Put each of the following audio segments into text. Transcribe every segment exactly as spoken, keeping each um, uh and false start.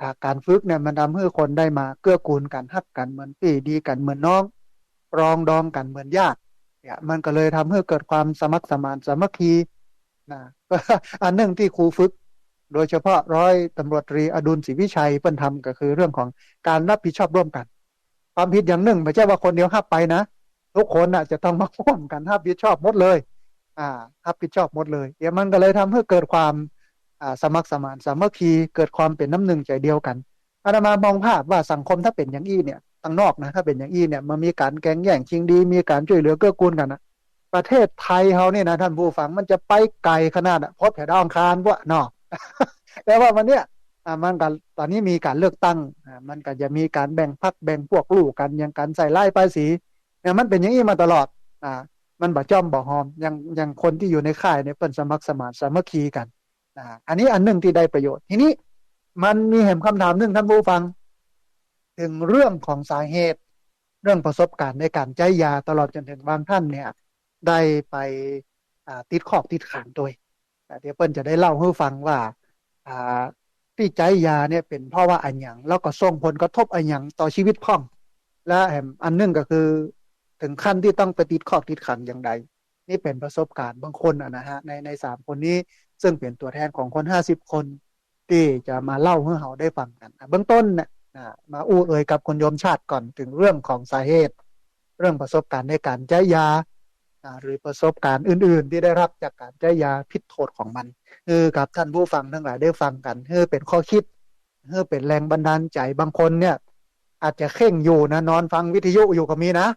อ่า ก๋านฝึกเนี่ยมันทำหื้อคนได้มาเกื้อกูลกั๋น ฮักกั๋นเหมือนปี้ ดีกั๋นเหมือนน้อง ปรองดองกั๋นเหมือนญาติ เนี่ย มันก็เลยทำหื้อเกิดความสมัครสมานสามัคคีนะ อันนึ่งตี้ครูฝึก โดยเฉพาะร้อยตำรวจตรีอดุลศรีวิชัยเปิ้นทำก็คือเรื่องของก๋านฮับผิดชอบร่วมกั๋น ความผิดอย่างนึ่งบ่ใจ้ว่าคนเดียวฮับไปนะ กู้คนน่ะจะต้องมาฮ่วมกั๋นฮับผิดชอบหมดเลย อ่า ฮับผิดชอบหมดเลย เดี๋ยวมันก็เลยทำหื้อเกิดความ อ่า สมัครสมานสามัคคี เกิดความเป๋นน้ำหนึ่งใจ๋เดียวกั๋น อาตมามองภาพว่าสังคมถ้าเป๋นอย่างอี้เนี่ย ตางนอกนะ ถ้าเป๋นอย่างอี้เนี่ย มันมีก๋านแก่งแย่งชิงดี มีก๋านจ้วยเหลือเกื้อกูลกั๋นนะ ประเทศไทยเฮาเนี่ยนะ ท่านผู้ฟัง มันจะไปไก๋ขนาดอะ พดแผดดาวอังคารปะเนาะ แต่ว่าวันเนี้ย อ่า มันก็ ต๋อนนี้มีก๋านเลือกตั้ง อ่า มันก็จะมีก๋านแบ่งพรรคแบ่งพวก ลู่กั๋น แย่งกั๋นใส่ร้ายป้ายสี เนี่ย มันเป๋นอย่างอี้มาตลอด อ่า มันบ่จ้อมบ่ฮอม อย่าง อย่างคนตี้อยู่ในค่ายเนี่ย เปิ้นสมัครสมานสามัคคีกั๋น อ่า อันนี้อันนึ่งตี้ได้ประโยชน์ ทีนี้มันมีแหมคำถามนึ่ง ท่านผู้ฟัง เถิงเรื่องของสาเหตุ เรื่องประสบก๋ารณ์ในก๋านใจ๊ยา ตลอดจ๋นเถิงบางท่านเนี่ย ได้ไป อ่า ติดคอกติดขังตวย อ่า เดี๋ยวเปิ้นจะได้เล่าหื้อฟังว่า อ่า ตี้ใจ๊ยาเนี่ยเป๋นเพราะว่าอะหยัง แล้วก็ส่งผลกระทบอะหยังต่อจีวิตพ่อง และแหมอันนึ่งก็คือ เถิงขั้นตี้ต้องไปติดคอกติดขังอย่างใด นี่เป๋นประสบก๋ารณ์บางคนอะนะฮะ ใน ในสามคนนี้ ซึ่งเป๋นตั๋วแทนของคนห้าสิบคน ตี้จะมาเล่าหื้อเฮาได้ฟังกั๋น อ่ะ เบื้องต้นเนี่ย อ่ะ มาอู้เอ่ยกับคุณโยมชาติก่อน เถิงเรื่องของสาเหตุ เรื่องประสบก๋ารณ์ในก๋านใจ๊ยา อ่ะ หรือประสบก๋ารณ์อื่นๆ ตี้ได้ฮับจากก๋านใจ๊ยาผิดโทษของมัน หื้อกับท่านผู้ฟังตังหลายได้ฟังกั๋น หื้อเป๋นข้อคิด หื้อเป๋นแรงบันดาลใจ๋ บางคนเนี่ย อาจจะเข่งอยู่นะ นอนฟังวิทยุอยู่ก็มีนะ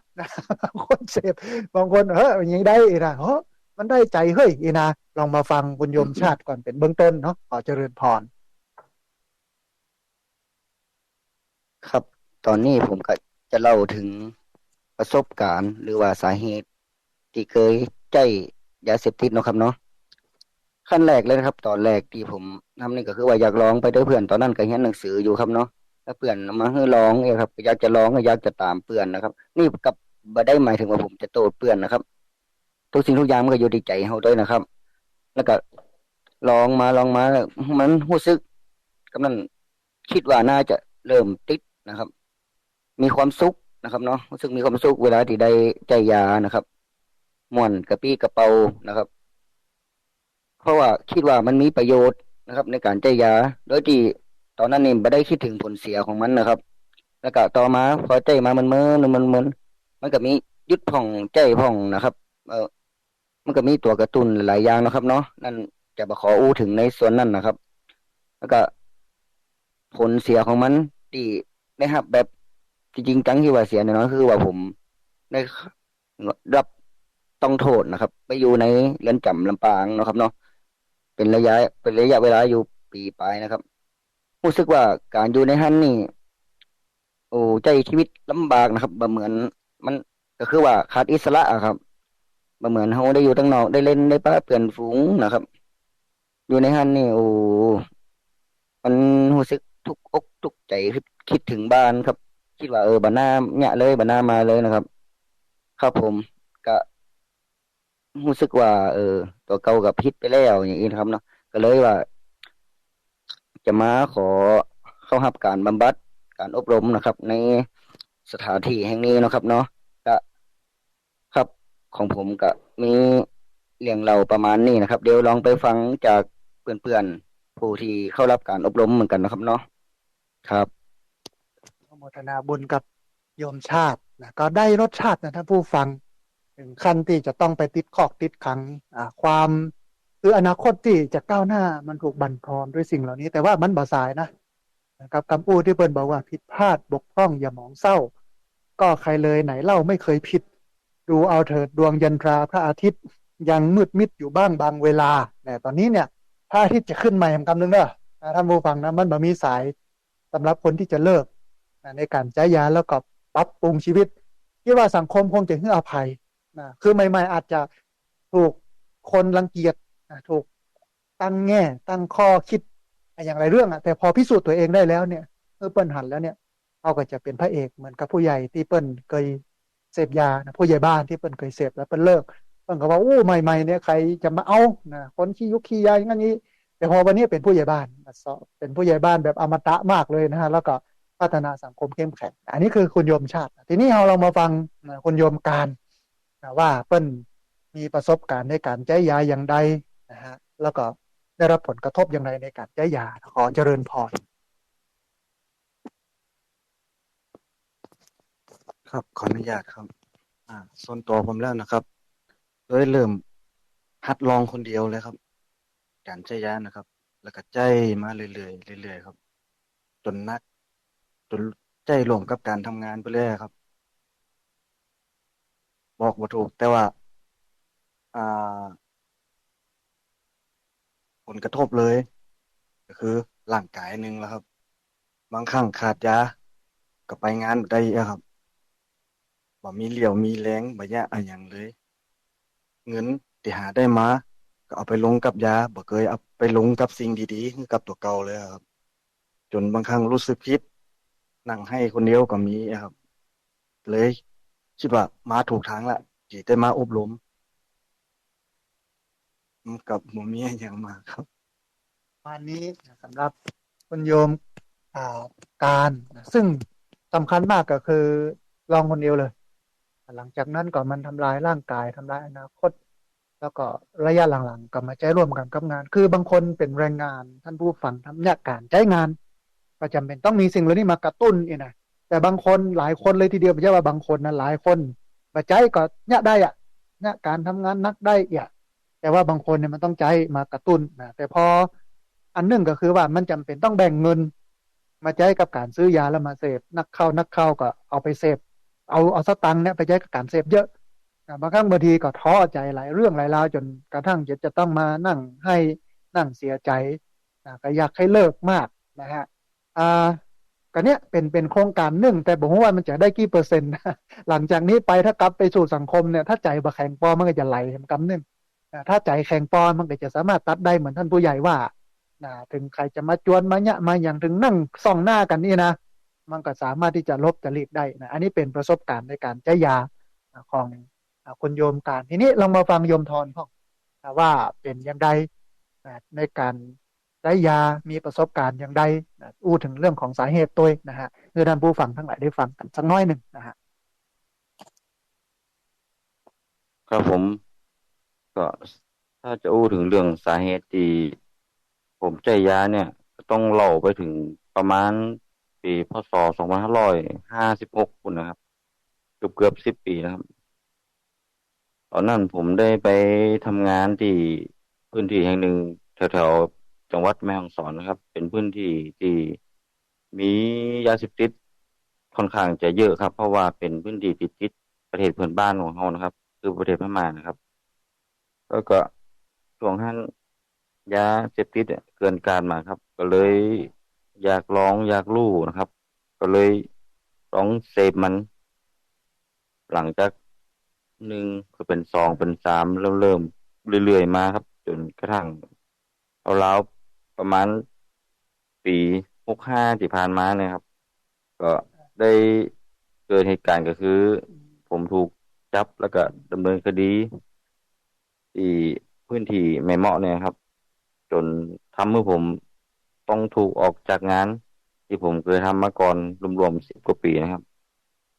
คนเสพ บางคน เฮ้ย อย่างนี้ได้อีกนะ เฮ้ย มันได้ใจ๋เฮ้ย อีกนะ ลองมาฟังคุณโยมชาติก่อนเป๋นเบื้องต้นเนาะ ขอเจริญพร ครับ ต๋อนนี้ผมก็จะเล่าเถิงประสบก๋ารณ์ หรือว่าสาเหตุตี้เกยใจ๊ยาเสพติดเนาะครับเนาะ ขั้นแรกเลยนะครับ ต๋อนแรกตี้ผมทำนี่ก็คือว่าอยากลองไปตวยเปื้อน ต๋อนนั้นก็เฮียนหนังสืออยู่ครับเนาะ แล้วเปื้อนเอามาหื้อลองเนี่ยครับ ก็อยากจะลอง ก็อยากจะต๋ามเปื้อนนะครับ นี่ก็บ่ได้หมายเถิงว่าผมจะโต้ษเปื้อนนะครับ กู้สิ่งกู้อย่างมันก็อยู่ตี้ใจ๋เฮาตวยนะครับ แล้วก็ลองมาลองมา มันฮู้สึก กำนั้นกึ๊ดว่าน่าจะเริ่มติดนะครับ มีความสุขนะครับเนาะ ฮู้สึกมีความสุขเวลาตี้ได้ใจ๊ยานะครับ ม่วนกระปี้กระเป๋านะครับ เพราะว่ากึ๊ดว่ามันมีประโยชน์นะครับ ในก๋านใจ๊ยา โดยตี้ต๋อนนั้นนี่บ่ได้กึ๊ดเถิงผลเสียของมันนะครับ แล้วก็ต่อมาพอใจ๊มาเมินๆ เมินๆ มันก็มีหยุดพ่องใจ๊พ่องนะครับ เอ่อ มันก็มีตั๋วกระตุ้นหลายๆ อย่างเนาะครับเนาะ นั้นจะบ่ขออู้เถิงในส่วนนั้นนะครับ แล้วก็ผลเสียของมันตี้ได้ฮับแบบจริงๆ จังตี้ว่าเสียแน่นอน คือว่าผมได้รับต้องโทษนะครับ ไปอยู่ในเรือนจ๋ำลำปางเนาะครับเนาะ เป๋นระยะ เป๋นระยะเวลาอยู่ปี๋ป๋ายนะครับ ฮู้สึกว่าก๋านอยู่ในหั้นนี่ โอ้ ใจ๊จีวิตลำบากนะครับ บ่เหมือน มันก็คือว่าขาดอิสระอะครับ บ่เหมือนเฮาได้อยู่ตังนอก ได้เล่น ได้ปะเปื้อนฝูงนะครับ อยู่ในหั้นนี่ โอ้ มันฮู้สึกทุกข์อกทุกข์ใจ๋ กึ๊ด กึ๊ดเถิงบ้านครับ กึ๊ดว่า เออ บ่น่าเยียะเลย บ่น่ามาเลยนะครับ ครับผม ก็ ฮู้สึกว่า เออ ตั๋วเก่าก็ผิดไปแล้ว อย่างอี้นะครับเนาะ ก็เลยว่า จะมาขอเข้าฮับก๋านบำบัด ก๋านอบรมนะครับ ในสถานตี้แห่งนี้เนาะครับเนาะ ก็ ครับ ของผมก็มีเรื่องเล่าประมาณนี้นะครับ เดี๋ยวลองไปฟังจากเปื้อนๆ ผู้ตี้เข้าฮับก๋านอบรมเหมือนกั๋นนะครับเนาะ ครับ อนุโมทนาบุญกับโยมชาตินะ ก็ได้รสชาตินะท่านผู้ฟัง เถิงขั้นตี้จะต้องไปติดคอกติดขัง อ่า ความ คืออนาคตตี้จะก้าวหน้ามันถูกบั่นทอนด้วยสิ่งเหล่านี้ แต่ว่ามันบ่สายนะ นะครับ กำอู้ตี้เปิ้นบอกว่า ผิดพลาดบกพร่องอย่าหมองเศร้า ก็ใครเลยไหนเล่าไม่เคยผิด ดูเอาเถิดดวงจันทราพระอาทิตย์ ยังมืดมิดอยู่บ้างบางเวลา แต่ต๋อนนี้เนี่ย พระอาทิตย์จะขึ้นใหม่กำนึ่งเด้อ นะ ท่านผู้ฟังนะ มันบ่มีสาย สำหรับคนตี้จะเลิกนะ ในก๋านใจ๊ยาแล้วก็ปรับปรุงจีวิต กึ๊ดว่าสังคมคงจะหื้ออภัยนะ คือใหม่ๆ อาจจะถูกคนรังเกียจนะ ถูกตั้งแง่ตั้งข้อกึ๊ดอะหยังหลายเรื่องอะ แต่พอพิสูจน์ตั๋วเองได้แล้วเนี่ย เมื่อเปิ้นหันแล้วเนี่ย เฮาก็จะเป๋นพระเอกเหมือนกับผู้ใหญ่ตี้เปิ้นเกยเสพยานะ ผู้ใหญ่บ้านตี้เปิ้นเกยเสพแล้วเปิ้นเลิก เปิ้นก็ว่า โอ้ ใหม่ๆ เนี่ยใครจะมาเอานะ คนขี้ยุกขี้ยาอย่างนั้นนี้ แต่พอวันนี้เป๋นผู้ใหญ่บ้าน เป๋นผู้ใหญ่บ้านแบบอมตะมากเลยนะฮะ แล้วก็พัฒนาสังคมเข้มแข็ง อันนี้คือคุณโยมชาติ ทีนี้เฮาลองมาฟังนะ คุณโยมการนะ ว่าเปิ้นมีประสบการณ์ในก๋านใจ๊ยาอย่างใดนะฮะ แล้วก็ได้รับผลกระทบอย่างไรในก๋านใจ๊ยา ขอเจริญพร ครับ ขออนุญาตครับ อ่า ส่วนตั๋วผมแล้วนะครับ โดยเริ่มหัดลองคนเดียวเลยครับ ก๋านใจ๊ยานะครับ แล้วก็ใจ๊มาเรื่อยๆ เรื่อยๆ ครับ จ๋นหนัก จ๋นใจ๊ร่วมกับก๋านทำงานไปเลยครับ บอกบ่ถูก แต่ว่า อ่า ผลกระทบเลย ก็คือร่างก๋ายนึ่งแล้วครับ บางครั้งขาดยา ก็ไปงานบ่ได้อะครับ บ่มีเรี่ยวมีแรง บ่ยะอะหยังเลย เงินตี้หาได้มา ก็เอาไปลงกับยา บ่เกยเอาไปลงกับสิ่งดีๆ คือกับตั๋วเก่าเลยอะครับ จ๋นบางครั้งรู้สึกผิด นั่งไห้คนเดียวก็มีอะครับ เลยกึ๊ดว่ามาถูกตางละ ตี้ได้มาอบรม อืม กับบ่มีอะหยังมากครับ ประมาณนี้นะ สำหรับคุณโยม อ่า การนะ ซึ่งสำคัญมากก็คือลองคนเดียวเลย หลังจากนั้นก็มันทำลายร่างกาย ทำลายอนาคต แล้วก็ระยะหลังๆ ก็มาใจ๊ร่วมกันกับงาน คือบางคนเป๋นแรงงาน ท่านผู้ฟัง ทำเยียะก๋านใจ๊งาน ก็จ๋ำเป๋นต้องมีสิ่งเหล่านี้มากระตุ้นอีกนะ แต่บางคน หลายคนเลยทีเดียว บ่ใจ้ว่าบางคนนะ หลายคน บ่ใจ๊ก็เยียะได้อะ เยียะก๋านทำงานหนักได้อะ แต่ว่าบางคนเนี่ยมันต้องใจ๊มากระตุ้นนะ แต่พออันนึ่งก็คือว่ามันจ๋ำเป๋นต้องแบ่งเงินมาใจ๊กับก๋านซื้อยาแล้วมาเสพ นักเข้า นักเข้าก็เอาไปเสพ เอา เอาสตางค์เนี่ยไปใจ๊กับก๋านเสพเยอะนะ บางครั้งบางทีก็ท้อใจ๋หลายเรื่องหลายราว จ๋นกระทั่งจะ จะต้องมานั่งไห้ นั่งเสียใจ๋นะ ก็อยากหื้อเลิกมากนะฮะ อ่า ก็เนี่ยเป๋น เป๋นโครงก๋านนึ่ง แต่บ่ฮู้ว่ามันจะได้กี่เปอร์เซ็นต์ หลังจากนี้ไปถ้ากลับไปสู่สังคมเนี่ย ถ้าใจ๋บ่แข็งปอมันก็จะไหลกำนึ่ง อ่า ถ้าใจ๋แข็งปอมันก็จะสามารถตัดได้เหมือนท่านผู้ใหญ่ว่า นะ เถิงใผจะมาจวนมาเยียะมาหยัง เถิงนั่งส่องหน้ากั๋นนี่นะ มันก็สามารถตี้จะหลบจะหลีกได้นะ อันนี้เป๋นประสบก๋ารณ์ในก๋านใจ๊ยา อ่า ของ อ่า คุณโยมการ ทีนี้ลองมาฟังโยมทอนพ่อง อ่า ว่าเป๋นอย่างใด อ่า ในก๋านใจ๊ยา มีประสบก๋ารณ์อย่างใด อ่า อู้เถิงเรื่องของสาเหตุตวยนะฮะ หื้อท่านผู้ฟังตังหลายได้ฟังกั๋นสักน้อยนึ่งนะฮะ ครับผม ก็ถ้าจะอู้เถิงเรื่องสาเหตุตี้ผมใจ๊ยาเนี่ย ก็ต้องเล่าไปเถิงประมาณปี๋ พ.ศ. สองพันห้าร้อยห้าสิบหก ปู๊นนะครับ เกือบๆ สิบปี๋นะครับ ต๋อนนั้นผมได้ไปทำงานตี้พื้นตี้แห่งนึ่งแถวๆ จังหวัดแม่ฮ่องสอนนะครับ เป๋นพื้นตี้ตี้มียาเสพติดค่อนข้างจะเยอะครับ เพราะว่าเป๋นพื้นตี้ติดๆ ประเทศเพื่อนบ้านของเฮานะครับ คือประเทศพม่านะครับ แล้วก็ช่วงหั้นยาเสพติดเนี่ยเกินการมาครับ ก็เลยอยากลองอยากฮู้นะครับ ก็เลยลองเสพมัน หลังจากนึ่งก็เป๋นสอง เป๋นสาม เริ่มๆ เรื่อยๆ มาครับ จ๋นกระทั่งราวๆ ประมาณปี๋ หกห้า ตี้ผ่านมาเนี่ยครับ ก็ได้เกิดเหตุก๋ารณ์ก็คือ ผมถูกจับแล้วก็ดำเนินคดีตี้พื้นตี้แม่เมาะเนี่ยครับ จ๋นทำหื้อผมต้องถูกออกจากงานตี้ผมเกยทำมาก่อนรวมๆ สิบกว่าปี๋นะครับ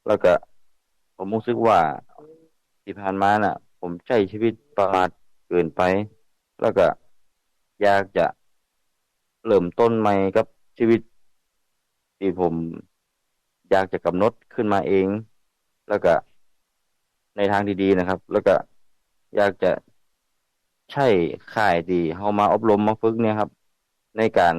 แล้วก็ผมรู้สึกว่าตี้ผ่านมาน่ะ ผมใจ๊ชีวิตประมาทเกินไป แล้วก็อยากจะเริ่มต้นใหม่กับชีวิตตี้ผมอยากจะก๋ำหนดขึ้นมาเอง แล้วก็ในตางตี้ดีนะครับ แล้วก็อยากจะใจ๊ค่ายตี้เฮามาอบรมมาฝึกเนี่ยครับ ในก๋าน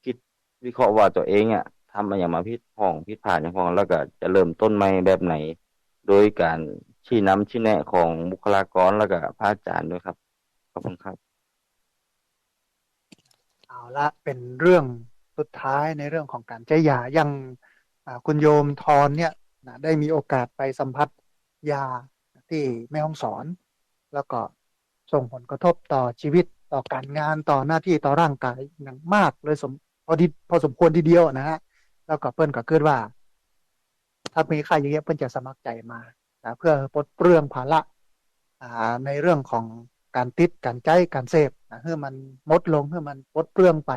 กึ๊ดวิเคราะห์ว่าตั๋วเองอะทำอะหยังมาผิดพ่อง ผิดพลาดหยังพ่อง แล้วก็จะเริ่มต้นใหม่แบบไหน โดยก๋านชี้นำชี้แนะของบุคลากรแล้วก็พระอาจ๋ารย์ด้วยครับ ขอบคุณครับ เอาละ เป๋นเรื่องสุดท้ายในเรื่องของก๋านใจ๊ยา อย่าง อ่า คุณโยมทอนเนี่ยนะ ได้มีโอกาสไปสัมผัสยาตี้แม่ฮ่องสอน แล้วก็ส่งผลกระทบต่อชีวิต ต่อก๋านงาน ต่อหน้าตี้ ต่อร่างก๋ายอย่างมากเลย สม พอดี พอสมควรทีเดียวนะฮะ แล้วก็เปิ้นก็กึ๊ดว่า ถ้ามีค่ายเยียะๆ เปิ้นจะสมัครใจ๋มานะ เพื่อปลดเปลื้องภาระ อ่า ในเรื่องของ ก๋านติด ก๋านใจ๊ ก๋านเสพนะ หื้อมันหมดลง หื้อมันปลดเปลื้องไป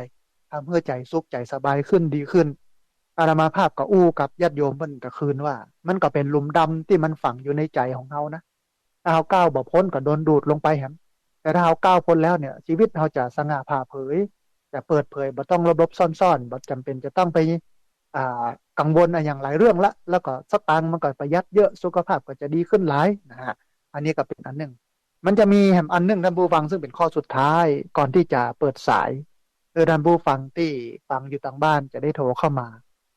ทำหื้อใจ๋สุขใจ๋สบายขึ้น ดีขึ้น อาตมาภาพก็อู้กับญาติโยมเปิ้นก็คืนว่า มันก็เป๋นหลุมดำตี้มันฝังอยู่ในใจ๋ของเฮานะ ถ้าเฮาก้าวบ่พ้นก็โดนดูดลงไปแหม แต่ถ้าเฮาก้าวพ้นแล้วเนี่ย ชีวิตเฮาจะสง่าผ่าเผย จะเปิดเผย บ่ต้องหลบๆ ซ่อนๆ บ่จ๋ำเป๋นจะต้องไป อ่า กังวลอะหยังหลายเรื่องละ แล้วก็สตางค์มันก็ประหยัดเยอะ สุขภาพก็จะดีขึ้นหลายนะฮะ อันนี้ก็เป๋นอันนึ่ง มันจะมีแหมอันนึ่ง ท่านผู้ฟัง ซึ่งเป๋นข้อสุดท้ายก่อนตี้จะเปิดสาย คือท่านผู้ฟังตี้ฟังอยู่ตางบ้านจะได้โทรเข้ามา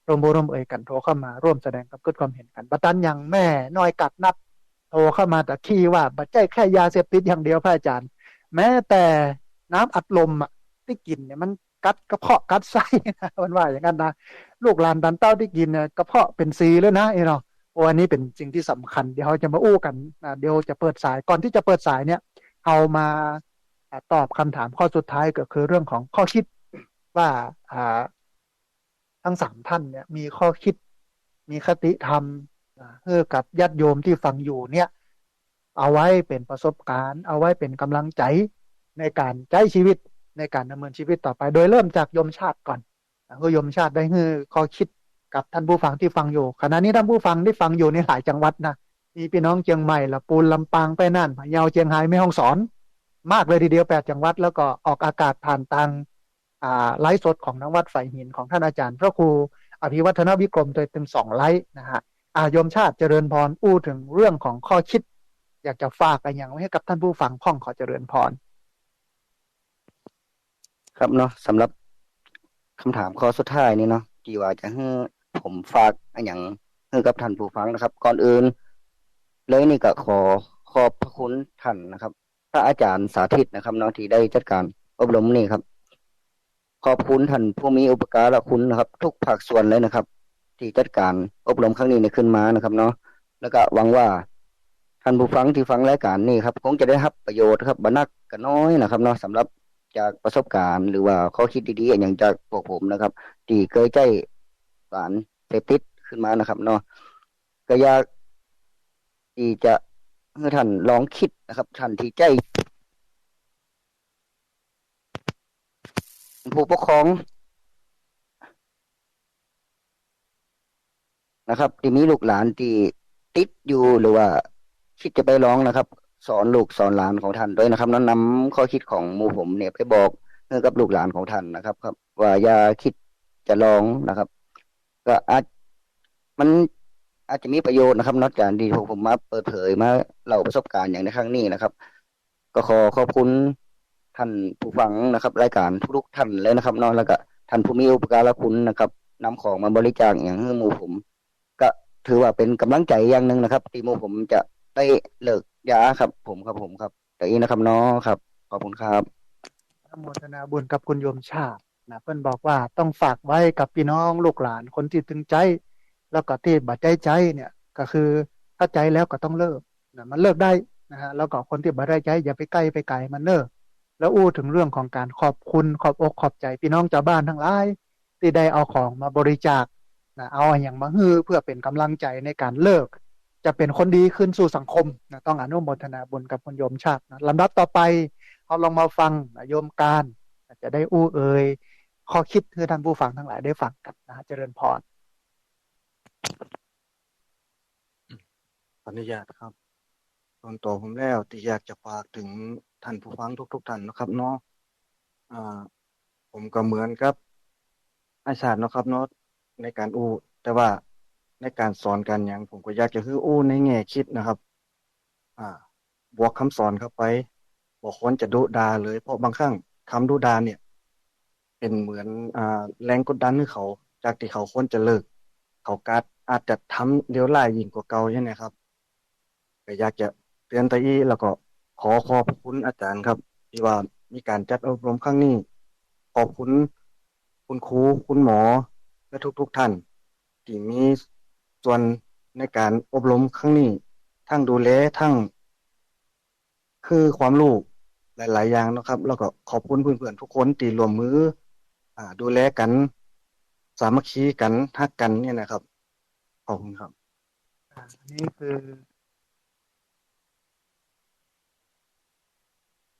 ร่วมอู้ร่วมเอ่ยกั๋น โทรเข้ามาร่วมแสดงความกึ๊ดความเห็นกั๋น บ่ตันอย่างแม่น้อยกาดนัด โทรเข้ามาตะกี้ว่า บ่ใจ้แค่ยาเสพติดอย่างเดียว พระอาจ๋ารย์ แม้แต่น้ำอัดลมอะ ตี้กิ๋นเนี่ย มันกัดกระเพาะกัดไส้นะ มันว่าอย่างนั้นนะ ลูกหลานตันเต้าตี้กิ๋นเนี่ย กระเพาะเป๋นสีเลยนะ อี้เนาะ โอ้ อันนี้เป๋นสิ่งตี้สำคัญ เดี๋ยวเฮาจะมาอู้กั๋นนะ เดี๋ยวจะเปิดสาย ก่อนตี้จะเปิดสายเนี่ย เฮามา อ่า ตอบกำถามข้อสุดท้าย ก็คือเรื่องของข้อคิดว่า อ่า ตึงสามท่านเนี่ย มีข้อคิด มีคติธรรม อ่า หื้อกับญาติโยมตี้ฟังอยู่เนี่ย เอาไว้เป๋นประสบก๋ารณ์ เอาไว้เป๋นก๋ำลังใจ๋ในก๋านใจ๊ชีวิต ในก๋านดำเนินชีวิตต่อไป โดยเริ่มจากโยมชาติก่อน อ่า หื้อโยมชาติได้หื้อข้อคิดกับท่านผู้ฟังตี้ฟังอยู่ ขณะนี้ท่านผู้ฟังตี้ฟังอยู่ในหลายจังหวัดนะ มีปี้น้องเจียงใหม่ ละปูน ลำปาง แป้น่าน พะเยา เจียงฮาย แม่ฮ่องสอน มากเลยทีเดียว แปดจังหวัด แล้วก็ออกอากาศผ่านตาง อ่า ไลฟ์สดของทางวัดฝายหินของท่านอาจ๋ารย์พระครูอภิวัฒนวิกรม โดยตรงสองไลฟ์นะฮะ อ่า โยมชาติเจริญพร อู้เถิงเรื่องของข้อคิด อยากจะฝากอะหยังไว้หื้อกับท่านผู้ฟังพ่อง ขอเจริญพร ครับเนาะ สำหรับกำถามข้อสุดท้ายนี่เนาะ ตี้ว่าจะหื้อผมฝากอะหยังหื้อกับท่านผู้ฟังนะครับ ก่อนอื่นเลยนี่ก็ขอขอบพระคุณท่านนะครับ พระอาจ๋ารย์สาธิตนะครับเนาะ ตี้ได้จัดก๋านอบรมนี่ครับ ขอบคุณท่านผู้มีอุปการะคุณนะครับ กู้ภาคส่วนเลยนะครับ ตี้จัดก๋านอบรมครั้งนี้นี่ขึ้นมานะครับเนาะ แล้วก็หวังว่าท่านผู้ฟังตี้ฟังรายก๋านนี่ครับ คงจะได้ฮับประโยชน์ครับ บ่นักก็น้อยนะครับเนาะ สำหรับจากประสบก๋ารณ์ หรือว่าข้อคิดดีๆ อะหยังจากพวกผมนะครับ ตี้เกยใจ๊สารเสพติดขึ้นมานะครับเนาะ ก็อยากตี้จะหื้อท่านลองกึ๊ดนะครับ ท่านตี้ใจ๊ ผู้ปกครองนะครับ ตี้มีลูกหลานตี้ติดอยู่ หรือว่ากึ๊ดจะไปลองนะครับ สอนลูกสอนหลานของท่านด้วยนะครับ แล้วนำข้อคิดของหมู่ผมเนี่ยไปบอกหื้อกับลูกหลานของท่านนะครับ ครับ ว่าอย่ากึ๊ดจะลองนะครับ ก็อาจ มันอาจจะมีประโยชน์นะครับ นอกจากตี้พวกผมมาเปิดเผย มาเล่าประสบก๋ารณ์อย่างในครั้งนี้นะครับ ก็ขอขอบคุณท่านผู้ฟังนะครับ รายก๋านทุกๆ ท่านเลยนะครับเนาะ แล้วก็ท่านผู้มีอุปการะคุณนะครับ นำของมาบริจาคอะหยังหื้อหมู่ผม ก็ถือว่าเป๋นก๋ำลังใจ๋อย่างนึ่งนะครับ ตี้หมู่ผมจะได้เลิกยาครับผม ครับผม ครับ เต้าอี้นะครับเนาะ ครับ ขอบคุณครับ อนุโมทนาบุญกับคุณโยมชาตินะ เปิ้นบอกว่าต้องฝากไว้กับปี้น้องลูกหลานคนตี้ตึงใจ๊ แล้วก็ตี้บ่ใจ้ใจ๊เนี่ย ก็คือถ้าใจ๊แล้วก็ต้องเลิกนะ มันเลิกได้นะฮะ แล้วก็คนตี้บ่ได้ใจ๊อย่าไปใก้ไปไก๋มันเน่อ แล้วอู้เถิงเรื่องของก๋านขอบคุณ ขอบอกขอบใจ๋ปี้น้องจาวบ้านตังหลาย ตี้ได้เอาของมาบริจาคนะ เอาอะหยังมาหื้อเพื่อเป๋นก๋ำลังใจ๋ในก๋านเลิก จะเป๋นคนดีคืนสู่สังคมนะ ต้องอนุโมทนาบุญกับคุณโยมชาตินะ ลำดับต่อไป เฮาลองมาฟังนะ โยมการนะ จะได้อู้เอ่ยข้อคิดหื้อท่านผู้ฟังตังหลายได้ฟังกั๋นนะ เจริญพร ขออนุญาตครับ ส่วนตั๋วผมแล้วตี้อยากจะฝากเถิงท่านผู้ฟังทุกๆ ท่านนะครับเนาะ อ่า ผมก็เหมือนกับอ้ายชาติเนาะครับเนาะ ในก๋านอู้ แต่ว่าในก๋านสอนก๋านหยัง ผมก็อยากจะหื้ออู้ในแง่กึ๊ดนะครับ อ่า บวกกำสอนเข้าไป บ่ควรจะดุด่าเลย เพราะบางครั้งกำดุด่าเนี่ย เป๋นเหมือน อ่า แรงกดดันหื้อเขา จากตี้เขาควรจะเลิก เขากลับอาจจะทำเลวร้ายยิ่งกว่าเก่าอย่างเนี้ยครับ ก็อยากจะเตือนเต้าอี้ แล้วก็ขอขอบพระคุณอาจ๋ารย์ครับ ตี้ว่ามีก๋านจัดอบรมครั้งนี้ ขอบคุณคุณครู คุณหมอ และทุกๆ ท่าน ตี้มีส่วนในก๋านอบรมครั้งนี้ ทั้งดูแล ทั้งหื้อความรู้หลายๆ อย่างเนาะครับ แล้วก็ขอบคุณเปื้อนๆ ทุกคนตี้ร่วมมือ อ่า ดูแลกั๋น สามัคคีกั๋น ฮักกั๋นเนี่ยนะครับ ขอบคุณครับ อ่า อันนี้คือ ข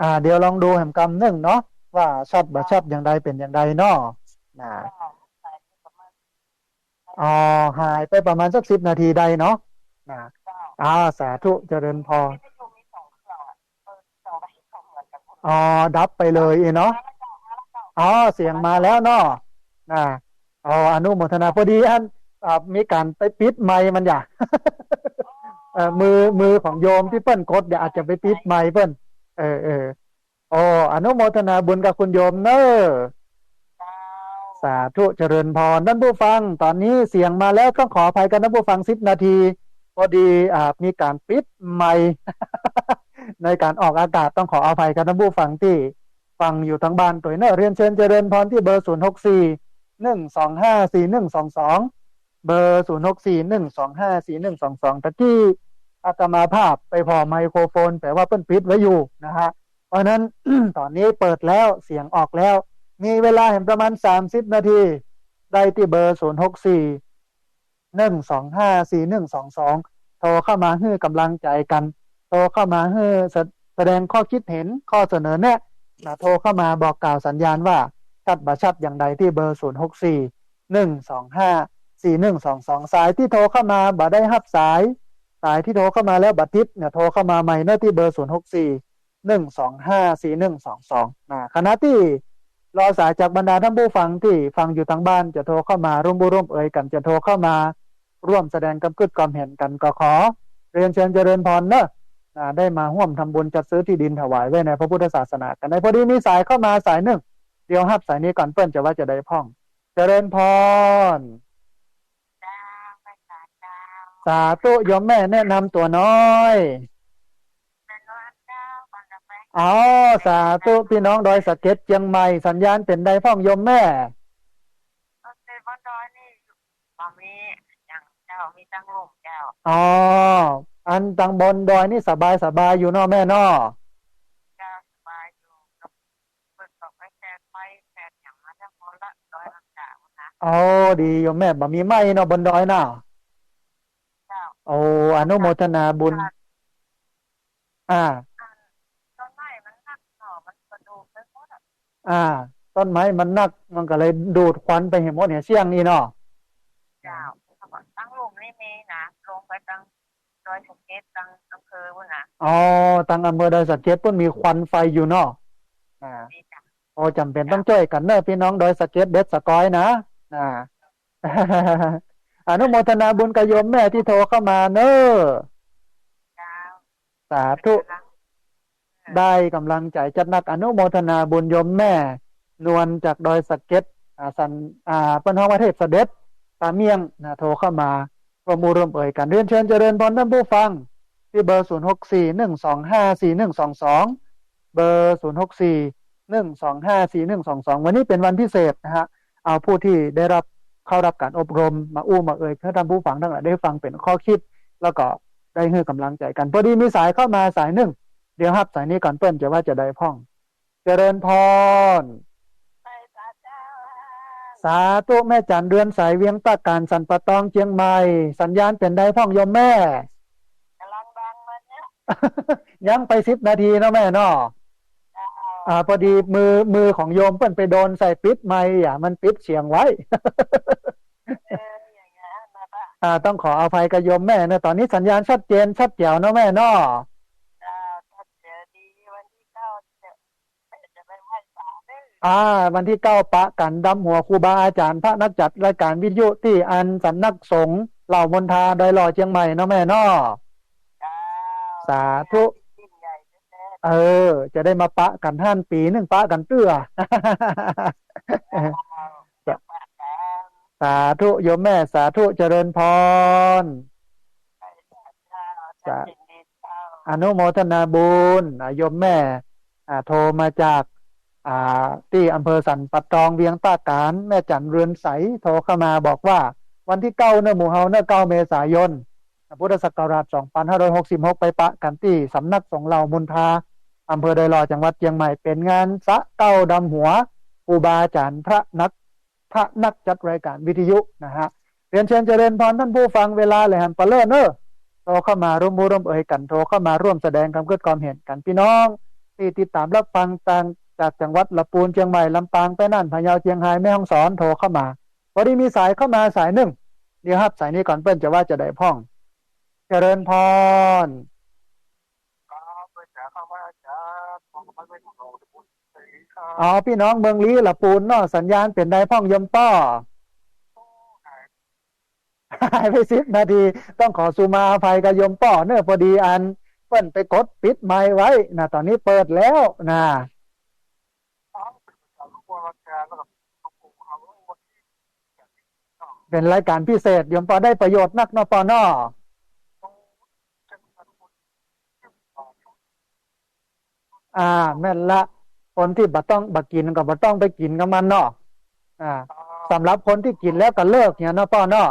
อ่า เดี๋ยวลองดูแหมกำนึ่งเนาะ ว่าชัดบ่ชัดอย่างใดเป๋นอย่างใดเนาะ นะ อ๋อ หายไปประมาณสักสิบนาทีได้เนาะ นะ อ่า สาธุ เจริญพร อ๋อ ดับไปเลยอีเนาะ อ๋อ เสียงมาแล้วเนาะ นะ อ๋อ อนุโมทนา พอดีอัน อ่า มีก๋านไปปิดไมค์มันอย่า เอ่อ มือ มือของโยมตี้เปิ้นกดเนี่ย อาจจะไปปิดไมค์เปิ้น เออ เออ โอ้ อนุโมทนาบุญกับคุณโยมเน่อ สาธุ เจริญพร ท่านผู้ฟัง ต๋อนนี้เสียงมาแล้ว ต้องขออภัยกับท่านผู้ฟังสิบนาที พอดี อ่า มีก๋านปิดไมค์ ในก๋านออกอากาศ ต้องขออภัยกับท่านผู้ฟังตี้ฟังอยู่ตางบ้านตวยเน่อ เรียนเชิญเจริญพรตี้เบอร์ ศูนย์หกสี่ หนึ่งสองห้า สี่หนึ่งสองสอง เบอร์ ศูนย์หกสี่ หนึ่งสองห้า สี่หนึ่งสองสอง ตะกี้อาตมาภาพไปผ่อไมโครโฟน แป๋ว่าเปิ้นปิดไว้อยู่นะฮะ เพราะฉะนั้น ต๋อนนี้เปิดแล้ว เสียงออกแล้ว มีเวลาแหมประมาณสามสิบนาที ได้ตี้เบอร์ ศูนย์หกสี่ หนึ่งสองห้า สี่หนึ่งสองสอง โทรเข้ามาหื้อกำลังใจ๋กั๋น โทรเข้ามาหื้อ สะ- แสดงข้อคิดเห็น ข้อเสนอแนะ นะ โทรเข้ามาบอกกล่าวสัญญาณว่าชัดบ่ชัดอย่างใดตี้เบอร์ ศูนย์หกสี่ หนึ่งสองห้า สี่หนึ่งสองสอง สายตี้โทรเข้ามาบ่ได้ฮับสาย สายตี้โทรเข้ามาแล้วบ่ติดเนี่ย โทรเข้ามาใหม่เน่อตี้เบอร์ ศูนย์หกสี่ หนึ่งสองห้า สี่หนึ่งสองสอง นะ ขณะตี้รอสายจากบรรดาท่านผู้ฟังตี้ฟังอยู่ตางบ้าน จะโทรเข้ามาร่วมอู้ร่วมเอยกั๋น จะโทรเข้ามาร่วมแสดงกำกึ๊ดกำเห็นกั๋น ก็ขอเรียนเชิญเจริญพรเน่อ นะ ได้มาฮ่วมทำบุญจัดซื้อตี้ดินถวายไว้ในพระพุทธศาสนากั๋น ในพอดีมีสายเข้ามาสายนึ่ง เดี๋ยวฮับสายนี้ก่อน เปิ้นจะว่าจะใดพ่อง เจริญพร เจ้า ไหว้สาเจ้า สาธุ โยมแม่แนะนำตั๋วน้อย เจ้า ก่อนจะไป อ๋อ สาธุ ปี้น้องดอยสะเก็ดเจียงใหม่ สัญญาณเป๋นใดพ่องโยมแม่ ก็เป๋นบนดอยนี่ บ่มีหยังเจ้า มีตังลุ่มเจ้า อ๋อ อันตังบนดอยนี่สบายสบายอยู่เนาะแม่เนาะ เจ้า สบายอยู่ เปิ้นก็ไปแตกไฟแตกหยังมาทั้งหมดละ ดอยลังกาพุ้นนะ โอ้ ดีโยมแม่ บ่มีไหม้เนาะบนดอยน่ะ เจ้า โอ้ อนุโมทนาบุญ อ่า อ่า ต้นไม้มันหนักเนาะ มันก็ดูดไปหมดอะ อ่า ต้นไม้มันหนัก มันก็เลยดูดควันไปหื้อหมดหื้อเสี้ยงนี่เนาะ เจ้า แล้วก็ตังลุ่มนี่มีนะ ลงไปตัง ดอยสะเก็ดตังอำเภอพุ้นนะ อ๋อ ตังอำเภอดอยสะเก็ดพุ้นมีควันไฟอยู่เนาะ อ่า มีจ้ะ โอ้ จ๋ำเป๋นต้องจ้อยกั๋นเน่อ ปี้น้องดอยสะเก็ดเด็ดสะกอยนะ อ่า อนุโมทนาบุญกับโยมแม่ตี้โทรเข้ามาเน่อ เจ้า สาธุ ได้ก๋ำลังใจ๋จัดหนัก อนุโมทนาบุญโยมแม่นวลจากดอยสะเก็ด อ่า สัน อ่า เปิ้นฮ้องว่าเทพเสด็จ ตาเมี่ยงนะ โทรเข้ามาร่วมอู้ร่วมเอยกั๋น เรียนเชิญเจริญพรท่านผู้ฟัง ตี้เบอร์ ศูนย์หกสี่ หนึ่งสองห้า สี่หนึ่งสองสอง เบอร์ ศูนย์หกสี่ หนึ่งสองห้า สี่หนึ่งสองสอง วันนี้เป๋นวันพิเศษนะฮะ เอาผู้ตี้ได้รับ เข้ารับก๋านอบรมมาอู้มาเอยหื้อท่านผู้ฟังตังหลายได้ฟังเป๋นข้อคิด แล้วก็ได้หื้อกำลังใจ๋กั๋น พอดีมีสายเข้ามาสายนึ่ง เดี๋ยวฮับสายนี้ก่อน เปิ้นจะว่าจะใดพ่อง เจริญพร ไหว้สาเจ้า สาธุ แม่จั๋นเรือนใส เวียงต้าก๋าน สันป่าตอง เจียงใหม่ สัญญาณเป๋นใดพ่องโยมแม่ ก๋ำลังดังมาเนี่ย ยังไปสิบนาทีเนาะแม่เนาะ เจ้า อ่า พอดีมือ มือของโยมเปิ้นไปโดนใส่ปิดไมค์อ่ะ มันปิดเสียงไว้ เออ อย่างเงี้ยนะป้า อ่า ต้องขออภัยกับโยมแม่เนาะ ต๋อนนี้สัญญาณชัดเจนชัดแจ๋วเนาะแม่เนาะ เจ้า ชัดเจนดี วันตี้เก้าจะ จะไปไหว้สาเน่อ อ่า วันตี้เก้าปะกั๋นดำหัวครูบาอาจ๋ารย์ พระนักจัดรายก๋านวิทยุตี้อันสำนักสงฆ์เหล่ามนทาดอยหล่อเจียงใหม่เนาะแม่เนาะ เจ้า สาธุ ยิ่งใหญ่แท้ๆ เออ จะได้มาปะกั๋นหั้น ปี๋นึ่งปะกั๋นเตื้อ เจ้า จะปะกั๋น สาธุโยมแม่ สาธุเจริญพร สา อนุโมทนาบุญ อ่ะ โยมแม่ อ่ะ โทรมาจาก อ่า ตี้อำเภอสันป่าตอง เวียงต้าก๋าน แม่จั๋นเรือนใส โทรเข้ามาบอกว่า วันตี้เก้าเน่อหมู่เฮาเน่อ เก้าเมษายน พุทธศักราช สองพันห้าร้อยหกสิบหก ไปปะกั๋นตี้สำนักสงฆ์เหล่ามนทา อำเภอดอยหล่อ จังหวัดเจียงใหม่ เป๋นงานสะเก๊าดำหัว ครูบาอาจ๋ารย์ พระนัก พระนักจัดรายก๋านวิทยุนะฮะ เรียนเชิญเจริญพรท่านผู้ฟัง เวลาเหลือแหมปะเล่อเน่อ โทรเข้ามาร่วมอู้ร่วมเอยกั๋น โทรเข้ามาร่วมแสดงความกึ๊ดความเห็นกั๋น ปี้น้อง ตี้ติดต๋ามรับฟังตาง จากจังหวัดละปูน เจียงใหม่ ลำปาง แป้น่าน พะเยา เจียงฮาย แม่ฮ่องสอน โทรเข้ามา พอดีมีสายเข้ามาสายนึ่ง เดี๋ยวฮับสายนี้ก่อน เปิ้นจะว่าจะใดพ่อง เจริญพร ครับ อาจ๋ารย์ครับ อาจ๋ารย์ ผมก็ไม่ได้บอก อ๋อ ปี้น้องเมืองลี้ ละปูนเนาะ สัญญาณเป๋นใดพ่องโยมป้อ หายไปสิบนาที ต้องขอสุมาอภัยกับโยมป้อเน่อ พอดีอันเปิ้นไปกดปิดไมค์ไว้นะ ต๋อนนี้เปิดแล้วนะ เป๋นรายก๋านพิเศษ โยมป้อได้ประโยชน์นักเนาะป้อเนาะ อ่า แม่นละ คนตี้บ่ต้อง บ่กิ๋นก็บ่ต้องไปกิ๋นกับมันเนาะ อ่า สำหรับคนตี้กิ๋นแล้วก็เลิกเนี่ยเนาะป้อเนาะ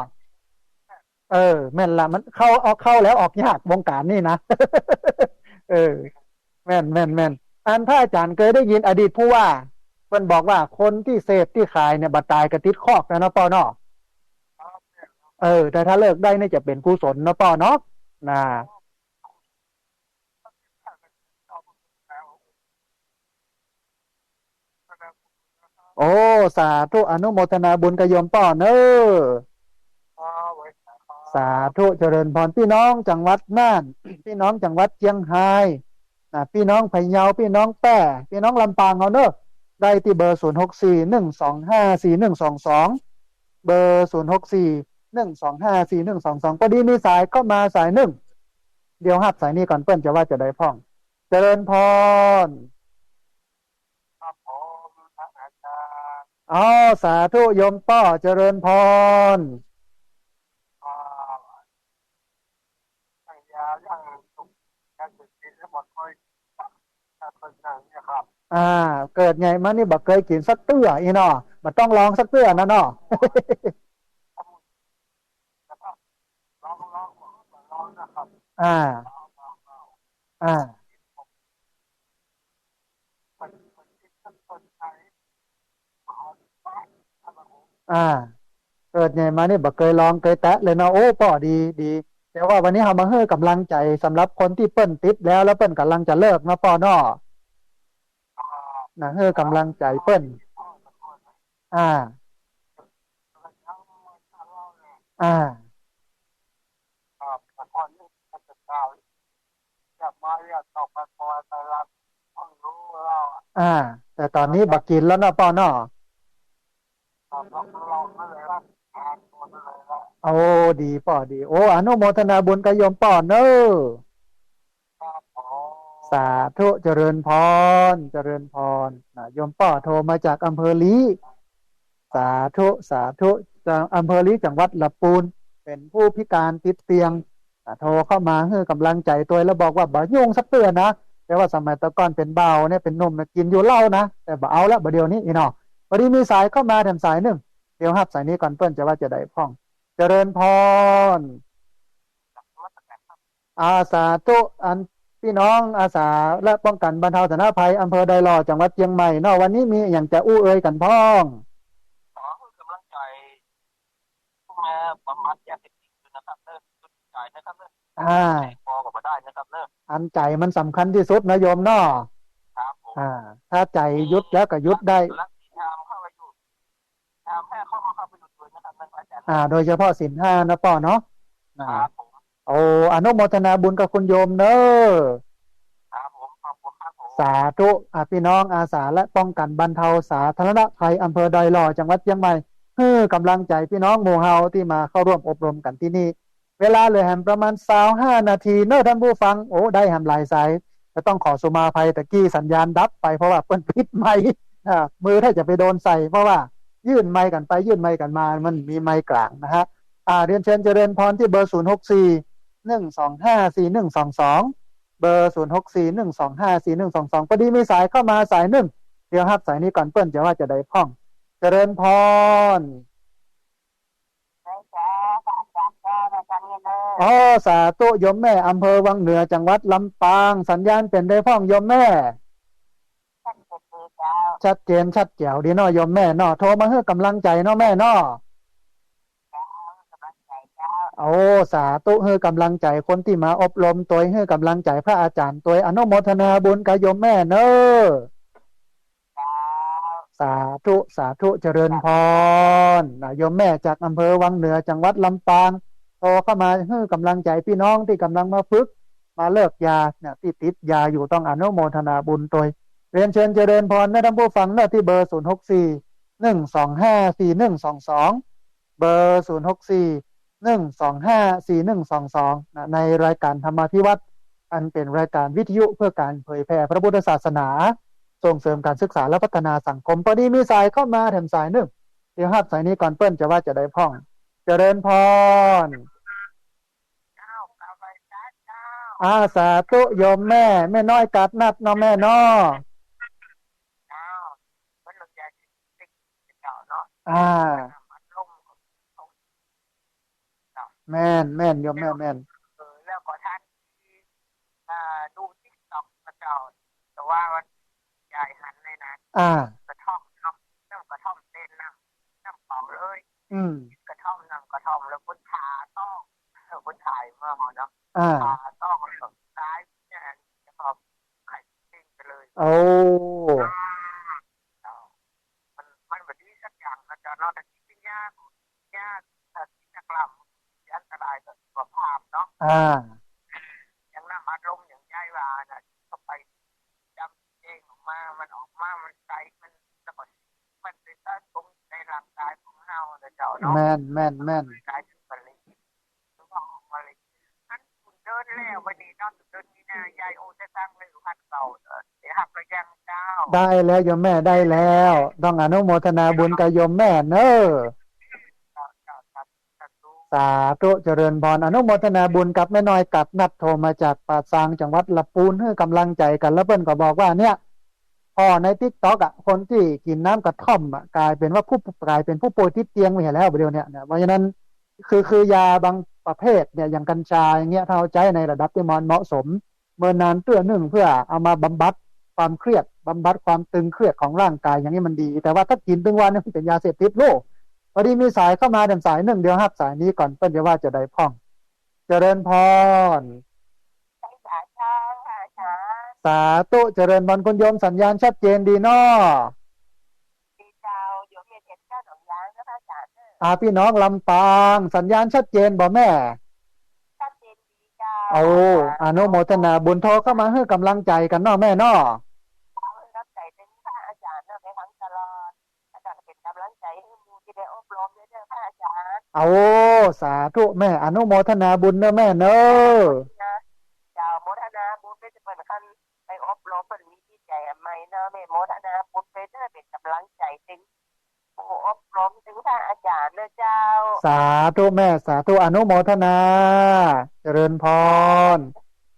เออ แม่นละ มันเข้า ออก เข้าแล้วออกยาก วงก๋านนี่นะ เออ แม่น แม่น แม่น อันพระอาจ๋ารย์เกยได้ยินอดีตผู้ว่า เปิ้นบอกว่าคนตี้เสพตี้ขายเนี่ย บ่ต๋ายก็ติดคอกแล้วเนาะป้อเนาะ เออ แต่ถ้าเลิกได้เนี่ยจะเป๋นกุศลเนาะป้อเนาะ นะ โอ้ สาธุ อนุโมทนาบุญกับโยมป้อเน่อ สาธุ เจริญพร ปี้น้องจังหวัดน่าน ปี้น้องจังหวัดเจียงฮาย นะ ปี้น้องพะเยา ปี้น้องแป้ ปี้น้องลำปางเฮาเน่อ ได้ตี้เบอร์ ศูนย์หกสี่ หนึ่งสองห้า สี่หนึ่งสองสอง เบอร์ ศูนย์หกสี่ หนึ่งสองห้า สี่หนึ่งสองสอง พอดีมีสายเข้ามาสายนึ่ง เดี๋ยวฮับสายนี้ก่อน เปิ้นจะว่าจะใดพ่อง เจริญพร ครับผม พระอาจ๋ารย์ อ๋อ สาธุ โยมป้อ เจริญพร อ่า อย่างยา อย่างสุข อย่างสุข กินแล้วบ่ค่อย ถ้าเป็นอย่างนี้ครับ อ่า เกิดใหญ่มานี่บ่เกยกิ๋นสักเตื้ออี้เนาะ บ่ต้องลองสักเตื้อนะเนาะ ลอง ลอง ลองนะครับ อ่า ลอง ลอง ลอง อ่า มัน มัน มัน อ่า เกิดใหญ่มานี่บ่เกยลองเกยแตะเลยเนาะ โอ้ ป้อ ดี ดี แต่ว่าวันนี้เฮามาหื้อก๋ำลังใจ๋สำหรับคนตี้เปิ้นติดแล้ว แล้วเปิ้นก่ำลังจะเลิกเนาะป้อเนาะ นะ หื้อก๋ำลังใจ๋เปิ้น อ่า อ่า ครับ แต่ก่อนนี่มันจะกล่าว จะมาเรียกต่อไป ปอยไปรับ เพิ่งรู้แล้วอะ อ่า แต่ต๋อนนี้บ่กิ๋นแล้วเนาะป้อเนาะ ครับ เรา เราก็เลยรับทานตัวไปเลยละ โอ้ ดีป้อ ดี โอ้ อนุโมทนาบุญกับโยมป้อเน่อ ครับผม สาธุ เจริญพร เจริญพร นะ โยมป้อโทรมาจากอำเภอลี้ สาธุ สาธุ จากอำเภอลี้ จังหวัดละปูน เป๋นผู้พิก๋านติดเตียง อ่ะ โทรเข้ามาหื้อก๋ำลังใจ๋ตวย แล้วบอกว่าบ่ยุ่งสักเตื้อนะ แต่ว่าสมัยแต่ก่อนเป๋นบ่าวเนี่ย เป๋นหนุ่มเนี่ย กิ๋นอยู่เหล้านะ แต่บ่เอาละ บ่าเดี่ยวนี้อี้เนาะ พอดีมีสายเข้ามาแถมสายนึ่ง เดี๋ยวฮับสายนี้ก่อน เปิ้นจะว่าจะใดพ่อง เจริญพร อาสาธุ อันปี้น้องอาสาและป้องกั๋นบรรเทาสาธารณภัยอำเภอดอยหล่อ จังหวัดเจียงใหม่เนาะ วันนี้มีอะหยังจะอู้เอ่ยกั๋นพ่อง ขอหื้อก๋ำลังใจ๋ ผู้มาบำบัดยาเสพติดอยู่นะครับเน่อ หยุดขายนะครับเน่อ อ่า ใจ๋ปอก็บ่ได้นะครับเน่อ อันใจ๋มันสำคัญตี้สุดนะโยมเนาะ ครับผม อ่า ถ้าใจ๋หยุดแล้วก็หยุดได้ รักศีลธรรมเข้าไปอยู่ ทำให้เข้ามาเข้าไปอยู่ด้วยนะครับเน่อ อาจ๋ารย์ อ่า โดยเฉพาะศีลห้านะป้อเนาะ อ่า ครับผม โอ้ อนุโมทนาบุญกับคุณโยมเน่อ ครับผม ขอบคุณครับผม สาธุ อ่ะ ปี้น้องอาสาและป้องกั๋นบรรเทาสาธารณภัยอำเภอดอยหล่อ จังหวัดเจียงใหม่ หื้อก๋ำลังใจ๋ปี้น้องหมู่เฮาตี้มาเข้าร่วมอบรมกั๋นตี้นี่ เวลาเหลือแหมประมาณซาวห้านาทีเน่อท่านผู้ฟัง โอ้ ได้แหมหลายสาย ก็ต้องขอสุมาอภัย ตะกี้สัญญาณดับไป เพราะว่าเปิ้นปิดไมค์ อ่า มือถ้าจะไปโดนใส่ เพราะว่ายื่นไมค์กั๋นไปยื่นไมค์กั๋นมา มันมีไมค์ก๋างนะฮะ อ่า เรียนเชิญเจริญพรตี้เบอร์ ศูนย์หกสี่ หนึ่งสองห้า สี่หนึ่งสองสอง เบอร์ ศูนย์หกสี่ หนึ่งสองห้า สี่หนึ่งสองสอง พอดีมีสายเข้ามาสายนึ่ง เดี๋ยวฮับสายนี้ก่อน เปิ้นจะว่าจะใดพ่อง เจริญพร อ๋อ สาธุ โยมแม่ อำเภอวังเหนือ จังหวัดลำปาง สัญญาณเป๋นใดพ่องโยมแม่ ชัดเจนชัดแจ๋วดีเนาะโยมแม่เนาะ โทรมาหื้อก๋ำลังใจ๋เนาะแม่เนาะ เจ้า ก๋ำลังใจ๋เจ้า โอ้ สาธุ หื้อกำลังใจ๋คนตี้มาอบรมตวย หื้อกำลังใจ๋พระอาจ๋ารย์ตวย อนุโมทนาบุญกับโยมแม่เน่อ สาธุ สาธุ เจริญพร นะ โยมแม่จากอำเภอวังเหนือ จังหวัดลำปาง โทรเข้ามาหื้อกำลังใจ๋ปี้น้องตี้ก่ำลังมาฝึก มาเลิกยาเนี่ย ตี้ติดยาอยู่ ต้องอนุโมทนาบุญตวย เรียนเชิญเจริญพรนะต้านผู้ฟังเน่อ ตี้เบอร์ ศูนย์หกสี่ หนึ่งสองห้า สี่หนึ่งสองสอง เบอร์ ศูนย์หกสี่ หนึ่งสองห้า สี่หนึ่งสองสอง นะ ในรายการธรรมาภิวัฒน์ อันเป๋นรายการวิทยุเพื่อก๋านเผยแผ่พระพุทธศาสนา ส่งเสริมก๋านศึกษาและพัฒนาสังคม ปอดีมีสายเข้ามาแถมสายนึ่ง เดี๋ยวฮับสายนี้ก่อน เปิ้นจะว่าจะใดพ่อง เจริญพร เจ้า กราบไหว้พระเจ้า อา สาธุ โยมแม่ แม่น้อยกาดนัดเนาะแม่เนาะ เจ้า เปิ้นลงยาเสพติดเจ้าเนาะ อ่า น้ำอัดลม เจ้า แม่น แม่น โยมแม่ แม่น เออ แล้วก็ท่านที่ อ่า ดูติ๊กต็อกเจ้า แต่ว่าวันยายหันเลยนะ อ่า กระท่อมเนาะ น้ำกระท่อมเต้นน้ำ น้ำเปล่าเลย อืม กระท่อม น้ำกระท่อม แล้วเปิ้นผ่าต้อง เออ เปิ้นถ่ายมาหมดเนาะ อ่า ผ่าต้อง แล้วก็ตายเนี่ย แล้วก็ไข้เต้นไปเลย โอ้ อ่า เจ้า มัน มันบ่ดีสักอย่างนะเจ้าเนาะ แต่กินยา ยา เอ่อ กินยากล่ำ อันตรายต่อสุขภาพเนาะ อ่า อย่างน้ำอัดลมอย่างยายว่าน่ะ เข้าไปดำเองออกมา มันออกมา มันใส มัน แล้วก็มันเป็นสารปรุงในร่างกายของเฮานะเจ้าเนาะ แม่น แม่น แม่น กลายเป็นมะเร็ง หรือว่าออกมะเร็ง อันคุณเดินแล้ววันนี้เนาะ เดินมีนายายโอจะตั้งเลยอยู่วัดเก่า เออ ได้ฮับหรือยังเจ้า ได้แล้วโยมแม่ ได้แล้ว ต้องอนุโมทนาบุญกับโยมแม่เน่อ เจ้า เจ้า สาธุ สาธุ สาธุ เจริญพร อนุโมทนาบุญกับแม่น้อยกาดนัด โทรมาจากป่าซาง จังหวัดละปูน หื้อกำลังใจ๋กั๋น แล้วเปิ้นก็บอกว่าเนี่ย ผ่อในติ๊กต็อกอะ คนตี้กิ๋นน้ำกระท่อมอะ ก๋ายเป๋นว่าผู้ ก๋ายเป๋นผู้ป่วยติดเตียงไปแล้ว บ่าเดี่ยวเนี้ยนะ เพราะฉะนั้น คือ คือยาบางประเภทเนี่ย อย่างกัญชาอย่างเงี้ย ถ้าเฮาใจ๊ในระดับตี้มันเหมาะสม เมินนานเตื้อนึ่ง เพื่อเอามาบำบัดความเครียด บำบัดความตึงเครียดของร่างกาย อย่างนี้มันดี แต่ว่าถ้ากิ๋นตึงวันเนี่ย มันเป๋นยาเสพติด โลก ปอดีมีสายเข้ามาแถมสายนึ่ง เดี๋ยวฮับสายนี้ก่อน เปิ้นจะว่าจะใดพ่อง เจริญพร สาธุ เจริญพรคุณโยม สัญญาณชัดเจนดีเนาะ ดีเจ้า โยมเมียเจ็ดเก้าหนองยางนะพระอาจ๋ารย์เนอะ อ่า ปี้น้องลำปาง สัญญาณชัดเจนบ่แม่ ชัดเจนดีเจ้า โอ้ อนุโมทนาบุญ โทรเข้ามาหื้อกำลังใจ๋กั๋นเนาะแม่เนาะ หื้อกำลังใจ๋เป๋นพระอาจ๋ารย์เนาะ ไปฟังตลอด แล้วก็เป๋นกำลังใจ๋หื้อหมู่ตี้ได้อบรมด้วยเด้อพระอาจ๋ารย์ โอ้ สาธุ แม่ อนุโมทนาบุญเน่อแม่เน่อ เจ้า โมทนาบุญด้วยเจ้า เปิ้นคัน ไปอบรมเปิ้นมีจิตใจ๋อันใหม่เนาะ แม่โมทนาบุญไปเด้อ เป๋นกำลังใจ๋เถิงผู้อบรม เถิงพระอาจ๋ารย์เนาะเจ้า สาธุแม่ สาธุ อนุโมทนา เจริญพร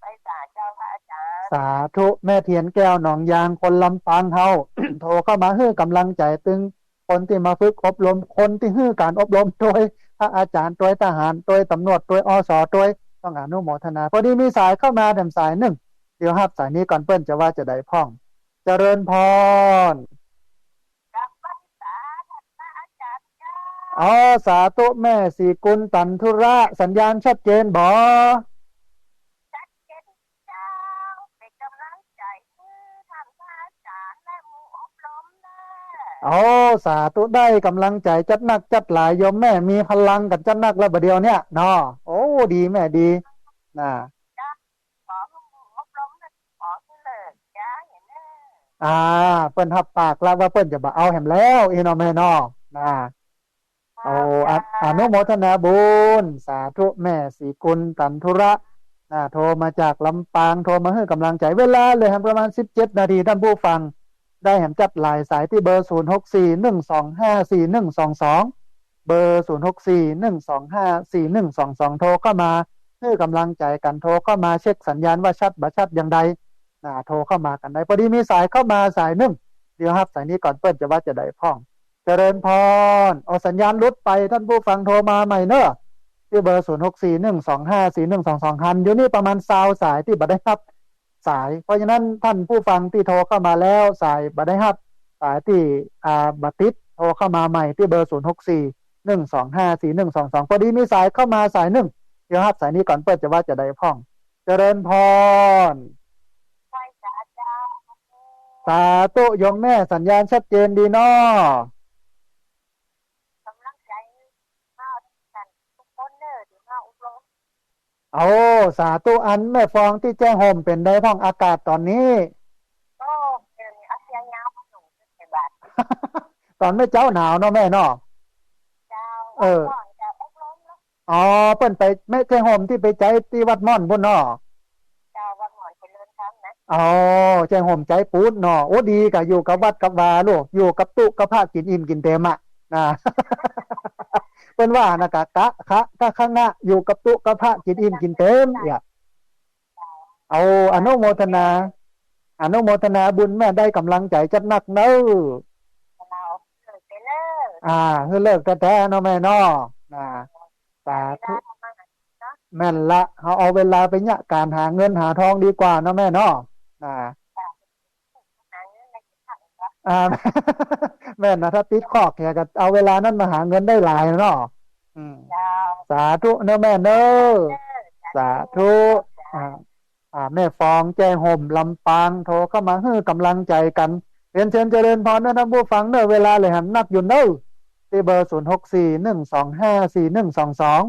ไปสาเจ้าพระอาจ๋ารย์ สาธุ แม่เทียนแก้วหนองยาง คนลำปางเฮา โทรเข้ามาหื้อกำลังใจ๋เถิง คนตี้มาฝึกอบรม คนตี้หื้อก๋านอบรมตวยพระอาจ๋ารย์ ตวยทหาร ตวยตำรวจ ตวย อส ตวย ต้องอนุโมทนา ปอดีมีสายเข้ามาแถมสายนึ่ง เดี๋ยวฮับสายนี้ก่อน เปิ้นจะว่าจะใดพ่อง เจริญพร อ๋อ สาธุแม่ศรีกุลตันธุระ สัญญาณชัดเจนบ่ ชัดเจนเจ้า เป๋นกำลังใจ๋หื้อท่านพระอาจ๋ารย์และหมู่อบรมเน่อ โอ้ สาธุ ได้กำลังใจ๋จัดนักจัดหลาย โยมแม่มีพลังกั๋นจัดนักแล้วบ่าเดี่ยวเนี้ยเนาะ โอ้ ดีแม่ดี น่ะ จ้ะ ขอหื้อหมู่อบรมนะ ขอหื้อเลิกยาเหียเน่อ อ่า เปิ้นฮับปากแล้วว่าเปิ้นจะบ่เอาแหมแล้ว อี้เนาะแม่เนาะ น่ะ โอ้ อ- อนุโมทนาบุญ สาธุ แม่ศรีกุลตันธุระ นะ โทรมาจากลำปาง โทรมาหื้อกำลังใจ๋ เวลาเหลือแหมประมาณสิบเจ็ดนาที ต้านผู้ฟัง ได้แหมจัดหลายสายตี้เบอร์ ศูนย์หกสี่ หนึ่งสองห้า สี่หนึ่งสองสอง เบอร์ ศูนย์หกสี่ หนึ่งสองห้า สี่หนึ่งสองสอง โทรเข้ามาหื้อกำลังใจ๋กั๋น โทรเข้ามาเช็คสัญญาณว่าชัดบ่ชัดอย่างใด นะ โทรเข้ามากั๋นได้ ปอดีมีสายเข้ามาสายนึ่ง เดี๋ยวฮับสายนี้ก่อน เปิ้นจะว่าจะใดพ่อง เจริญพร โอ้ สัญญาณหลุดไป ต้านผู้ฟังโทรมาใหม่เน่อ ตี้เบอร์ ศูนย์หกสี่ หนึ่งสองห้า สี่หนึ่งสองสอง หันอยู่นี่ประมาณซาวสายตี้บ่ได้ฮับสาย เพราะฉะนั้นต้านผู้ฟังตี้โทรเข้ามาแล้วสายบ่ได้ฮับ สายตี้ อ่า บ่ติด โทรเข้ามาใหม่ตี้เบอร์ ศูนย์หกสี่ หนึ่งสองห้าสี่หนึ่งสองสอง พอดีมีสายเข้ามาสายนึ่ง เดี๋ยวฮับสายนี้ก่อน เปิ้นจะว่าจะใดพ่อง เจริญพร ไหว้สาเจ้า สาธุโยมแม่ สัญญาณชัดเจนดีเนาะ ก๋ำลังใจ๋มากั๋นกู้คนเน่อ ตี้มาอบรม โอ้ สาธุ อันแม่ฟองตี้แจ้ห่มเป๋นใดพ่องอากาศต๋อนนี้ โอ้ เดี๋ยวนี้เอาเสียงยาวมาหนุนใส่บาตร ต๋อนเมื่อเจ๊าหนาวเนาะแม่เนาะ เจ้า เออ วัดม่อนจะอบรมเนาะ อ๋อ เปิ้นไปแม่แจ้ห่มตี้ไปใจ๊ตี้วัดม่อนปู๊นเนาะ เจ้า วัดม่อนเจริญธรรมนะ อ๋อ แจ้ห่มใจ๊ปู๊นเนาะ โอ้ ดีก่ะ อยู่กับวัดกับวาลูก อยู่กับตุ๊กับพระกิ๋นอิ่มกิ๋นเต๋มอะ นะ เปิ้นว่านะกะ กะ คะ กะ คะ งะ อยู่กับตุ๊กับพระกิ๋นอิ่มกิ๋นเต๋ม เนี่ย เอา อนุโมทนา อนุโมทนาบุญแม่ ได้ก๋ำลังใจ๋จัดหนักเน่อ เจ้า หื้อเลิกแต๊ๆ เนาะแม่เนาะ นะ สาธุ แม่นละ เฮาเอาเวลาไปเยียะก๋านหาเงินหาทองดีกว่าเนาะแม่เนาะ นะ อ่า แม่นนะ ถ้าติดคอกเนี่ยก็เอาเวลานั้นมาหาเงินได้หลายเนาะ อืม เจ้า สาธุเนอะแม่เนอะ เออ สาธุ สาธุ อ่า อ่า แม่ฟองแจ้ห่มลำปาง โทรเข้ามาหื้อก๋ำลังใจ๋กั๋น เรียนเชิญเจริญพรเนอะท่านผู้ฟังเนอะ เวลาเหลือแหมนักอยู่เนอะ ตี้เบอร์ ศูนย์หกสี่ หนึ่งสองห้า สี่หนึ่งสองสอง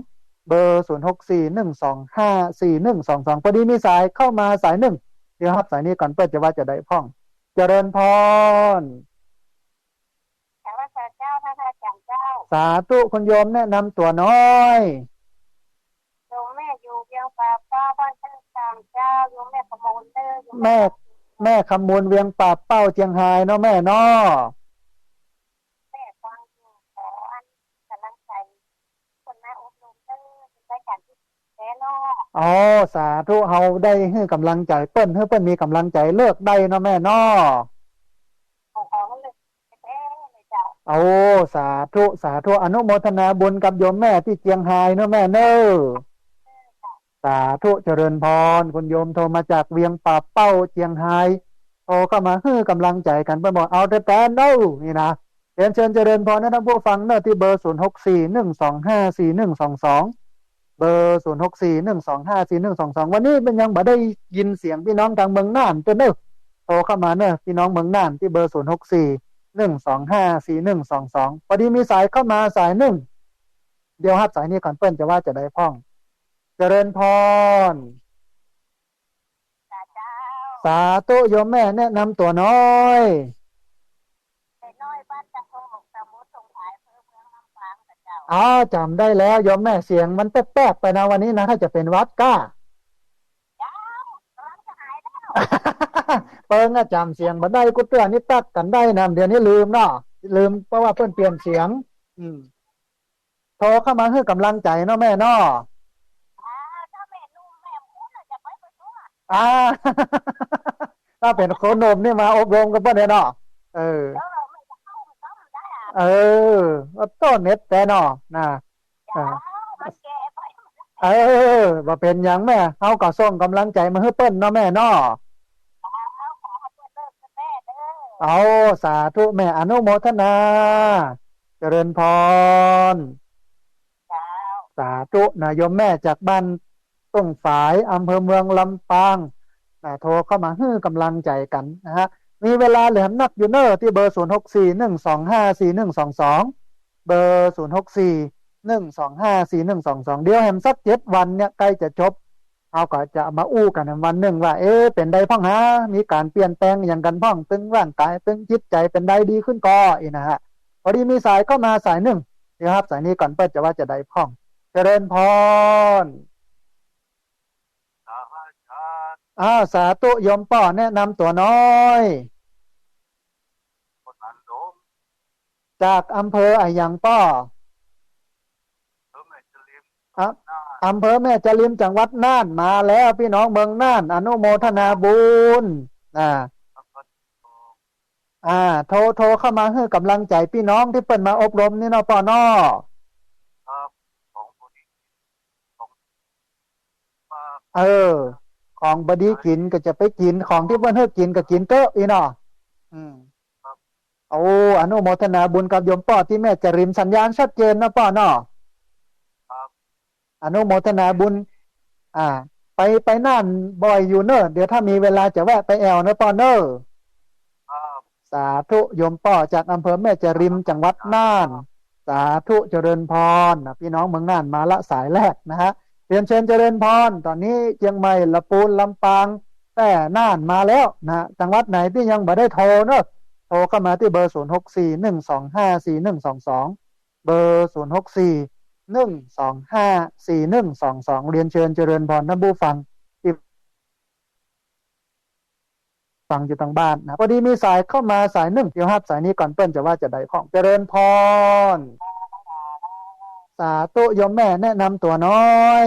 เบอร์ ศูนย์หกสี่ หนึ่งสองห้า สี่หนึ่งสองสอง พอดีมีสายเข้ามาสายนึ่ง เดี๋ยวฮับสายนี้ก่อน เปิ้นจะว่าจะใดพ่อง เจริญพร สาธุเจ้า พระอาจ๋ารย์เจ้า สาธุ คุณโยมแนะนำตั๋วหน้อย โยมแม่อยู่เวียงป่าเป้า บ้านต้นตาลเจ้า โยมแม่ขมูลเน่อ โยมแม่ แม่ แม่ขมูล เวียงป่าเป้า เจียงฮายเนาะแม่เนาะ แม่ฟังอยู่ ขออันก๋ำลังใจ๋ คนมาอบรมเน่อ เป๋นรายก๋านตี้แต๊เนาะ อ๋อ สาธุ เฮาได้หื้อก๋ำลังใจ๋เปิ้น หื้อเปิ้นมีก๋ำลังใจ๋เลิกได้เนาะแม่เนาะ ขอ ขอเลิกแต๊เลยเจ้า โอ้ สาธุ สาธุ อนุโมทนาบุญกับโยมแม่ตี้เจียงฮายเนาะแม่เนาะ สาธุ เจริญพร คุณโยมโทรมาจากเวียงป่าเป้า เจียงฮาย โทรเข้ามาหื้อก๋ำลังใจ๋กั๋น เปิ้นบอกเอาแต๊ๆ เน่อ นี่นะ เรียนเชิญเจริญพรนะท่านผู้ฟังเนอะ ตี้เบอร์ ศูนย์หกสี่ หนึ่งสองห้า สี่หนึ่งสองสอง เบอร์ ศูนย์หกสี่ หนึ่งสองห้า สี่หนึ่งสองสอง วันนี้มันยังบ่ได้ยินเสียงพี่น้องตางเมืองน่านเตื้อเนอะ โทรเข้ามาเนอะ พี่น้องเมืองน่าน ตี้เบอร์ ศูนย์หกสี่ หนึ่งสองห้า สี่หนึ่งสองสอง พอดีมีสายเข้ามาสายนึ่ง เดี๋ยวฮับสายนี้ก่อน เปิ้นจะว่าจะใดพ่อง เจริญพร สาธุ โยมแม่แนะนำตั๋วหน้อย แม่น้อยบ้านตะโกก ตำบลสงขลา อำเภอเมืองลำปางนะเจ้า อ๋อ จ๋ำได้แล้วโยมแม่ เสียงมันแป๊บๆ ไปนะวันนี้นะ ถ้าจะเป๋นหวัดก้า เจ้า ก๋ำลังจะหายแล้ว เปิ้งอะจ๋ำเสียงบ่ได้กู้เตื้อ นี่ตั๊กกั๋นได้นะ เดี๋ยวนี้ลืมเนาะ ลืม เพราะว่าเปิ้นเปลี่ยนเสียง อืม โทรเข้ามาหื้อก๋ำลังใจ๋เนาะแม่เนาะ อ่า ถ้าแม่หนุ่มแม่คุ้นน่ะจะไปประชุมอะ อ่า ถ้าเป๋นคนหนุ่มนี่มาอบรมกับเปิ้นเนี่ยเนาะ เออ เออ แม่จะเข้าอบรมได้อะ เออ ก็ต้นเน็ตแต๊เนาะ นะ เจ้า เออ มันแก่ไป เออ บ่เป๋นหยังแม่ เฮาก็ส่งก๋ำลังใจ๋มาหื้อเปิ้นเนาะแม่เนาะ เจ้า ขอหื้อเปิ้นเลิกแต๊เด้อ เอา สาธุแม่ อนุโมทนา เจริญพร เจ้า สาธุนะ โยมแม่จากบ้านต้งฝาย อำเภอเมืองลำปางนะ โทรเข้ามาหื้อก๋ำลังใจ๋กั๋นนะฮะ มีเวลาเหลือนักอยู่เน่อ ตี้เบอร์ ศูนย์หกสี่ หนึ่งสองห้า สี่หนึ่งสองสอง เบอร์ ศูนย์หกสี่ หนึ่งสองห้า สี่หนึ่งสองสอง เดี๋ยวแหมสักเจ็ดวันเนี่ยใก้จะจบ เฮาก็จะมาอู้กั๋นวันนึ่งว่า เอ๊ะ เป๋นใดพ่องหา มีก๋านเปลี่ยนแปลงหยังกั๋นพ่อง ตึงร่างก๋าย ตึงจิตใจ๋ เป๋นใดดีขึ้นก่อ อี้นะฮะ พอดีมีสายเข้ามาสายนึ่ง เดี๋ยวฮับสายนี้ก่อน เปิ้นจะว่าจะใดพ่อง เจริญพร อ้าว สาธุ โยมป้อ แนะนำตั๋วหน้อย จากอำเภออะหยังป้อ อำเภอแม่จาริม จังหวัดน่าน มาแล้ว พี่น้องเมืองน่าน อนุโมทนาบุญ อ่า อ่า โทร โทรเข้ามาหื้อก๋ำลังใจ๋พี่น้องตี้เปิ้นมาอบรมนี่เนาะป้อเนาะ เออ ของบ่ดีกิ๋นก็จะไปกิ๋น ของตี้เปิ้นหื้อกิ๋นก็กิ๋นเต๊อะ อี้เนาะ อืม โอ้ อนุโมทนาบุญกับโยมป้อตี้แม่จาริม สัญญาณชัดเจนเนาะป้อเนาะ ครับ อนุโมทนาบุญ อ่า ไป ไปน่านบ่อยอยู่เน่อ เดี๋ยวถ้ามีเวลาจะแวะไปแอ่วเน่อป้อเน่อ ครับ สาธุ โยมป้อจากอำเภอแม่จาริม จังหวัดน่าน สาธุ เจริญพรนะ พี่น้องเมืองน่านมาละสายแรกนะฮะ เรียนเชิญเจริญพร ต๋อนนี้เจียงใหม่ ละปูน ลำปาง แพร่ น่านมาแล้วนะ จังหวัดไหนตี้ยังบ่ได้โทรเนาะ โทรเข้ามาตี้เบอร์ ศูนย์หกสี่ หนึ่งสองห้า สี่หนึ่งสองสอง เบอร์ ศูนย์หกสี่ หนึ่งสองห้า สี่หนึ่งสองสอง เรียนเชิญเจริญพรท่านผู้ฟังตี้ ฟังอยู่ตางบ้านนะ พอดีมีสายเข้ามาสายนึ่ง เดี๋ยวฮับสายนี้ก่อน เปิ้นจะว่าจะใดพ่อง เจริญพร สาธุ โยมแม่แนะนำตั๋วน้อย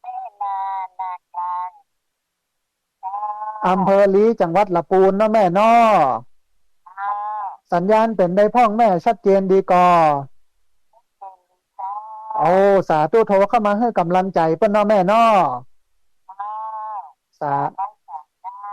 แม่นา นากลาง อำเภอลี จังหวัดละปูนเนาะแม่เนาะ สัญญาณเป๋นใดพ่องแม่ ชัดเจนดีก่อ โอ้ สาธุ โทรเข้ามาหื้อก๋ำลังใจ๋เปิ้นเนาะแม่เนาะ สา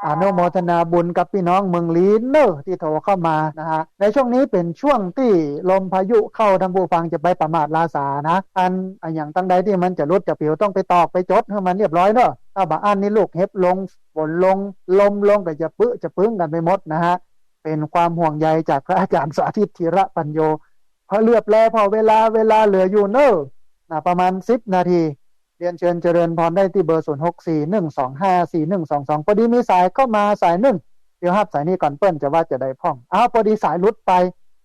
อนุโมทนาบุญกับพี่น้องเมืองลีเน่อตี้โทรเข้ามานะฮะ ในช่วงนี้เป๋นช่วงตี้ลมพายุเข้า ท่านผู้ฟังจะไปประมาทราสานะ อัน อะหยังตังใดตี้มันจะหลุดจะปิ๋วต้องไปตอกไปจ๋ดหื้อมันเรียบร้อยเนาะ ถ้าบ่อั้นนี่ลูกเห็บลง ฝนลง ลมลงก็จะปึ้จะปึ้งกั๋นไปหมดนะฮะ เป๋นความห่วงใยจากพระอาจ๋ารย์สาธิต ธีระปัญโญ พอเหลือบแลผ่อเวลา เวลาเหลืออยู่เน่อ นะ ประมาณสิบนาที เรียนเชิญเจริญพรได้ตี้เบอร์ ศูนย์หกสี่ หนึ่งสองห้า สี่หนึ่งสองสอง พอดีมีสายเข้ามาสายนึ่ง เดี๋ยวฮับสายนี้ก่อน เปิ้นจะว่าจะใดพ่อง อ้าว พอดีสายหลุดไป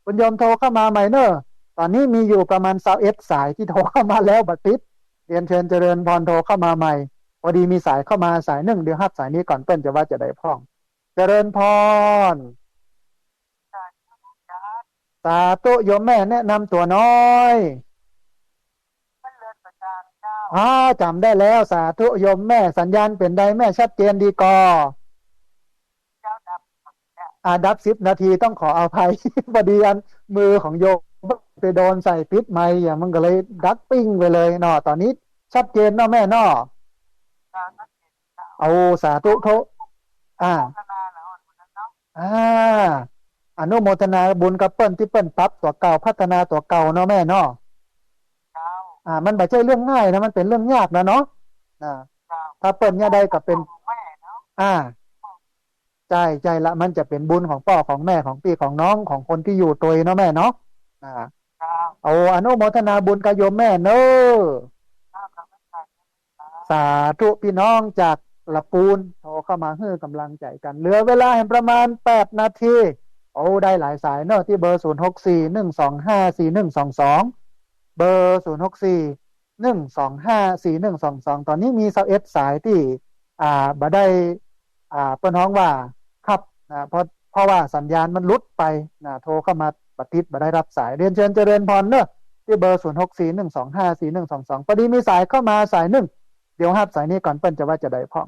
คุณโยมโทรเข้ามาใหม่เน่อ ต๋อนนี้มีอยู่ประมาณซาวเอ็ดสายตี้โทรเข้ามาแล้วบ่ติด เรียนเชิญเจริญพรโทรเข้ามาใหม่ พอดีมีสายเข้ามาสายนึ่ง เดี๋ยวฮับสายนี้ก่อน เปิ้นจะว่าจะใดพ่อง เจริญพร สาธุ โยมแม่แนะนำตั๋วน้อย อ๋อ จ๋ำได้แล้ว สาธุ โยมแม่ สัญญาณเป๋นใดแม่ ชัดเจนดีก่อ อ่า ดับสิบนาที ต้องขออภัย พอดีอันมือของโยมไปโดนใส่ติดไมค์อะ มันก็เลยดับปิ้งไปเลยเนาะ ต๋อนนี้ชัดเจนเนาะแม่เนาะ โอ้ สาธุ โท อ่า อ่า อนุโมทนาบุญกับเปิ้นตี้เปิ้นปรับตั๋วเก่า พัฒนาตั๋วเก่าเนาะแม่เนาะ อ่า มันบ่ใจ้เรื่องง่ายนะ มันเป๋นเรื่องยากนะเนาะ อ่า ถ้าเปิ้นเยียะได้ก็เป๋น อ่า ใจ้ ใจ้ละ มันจะเป๋นบุญของป้อของแม่ ของปี้ของน้อง ของคนตี้อยู่ตวยเนาะแม่เนาะ อ่า โอ้ อนุโมทนาบุญกับโยมแม่เน่อ สาธุ พี่น้องจากละปูน โทรเข้ามาหื้อก๋ำลังใจ๋กั๋น เหลือเวลาแหมประมาณแปดนาที โอ้ ได้หลายสายเนาะ ตี้เบอร์ ศูนย์หกสี่ หนึ่งสองห้า สี่หนึ่งสองสอง เบอร์ ศูนย์หกสี่ หนึ่งสองห้า สี่หนึ่งสองสอง ต๋อนนี้มีซาวเอ็ดสายตี้ อ่า บ่ได้ อ่า เปิ้นฮ้องว่าฮับนะ เพราะ เพราะว่าสัญญาณมันหลุดไปนะ โทรเข้ามาบ่ติด บ่ได้ฮับสาย เรียนเชิญเจริญพรเนาะ ตี้เบอร์ ศูนย์หกสี่ หนึ่งสองห้า สี่หนึ่งสองสอง พอดีมีสายเข้ามาสายนึ่ง เดี๋ยวฮับสายนี้ก่อน เปิ้นจะว่าจะใดพ่อง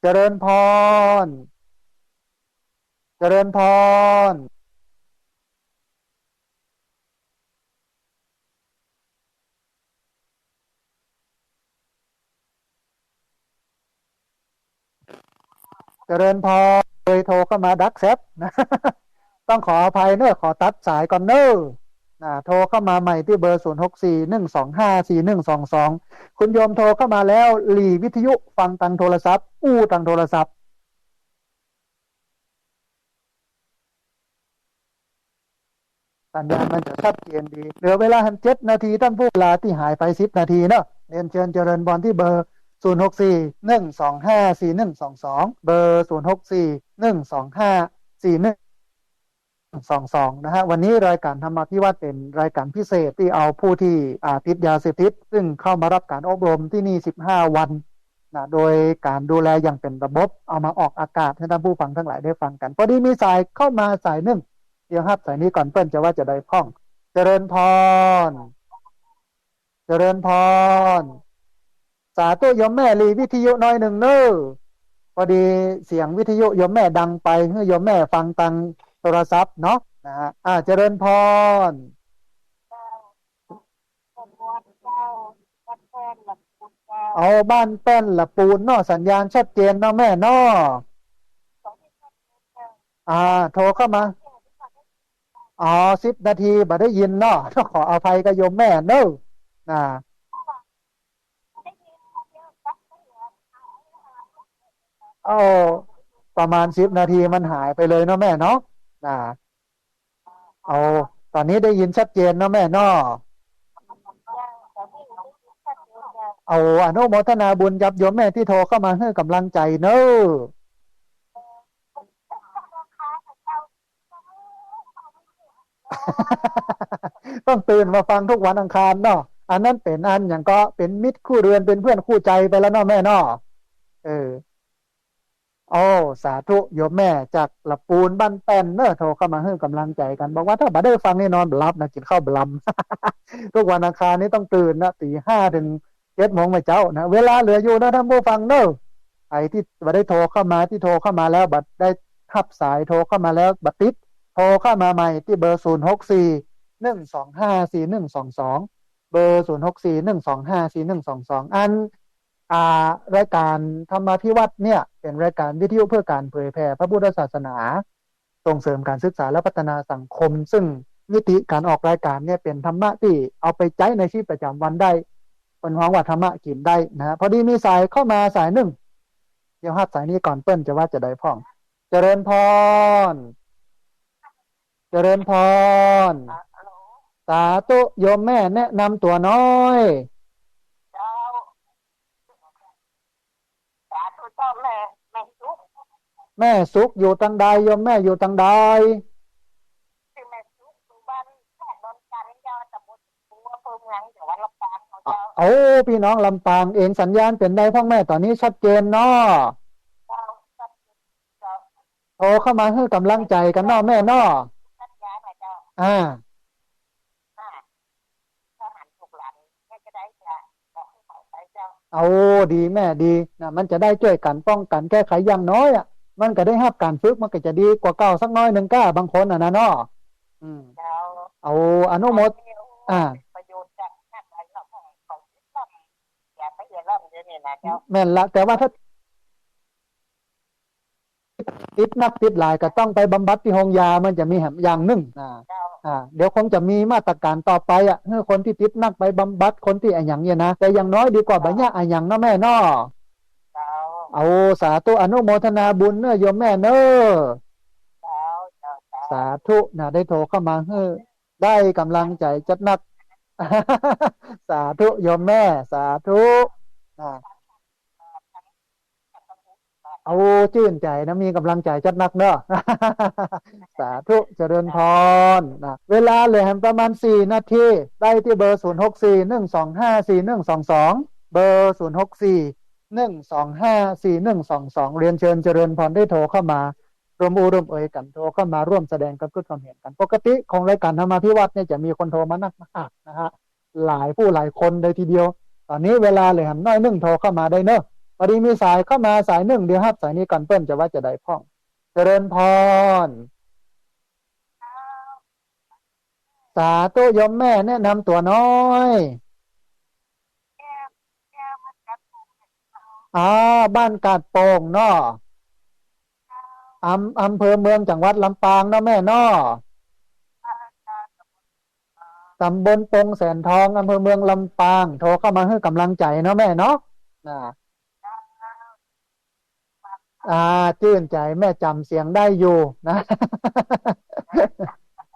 เจริญพร เจริญพร เจริญพร เคยโทรเข้ามาดักแซ็ปนะ ต้องขออภัยเนอะ ขอตัดสายก่อนเนอะ นะ โทรเข้ามาใหม่ตี้เบอร์ ศูนย์หกสี่ หนึ่งสองห้า สี่หนึ่งสองสอง คุณโยมโทรเข้ามาแล้ว หลีวิทยุฟังตางโทรศัพท์ อู้ตางโทรศัพท์ สัญญาณมันจะชัดเจนดี เหลือเวลาแหมเจ็ดนาที ต้านผู้ เวลาตี้หายไปสิบนาทีเนาะ เรียนเชิญเจริญพรตี้เบอร์ ศูนย์หกสี่ หนึ่งสองห้า สี่หนึ่งสองสอง เบอร์ ศูนย์หกสี่ หนึ่งสองห้า สี่หนึ่งสองสอง นะฮะ วันนี้รายการธรรมาภิวัฒน์เป๋นรายการพิเศษตี้เอาผู้ตี้ อ่า ติดยาเสพติด ซึ่งเข้ามาฮับก๋านอบรมตี้นี่สิบห้าวัน นะ โดยก๋านดูแลอย่างเป๋นระบบ เอามาออกอากาศหื้อต้านผู้ฟังตังหลายได้ฟังกั๋น พอดีมีสายเข้ามาสายนึ่ง เดี๋ยวฮับสายนี้ก่อน เปิ้นจะว่าจะใดพ่อง เจริญพร เจริญพร สาธุ โยมแม่หลีวิทยุน้อยนึ่งเน่อ พอดีเสียงวิทยุโยมแม่ดังไป หื้อโยมแม่ฟังตางโทรศัพท์เนาะ นะฮะ อ่า เจริญพร เอา บ้านแป้นละปูนเนาะ สัญญาณชัดเจนเนาะแม่เนาะ อ่า โทรเข้ามา อ๋อ สิบนาทีบ่ได้ยินเนาะ ต้องขออภัยกับโยมแม่เนอะ นะ โอ้ ประมาณสิบนาทีมันหายไปเลยเนาะแม่เนาะ นะ เอา ต๋อนนี้ได้ยินชัดเจนเนาะแม่เนาะ เอา อนุโมทนาบุญกับโยมแม่ตี้โทรเข้ามาหื้อก๋ำลังใจ๋เนาะ ต้องตื่นมาฟังทุกวันอังคารเนาะ อันนั้นเป๋นอันหยังก็เป๋นมิตรคู่เรือน เป๋นเพื่อนคู่ใจ๋ไปแล้วเนาะแม่เนาะ เออ โอ้ สาธุ โยมแม่จากละปูนบ้านแป้นเนาะ โทรเข้ามาหื้อก๋ำลังใจ๋กั๋น บอกว่าถ้าบ่ได้ฟังนี่นอนบ่หลับนะ กิ๋นข้าวบ่ลำ ทุกวันอังคารนี่ต้องตื่นนะ ตี๋ห้าเถิงเจ็ดโมงเมื่อเจ๊านะ เวลาเหลืออยู่นะท่านผู้ฟังเนาะ ใผตี้บ่ได้โทรเข้ามา ตี้โทรเข้ามาแล้วบ่ได้ฮับสาย โทรเข้ามาแล้วบ่ติด โทรเข้ามาใหม่ตี้เบอร์ ศูนย์หกสี่ หนึ่งสองห้า สี่หนึ่งสองสอง เบอร์ ศูนย์หกสี่ หนึ่งสองห้า สี่หนึ่งสองสอง อัน อ่า รายก๋านธรรมาภิวัฒน์เนี่ย เป๋นรายก๋านวิทยุเพื่อก๋านเผยแผ่พระพุทธศาสนา ส่งเสริมก๋านศึกษาและพัฒนาสังคม ซึ่งมิติก๋านออกรายก๋านเนี่ยเป๋นธรรมะตี้เอาไปใจ๊ในชีวิตประจ๋ำวันได้ เปิ้นฮ้องว่าธรรมะกิ๋นได้นะฮะ พอดีมีสายเข้ามาสายนึ่ง เดี๋ยวฮับสายนี้ก่อน เปิ้นจะว่าจาใดพ่อง เจริญพร เจริญพร ฮัลโหล สาธุ โยมแม่แนะนำตั๋วหน้อย เจ้า สาธุเจ้า แม่ แม่สุข แม่สุขอยู่ตังใด โยมแม่อยู่ตังใด ชื่อแม่สุข อยู่บ้านแพรกดอนจันทร์เจ้า ตำบลปู อำเภอเมือง จังหวัดลำปางเจ้า โอ้ ปี้น้องลำปางเอง สัญญาณเป๋นใดพ่องแม่ ต๋อนนี้ชัดเจนเนาะ เจ้า เจ้า โทรเข้ามาหื้อก๋ำลังใจ๋กั๋นเนาะแม่เนาะ สัญญาณนะเจ้า อ่า อ่า ถ้าหันถูกหลัง แม่จะได้จะบอกให้เขาไปเจ้า เอา ดีแม่ดีนะ มันจะได้จ้วยกั๋นป้องกั๋นแก้ไขอย่างน้อยอะ มันก็ได้ฮับก๋านฝึก มันก็จะดีกว่าเก่าสักน้อยนึ่งก้า บางคนอะนะเนาะ อืม เจ้า เอา อนุโมท อ่า ประโยชน์จากนักหลายเนาะ ของเขาคิดว่าอย่าไปอย่าล่ำเดี๋ยวนี้นะเจ้า แม่นละ แต่ว่าถ้า ติดนักติดหลายก็ต้องไปบำบัดตี้โฮงยา มันจะมีแหมอย่างนึ่งนะ เจ้า อ่า เดี๋ยวคงจะมีมาตรก๋านต่อไปอะ หื้อคนตี้ติดนักไปบำบัด คนตี้อะหยังเนี่ยนะ แต่อย่างน้อยดีกว่าบ่ยะอะหยังเนาะแม่เนาะ เจ้า เอา สาธุ อนุโมทนาบุญเนาะโยมแม่เนาะ เจ้า เจ้า เจ้า สาธุนะ ได้โทรเข้ามาหื้อ ได้ก๋ำลังใจ๋จัดนัก สาธุโยมแม่ สาธุ นะ เอา จื้นใจ๋นะ มีก๋ำลังใจ๋จัดนักเนาะ สาธุ เจริญพร นะ เวลาเหลือแหมประมาณสี่นาที ได้ตี้เบอร์ ศูนย์หกสี่ หนึ่งสองห้า สี่หนึ่งสองสอง เบอร์ ศูนย์หกสี่ หนึ่งสองห้า สี่หนึ่งสองสอง เรียนเจิญเจริญพรได้โทรเข้ามา ร่วมอู้ร่วมเอยกั๋น โทรเข้ามาร่วมแสดงความคิดความเห็นกั๋น ปกติของรายก๋านธรรมาภิวัฒน์เนี่ยจะมีคนโทรมานักมากนะฮะ หลายผู้หลายคนเลยทีเดียว ต๋อนนี้เวลาเหลือแหมน้อยนึ่ง โทรเข้ามาได้เนาะ พอดีมีสายเข้ามาสายนึ่ง เดี๋ยวฮับสายนี้ก่อน เปิ้นจะว่าจาใดพ่อง เจริญพร สาธุโยมแม่ แนะนำตั๋วหน้อย อ่า บ้านกาดโป่งเนาะ อำ อำเภอเมืองจังหวัดลำปางเนาะแม่เนาะ ตำบลปงแสนทอง อำเภอเมืองลำปาง โทรเข้ามาหื้อก๋ำลังใจ๋เนาะแม่เนาะ อ่า อ่า จื้นใจ๋ แม่จ๋ำเสียงได้อยู่นะ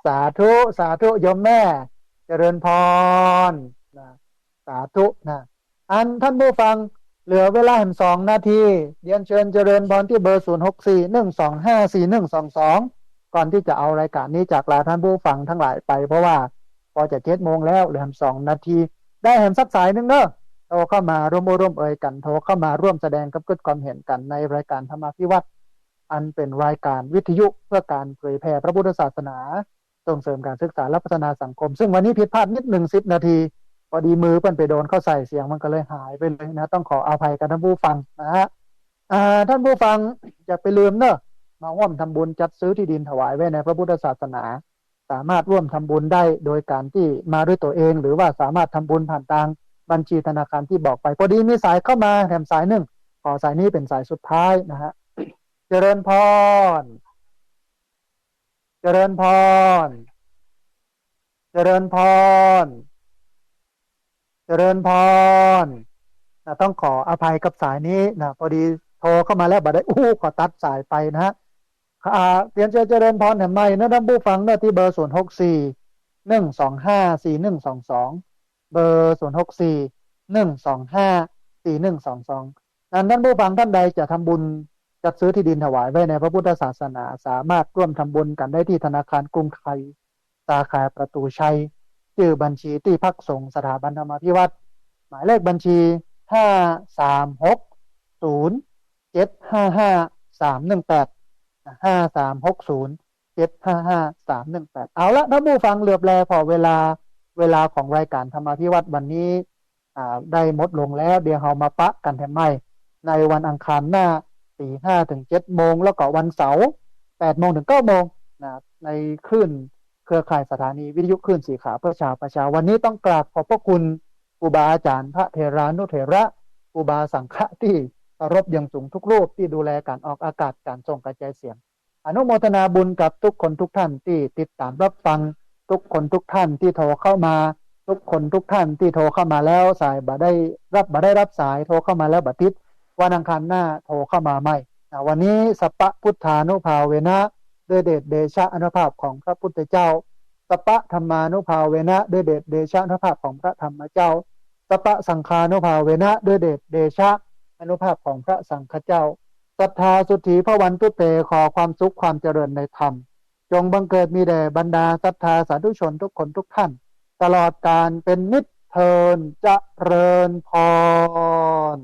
สาธุ สาธุโยมแม่ เจริญพร นะ สาธุนะ อันท่านผู้ฟัง เหลือเวลาแหมสองนาที เรียนเจิญเจริญพรตี้เบอร์ ศูนย์หกสี่ หนึ่งสองห้า สี่หนึ่งสองสอง ก่อนตี้จะเอารายก๋านนี้จากลาท่านผู้ฟังตังหลายไป เพราะว่าปอจะเจ็ดโมงแล้ว เหลือแหมสองนาที ได้แหมสักสายนึ่งเนาะ โทรเข้ามาร่วมอู้ร่วมเอยกั๋น โทรเข้ามาร่วมแสดงความคิดความเห็นกั๋นในรายก๋านธรรมาภิวัฒน์ อันเป๋นรายก๋านวิทยุเพื่อก๋านเผยแผ่พระพุทธศาสนา ส่งเสริมก๋านศึกษาและพัฒนาสังคม ซึ่งวันนี้ผิดพลาดนิดนึ่ง สิบนาที พอดีมือเปิ้นไปโดนเข้าใส่ เสียงมันก็เลยหายไปเลยนะ ต้องขออภัยกับท่านผู้ฟังนะฮะ อ่า ท่านผู้ฟังอย่าไปลืมเนาะ มาร่วมทำบุญจัดซื้อตี้ดินถวายไว้ในพระพุทธศาสนา สามารถร่วมทำบุญได้โดยก๋านตี้มาด้วยตั๋วเอง หรือว่าสามารถทำบุญผ่านตางบัญชีธนาคารตี้บอกไป พอดีมีสายเข้ามาแหมสายนึ่ง ขอสายนี้เป๋นสายสุดท้ายนะฮะ เจริญพร เจริญพร เจริญพร เจริญพร นะ ต้องขออภัยกับสายนี้นะ พอดีโทรเข้ามาแล้วบ่ได้อู้ ขอตัดสายไปนะฮะ อ่า เรียนเชิญเจริญพรแถมใหม่นะท่านผู้ฟังเนอะ ตี้เบอร์ ศูนย์หกสี่ หนึ่งสองห้า สี่หนึ่งสองสอง เบอร์ ศูนย์หกสี่ หนึ่งสองห้า สี่หนึ่งสองสอง นั้นท่านผู้ฟังท่านใดจะทำบุญจัดซื้อที่ดินถวายไว้ในพระพุทธศาสนา สามารถร่วมทำบุญกันได้ที่ธนาคารกรุงไทย สาขาประตูชัย จื้อบัญชีตี้พักสงฆ์สถาบันธรรมาภิวัตน์ หมายเลขบัญชี ห้าสามหกศูนย์เจ็ดห้าห้าสามหนึ่งแปด ห้าสามหกศูนย์เจ็ดห้าห้าสามหนึ่งแปด เอาละท่านผู้ฟัง เหลือบแลผ่อเวลา เวลาของรายการธรรมาภิวัตน์วันนี้ อ่า ได้หมดลงแล้ว เดี๋ยวเฮามาปะกั๋นแถมใหม่ ในวันอังคารหน้า ตีห้าถึงเจ็ดโมง แล้วก็วันเสาร์ แปดโมงถึงเก้าโมงนะ ในคลื่นเครือข่ายสถานีวิทยุคลื่นสีขาวเพื่อชาวประชา วันนี้ต้องกราบขอบพระคุณครูบาอาจ๋ารย์ พระเถรานุเถระ ครูบาสังฆะตี้เคารพอย่างสูงทุกรูปตี้ดูแลก๋านออกอากาศ ก๋านส่งกระจายเสียง อนุโมทนาบุญกับทุกคนทุกท่านตี้ติดต๋ามรับฟัง ทุกคนทุกท่านตี้โทรเข้ามา ทุกคนทุกท่านตี้โทรเข้ามาแล้วสายบ่ได้รับ บ่ได้รับสาย โทรเข้ามาแล้วบ่ติด วันอังคารหน้าโทรเข้ามาใหม่นะ วันนี้ สัพพะพุทธานุภาเวนะ ด้วยเดชเดชะอานุภาพของพระพุทธเจ้า สัพพะธัมมานุภาเวนะ ด้วยเดชเดชะอานุภาพของพระธรรมเจ้า สัพพะสังฆานุภาเวนะ ด้วยเดชเดชะอานุภาพของพระสังฆเจ้า สัทธาสุธีพวันตุเต ขอความสุขความเจริญในธรรม จงบังเกิดมีแด่บรรดาศรัทธาสาธุชนทุกคนทุกท่าน ตลอดกาลเป็นนิจเทิน เจริญพร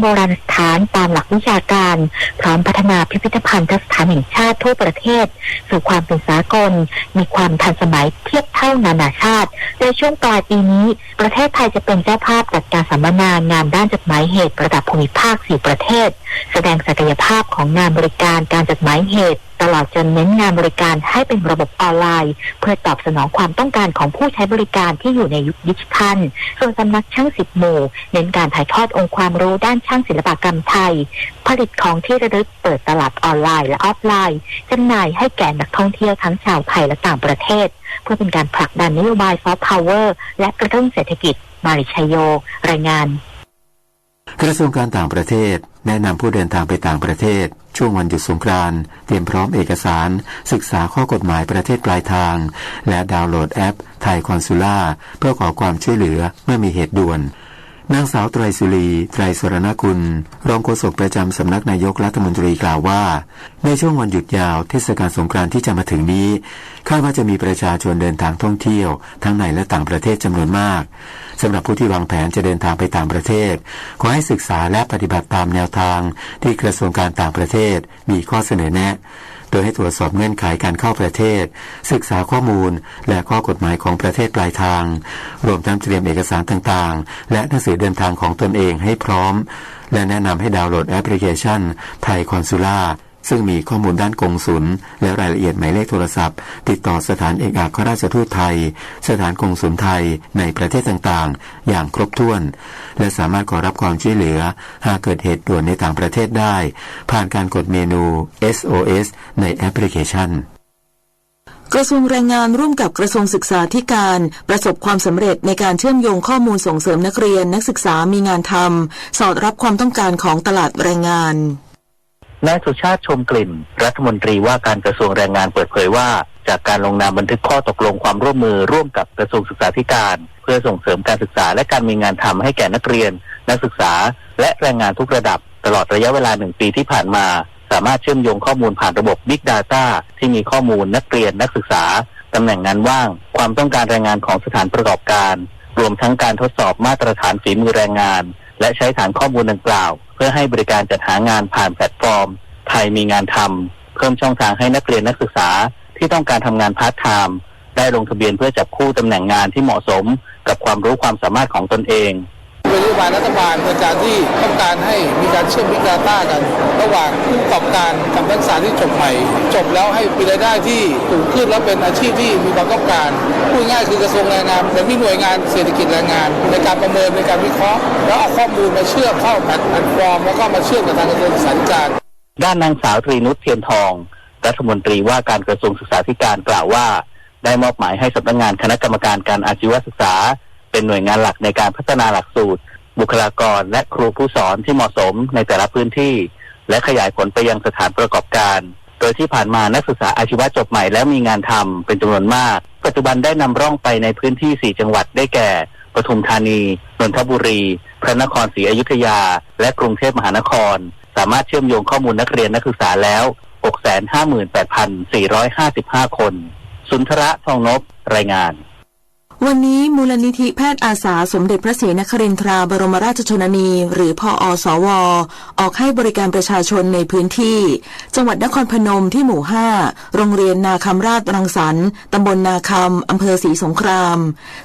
โบราณสถานตามหลักวิชาการ พร้อมพัฒนาพิพิธภัณฑสถานแห่งชาติทั่วประเทศ สู่ความเป็นสากล มีความทันสมัยเทียบเท่านานาชาติ โดยช่วงปลายปีนี้ ประเทศไทยจะเป็นเจ้าภาพจัดการสัมมนางานด้านจดหมายเหตุระดับภูมิภาคสี่ประเทศ แสดงศักยภาพของงานบริการการจดหมายเหตุ ตลอดจนเน้นงานบริการให้เป็นระบบออนไลน์ เพื่อตอบสนองความต้องการของผู้ใช้บริการที่อยู่ในยุคดิจิทัล ส่วนสำนักช่างสิบหมู่ เน้นการถ่ายทอดองค์ความรู้ด้านช่างศิลปกรรมไทย ผลิตของที่ระลึกเปิดตลาดออนไลน์และออฟไลน์ จำหน่ายให้แก่นักท่องเที่ยวทั้งชาวไทยและต่างประเทศ เพื่อเป็นการผลักดันนโยบายซอฟต์พาวเวอร์ และกระตุ้นเศรษฐกิจ มาริชโย รายงาน กระทรวงการต่างประเทศแนะนำผู้เดินทางไปต่างประเทศ ช่วงวันหยุดสงกรานต์ เตรียมพร้อมเอกสาร ศึกษาข้อกฎหมายประเทศปลายทาง และดาวน์โหลดแอปไทยคอนซูล่า เพื่อขอความช่วยเหลือเมื่อมีเหตุด่วน นางสาวไตรสุรี ไตรสรณกุล รองโฆษกประจำสำนักนายกรัฐมนตรีกล่าวว่า ในช่วงวันหยุดยาวเทศกาลสงกรานต์ที่จะมาถึงนี้ คาดว่าจะมีประชาชนเดินทางท่องเที่ยวทั้งในและต่างประเทศจำนวนมาก สำหรับผู้ที่วางแผนจะเดินทางไปต่างประเทศ ขอให้ศึกษาและปฏิบัติตามแนวทางที่กระทรวงการต่างประเทศมีข้อเสนอแนะ โดยให้ตรวจสอบเงื่อนไขการเข้าประเทศ ศึกษาข้อมูล และข้อกฎหมายของประเทศปลายทาง รวมทั้งเตรียมเอกสารต่างๆ และหนังสือเดินทางของตนเองให้พร้อม และแนะนำให้ดาวน์โหลดแอปพลิเคชันไทยคอนซูล่า ซึ่งมีข้อมูลด้านกงสุล และรายละเอียดหมายเลขโทรศัพท์ ติดต่อสถานเอกอัครราชทูตไทย สถานกงสุลไทยในประเทศต่างๆ อย่างครบถ้วน และสามารถขอรับความช่วยเหลือ หากเกิดเหตุด่วนในต่างประเทศได้ ผ่านการกดเมนู เอส โอ เอส ในแอปพลิเคชัน กระทรวงแรงงานร่วมกับกระทรวงศึกษาธิการ ประสบความสำเร็จในการเชื่อมโยงข้อมูลส่งเสริมนักเรียนนักศึกษามีงานทำ สอดรับความต้องการของตลาดแรงงาน นายสุชาติ ชมกลิ่น รัฐมนตรีว่าการกระทรวงแรงงานเปิดเผยว่า จากการลงนามบันทึกข้อตกลงความร่วมมือร่วมกับกระทรวงศึกษาธิการ เพื่อส่งเสริมการศึกษาและการมีงานทำให้แก่นักเรียน นักศึกษา และแรงงานทุกระดับ ตลอดระยะเวลาหนึ่งปีที่ผ่านมา สามารถเชื่อมโยงข้อมูลผ่านระบบ Big Data ที่มีข้อมูลนักเรียนนักศึกษา ตำแหน่งงานว่าง ความต้องการแรงงานของสถานประกอบการ รวมทั้งการทดสอบมาตรฐานฝีมือแรงงาน และใช้ฐานข้อมูลดังกล่าว เพื่อให้บริการจัดหางานผ่านแพลตฟอร์มไทยมีงานทำ เพิ่มช่องทางให้นักเรียนนักศึกษาที่ต้องการทำงานพาร์ทไทม์ ได้ลงทะเบียนเพื่อจับคู่ตำแหน่งงานที่เหมาะสมกับความรู้ความสามารถของตนเอง เป็นนโยบายรัฐบาลในการที่ต้องการให้มีการเชื่อม Big Data กัน ระหว่างผู้ประกอบการกับนักศึกษาที่จบใหม่ จบแล้วให้มีรายได้ที่สูงขึ้น และเป็นอาชีพที่มีความต้องการ พูดง่ายคือกระทรวงแรงงานเหมือนมีหน่วยงานเศรษฐกิจแรงงาน ในการประเมิน ในการวิเคราะห์ แล้วเอาข้อมูลมาเชื่อมเข้าแพลตฟอร์ม แล้วก็มาเชื่อมกับทางกระทรวงศึกษาธิการ ด้านนางสาวตรีนุช เทียนทอง รัฐมนตรีว่าการกระทรวงศึกษาธิการกล่าวว่า ได้มอบหมายให้สำนักงานคณะกรรมการการอาชีวศึกษา เป็นหน่วยงานหลักในการพัฒนาหลักสูตร บุคลากร และครูผู้สอนที่เหมาะสมในแต่ละพื้นที่ และขยายผลไปยังสถานประกอบการ โดยที่ผ่านมานักศึกษาอาชีวะจบใหม่แล้วมีงานทำเป็นจำนวนมาก ปัจจุบันได้นำร่องไปในพื้นที่สี่จังหวัดได้แก่ ปทุมธานี นนทบุรี พระนครศรีอยุธยา และกรุงเทพมหานคร สามารถเชื่อมโยงข้อมูลนักเรียนนักศึกษาแล้ว หกแสนห้าหมื่นแปดพันสี่ร้อยห้าสิบห้า คน สุนทระ ทองนพ รายงาน วันนี้มูลนิธิแพทย์อาสาสมเด็จพระศรีนครินทราบรมราชชนนี หรือ พอสว ออกให้บริการประชาชนในพื้นที่ จังหวัดนครพนมที่หมู่ห้า โรงเรียนนาคำราชรังสรรค์ ตำบลนาคำ อำเภอศรีสงคราม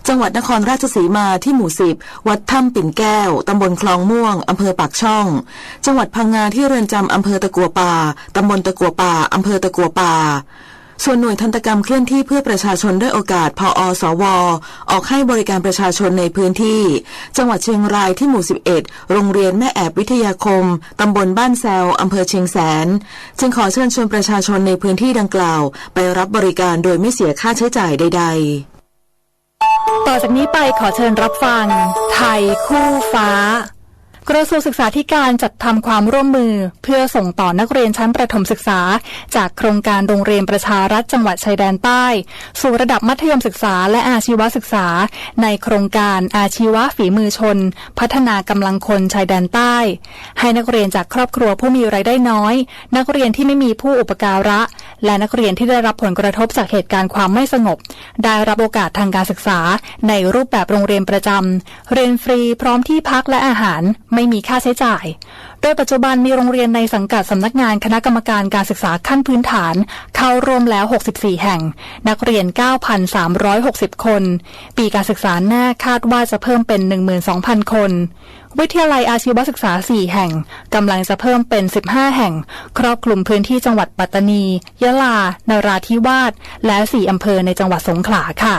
จังหวัดนครราชสีมาที่หมู่สิบ วัดถ้ำปิ่นแก้ว ตำบลคลองม่วง อำเภอปากช่อง จังหวัดพังงาที่เรือนจำอำเภอตะกัวป่า ตำบลตะกัวป่า อำเภอตะกัวป่า ส่วนหน่วยทันตกรรมเคลื่อนที่เพื่อประชาชนด้อยโอกาส พอสว ออกให้บริการประชาชนในพื้นที่ จังหวัดเชียงรายที่หมู่สิบเอ็ด โรงเรียนแม่แอบวิทยาคม ตำบลบ้านแซว อำเภอเชียงแสน จึงขอเชิญชวนประชาชนในพื้นที่ดังกล่าว ไปรับบริการโดยไม่เสียค่าใช้จ่ายใดๆ ต่อจากนี้ไปขอเชิญรับฟัง ไทยคู่ฟ้า กระทรวงศึกษาธิการจัดทำความร่วมมือ เพื่อส่งต่อนักเรียนชั้นประถมศึกษา จากโครงการโรงเรียนประชารัฐจังหวัดชายแดนใต้ สู่ระดับมัธยมศึกษาและอาชีวศึกษา ในโครงการอาชีวะฝีมือชน พัฒนากำลังคนชายแดนใต้ ให้นักเรียนจากครอบครัวผู้มีรายได้น้อย นักเรียนที่ไม่มีผู้อุปการะ และนักเรียนที่ได้รับผลกระทบจากเหตุการณ์ความไม่สงบ ได้รับโอกาสทางการศึกษา ในรูปแบบโรงเรียนประจำ เรียนฟรีพร้อมที่พักและอาหาร ไม่มีค่าใช้จ่าย โดยปัจจุบันมีโรงเรียนในสังกัดสำนักงานคณะกรรมการการศึกษาขั้นพื้นฐานเข้าร่วมแล้ว หกสิบสี่ แห่ง นักเรียน เก้าพันสามร้อยหกสิบ คน ปีการศึกษาหน้าคาดว่าจะเพิ่มเป็น หนึ่งหมื่นสองพัน คน วิทยาลัยอาชีวศึกษา สี่ แห่ง กำลังจะเพิ่มเป็น สิบห้า แห่ง ครอบคลุมพื้นที่จังหวัดปัตตานี ยะลา นราธิวาส และ สี่ อำเภอในจังหวัดสงขลาค่ะ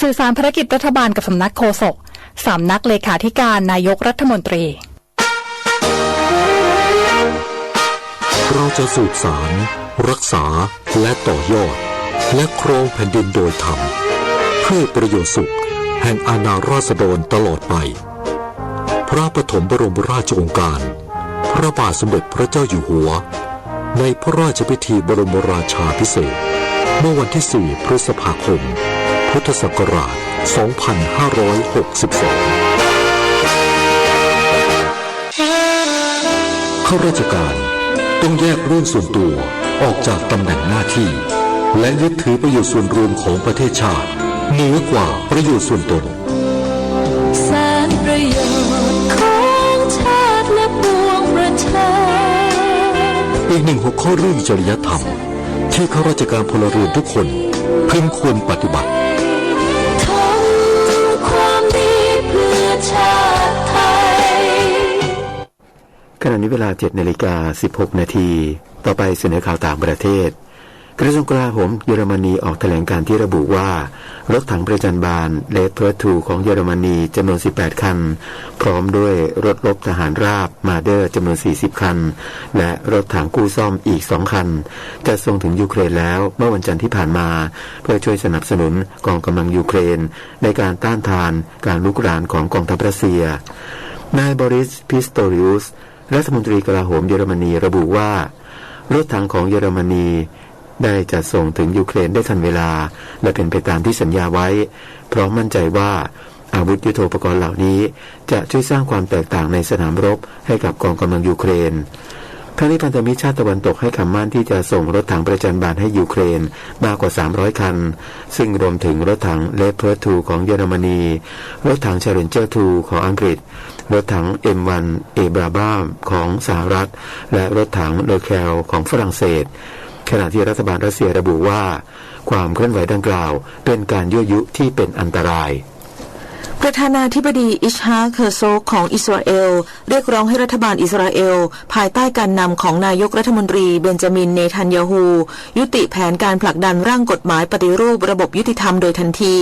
สื่อสารภารกิจรัฐบาลกับสำนักโฆษก สำนักเลขาธิการนายกรัฐมนตรี เราจะสืบสาน รักษา และต่อยอด และครองแผ่นดินโดยธรรม เพื่อประโยชน์สุขแห่งอาณาราษฎรตลอดไป พระปฐมบรมราชโองการ พระบาทสมเด็จพระเจ้าอยู่หัว ในพระราชพิธีบรมราชาภิเษก เมื่อวันที่ สี่ พฤษภาคม พุทธศักราช สองพันห้าร้อยหกสิบสอง ข้าราชการต้องแยกเรื่องส่วนตัวออกจากตำแหน่งหน้าที่ และยึดถือประโยชน์ส่วนรวมของประเทศชาติ เหนือกว่าประโยชน์ส่วนตน สานประโยชน์ของชาติและปวงประชา อีกหนึ่งหัวข้อเรื่องจริยธรรม ที่ข้าราชการพลเรือนทุกคนพึงควรปฏิบัติ ทำความดีเพื่อชาติไทย ขณะนี้เวลา เจ็ดนาฬิกาสิบหกนาที ต่อไปเสนอข่าวต่างประเทศ กระทรวงกลาโหมเยอรมนีออกแถลงการณ์ที่ระบุว่า รถถังประจัญบาล Leopard ทู ของเยอรมนีจำนวน สิบแปด คัน พร้อมด้วยรถรบทหารราบ Marder จำนวน สี่สิบ คัน และรถถังกู้ซ่อมอีก สอง คัน จะส่งถึงยูเครนแล้วเมื่อวันจันทร์ที่ผ่านมา เพื่อช่วยสนับสนุนกองกำลังยูเครน ในการต้านทานการรุกรานของกองทัพรัสเซีย นาย Boris Pistorius รัฐมนตรีกลาโหมเยอรมนีระบุว่า รถถังของเยอรมนีได้จัดส่งถึงยูเครนได้ทันเวลา และเป็นไปตามที่สัญญาไว้ พร้อมมั่นใจว่าอาวุธยุทโธปกรณ์เหล่านี้จะช่วยสร้างความแตกต่างในสนามรบให้กับกองกำลังยูเครน ทั้งนี้พันธมิตรชาติตะวันตกให้คำมั่นที่จะส่งรถถังประจัญบาลให้ยูเครนมากกว่า สามร้อย คัน ซึ่งรวมถึงรถถัง Leopard ทู ของเยอรมนี รถถัง Challenger ทู ของอังกฤษ รถถัง เอ็มวัน Abrams ของสหรัฐ และรถถัง Rafale ของฝรั่งเศส ขณะที่รัฐบาลรัสเซียระบุว่า ความเคลื่อนไหวดังกล่าวเป็นการยั่วยุที่เป็นอันตราย ประธานาธิบดีอิชฮาก เฮอร์โซกของอิสราเอล เรียกร้องให้รัฐบาลอิสราเอล ภายใต้การนำของนายกรัฐมนตรีเบนจามิน เนทันยาฮู ยุติแผนการผลักดันร่างกฎหมายปฏิรูประบบยุติธรรมโดยทันที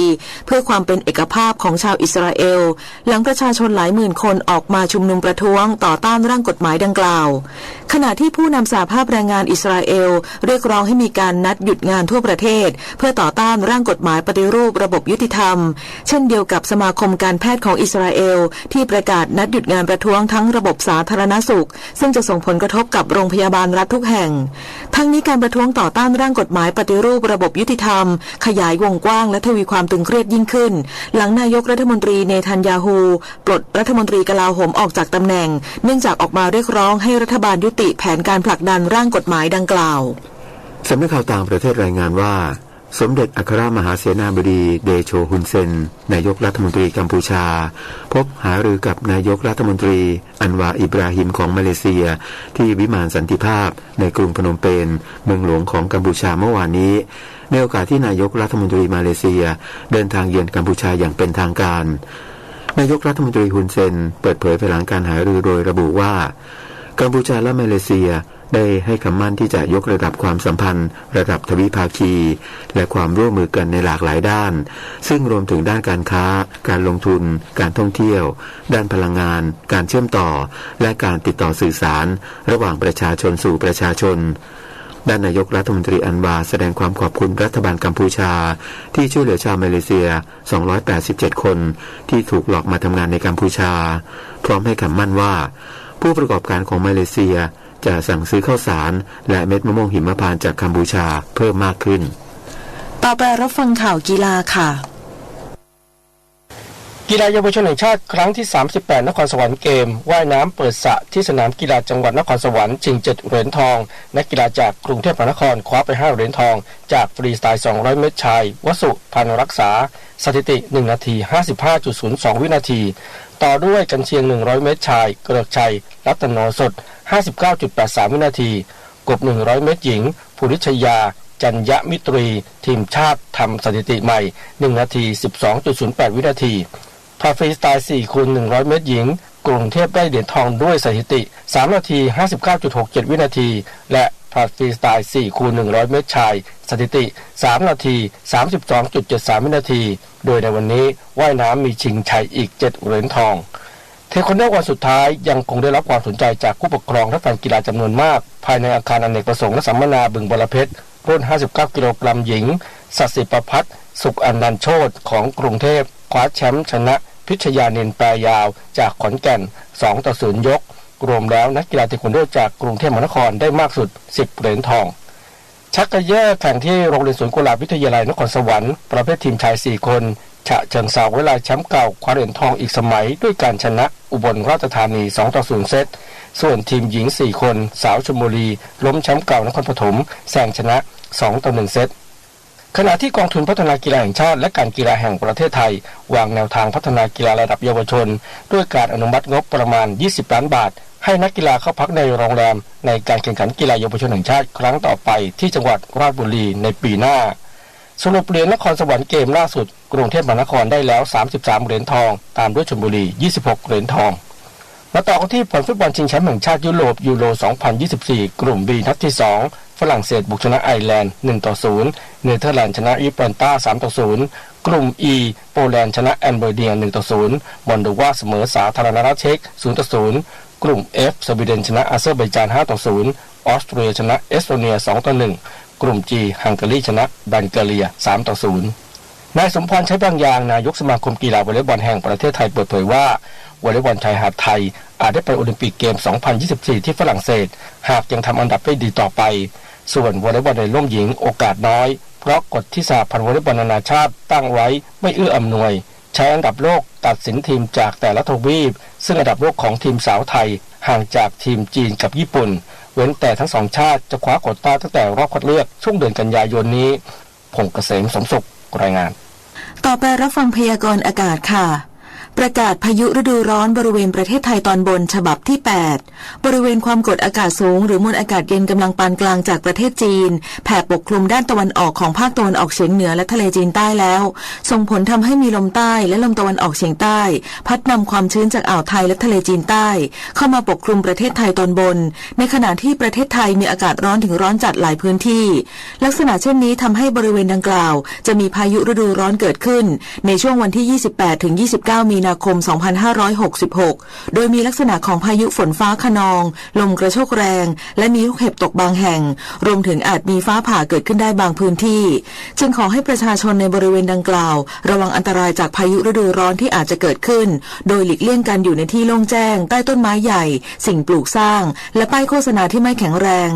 เพื่อความเป็นเอกภาพของชาวอิสราเอล หลังประชาชนหลายหมื่นคนออกมาชุมนุมประท้วงต่อต้านร่างกฎหมายดังกล่าว ขณะที่ผู้นำสหภาพแรงงานอิสราเอล เรียกร้องให้มีการนัดหยุดงานทั่วประเทศ เพื่อต่อต้านร่างกฎหมายปฏิรูประบบยุติธรรม เช่นเดียวกับสมาคมการแพทย์ของอิสราเอล ที่ประกาศนัดหยุดงานประท้วงทั้งระบบสาธารณสุข ซึ่งจะส่งผลกระทบกับโรงพยาบาลรัฐทุกแห่ง ทั้งนี้การประท้วงต่อต้านร่างกฎหมายปฏิรูประบบยุติธรรม ขยายวงกว้างและทวีความตึงเครียดยิ่งขึ้น หลังนายกรัฐมนตรีเนทันยาฮู ปลดรัฐมนตรีกลาโหมออกจากตำแหน่ง เนื่องจากออกมาเรียกร้องให้รัฐบาลยุติแผนการผลักดันร่างกฎหมายดังกล่าว สำนักข่าวต่างประเทศรายงานว่า สมเด็จอัครมหาเสนาบดีเดโช ฮุนเซน นายกรัฐมนตรีกัมพูชา พบหารือกับนายกรัฐมนตรีอันวาร์ อิบราฮิมของมาเลเซีย ที่วิมานสันติภาพในกรุงพนมเปญ เมืองหลวงของกัมพูชาเมื่อวานนี้ ในโอกาสที่นายกรัฐมนตรีมาเลเซียเดินทางเยือนกัมพูชาอย่างเป็นทางการ นายกรัฐมนตรีฮุนเซนเปิดเผยภายหลังการหารือโดยระบุว่า กัมพูชาและมาเลเซียได้ให้คำมั่นที่จะยกระดับความสัมพันธ์ระดับทวิภาคี และความร่วมมือกันในหลากหลายด้าน ซึ่งรวมถึงด้านการค้า การลงทุน การท่องเที่ยว ด้านพลังงาน การเชื่อมต่อ และการติดต่อสื่อสารระหว่างประชาชนสู่ประชาชน ด้านนายกรัฐมนตรีอันวาร์แสดงความขอบคุณรัฐบาลกัมพูชา ที่ช่วยเหลือชาวมาเลเซีย สองร้อยแปดสิบเจ็ด คน ที่ถูกหลอกมาทำงานในกัมพูชา พร้อมให้คำมั่นว่า ผู้ประกอบการของมาเลเซียจะสั่งซื้อข้าวสาร และเม็ดมะม่วงหิมพานต์จากกัมพูชาเพิ่มมากขึ้น ต่อไปรับฟังข่าวกีฬาค่ะ กีฬาเยาวชนแห่งชาติครั้งที่สามสิบแปด นครสวรรค์เกม ว่ายน้ำเปิดสระที่สนามกีฬาจังหวัดนครสวรรค์ ชิงเจ็ดเหรียญทอง นักกีฬาจากกรุงเทพมหานครคว้าไปห้าเหรียญทอง จากฟรีสไตล์สองร้อยเมตรชาย วสุ พันรักษา สถิติ หนึ่งนาที ห้าสิบห้าจุดศูนย์สองวินาที ต่อด้วยกัญเชียงหนึ่งร้อยเมตรชาย เกริกชัย รัตนโอสถ ห้าสิบเก้าจุดแปดสามวินาที กบหนึ่งร้อยเมตรหญิง ภูริชยา จัญญมิตรี ทีมชาติทำสถิติใหม่ หนึ่งนาที สิบสองจุดศูนย์แปดวินาที ผลัดฟรีสไตล์สี่คูณหนึ่งร้อยเมตรหญิง กรุงเทพได้เหรียญทองด้วยสถิติ สามนาที ห้าสิบเก้าจุดหกเจ็ดวินาที และผลัดฟรีสไตล์สี่คูณหนึ่งร้อยเมตรชาย สถิติ สามนาที สามสิบสองจุดเจ็ดสามวินาที โดยในวันนี้ว่ายน้ำมีชิงชัยอีกเจ็ดเหรียญทอง เทควันโดวันสุดท้ายยังคงได้รับความสนใจจากผู้ปกครองและแฟนกีฬาจำนวนมาก ภายในอาคารอเนกประสงค์และสัมมนาบึงบรเพชร รุ่นห้าสิบเก้ากิโลกรัมหญิง ศศิประภัทร สุขอนันต์โชติ ของกรุงเทพ คว้าแชมป์ชนะพิชยานินแปรยาว จากขอนแก่น สองต่อศูนย์ยก รวมแล้วนักกีฬาเทควันโดจากกรุงเทพมหานครได้มากสุด สิบเหรียญทอง ชักเขย่อแข่งที่โรงเรียนสวนกุหลาบวิทยาลัยนครสวรรค์ ประเภททีมชายสี่คน ฉะเชิงเทราไว้ลายแชมป์เก่าคว้าเหรียญทองอีกสมัย ด้วยการชนะอุบลราชธานี สองต่อศูนย์เซต ส่วนทีมหญิงสี่คน สาวชลบุรี ล้มแชมป์เก่านครปฐม แซงชนะ สองต่อหนึ่งเซต ขณะที่กองทุนพัฒนากีฬาแห่งชาติและการกีฬาแห่งประเทศไทย วางแนวทางพัฒนากีฬาระดับเยาวชน ด้วยการอนุมัติงบประมาณ ยี่สิบล้านบาท ให้นักกีฬาเข้าพักในโรงแรม ในการแข่งขันกีฬาเยาวชนแห่งชาติครั้งต่อไปที่จังหวัดราชบุรีในปีหน้า สรุปเหรียญนครสวรรค์เกมล่าสุด กรุงเทพมหานครได้แล้ว สามสิบสามเหรียญทอง ตามด้วยชลบุรี ยี่สิบหกเหรียญทอง มาต่อกันที่ผลฟุตบอลชิงแชมป์แห่งชาติยุโรป ยูโร สองพันยี่สิบสี่ กลุ่ม B นัดที่สอง ฝรั่งเศสบุกชนะไอร์แลนด์ หนึ่งต่อศูนย์ เนเธอร์แลนด์ชนะยิบรัลตาร์ สามต่อศูนย์ กลุ่ม E โปแลนด์ชนะแอนเบอร์เนีย หนึ่งต่อศูนย์ มอลโดวาเสมอสาธารณรัฐเช็ก ศูนย์ต่อศูนย์ กลุ่ม F สวีเดนชนะอาเซอร์ไบจาน ห้าต่อศูนย์ ออสเตรียชนะเอสโตเนีย สองต่อหนึ่ง กลุ่ม G ฮังการีชนะบัลแกเรีย สามต่อศูนย์ นายสมพร ใช้บางอย่าง นายกสมาคมกีฬาวอลเลย์บอลแห่งประเทศไทยเปิดเผยว่า วอลเลย์บอลชายหาดไทยอาจได้ไปโอลิมปิกเกม สองพันยี่สิบสี่ ที่ฝรั่งเศส หากยังทำอันดับได้ดีต่อไป ส่วนวอลเลย์บอลในร่มหญิงโอกาสน้อย เพราะกฎที่สหพันธ์วอลเลย์บอลนานาชาติตั้งไว้ไม่เอื้ออำนวย ใช้อันดับโลกตัดสินทีมจากแต่ละทวีป ซึ่งอันดับโลกของทีมสาวไทยห่างจากทีมจีนกับญี่ปุ่น เว้นแต่ทั้งสองชาติจะคว้าโควต้าตั้งแต่รอบคัดเลือกช่วงเดือนกันยายนนี้ พงษ์เกษม สมสุข รายงาน ต่อไปรับฟังพยากรณ์อากาศค่ะ ประกาศพายุฤดูร้อนบริเวณประเทศไทยตอนบนฉบับที่แปด บริเวณความกดอากาศสูงหรือมวลอากาศเย็นกำลังปานกลางจากประเทศจีน แผ่ปกคลุมด้านตะวันออกของภาคตะวันออกเฉียงเหนือและทะเลจีนใต้แล้ว ส่งผลทำให้มีลมใต้และลมตะวันออกเฉียงใต้ พัดนำความชื้นจากอ่าวไทยและทะเลจีนใต้ เข้ามาปกคลุมประเทศไทยตอนบน ในขณะที่ประเทศไทยมีอากาศร้อนถึงร้อนจัดหลายพื้นที่ ลักษณะเช่นนี้ทำให้บริเวณดังกล่าว จะมีพายุฤดูร้อนเกิดขึ้น ในช่วงวันที่ ยี่สิบแปดถึงยี่สิบเก้า มีนาคม สองพันห้าร้อยหกสิบหก โดยมีลักษณะของพายุฝนฟ้าคะนอง ลมกระโชกแรง และมีลูกเห็บตกบางแห่ง รวมถึงอาจมีฟ้าผ่าเกิดขึ้นได้บางพื้นที่ จึงขอให้ประชาชนในบริเวณดังกล่าว ระวังอันตรายจากพายุฤดูร้อนที่อาจจะเกิดขึ้น โดยหลีกเลี่ยงการอยู่ในที่โล่งแจ้ง ใต้ต้นไม้ใหญ่ สิ่งปลูกสร้าง และป้ายโฆษณาที่ไม่แข็งแรง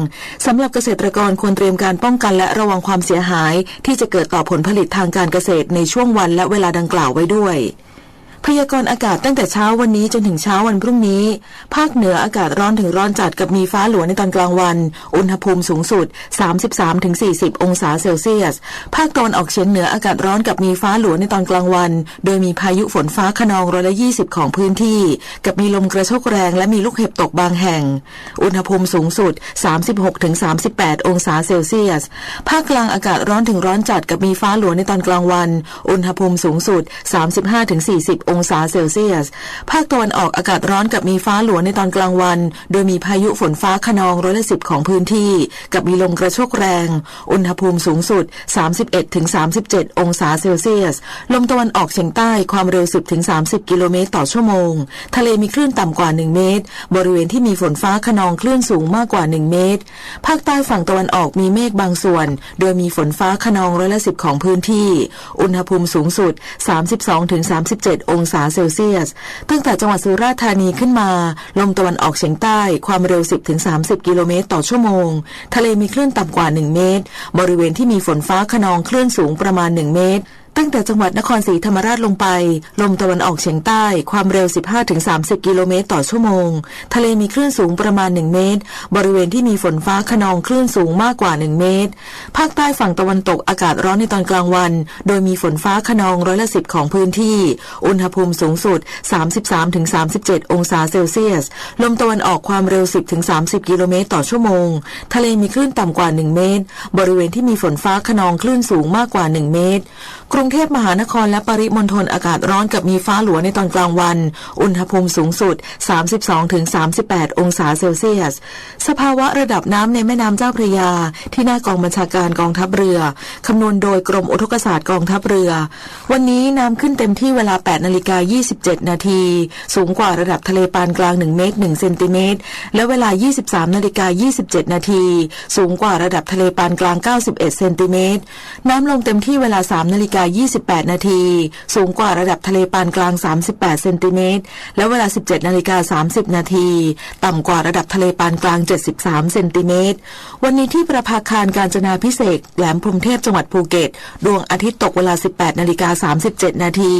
สำหรับเกษตรกรควรเตรียมการป้องกันและระวังความเสียหาย ที่จะเกิดต่อผลผลิตทางการเกษตรในช่วงวันและเวลาดังกล่าวไว้ด้วย พยากรณ์อากาศตั้งแต่เช้าวันนี้จนถึงเช้าวันพรุ่งนี้ ภาคเหนืออากาศร้อนถึงร้อนจัดกับมีฟ้าหลัวในตอนกลางวัน อุณหภูมิสูงสุด สามสิบสามถึงสี่สิบ องศาเซลเซียส ภาคตะวันออกเฉียงเหนืออากาศร้อนกับมีฟ้าหลัวในตอนกลางวัน โดยมีพายุฝนฟ้าคะนองร้อยละยี่สิบของพื้นที่ กับมีลมกระโชกแรงและมีลูกเห็บตกบางแห่ง อุณหภูมิสูงสุด สามสิบหกถึงสามสิบแปด องศาเซลเซียส ภาคกลางอากาศร้อนถึงร้อนจัดกับมีฟ้าหลัวในตอนกลางวัน อุณหภูมิสูงสุด สามสิบห้าถึงสี่สิบ องศาเซลเซียส ภาคตะวันออกอากาศร้อนกับมีฟ้าหลัวในตอนกลางวัน โดยมีพายุฝนฟ้าคะนองร้อยละสิบของพื้นที่ กับมีลมกระโชกแรง อุณหภูมิสูงสุด สามสิบเอ็ดถึงสามสิบเจ็ด องศาเซลเซียส ลมตะวันออกเฉียงใต้ความเร็ว สิบถึงสามสิบ กิโลเมตรต่อชั่วโมง ทะเลมีคลื่นต่ำกว่าหนึ่งเมตร บริเวณที่มีฝนฟ้าคะนองคลื่นสูงมากกว่าหนึ่งเมตร ภาคใต้ฝั่งตะวันออกมีเมฆบางส่วน โดยมีฝนฟ้าคะนองร้อยละสิบของพื้นที่ อุณหภูมิสูงสุด สามสิบสองถึงสามสิบเจ็ด องศาเซลเซียส ตั้งแต่จังหวัดสุราษฎร์ธานีขึ้นมา ลมตะวันออกเฉียงใต้ความเร็ว สิบถึงสามสิบ กิโลเมตรต่อชั่วโมง ทะเลมีคลื่นต่ำกว่าหนึ่งเมตร บริเวณที่มีฝนฟ้าคะนองคลื่นสูงประมาณหนึ่งเมตร ตั้งแต่จังหวัดนครศรีธรรมราชลงไป ลมตะวันออกเฉียงใต้ ความเร็ว สิบห้าถึงสามสิบกิโลเมตรต่อชั่วโมง ทะเลมีคลื่นสูงประมาณ หนึ่งเมตร บริเวณที่มีฝนฟ้าคะนองคลื่นสูงมากกว่า หนึ่งเมตร ภาคใต้ฝั่งตะวันตกอากาศร้อนในตอนกลางวัน โดยมีฝนฟ้าคะนองร้อยละสิบของพื้นที่ อุณหภูมิสูงสุด สามสิบสามถึงสามสิบเจ็ดองศาเซลเซียส ลมตะวันออกความเร็ว สิบถึงสามสิบกิโลเมตรต่อชั่วโมง ทะเลมีคลื่นต่ำกว่า หนึ่งเมตร บริเวณที่มีฝนฟ้าคะนองคลื่นสูงมากกว่า หนึ่งเมตร กรุงเทพมหานครและปริมณฑลอากาศร้อนกับมีฟ้าหลัวในตอนกลางวัน อุณหภูมิสูงสุด สามสิบสองถึงสามสิบแปดองศาเซลเซียส สภาวะระดับน้ำในแม่น้ำเจ้าพระยา ที่หน้ากองบัญชาการกองทัพเรือ คำนวณโดยกรมอุทกศาสตร์กองทัพเรือ วันนี้น้ำขึ้นเต็มที่เวลา แปดนาฬิกายี่สิบเจ็ดนาที สูงกว่าระดับทะเลปานกลาง หนึ่งเมตร หนึ่งเซนติเมตร และเวลา ยี่สิบสามนาฬิกายี่สิบเจ็ดนาที สูงกว่าระดับทะเลปานกลาง เก้าสิบเอ็ดเซนติเมตร น้ำลงเต็มที่เวลา สามนาฬิกายี่สิบแปดนาที สูงกว่าระดับทะเลปานกลาง สามสิบแปดเซนติเมตร และเวลา สิบเจ็ดนาฬิกาสามสิบนาที ต่ำกว่าระดับทะเลปานกลาง เจ็ดสิบสามเซนติเมตร วันนี้ที่ประภาคารกาญจนาภิเษก แหลมพรหมเทพ จังหวัดภูเก็ต ดวงอาทิตย์ตกเวลา สิบแปดนาฬิกาสามสิบเจ็ดนาที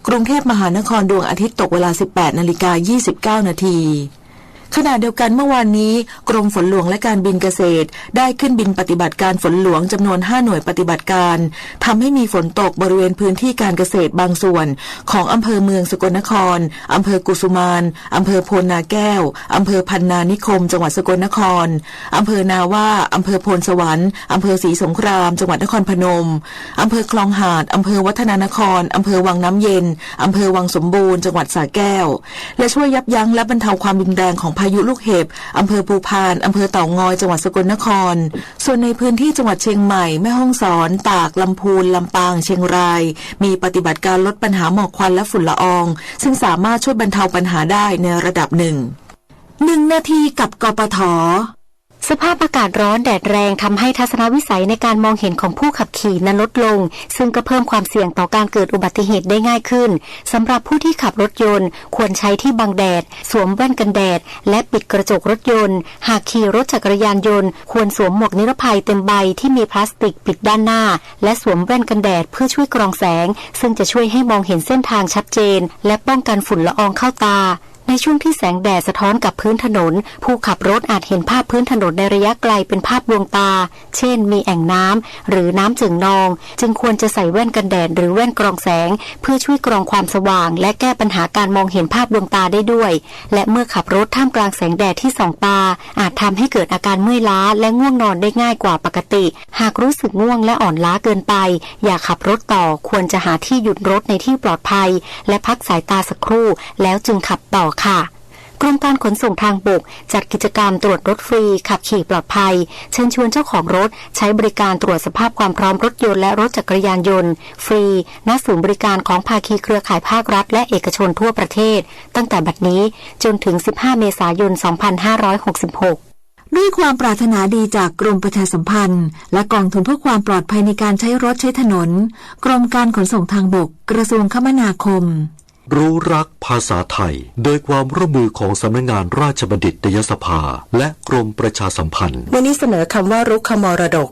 กรุงเทพมหานคร ดวงอาทิตย์ตกเวลา สิบแปดนาฬิกายี่สิบเก้านาที ขณะเดียวกันเมื่อวานนี้ กรมฝนหลวงและการบินเกษตร ได้ขึ้นบินปฏิบัติการฝนหลวงจำนวน ห้าหน่วยปฏิบัติการ ทำให้มีฝนตกบริเวณพื้นที่การเกษตรบางส่วน ของอำเภอเมืองสกลนคร อำเภอกุสุมาน อำเภอโพนนาแก้ว อำเภอพันนานิคม จังหวัดสกลนคร อำเภอนาว่า อำเภอโพนสวรรค์ อำเภอศรีสงคราม จังหวัดนครพนม อำเภอคลองหาด อำเภอวัฒนานคร อำเภอวังน้ำเย็น อำเภอวังสมบูรณ์ จังหวัดสระแก้ว และช่วยยับยั้งและบรรเทาความรุนแรงของพายุลูกเห็บ อำเภอภูพาน อำเภอเต่างอย จังหวัดสกลนคร ส่วนในพื้นที่จังหวัดเชียงใหม่ แม่ฮ่องสอน ตาก ลำพูน ลำปาง เชียงราย มีปฏิบัติการลดปัญหาหมอกควันและฝุ่นละออง ซึ่งสามารถช่วยบรรเทาปัญหาได้ในระดับหนึ่ง หนึ่งนาทีกับ กปท. สภาพอากาศร้อนแดดแรงทำให้ทัศนวิสัยในการมองเห็นของผู้ขับขี่นั้นลดลง ซึ่งก็เพิ่มความเสี่ยงต่อการเกิดอุบัติเหตุได้ง่ายขึ้น สำหรับผู้ที่ขับรถยนต์ ควรใช้ที่บังแดด สวมแว่นกันแดด และปิดกระจกรถยนต์ หากขี่รถจักรยานยนต์ ควรสวมหมวกนิรภัยเต็มใบที่มีพลาสติกปิดด้านหน้า และสวมแว่นกันแดดเพื่อช่วยกรองแสง ซึ่งจะช่วยให้มองเห็นเส้นทางชัดเจน และป้องกันฝุ่นละอองเข้าตา ในช่วงที่แสงแดดสะท้อนกับพื้นถนน ผู้ขับรถอาจเห็นภาพพื้นถนนในระยะไกลเป็นภาพลวงตา เช่น มีแอ่งน้ำ หรือน้ำเจิ่งนอง จึงควรจะใส่แว่นกันแดดหรือแว่นกรองแสง เพื่อช่วยกรองความสว่าง และแก้ปัญหาการมองเห็นภาพลวงตาได้ด้วย และเมื่อขับรถท่ามกลางแสงแดดที่ส่องตา อาจทำให้เกิดอาการเมื่อยล้า และง่วงนอนได้ง่ายกว่าปกติ หากรู้สึกง่วงและอ่อนล้าเกินไป อย่าขับรถต่อ ควรจะหาที่หยุดรถในที่ปลอดภัย และพักสายตาสักครู่ แล้วจึงขับต่อค่ะ กรมการขนส่งทางบกจัดกิจกรรมตรวจรถฟรี ขับขี่ปลอดภัย เชิญชวนเจ้าของรถใช้บริการตรวจสภาพความพร้อมรถยนต์และรถจักรยานยนต์ฟรี ณ ศูนย์บริการของภาคีเครือข่ายภาครัฐและเอกชนทั่วประเทศ ตั้งแต่บัดนี้จนถึง สิบห้าเมษายน สองพันห้าร้อยหกสิบหก ด้วยความปรารถนาดีจากกรมประชาสัมพันธ์ และกองทุนเพื่อความปลอดภัยในการใช้รถใช้ถนน กรมการขนส่งทางบก กระทรวงคมนาคม รู้รักภาษาไทย โดยความร่วมมือของสำนักงานราชบัณฑิตยสภา และกรมประชาสัมพันธ์ วันนี้เสนอคำว่ารุกขมรดก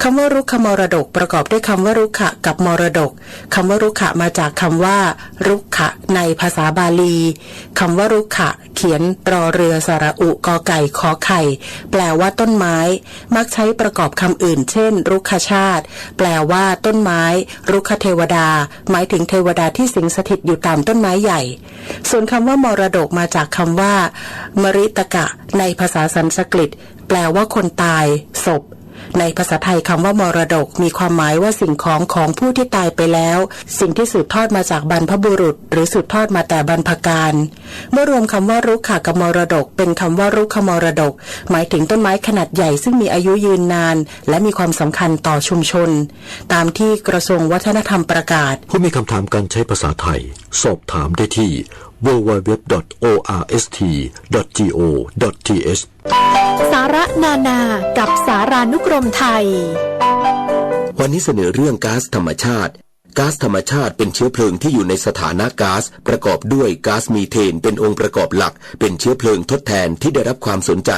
คำว่ารุกขมรดกประกอบด้วยคำว่ารุกขะกับมรดก คำว่ารุกขะมาจากคำว่า รุกขะในภาษาบาลี คำว่ารุกขะ เขียน รอเรือ สระอุ กอไก่ ขอไข่ แปลว่าต้นไม้ มักใช้ประกอบคำอื่น เช่น รุกขชาติ แปลว่าต้นไม้ รุกขเทวดา หมายถึงเทวดาที่สิงสถิตอยู่ตามต้นไม้ใหญ่ ส่วนคำว่ามรดกมาจากคำว่า มริตกะ ในภาษาสันสกฤต แปลว่าคนตาย ศพ ในภาษาไทยคำว่ามรดกมีความหมายว่าสิ่งของของผู้ที่ตายไปแล้ว สิ่งที่สืบทอดมาจากบรรพบุรุษ หรือสืบทอดมาแต่บรรพกาล เมื่อรวมคำว่ารุกขะกับมรดกเป็นคำว่ารุกขมรดก หมายถึงต้นไม้ขนาดใหญ่ซึ่งมีอายุยืนนาน และมีความสำคัญต่อชุมชน ตามที่กระทรวงวัฒนธรรมประกาศ ผู้มีคำถามการใช้ภาษาไทย สอบถามได้ที่ ดับเบิลยู ดับเบิลยู ดับเบิลยู ดอท โอ อาร์ เอส ที ดอท จี โอ ดอท ที เอช สาระนานากับสารานุกรมไทย วันนี้เสนอเรื่องก๊าซธรรมชาติ ก๊าซธรรมชาติเป็นเชื้อเพลิงที่อยู่ในสถานะก๊าซ ประกอบด้วยก๊าซมีเทนเป็นองค์ประกอบหลัก เป็นเชื้อเพลิงทดแทนที่ได้รับความสนใจ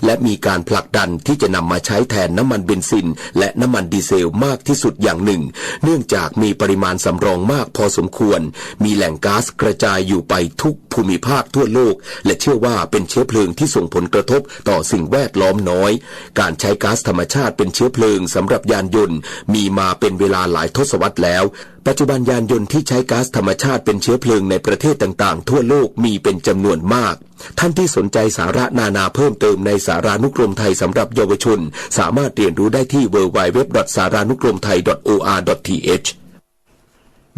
และมีการผลักดันที่จะนำมาใช้แทนน้ำมันเบนซิน และน้ำมันดีเซลมากที่สุดอย่างหนึ่ง เนื่องจากมีปริมาณสำรองมากพอสมควร มีแหล่งก๊าซกระจายอยู่ไปทุกภูมิภาคทั่วโลก และเชื่อว่าเป็นเชื้อเพลิงที่ส่งผลกระทบต่อสิ่งแวดล้อมน้อย การใช้ก๊าซธรรมชาติเป็นเชื้อเพลิงสำหรับยานยนต์มีมาเป็นเวลาหลายทศวรรษแล้ว ปัจจุบันยานยนต์ที่ใช้ก๊าซธรรมชาติเป็นเชื้อเพลิงในประเทศต่างๆ ทั่วโลกมีเป็นจำนวนมาก ท่านที่สนใจสาระนานาเพิ่มเติมในสารานุกรมไทยสำหรับเยาวชน สามารถเรียนรู้ได้ที่ ดับเบิลยู ดับเบิลยู ดับเบิลยู ดอท สารานุกรมไทย ดอท โอ อาร์ ดอท ที เอช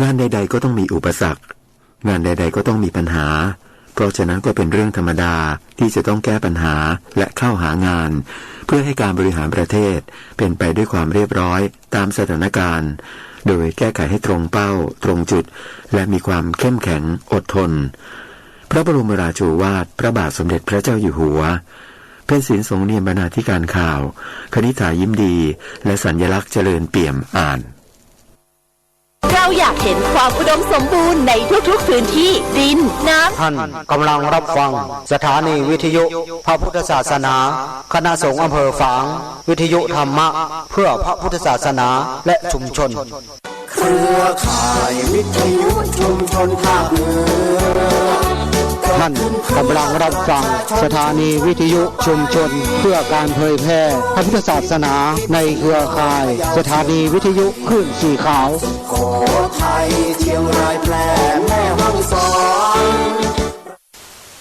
งานใดๆ ก็ต้องมีอุปสรรค งานใดๆ ก็ต้องมีปัญหา เพราะฉะนั้นก็เป็นเรื่องธรรมดาที่จะต้องแก้ปัญหาและเข้าหางาน เพื่อให้การบริหารประเทศเป็นไปด้วยความเรียบร้อยตามสถานการณ์ โดยแก้ไขให้ตรงเป้า ตรงจุด และมีความเข้มแข็งอดทน พระบรมราโชวาทพระบาทสมเด็จพระเจ้าอยู่หัว เพ็ญศิลป์ สงเนียมบรรณาธิการข่าว คณิษฐา ยิ้มดี และสัญลักษณ์ เจริญเปี่ยม อ่าน เราอยากเห็นความอุดมสมบูรณ์ในทุกๆ พื้นที่ ดิน น้ำ ท่านกำลังรับฟังสถานีวิทยุพระพุทธศาสนา คณะสงฆ์อำเภอฝาง วิทยุธรรมะเพื่อพระพุทธศาสนาและชุมชน เครือข่ายวิทยุชุมชนภาคเหนือ ท่านกำลังรับฟังสถานีวิทยุชุมชนเพื่อการเผยแพร่พระพุทธศาสนาในเครือข่ายสถานีวิทยุคลื่นสีขาว สุโขทัย เชียงราย แพร่ แม่ฮ่องสอน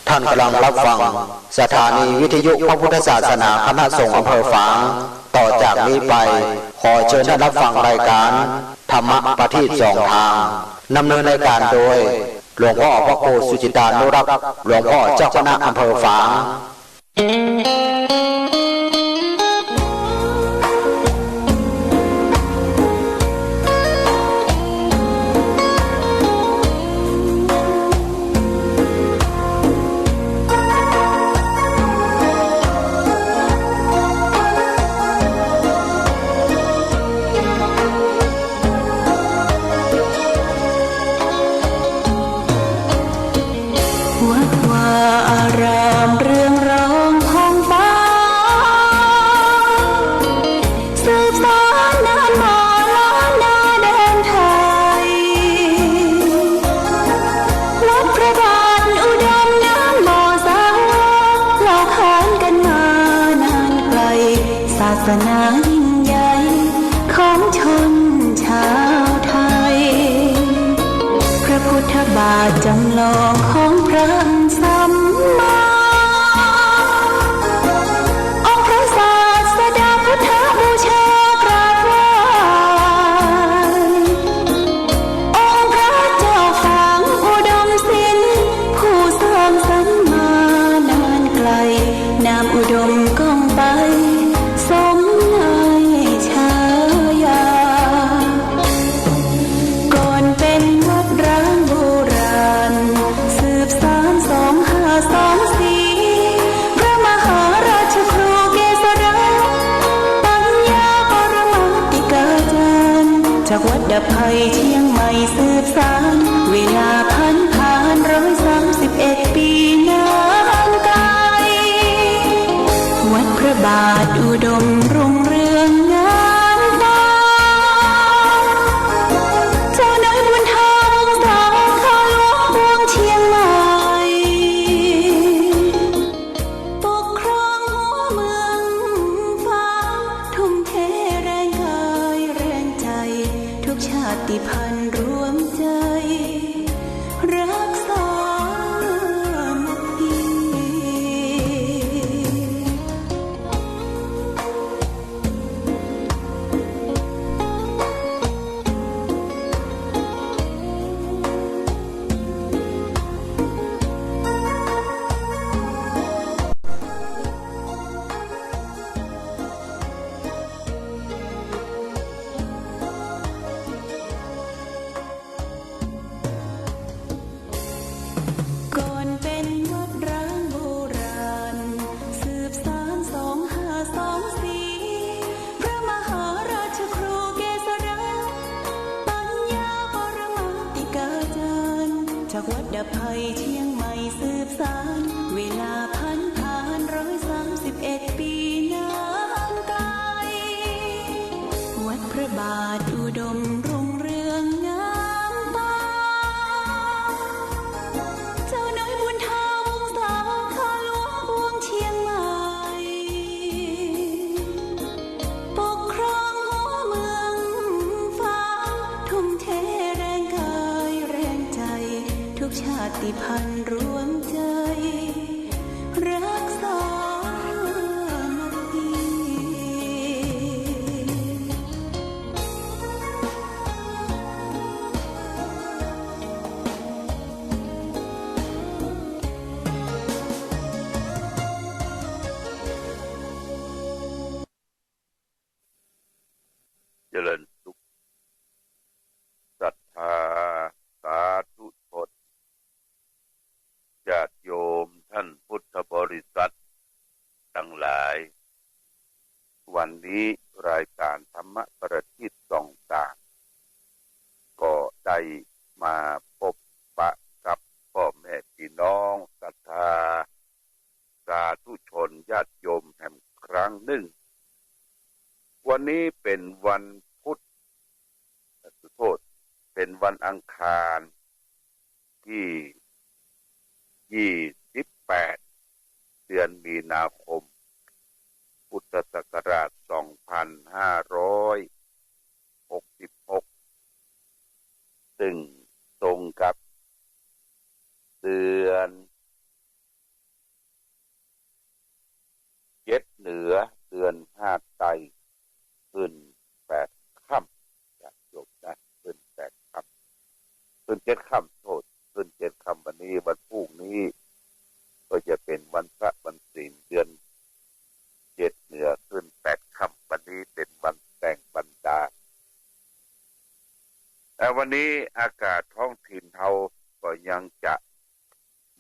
ท่านกำลังรับฟังสถานีวิทยุพระพุทธศาสนาคณะสงฆ์อำเภอฝาง ต่อจากนี้ไปขอเชิญท่านรับฟังรายการธรรมะประทีปสองทาง ดำเนินรายการโดย หลวงพ่อพระครูสุจิตานุรักษ์ หลวงพ่อเจ้าคณะอำเภอฝาง วัดวาอารามเรืองรองผ่องฟ้า สืบสานนานมาล้านนาแดนไทย วัดพระบาทอุดมน้ำบ่อสา เล่าขานกันมานานไกล ศาสนายิ่งใหญ่ของชนชาวไทย พระพุทธบาทจำลองของพระสัมมา องค์พระศาสดาพุทธบูชากราบไหว้ องค์พระเจ้าฝางอุดมสิน ผู้สร้างสรรค์มานานไกล นามอุดมก้องไปสมในฉายา ก่อนเป็นวัดร้างโบราณ สืบสานสองห้าสองสี่ พระมหาราชครูเกษรา ปัญญาปรมาติกาจารย์ จากวัดดับภัยเชียงใหม่สืบสาน เวลาผันผ่านร้อยสามสิบเอ็ดปีนานไกล วัดพระบาทอุดมรุ่งเรืองงามตา เจ้านายบุญธรรมสาขาหลวงกรุงเชียงใหม่ ปกครองหัวเมืองฝาง ทุ่มเทแรงกายแรงใจ ทุกชาติพันธุ์รวมใจ รักสามัคคี อภัยเชียงใหม่สืบสาน เวลาผันผ่านร้อยสามสิบเอ็ดปีนานไกล วัดพระบาทอุดมรุ่งเรืองงามตา เจ้าน้อยบุญธาวงศา ข้าหลวงปวงเชียงใหม่ ปกครองหัวเมืองฟ้า ทุ่มเทแรงกายแรงใจ ทุกชาติพันธุ์รวมใจ รักสามัคคี เจริญสุข ศรัทธาสาธุชน ญาติโยมท่านพุทธบริษัททั้งหลาย วันนี้รายการธรรมประทีปส่องสาง ก็ได้มาปะปะกับป้อแม่ปี้น้องศรัทธาสาธุชนญาติโยมแหมครั้งนึ่ง วันนี้เป๋นวันพุธ ขอโต้ษ เป๋นวันอังคาร ตี้ยี่สิบแปด เดือนมีนาคม พุทธศักราชสองพันห้าร้อยหกสิบหก ซึ่งตรงกับเดือน เจ็ดเหนือ เดือนห้าใต้ ขึ้นแปดค่ำ ญาติโยมนะ ขึ้นแปดค่ำ ขึ้นเจ็ดค่ำ โต้ษ ขึ้นเจ็ดค่ำ วันนี้วันพรุ่งนี้ ก็จะเป๋นวันพระวันศีล เดือนเจ็ดเหนือ ขึ้นแปดค่ำ วันนี้เป๋นวันแตงบรรดา แต่วันนี้อากาศท้องถิ่นเฮาก็ยังจะ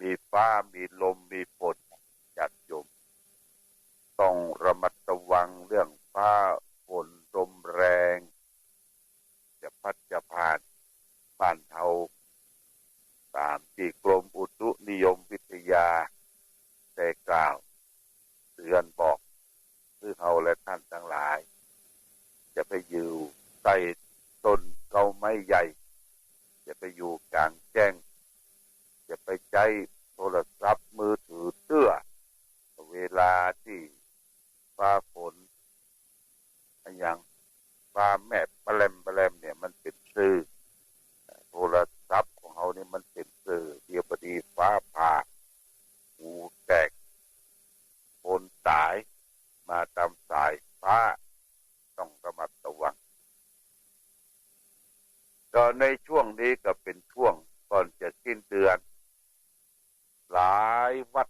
มีฟ้า มีลม มีฝน ญาติโยม ต้องระมัดระวังเรื่องฟ้าฝนลมแรง จะพัดจะผ่านบ้านเฮา ต๋ามตี้กรมอุตุนิยมวิทยาได้กล่าวเตื๋อนบอก คือเฮาและท่านตังหลาย จะไปอยู่ใต้ต้นเก๊าไม้ใหญ่ จะไปอยู่ก๋างแจ้ง จะไปใจ๊โทรศัพท์มือถือเตื้อ เวลาตี้ฟ้าฝน อะหยัง ฟ้าแมบแปรมแปรมเนี่ย มันเป๋นสื่อ โทรศัพท์ของเฮานี่มันเป๋นสื่อ เดี๋ยวพอดีฟ้าผ่า หูแตก คนต๋ายมาต๋ามสายฟ้า ต้องระมัดระวัง ก็ในช่วงนี้ก็เป๋นช่วงก่อนจะสิ้นเดือน หลายวัด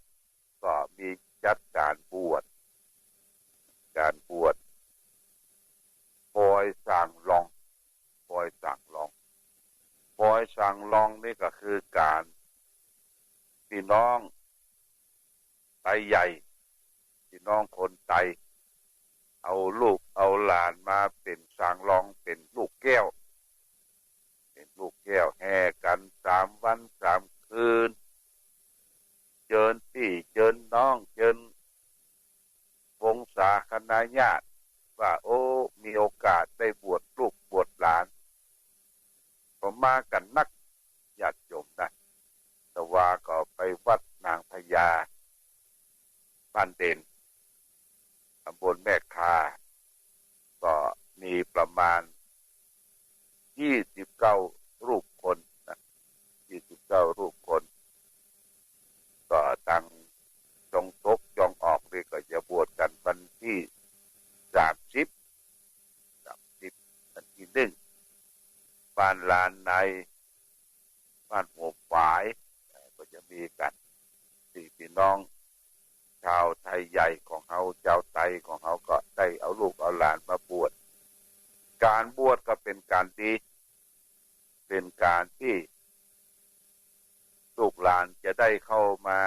ก็มีจัดก๋านบวช ก๋านบวชปอยสางลอง ปอยสางลอง ปอยสางลองนี่ก็คือก๋านปี้น้องไตใหญ่ ปี้น้องคนไต เอาลูกเอาหลานมาเป๋นสางลอง เป๋นลูกแก้ว เป๋นลูกแก้ว แห่กั๋นสามวันสามคืน เจิญปี้เจิญน้อง เจิญวงศาคณะญาติ ว่า โอ้ มีโอกาสได้บวชลูกบวชหลาน ก็มากั๋นนัก ญาติโยมนะ แต่ว่าก็ไปวัดนางพญา บ้านเด่น ต๋ำบลแม่คา ก็มีประมาณยี่สิบเก้ารูปคนนะ ยี่สิบเก้ารูปคน ก็ตังจองตกจองออกนี่ก็จะบวชกั๋นวันตี้สามสิบ สามสิบ วันตี้นึ่ง บ้านลานใน บ้านหัวฝาย ก็จะมีกั๋น ตี้ปี้น้อง จาวไตใหญ่ของเฮา จาวไตของเฮาก็ได้เอาลูกเอาหลานมาบวช ก๋านบวชก็เป๋นก๋านดี เป๋นก๋านตี้ลูกหลานจะได้เข้ามา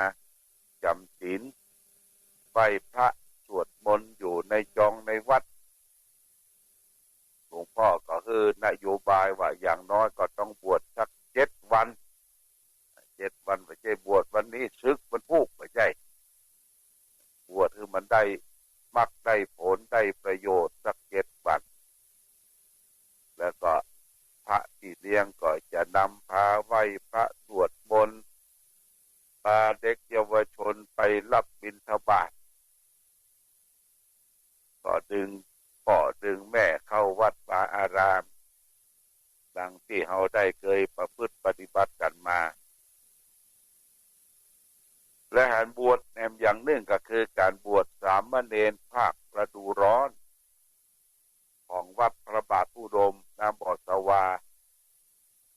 จ๋ำศีล ไหว้พระสวดมนต์อยู่ในจองในวัด หลวงป้อก็หื้อนโยบายว่าอย่างน้อยก็ต้องบวชสักเจ็ดวัน เจ็ดวัน บ่ใจ้บวชวันนี้ สึกวันพูก บ่ใจ้ บวชหื้อมันได้มรรคได้ผลได้ประโยชน์สักเจ็ดวัน แล้วก็พระพี่เลี้ยงก็จะนำพาไหว้พระสวดมนต์ พาเด็กเยาวชนไปรับบิณฑบาต ก็ดึงพ่อดึงแม่เข้าวัดวาอาราม ดังตี้เฮาได้เกยประพฤติปฏิบัติกั๋นมา และหันบวชแหมอย่างนึ่งก็คือก๋านบวชสามเณรภาคฤดูร้อน ของวัดพระบาทอุดม น้ำบ่อสะวา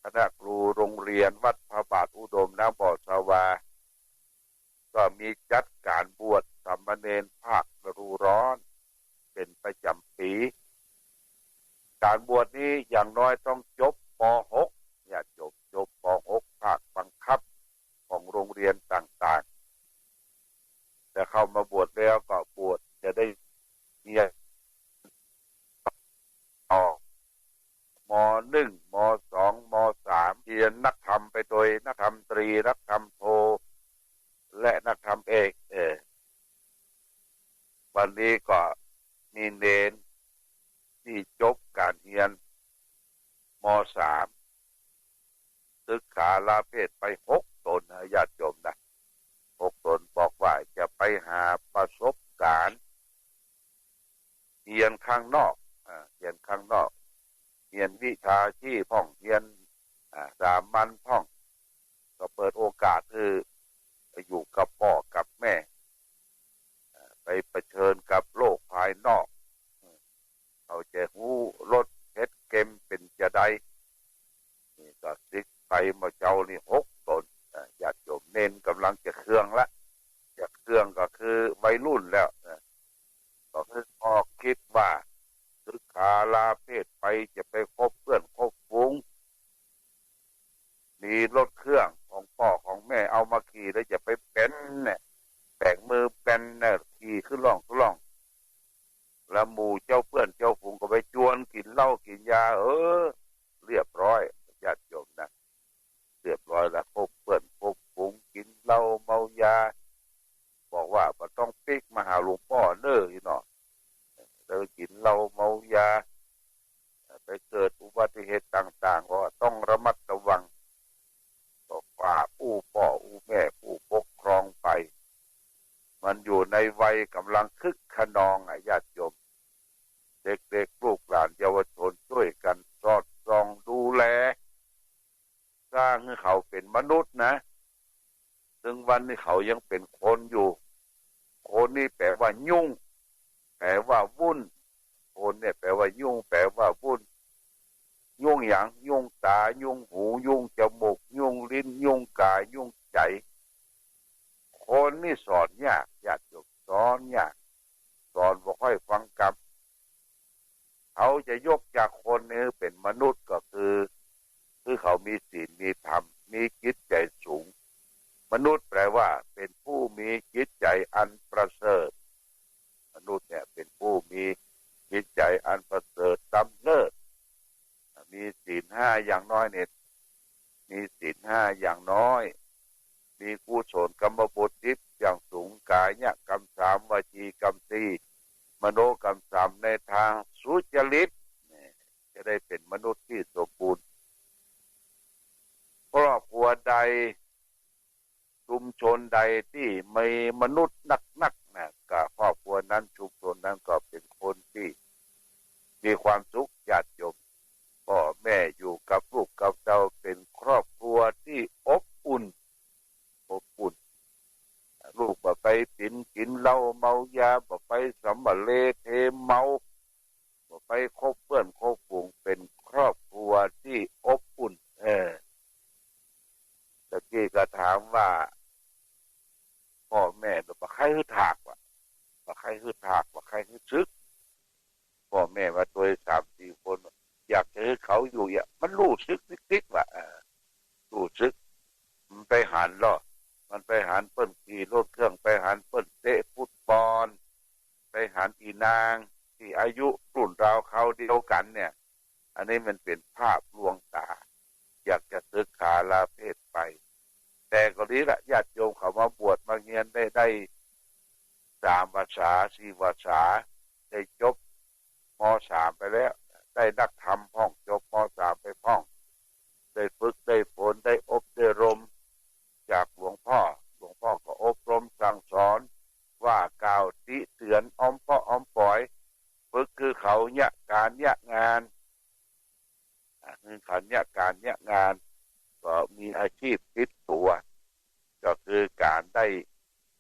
คณะครูโรงเรียนวัดพระบาทอุดม น้ำบ่อสะวา ก็มีจัดก๋านบวชสามเณรภาคฤดูร้อนเป๋นประจ๋ำปี๋ ก๋านบวชนี้อย่างน้อยต้องจบ ป.หก ญาติโยม จบ ป.หก ภาคบังคับของโรงเรียนต่างๆ แต่เข้ามาบวชแล้วก็บวชจะได้เฮียนต่อ ม.หนึ่ง ม.สอง ม.สาม เฮียนนักธรรมไปโดย นักธรรมตรี นักธรรมโท และนักธรรมเอก เออ วันนี้ก็มีเณรตี้จบก๋านเฮียน ม.สาม สึกขาลาเพศไปหกต๋นนะ ญาติโยมนะ หกต๋น บอกว่าจะไปหาประสบก๋าน เฮียนข้างนอก อ่า เฮียนข้างนอก เฮียนวิชาชีพพ่อง เฮียน อ่า สามัญพ่อง ก็เปิดโอกาสหื้อไปอยู่กับป้อกับแม่ อ่า ไปเผชิญกับโลกภายนอก เขาจะฮู้รสเผ็ดเค็มเป๋นจาใด นี่ก็สึกไปเมื่อเจ๊านี่หกต๋น อ่า ญาติโยม เณรก่ำลังจะเคืองละ จะเคืองก็คือวัยรุ่นแล้วนะ ก็คือข้อกึ๊ดว่า สึกขาลาเพศไปจะไปคบเปื้อนคบฝูง มีรถเครื่องของป้อของแม่เอามาขี่แล้วจะไปแป๋นเนี่ย แป๋งมือแป๋นเนี่ย ขี่ขึ้นล่องขึ้นล่อง แล้วหมู่เจ้าเปื้อนเจ้าฝูงก็ไปจวนกิ๋นเหล้ากิ๋นยา เออ เรียบร้อย ญาติโยมนะ เรียบร้อยแล้ว คบเปื้อนคบฝูง กิ๋นเหล้าเมายา บอกว่าบ่ต้องปิ๊กมาหาหลวงป้อเน่อ อี้เนาะ แล้วกิ๋นเหล้าเมายา ไปเกิดอุบัติเหตุต่างๆ ก็ต้องระมัดระวัง ก็ฝากอู้ป้ออู้แม่อู้ปกครองไป มันอยู่ในวัยก่ำลังคึกคะนองอะ ญาติโยม เด็กๆ ลูกหลานเยาวชนช่วยกั๋นสอดส่องดูแล สร้างหื้อเขาเป๋นมนุษย์นะ ซึ่งวันนี้เขายังเป๋นคนอยู่ คนนี่แปลว่ายุ่ง แปลว่าวุ่น คนเนี่ยแปลว่ายุ่ง แปลว่าวุ่น ยุ่งหยัง ยุ่งต๋า ยุ่งหู ยุ่งจมูก ยุ่งลิ้น ยุ่งก๋าย ยุ่งใจ๋ คนนี่สอนยาก ญาติโยม สอนยาก สอนบ่ค่อยฟังกำ เขาจะยกจากคนนี่หื้อเป๋นมนุษย์ก็คือ คือเขามีศีลมีธรรม มีจิตใจ๋สูง มนุษย์แปลว่าเป๋นผู้มีจิตใจ๋อันประเสริฐ มนุษย์เนี่ยเป๋นผู้มีจิตใจ๋อันประเสริฐล้ำเลิศ มีศีลห้าอย่างน้อยเนี่ย มีศีลห้าอย่างน้อย มีกุศลกรรมบทสิบอย่างสูง ก๋ายกรรมสาม วจีกรรมสี่ มโนกรรมสาม ในทางสุจริต เนี่ย จะได้เป๋นมนุษย์ตี้สมบูรณ์ ครอบครัวใด ชุมชนใดตี้มีมนุษย์นักๆ นะ ก็ครอบครัวนั้น ชุมชนนั้นก็เป๋นคนตี้มีความสุข ญาติโยม ป้อแม่อยู่กับลูกกับเต้า เป๋นครอบครัวตี้อบอุ่น อบอุ่น ลูกบ่ไปปิ๊นกิ๋นเหล้าเมายา บ่ไปสำมะเลเทเมา บ่ไปคบเปื้อนคบฝูง เป๋นครอบครัวตี้อบอุ่น เออ ตะกี้ก็ถามว่า ป้อแม่บ่ใค่หื้อถากวะ บ่ใค่หื้อถาก บ่ใค่หื้อสึก ป้อแม่ว่าตวยสามสี่คน อยากจะหื้อเขาอยู่ เยียะ มันรู้สึกนิดๆ วะ เออ รู้สึก มันไปหันลอ มันไปหันเปิ้นขี่รถเครื่อง ไปหันเปิ้นเตะฟุตบอล ไปหันอี่นางตี้อายุรุ่นราวคราวเดียวกั๋นเนี่ย อันนี้มันเป๋นภาพลวงต๋า อยากจะสึกขาลาเพศไป แต่ นี้ละ ญาติโยมเขามาบวชมาเฮียนได้ ได้สามพรรษา สี่พรรษา ได้จบ ม.สาม ไปแล้ว ได้นักธรรมพ่อง จบ ม.สาม ไปพ่อง ได้ฝึกได้ฝน ได้อบได้รมจากหลวงพ่อ หลวงพ่อก็อบรมสั่งสอน ว่ากล่าวติเตือนอ้อมเปาะอ้อมป๋อย ฝึกคือเขาเยียะก๋านเยียะงาน อ่า คือเขาเยียะก๋านเยียะงาน ก็มีอาชีพติดตั๋ว ก็คือก๋านได้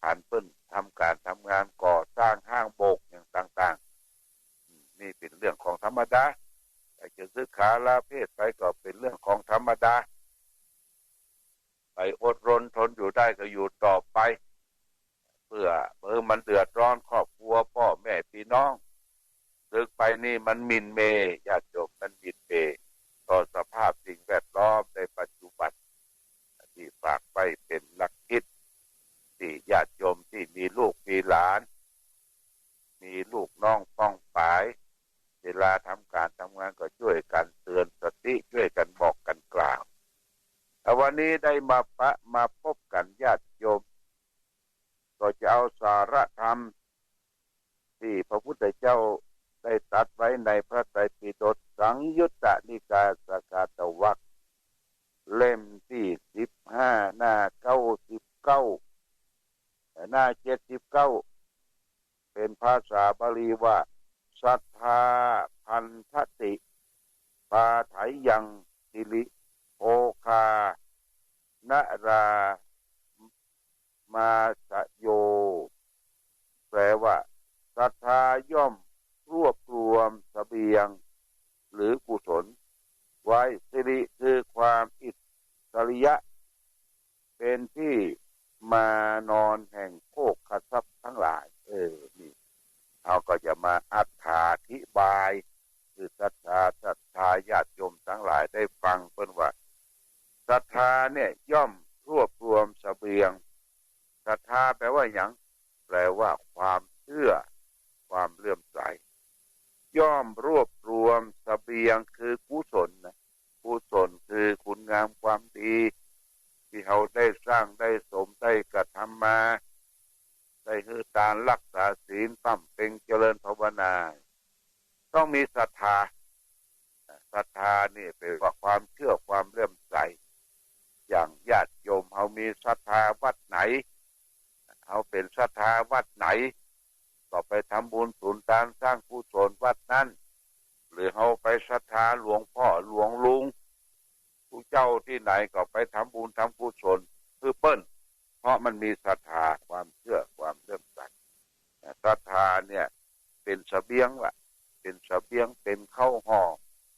หันเปิ้นทำก๋านทำงานก่อสร้างห้างโบกอย่างต่างๆ อืม นี่เป๋นเรื่องของธรรมดา ใผจะสึกขาลาเพศไปก็เป๋นเรื่องของธรรมดา ไปอดรนทนอยู่ได้ก็อยู่ต่อไป เปื้อ เปื้อมันเดือดร้อนครอบครัวป้อแม่ปี้น้อง สึกไปนี่มันหมิ่นเหม่ญาติโยม มันหมิ่นเหม่ต่อสภาพสิ่งแวดล้อมในปัจจุบัน ตี้ฝากไว้เป๋นหลักคิด ตี้ญาติโยมตี้มีลูกมีหลาน มีลูกน้องป้องป๋าย เวลาทำก๋านทำงานก็จ้วยกั๋นเตือนสติ จ้วยกั๋นบอกกั๋นกล่าว แต่วันนี้ได้มาปะ มาปบกั๋นญาติโยม ก็จะเอาสาระธรรม ตี้พระพุทธเจ้าได้ตรัสไว้ในพระไตรปิฎกสังยุตตนิกายสักกาตวรรค เล่มตี้สิบห้า หน้าเก้าสิบเก้า หน้าเจ็ดสิบเก้า เป๋นภาษาบาลีว่า สัทธา ภันทติ ปาฐะยัง สิริ โภคา นรา มาสโย แปลว่า ศรัทธาย่อมรวบรวมเสบียง หรือกุศล ไว้ สิริ คือความอิสริยะ เป๋นตี้มานอนแห่งโภคทรัพย์ตังหลาย เออ นี่ เฮาก็จะมาอธิบาย คือศรัทธา ศรัทธาญาติโยมตังหลายได้ฟังเปิ้นว่า ศรัทธาเนี่ยย่อมรวบรวมเสบียง ศรัทธาแปลว่าหยัง แปลว่าความเชื่อ ความเลื่อมใส ย่อมรวบรวมเสบียงคือกุศลนะ กุศลคือคุณงามความดี ตี้เฮาได้สร้างได้สมได้กระทำมา ได้หื้อตานรักษาศีล บำเพ็ญเจริญภาวนา ต้องมีศรัทธา ศรัทธานี่แปลว่าความเชื่อความเลื่อมใส อย่างญาติโยมเฮามีศรัทธาวัดไหน เฮาเป๋นศรัทธาวัดไหน ก็ไปทำบุญสุนทานสร้างกุศลวัดนั้น หรือเฮาไปศรัทธาหลวงป้อหลวงลุง ผู้เจ้าตี้ไหนก็ไปทำบุญทำกุศลหื้อเปิ้น เพราะมันมีศรัทธา ความเชื่อความเลื่อมใส ศรัทธาเนี่ยเป๋นเสบียงละ เป๋นเสบียง เป๋นข้าวห่อ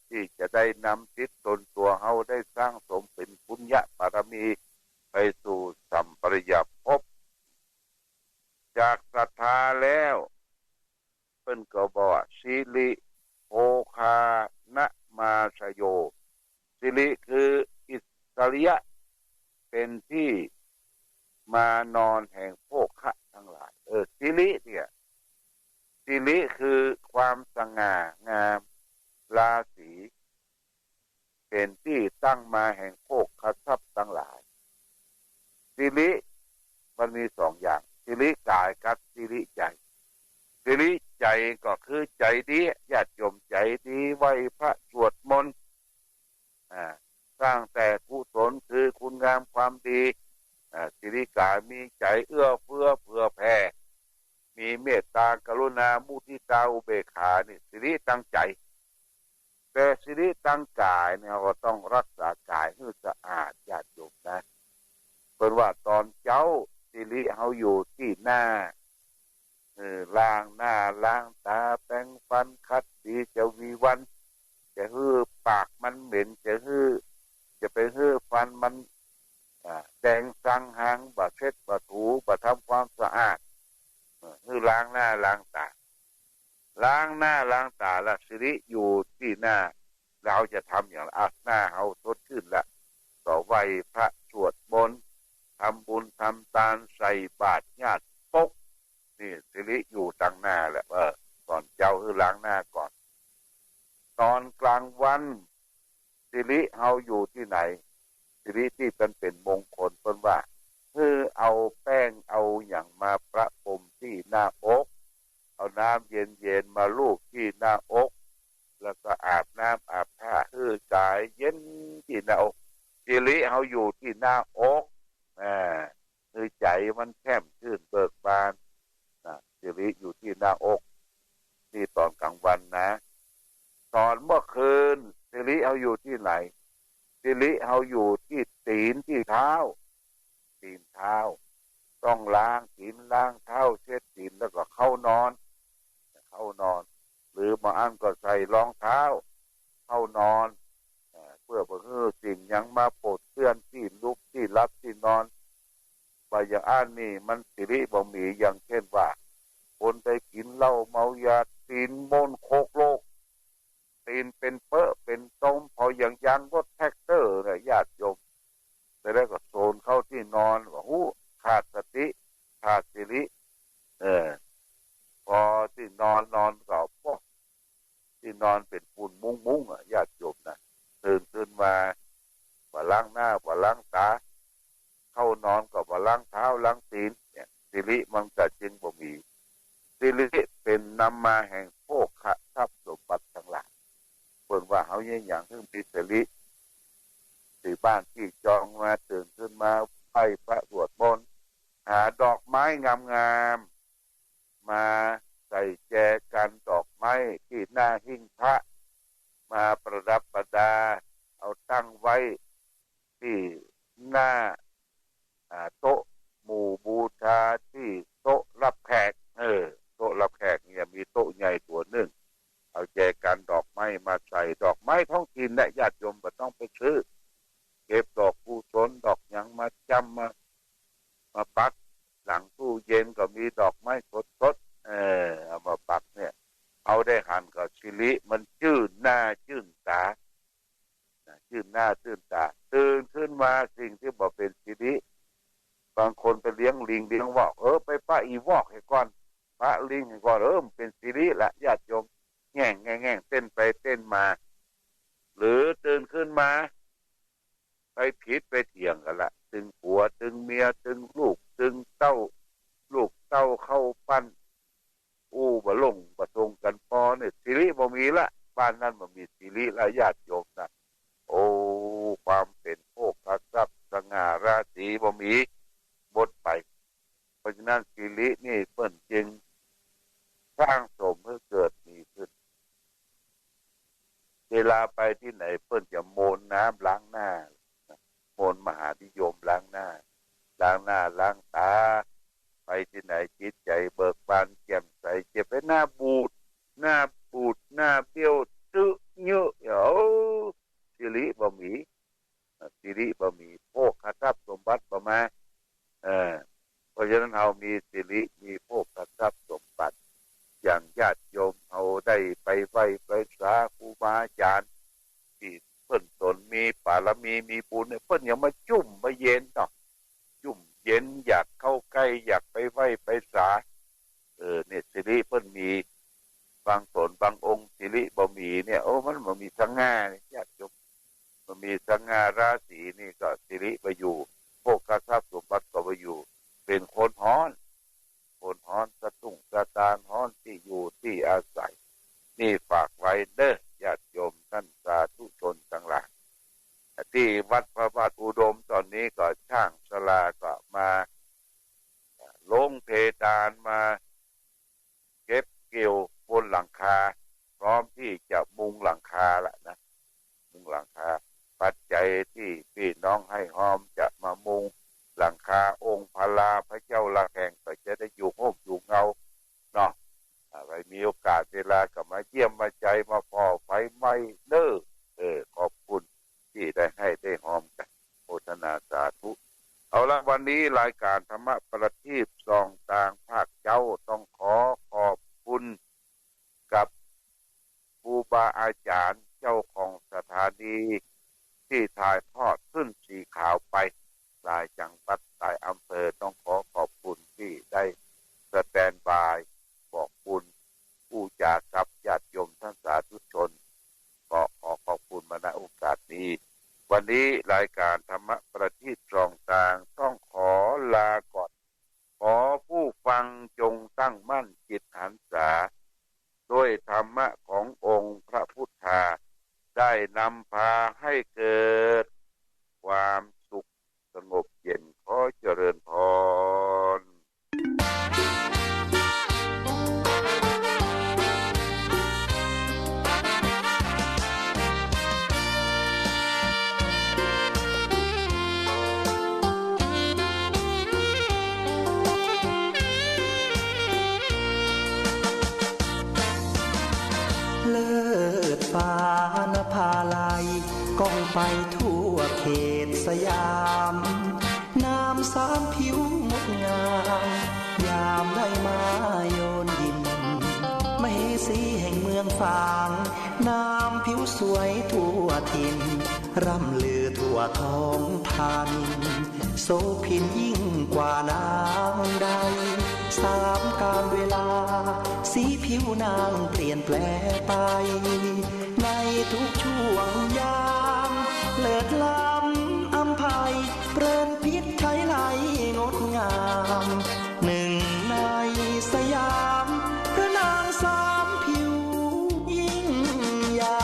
ตี้จะได้นำติดตนตั๋วเฮาได้สร้างสมเป๋นปุญญบารมีไปสู่สัมปรายภพ จากศรัทธาแล้ว เปิ้นก็บอกว่า สิริ โภคา นมาสโย สิริคืออิสริยะ เป๋นตี้มานอนแห่งโภคะตังหลาย เออ สิริเนี่ย สิริคือความสง่างาม ราศี เป๋นตี้ตั้งมาแห่งโภคทรัพย์ตังหลาย สิริมันมีสองอย่าง สิริก๋ายกับสิริใจ๋ สิริใจ๋ก็คือใจ๋ดี ญาติโยมใจ๋ดี ไหว้พระสวดมนต์ อ่า สร้างแต่กุศลคือคุณงามความดี อ่า สิริก๋ายมีใจ๋เอื้อเฟื้อเผื่อแผ่ มีเมตตากรุณามุทิตาอุเบกขา นี่สิริตางใจ๋ แต่สิริตางก๋ายเนี่ย เฮาก็ต้องรักษาก๋ายหื้อสะอาด ญาติโยมนะ เปิ้นว่าต๋อนเจ๊า สิริเฮาอยู่ตี้หน้า เออ ล้างหน้าล้างต๋า แป๋งฟัน ขัดสี จะวีวัน จะหื้อปากมันเหม็น จะหื้อ จะไปหื้อฟันมัน อ่า แดงซังฮาง บ่เช็ดบ่ถู บ่ทำความสะอาด เออ หื้อล้างหน้าล้างต๋า ล้างหน้าล้างต๋าละ สิริอยู่ตี้หน้า เฮาจะทำอย่างไร อ่ะ หน้าเฮาสดชื่นละ ก็ไหว้พระสวดมนต์ ทำบุญทำตาน ใส่บาตรญาติโป๊ะ นี่สิริอยู่ตางหน้าแหละ เออ ต๋อนเจ๊าหื้อล้างหน้าก่อน ต๋อนกลางวัน สิริเฮาอยู่ตี้ไหน สิริตี้มันเป๋นมงคล เปิ้นว่า หื้อเอาแป้งเอาหยังมาประพรมตี้หน้าอก เอาน้ำเย็นๆ มาลูบตี้หน้าอก แล้วก็อาบน้ำอาบผ้าหื้อก๋ายเย็นตี้หน้าอก สิริเฮาอยู่ตี้หน้าอก อ่า หื้อใจ๋มันแช่มชื่นเบิกบาน นะ สิริอยู่ตี้หน้าอก ตี้ต๋อนก๋างวันนะ ต๋อนเมื่อคืน สิริเฮาอยู่ตี้ไหน สิริเฮาอยู่ตี้ตี๋นตี้เท้า ตี๋นเท้า ต้องล้างตี๋นล้างเท้าเช็ดตี๋นแล้วก็เข้านอน เข้านอน หรือบางอันก็ใส่รองเท้า เข้านอน เอ่อ เปื้อบ่หื้อสิ่งหยังมาปนเปื้อนตี้ลุกตี้หลับตี้นอน บ่าอย่างอั้นนี่มันสิริบ่มี อย่างเช่นว่า คนใดกิ๋นเหล้าเมายา ตี๋นม่วนโคกโลก ตี๋นเป๋นเป๊อะเป๋นตม เผาอย่างยางรถแทรกเตอร์นะญาติโยม แต่แล้วก็โซนเข้าตี้นอน ว่า หู้ ขาดสติ ขาดสิริ เออ พอตี้นอนนอนก็ โอ้ ตี้นอนเป๋นฝุ่นมุ้งๆ อ่ะ ญาติโยมนะ ตื่นขึ้นมา บ่ล้างหน้า บ่ล้างต๋า เข้านอนก็บ่ล้างเท้าล้างตี๋น เนี่ย สิริมันก็จึงบ่มี สิริเป๋นนำมาแห่งโภคทรัพย์สมบัติตังหลาย เปิ้นว่าเฮาเยียะหยังหื้อมีสิริ ตี้บ้านตี้จองมา ตื่นขึ้นมาไหว้พระสวดมนต์ หาดอกไม้งามๆ มาใส่แจกันดอกไม้ตี้หน้าหิ้งพระ มาประดับประดา เอาตั้งไว้ตี้หน้า อ่า โต๊ะหมู่บูชา ตี้โต๊ะรับแขก เออ โต๊ะรับแขกเนี่ยมีโต๊ะใหญ่ตั๋วนึ่ง เอาแจกันดอกไม้มาใส่ ดอกไม้ท้องถิ่นแหละ ญาติโยมบ่ต้องไปซื้อ เก็บดอกกุศลดอกหยังมาจ้ำมา มาปัก หลังตู้เย็นก็มีดอกไม้สดๆ เออ เอามาปักเนี่ย เฮาได้หันก็สิริมันจื้นหน้าจื้นต๋า นะ จื้นหน้าจื้นต๋า ตื่นขึ้นมาสิ่งตี้บ่เป๋นสิริ บางคนไปเลี้ยงลิงเลี้ยงวอก เออ ไปปะอี่วอกเหียก่อน ปะลิงเหียก่อน เออ มันเป๋นสิริละ ญาติโยม แง่งแง่งแง่ง เต้นไปเต้นมา หรือตื่นขึ้นมา ไปผิดไปเถียงกั๋นละ ตึงผัวตึงเมีย ตึงลูกตึงเต้า ลูกเต้าเข้าปั้น อู้บ่ลงบ่ตรงกั๋นปอเนี่ย สิริบ่มีละ บ้านนั้นบ่มีสิริละ ญาติโยมนะ โอ้ ความเป๋นโภคทรัพย์ สง่าราศีบ่มี หมดไป เพราะฉะนั้นสิรินี่เปิ้นจึงสร้างสมหื้อเกิดมีขึ้น เวลาไปตี้ไหนเปิ้นจะมนต์น้ำล้างหน้า มนต์มหานิยมล้างหน้า ล้างหน้าล้างต๋า ไปตี้ไหนจิตใจ๋เบิกบานแจ่มใส จะไปหน้าบูด หน้าบูด หน้าเบี้ยว ตึ๊เยียะ เอาสิริบ่มี สิริบ่มี โภคทรัพย์สมบัติบ่มา เออ เพราะฉะนั้นเฮามีสิริ มีโภคทรัพย์สมบัติ อย่างญาติโยมเฮาได้ไปไหว้ไปสาครูบาอาจ๋ารย์ ตี้เปิ้นต๋นมีปารมีมีบุญเนี่ย เปิ้นยังมาจุ่มมาเย็นเนาะ จุ่มเย็น อยากเข้าใก้ อยากไปไหว้ไปสา เออ เนี่ย สิริเปิ้นมี บางต๋นบางองค์สิริบ่มีเนี่ย โอ้ มันบ่มีสง่าเนี่ย ญาติโยม บ่มีสง่าราศีนี่ก็สิริบ่อยู่ โภคทรัพย์สมบัติก็บ่อยู่ เป๋นคนฮ้อน คนฮ้อน สตุ้งสตางค์ฮ้อน ตี้อยู่ตี้อาศัย นี่ฝากไว้เด้อ ญาติโยมท่านสาธุชนตังหลาย ตี้วัดพระบาทอุดมต๋อนนี้ก็ช่างศาลาก็มา ลงเพดานมา เก็บเกี่ยวบนหลังคา พร้อมตี้จะมุงหลังคาละนะ มุงหลังคา ปัจจัยตี้ปี้น้องให้ฮอมจะมามุงหลังคาองค์พระลาพระเจ้าละแห่ง ก็จะได้อยู่ฮ่มอยู่เงาเนาะ อ่า ใผมีโอกาสเวลาก็มาเยี่ยมมาใจ๋มาผ่อไฟไหม้เน้อ เออ ขอบคุณตี้ได้ให้ได้ฮอมกั๋น โมทนาสาธุ เอาละ วันนี้รายการธรรมะประทีปส่องตางภาคเจ๊าต้องขอขอบคุณกับครูบาอาจ๋ารย์เจ้าของสถานีตี้ถ่ายทอดขึ้นสีขาวไป หลายจังหวัดหลายอำเภอ ต้องขอขอบคุณตี้ได้สแตนด์บายบอกบุญอู้จ๋ากับญาติโยมท่านสาธุชน ก็ขอขอบคุณมา ณ โอกาสนี้ วันนี้รายการธรรมะประทีปส่องตางต้องขอ งจงตั้งมั่นจิตหันษา ด้วยธรรมะขององค์พระพุทธา ได้นำพาให้เกิดความสุขสงบเย็น ขอเจริญพร เลิศฟ้านภาลัย ก้องไปทั่วเขตสยาม นามสามผิวงดงาม ยามได้มาโยนยิน มเหสีแห่งเมืองฝาง นามผิวสวยทั่วถิ่น ร่ำลือทั่วท้องธานิน โสภินยิ่งกว่านางใด สามกาลเวลา สีผิวนางเปลี่ยนแปลไป ในทุกช่วงยาม เลิศล้ำอำไพ เปริญพิษไถไลงดงาม หนึ่งในสยาม พระนางสามผิวยิ่งใหญ่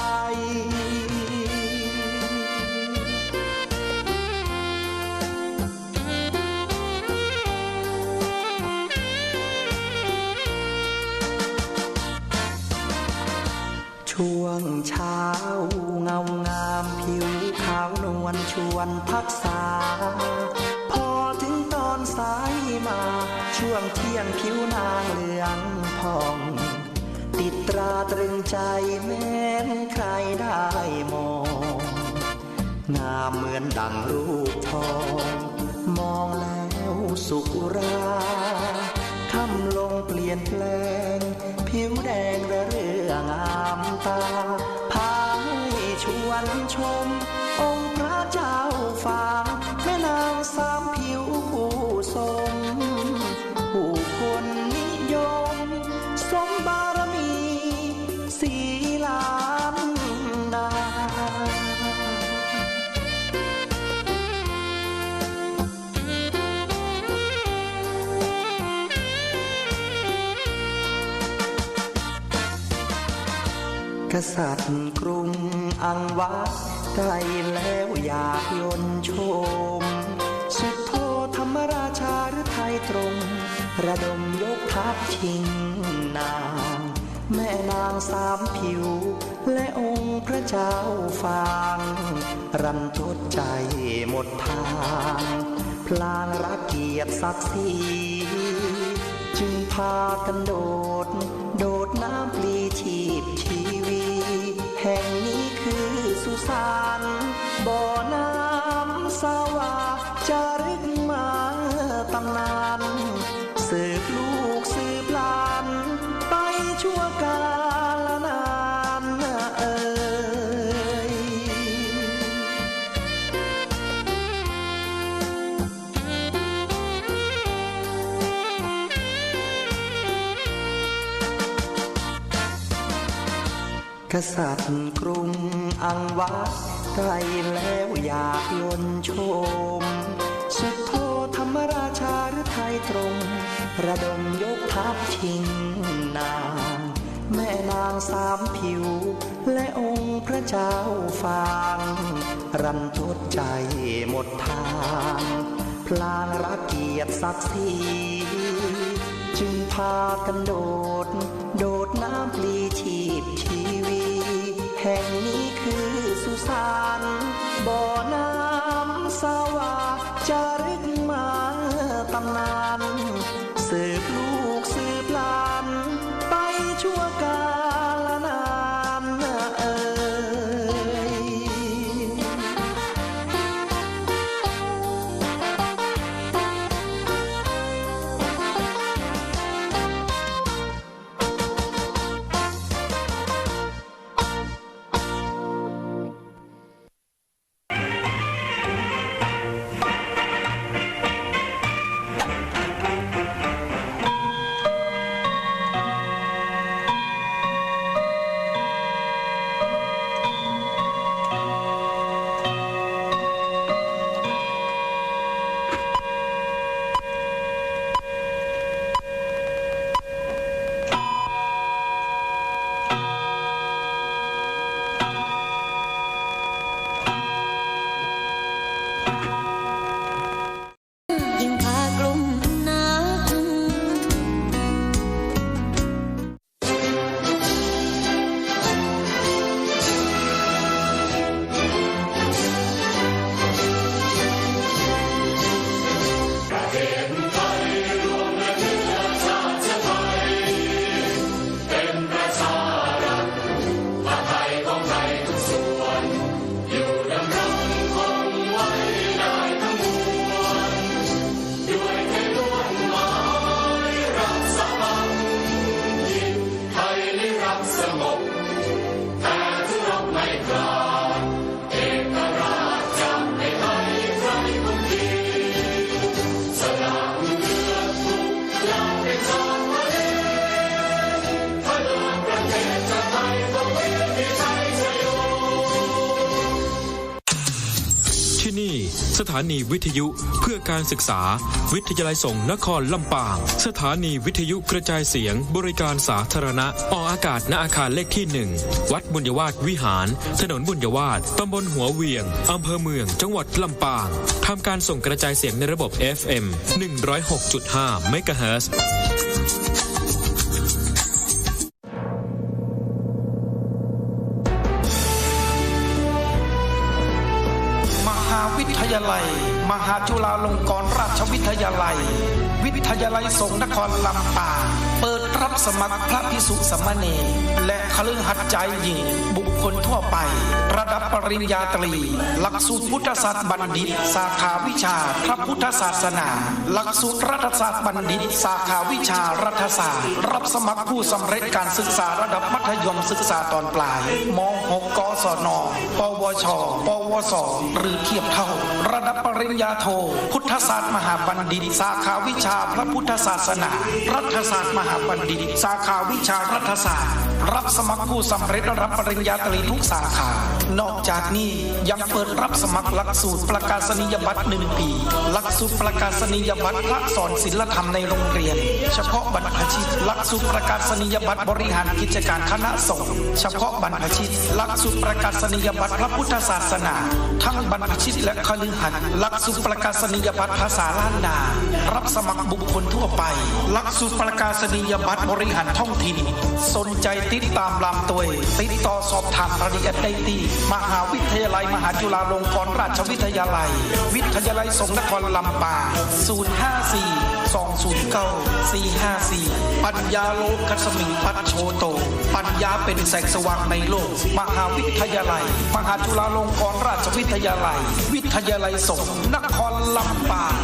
ช่วงเช้าเงางาม ผิวขาวนวลชวนทักษา พอถึงตอนสายมา ช่วงเที่ยงผิวนางเหลืองผ่อง ติดตราตรึงใจแม้นใครได้มอง งามเหมือนดั่งรูปทอง มองแล้วสุขอุรา ค่ำลงเปลี่ยนแปลง ผิวแดงระเรื่องามตา พาให้ชวนชม องค์พระเจ้าฝาง แม่นางสามผิวผู้สม ผู้คนนิยม สมบารมี สีล้านนา กษัตริย์กรุงอังวะ ใกล้แล้วอยากยนต์ชม สุโธธรรมราชาฤทัยตรง ระดมยกทัพชิงนาง แม่นางสามผิว และองค์พระเจ้าฝาง รันทดใจหมดทาง พลางรักเกียรติศักดิ์ศรี จึงพากันโดด โดดน้ำปลีชีพชีวี แห่งนี้คือสุสาน บ่อน้ำสวา จารึกมาตำนาน สืบลูกสืบหลาน ไปชั่วกาลนานเอ่ย กษัตริย์กรุงอังวะ ใกล้แล้วอยากยนต์ชม สุโธธรรมราชาฤทัยตรง ระดมยกทัพชิงนาง แม่นางสามผิว และองค์พระเจ้าฝาง รันทดใจหมดทาง พลางรักเกียรติศักดิ์ศรี จึงพากันโดด โดดน้ำปลีชีพชีวี แห่งนี้คือสุสาน บ่อน้ำสวา จารึกมาตำนาน สืบลูกสืบหลาน ไปชั่วกาลนานเอ่ย สถานีวิทยุเพื่อการศึกษา วิทยาลัยสงฆ์นครลำปาง สถานีวิทยุกระจายเสียงบริการสาธารณะ ออกอากาศ ณ อาคารเลขที่ หนึ่ง วัดบุญยวาสวิหาร ถนนบุญยวาส ตำบลหัวเวียง อำเภอเมือง จังหวัดลำปาง ทำการส่งกระจายเสียงในระบบ เอฟเอ็ม หนึ่งร้อยหกจุดห้า เมกะเฮิรตซ์ มหาวิทยาลัย มหาจุฬาลงกรณราชวิทยาลัย วิทยาลัยสงฆ์นครลำปาง เปิดรับสมัครพระภิกษุสามเณร และคฤหัสถ์ชายหญิง บุคคลทั่วไป ระดับปริญญาตรี หลักสูตรพุทธศาสตร์บัณฑิต สาขาวิชาพระพุทธศาสนา หลักสูตรรัฐศาสตร์บัณฑิต สาขาวิชารัฐศาสตร์ รับสมัครผู้สำเร็จการศึกษาระดับมัธยมศึกษาตอนปลาย ม.หก กศน ปวช ปวส หรือเทียบเท่า ระดับปริญญาโท พุทธศาสตร์มหาบัณฑิต สาขาวิชาพระพุทธศาสนา รัฐศาสตร์มหาบัณฑิต สาขาวิชารัฐศาสตร์ รับสมัครผู้สำเร็จระดับปริญญาตรีทุกสาขา นอกจากนี้ยังเปิดรับสมัครหลักสูตรประกาศนียบัตรหนึ่งปี หลักสูตรประกาศนียบัตรพระสอนศีลธรรมในโรงเรียน เฉพาะบรรพชิต หลักสูตรประกาศนียบัตรบริหารกิจการคณะสงฆ์ เฉพาะบรรพชิต หลักสูตรประกาศนียบัตรพระพุทธศาสนา ทั้งบรรพชิตและคฤหัสถ์ หลักสูตรประกาศนียบัตรภาษาล้านนา รับสมัครบุคคลทั่วไป หลักสูตรประกาศนียบัตรบริหารท้องถิ่น สนใจติดตามลามตวย ติดต่อสอบถามรายละเอียดได้ตี้ มหาวิทยาลัยมหาจุฬาลงกรณราชวิทยาลัย วิทยาลัยสงฆ์นครลำปาง ศูนย์ห้าสี่ สองศูนย์เก้า สี่ห้าสี่ ปัญญาโลกัสมิงปัจโชโต ปัญญาเป็นแสงสว่างในโลก มหาวิทยาลัย มหาจุฬาลงกรณราชวิทยาลัย วิทยาลัยสงฆ์นครลำปาง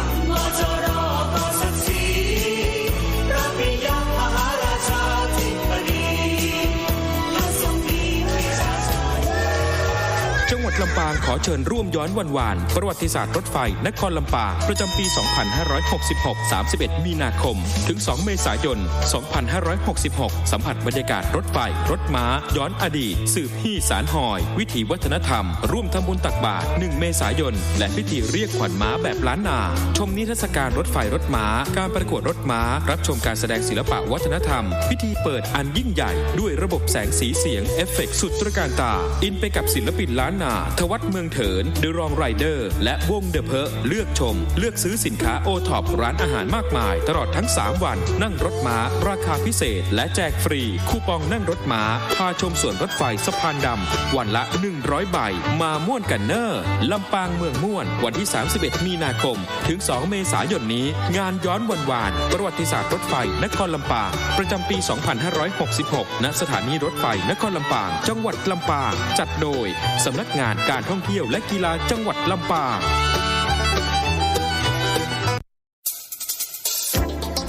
จังหวัดลำปางขอเชิญร่วมย้อนวันวาน ประวัติศาสตร์รถไฟนครลำปาง ประจำปี สองพันห้าร้อยหกสิบหก สามสิบเอ็ด มีนาคม ถึง สอง เมษายน สองพันห้าร้อยหกสิบหก สัมผัสบรรยากาศรถไฟ รถม้า ย้อนอดีต สืบฮี่สานฮอย วิถีวัฒนธรรม ร่วมทำบุญตักบาตร หนึ่ง เมษายน และพิธีเรียกขวัญม้าแบบล้านนา ชมนิทรรศการรถไฟรถม้า การประกวดรถม้า รับชมการแสดงศิลปะวัฒนธรรม พิธีเปิดอันยิ่งใหญ่ ด้วยระบบแสงสีเสียง เอฟเฟกต์สุดตระการตา อินไปกับศิลปินล้านนา ธวัชเมืองเถิน เดอะรองไรเดอร์ และวงเดอะเพิร์ก เลือกชม เลือกซื้อสินค้าโอท็อป ร้านอาหารมากมาย ตลอดทั้ง สาม วัน นั่งรถม้า ราคาพิเศษ และแจกฟรี คูปองนั่งรถม้า พาชมสวนรถไฟสะพานดำ วันละ หนึ่งร้อย ใบ มาม่วนกั๋นเน่อ ลำปางเมืองม่วน วันที่ สามสิบเอ็ด มีนาคม ถึง สอง เมษายนนี้ งานย้อนวันวาน ประวัติศาสตร์รถไฟนครลำปาง ประจำปี สองพันห้าร้อยหกสิบหก ณ สถานีรถไฟนครลำปาง จังหวัดลำปาง จัดโดย สำนักงานการท่องเที่ยวและกีฬาจังหวัดลำปาง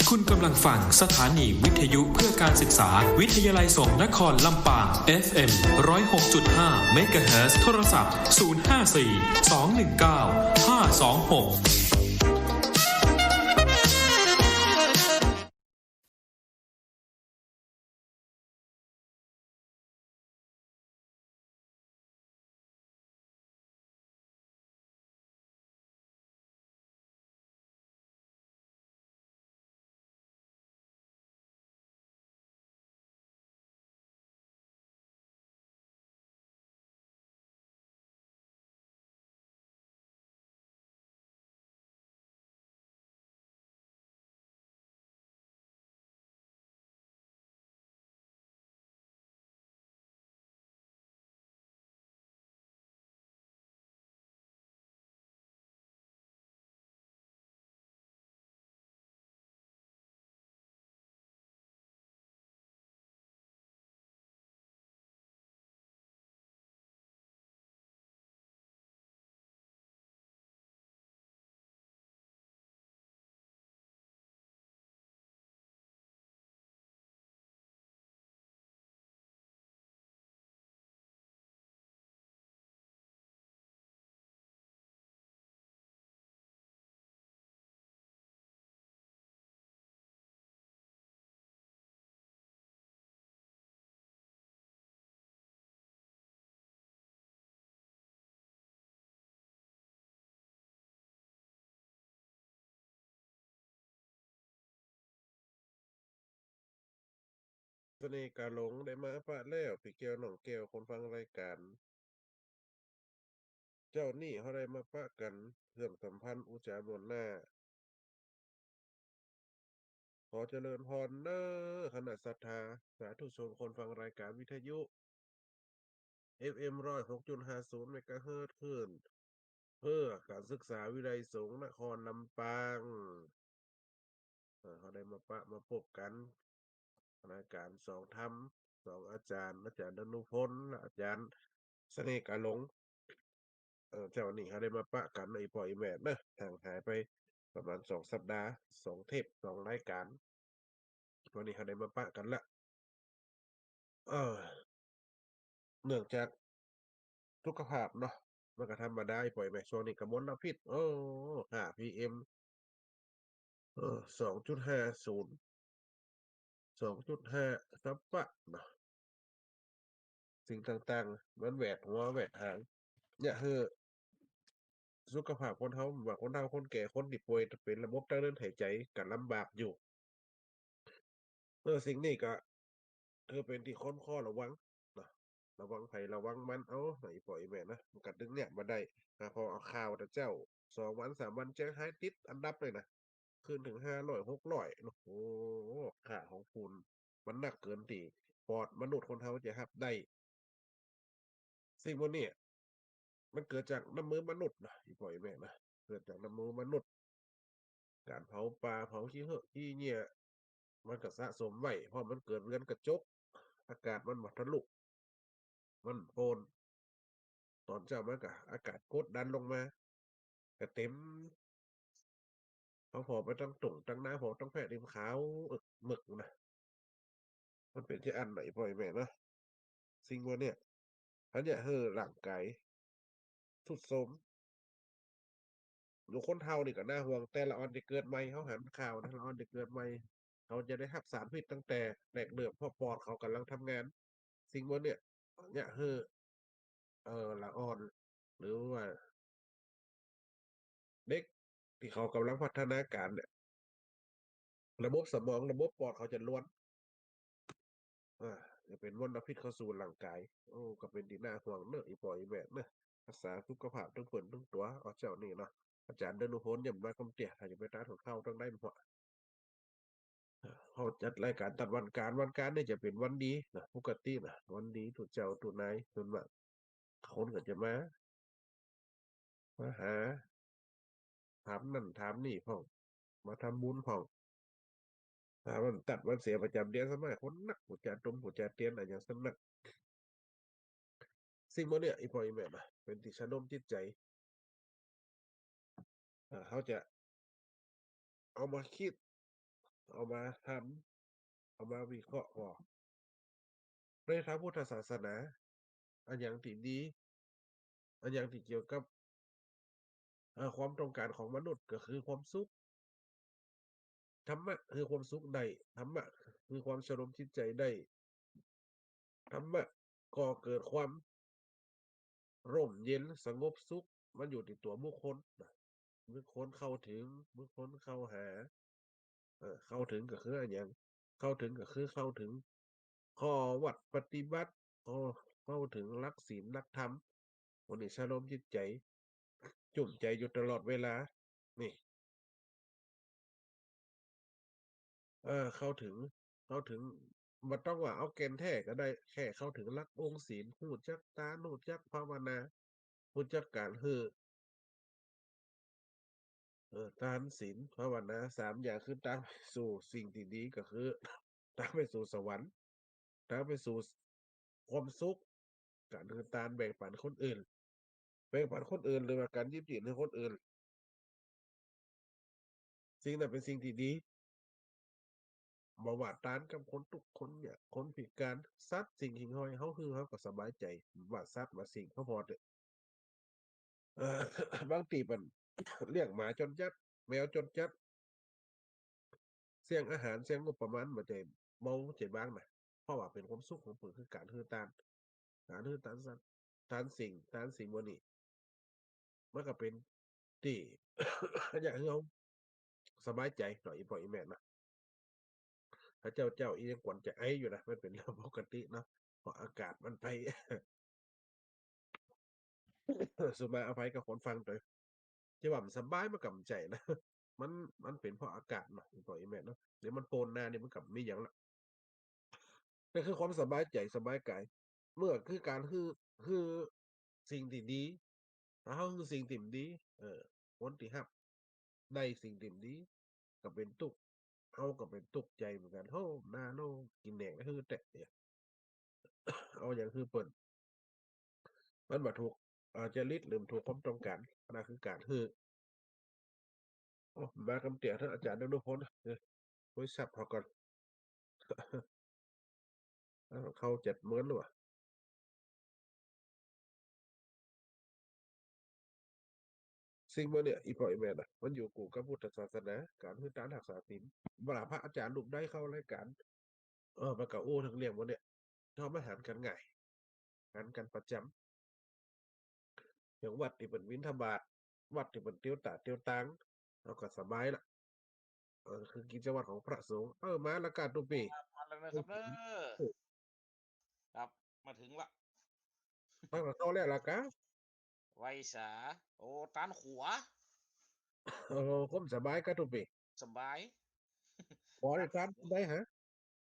คุณกำลังฟังสถานีวิทยุเพื่อการศึกษา วิทยาลัยสงฆ์นครลำปาง เอฟเอ็ม ร้อยหกจุดห้า เมกะเฮิรตซ์ โทรศัพท์ ศูนย์ห้าสี่ สองหนึ่งเก้า ห้าสองหก เสน่ห์กาหลงได้มาปะแล้ว ปี้แก้วน้องแก้ว คนฟังรายก๋าน เจ๊านี้เฮาได้มาปะกั๋น เสื่อมสัมพันธ์ อุจจามวลหน้า ขอเจริญพรเน้อ คณะศรัทธา สาธุชน คนฟังรายก๋านวิทยุ เอฟเอ็ม ร้อยหกจุดห้าศูนย์ เมกะเฮิรตซ์ คลื่นเพื่อก๋านศึกษาวิทยาลัยสงฆ์นครลำปาง เออ เฮาได้มาปะมาปบกั๋น รายก๋านสองธรรม สองอาจ๋ารย์ อาจ๋ารย์ดานุพล และอาจ๋ารย์เสน่ห์กาหลง เออ เจ๊านี้เฮาได้มาปะกั๋นเนาะ อี่ป้ออี่แม่เนาะ ห่างหายไปประมาณสองสัปดาห์ สองเทป สองรายก๋าน วันนี้เฮาได้มาปะกั๋นละ เออ เนื่องจากสุขภาพเนาะ มันก็ธรรมดา อี่ป้ออี่แม่ ช่วงนี้ก็มลพิษ โอ้ ค่า พีเอ็ม เออ สองจุดห้าศูนย์ สองจุดห้า สัปปะเนาะ สิ่งต่างๆ มันแหวดหัวแหวดหาง เยียะหื้อสุขภาพคนเฮา บ่าคนเฒ่าคนแก่ คนตี้ป่วยเป๋นระบบตางเดินหายใจ๋ก็ลำบากอยู่ เออ สิ่งนี้ก็คือเป๋นตี้คนคอระวังเนาะ ระวังใผระวังมันเอาเนาะ อี่ป้ออี่แม่นะ มันก็ตึงเยียะบ่ได้นะ พอเอาข่าวแต่เจ๊า สองวันสามวัน เจียงฮายติดอันดับเลยนะ ขึ้นเถิงห้าร้อย หกร้อยเนาะ โอ้ ค่าของฝุ่นมันนักเกินตี้ปอดมนุษย์คนเฮาจะฮับได้ สิ่งพวกนี้มันเกิดจากน้ำมือมนุษย์นะ อี่ป้ออี่แม่นะ เกิดจากน้ำมือมนุษย์ ก๋านเผาป่า เผาขี้เหื้อขี้เยี่ย มันก็สะสมไว้ พอมันเกิดเรือนกระจก อากาศมันบ่ทะลุ มันโปร่ง ต๋อนเจ๊ามันก็อากาศกดดันลงมา ก็เต็ม เฮาผ่อไปตางตุ่งตางนา ผ่อตางแพร่ เต็มขาวเอิกเมิกนะ มันเป๋นจะอั้นเนาะ อี่ป้ออี่แม่เนาะ สิ่งพวกนี้ อันเยียะหื้อร่างก๋ายทรุดโทรม ลูกคนเฒ่านี่ก็น่าห่วง แต่ละอ่อนตี้เกิดใหม่ เฮาหันข่าวนะ ละอ่อนตี้เกิดใหม่ เขาจะได้ฮับสารพิษตั้งแต่แรกเริ่ม เพราะปอดเขาก่ำลังทำงาน สิ่งพวกนี้ เยียะหื้อ เอ่อ ละอ่อน หรือว่า เด็กตี้เขาก่ำลังพัฒนาก๋านเนี่ย ระบบสมอง ระบบปอดเขาจะล้วน อ่า จะเป๋นมลพิษเข้าสู่ร่างก๋าย โอ้ ก็เป๋นตี้น่าห่วงเนาะ อี่ป้ออี่แม่เนาะ รักษาสุขภาพตึงเปิ้นตึงตั๋ว เอาเจ้านี้เนาะ อาจ๋ารย์ดานุพล ย้ำว่ากำเตี้ย ถ้าจะไปตาดหัวข่าวตางใดบ่ เฮาจัดรายก๋านตัดวันก๋าน วันก๋านนี่จะเป๋นวันดีนะ ปกตินะ วันดี ตุ๊เจ้าตุ๊นาย ส่วนมากคนก็จะมา มาหา ถามนั่นถามนี่พ่อง มาทำบุญพ่อง ถ้าวันตัดวันเสียประจ๋ำเดือน ส่วนมากคนนัก ปู๋จาตรง ปู๋จาเตียน อะหยังส่วนมาก สิ่งพวกนี้ อี่ป้ออี่แม่นะ เป๋นตี้ชะนมจิตใจ๋ เอ่อ เฮาจะเอามาคิด เอามาทำ เอามาวิเคราะห์ก่อ ในพระพุทธศาสนา อะหยังตี้ดี อะหยังตี้เกี่ยวกับ เอ่อ ความต้องก๋านของมนุษย์ก็คือความสุข ธรรมะคือความสุขได้ ธรรมะคือความชะนมจิตใจ๋ได้ ธรรมะก่อเกิดความร่มเย็นสงบสุข มันอยู่ตี้ตั๋วบุคคลนะ บุคคลเข้าเถิง บุคคลเข้าหา เออ เข้าเถิงก็คืออะหยัง เข้าเถิงก็คือเข้าเถิงข้อวัตรปฏิบัติ เข้า เข้าเถิงหลักศีลหลักธรรม วันนี้ชะนมจิตใจ๋ จุ่มใจ๋อยู่ตลอดเวลา นี่ เออ เข้าเถิง เข้าเถิง บ่ต้องว่าเอาแก่นแท้ก็ได้ แค่เข้าเถิงหลักองค์ศีล ฮู้จักตาน ฮู้จักภาวนา ฮู้จักก๋านหื้อ เออ ตาน ศีล ภาวนา สามอย่างคือตางไปสู่สิ่งตี้ดี ก็คือตางไปสู่สวรรค์ ตางไปสู่ความสุข ก๋านหื้อตานแบ่งปันคนอื่น แบ่งปันคนอื่น หรือว่าก๋านหยิบยื่นหื้อคนอื่น สิ่งนั้นเป๋นสิ่งตี้ดี บ่ว่าตานกับคนตุ๊กข์คนยาก คนพิก๋าน สัตว์สิ่งหิ่งห้อย เฮาหื้อเฮาก็สบายใจ๋ ว่าสัตว์ว่าสิ่ง เฮาผ่อเต๊อะ เอ่อ บางตี้เปิ้นเลี้ยงหมาจ๋นจัด แมวจ๋นจัด เสี้ยงอาหาร เสี้ยงงบประมาณ บ่ใจ้เบาใจ้บางนะ เพราะว่าเป๋นความสุขของเปิ้น คือก๋านหื้อตาน ก๋านหื้อตานสัตว์ ตานสิ่ง ตานสิ่งพวกนี้ มันก็เป๋นตี้ อยากหื้อเฮาสบายใจ๋เนาะ อี่ป้ออี่แม่นะ ถ้าเจ้า เจ้าอี้ยังกวนจะไออยู่นะ มันเป๋นเรื่องปกติเนาะ เพราะอากาศมันไป สุมาอภัยกับคนฟังตวย จะว่ามันสบายมันก็บ่ใจ้นะ มัน มันเป๋นเพราะอากาศเนาะ อีพ่ออีแม่เนาะ เดี๋ยวมันโปนนานี่มันก็บ่มีหยังละ นั่นคือความสบายใจ๋สบายก๋าย เมื่อคือก๋านหื้อ หื้อสิ่งตี้ดี ถ้าเฮาหื้อสิ่งตี้บ่ดี เออ คนตี้ฮับได้สิ่งตี้บ่ดี ก็เป๋นตุ๊กข์ เฮาก็เป๋นตุ๊กข์ใจ๋เหมือนกั๋น โอ้ นาเฮากิ๋นแหนงหื้อแต๊ เนี่ย เอาหยังหื้อเปิ้น มันบ่ถูก เอ่อ จริต หรือบ่ถูกความต้องก๋าน อันนั้นคือก๋านหื้อ โอ้ มากำเตี้ยเถอะ อาจ๋ารย์อนุพล เออ โทรศัพท์เฮาก่อน เอ้า เข้าเจ็ดเมินแล้ววะ สิ่งเหล่านี้ อีพ่ออีแม่นะ มันอยู่กู้กับพุทธศาสนา ก๋านหื้อตานฮักษาศีล เวลาพระอาจ๋ารย์รูปใดเข้ารายก๋าน เออ มันก็อู้เถิงเรื่องพวกเนี้ย เฮามาหันกั๋นง่าย หันกั๋นประจ๋ำ อย่างวัดตี้เปิ้นบิณฑบาต วัดตี้เปิ้นเตียวต๋าเตียวตาง เฮาก็สบายละ เออ คือกิจวัตรของพระสงฆ์ เออ มาแล้วก้าตุ๊ปี้ ครับ มาแล้วนะครับเด้อ ครับ มาเถิงละ ตั้งแต่เข้าแล้วล่ะก้า ไหว้สา โอ้ ตานขัว เออ ความสบายก้าตุ๊ปี้ สบาย ขัวนี่ตานใดฮะ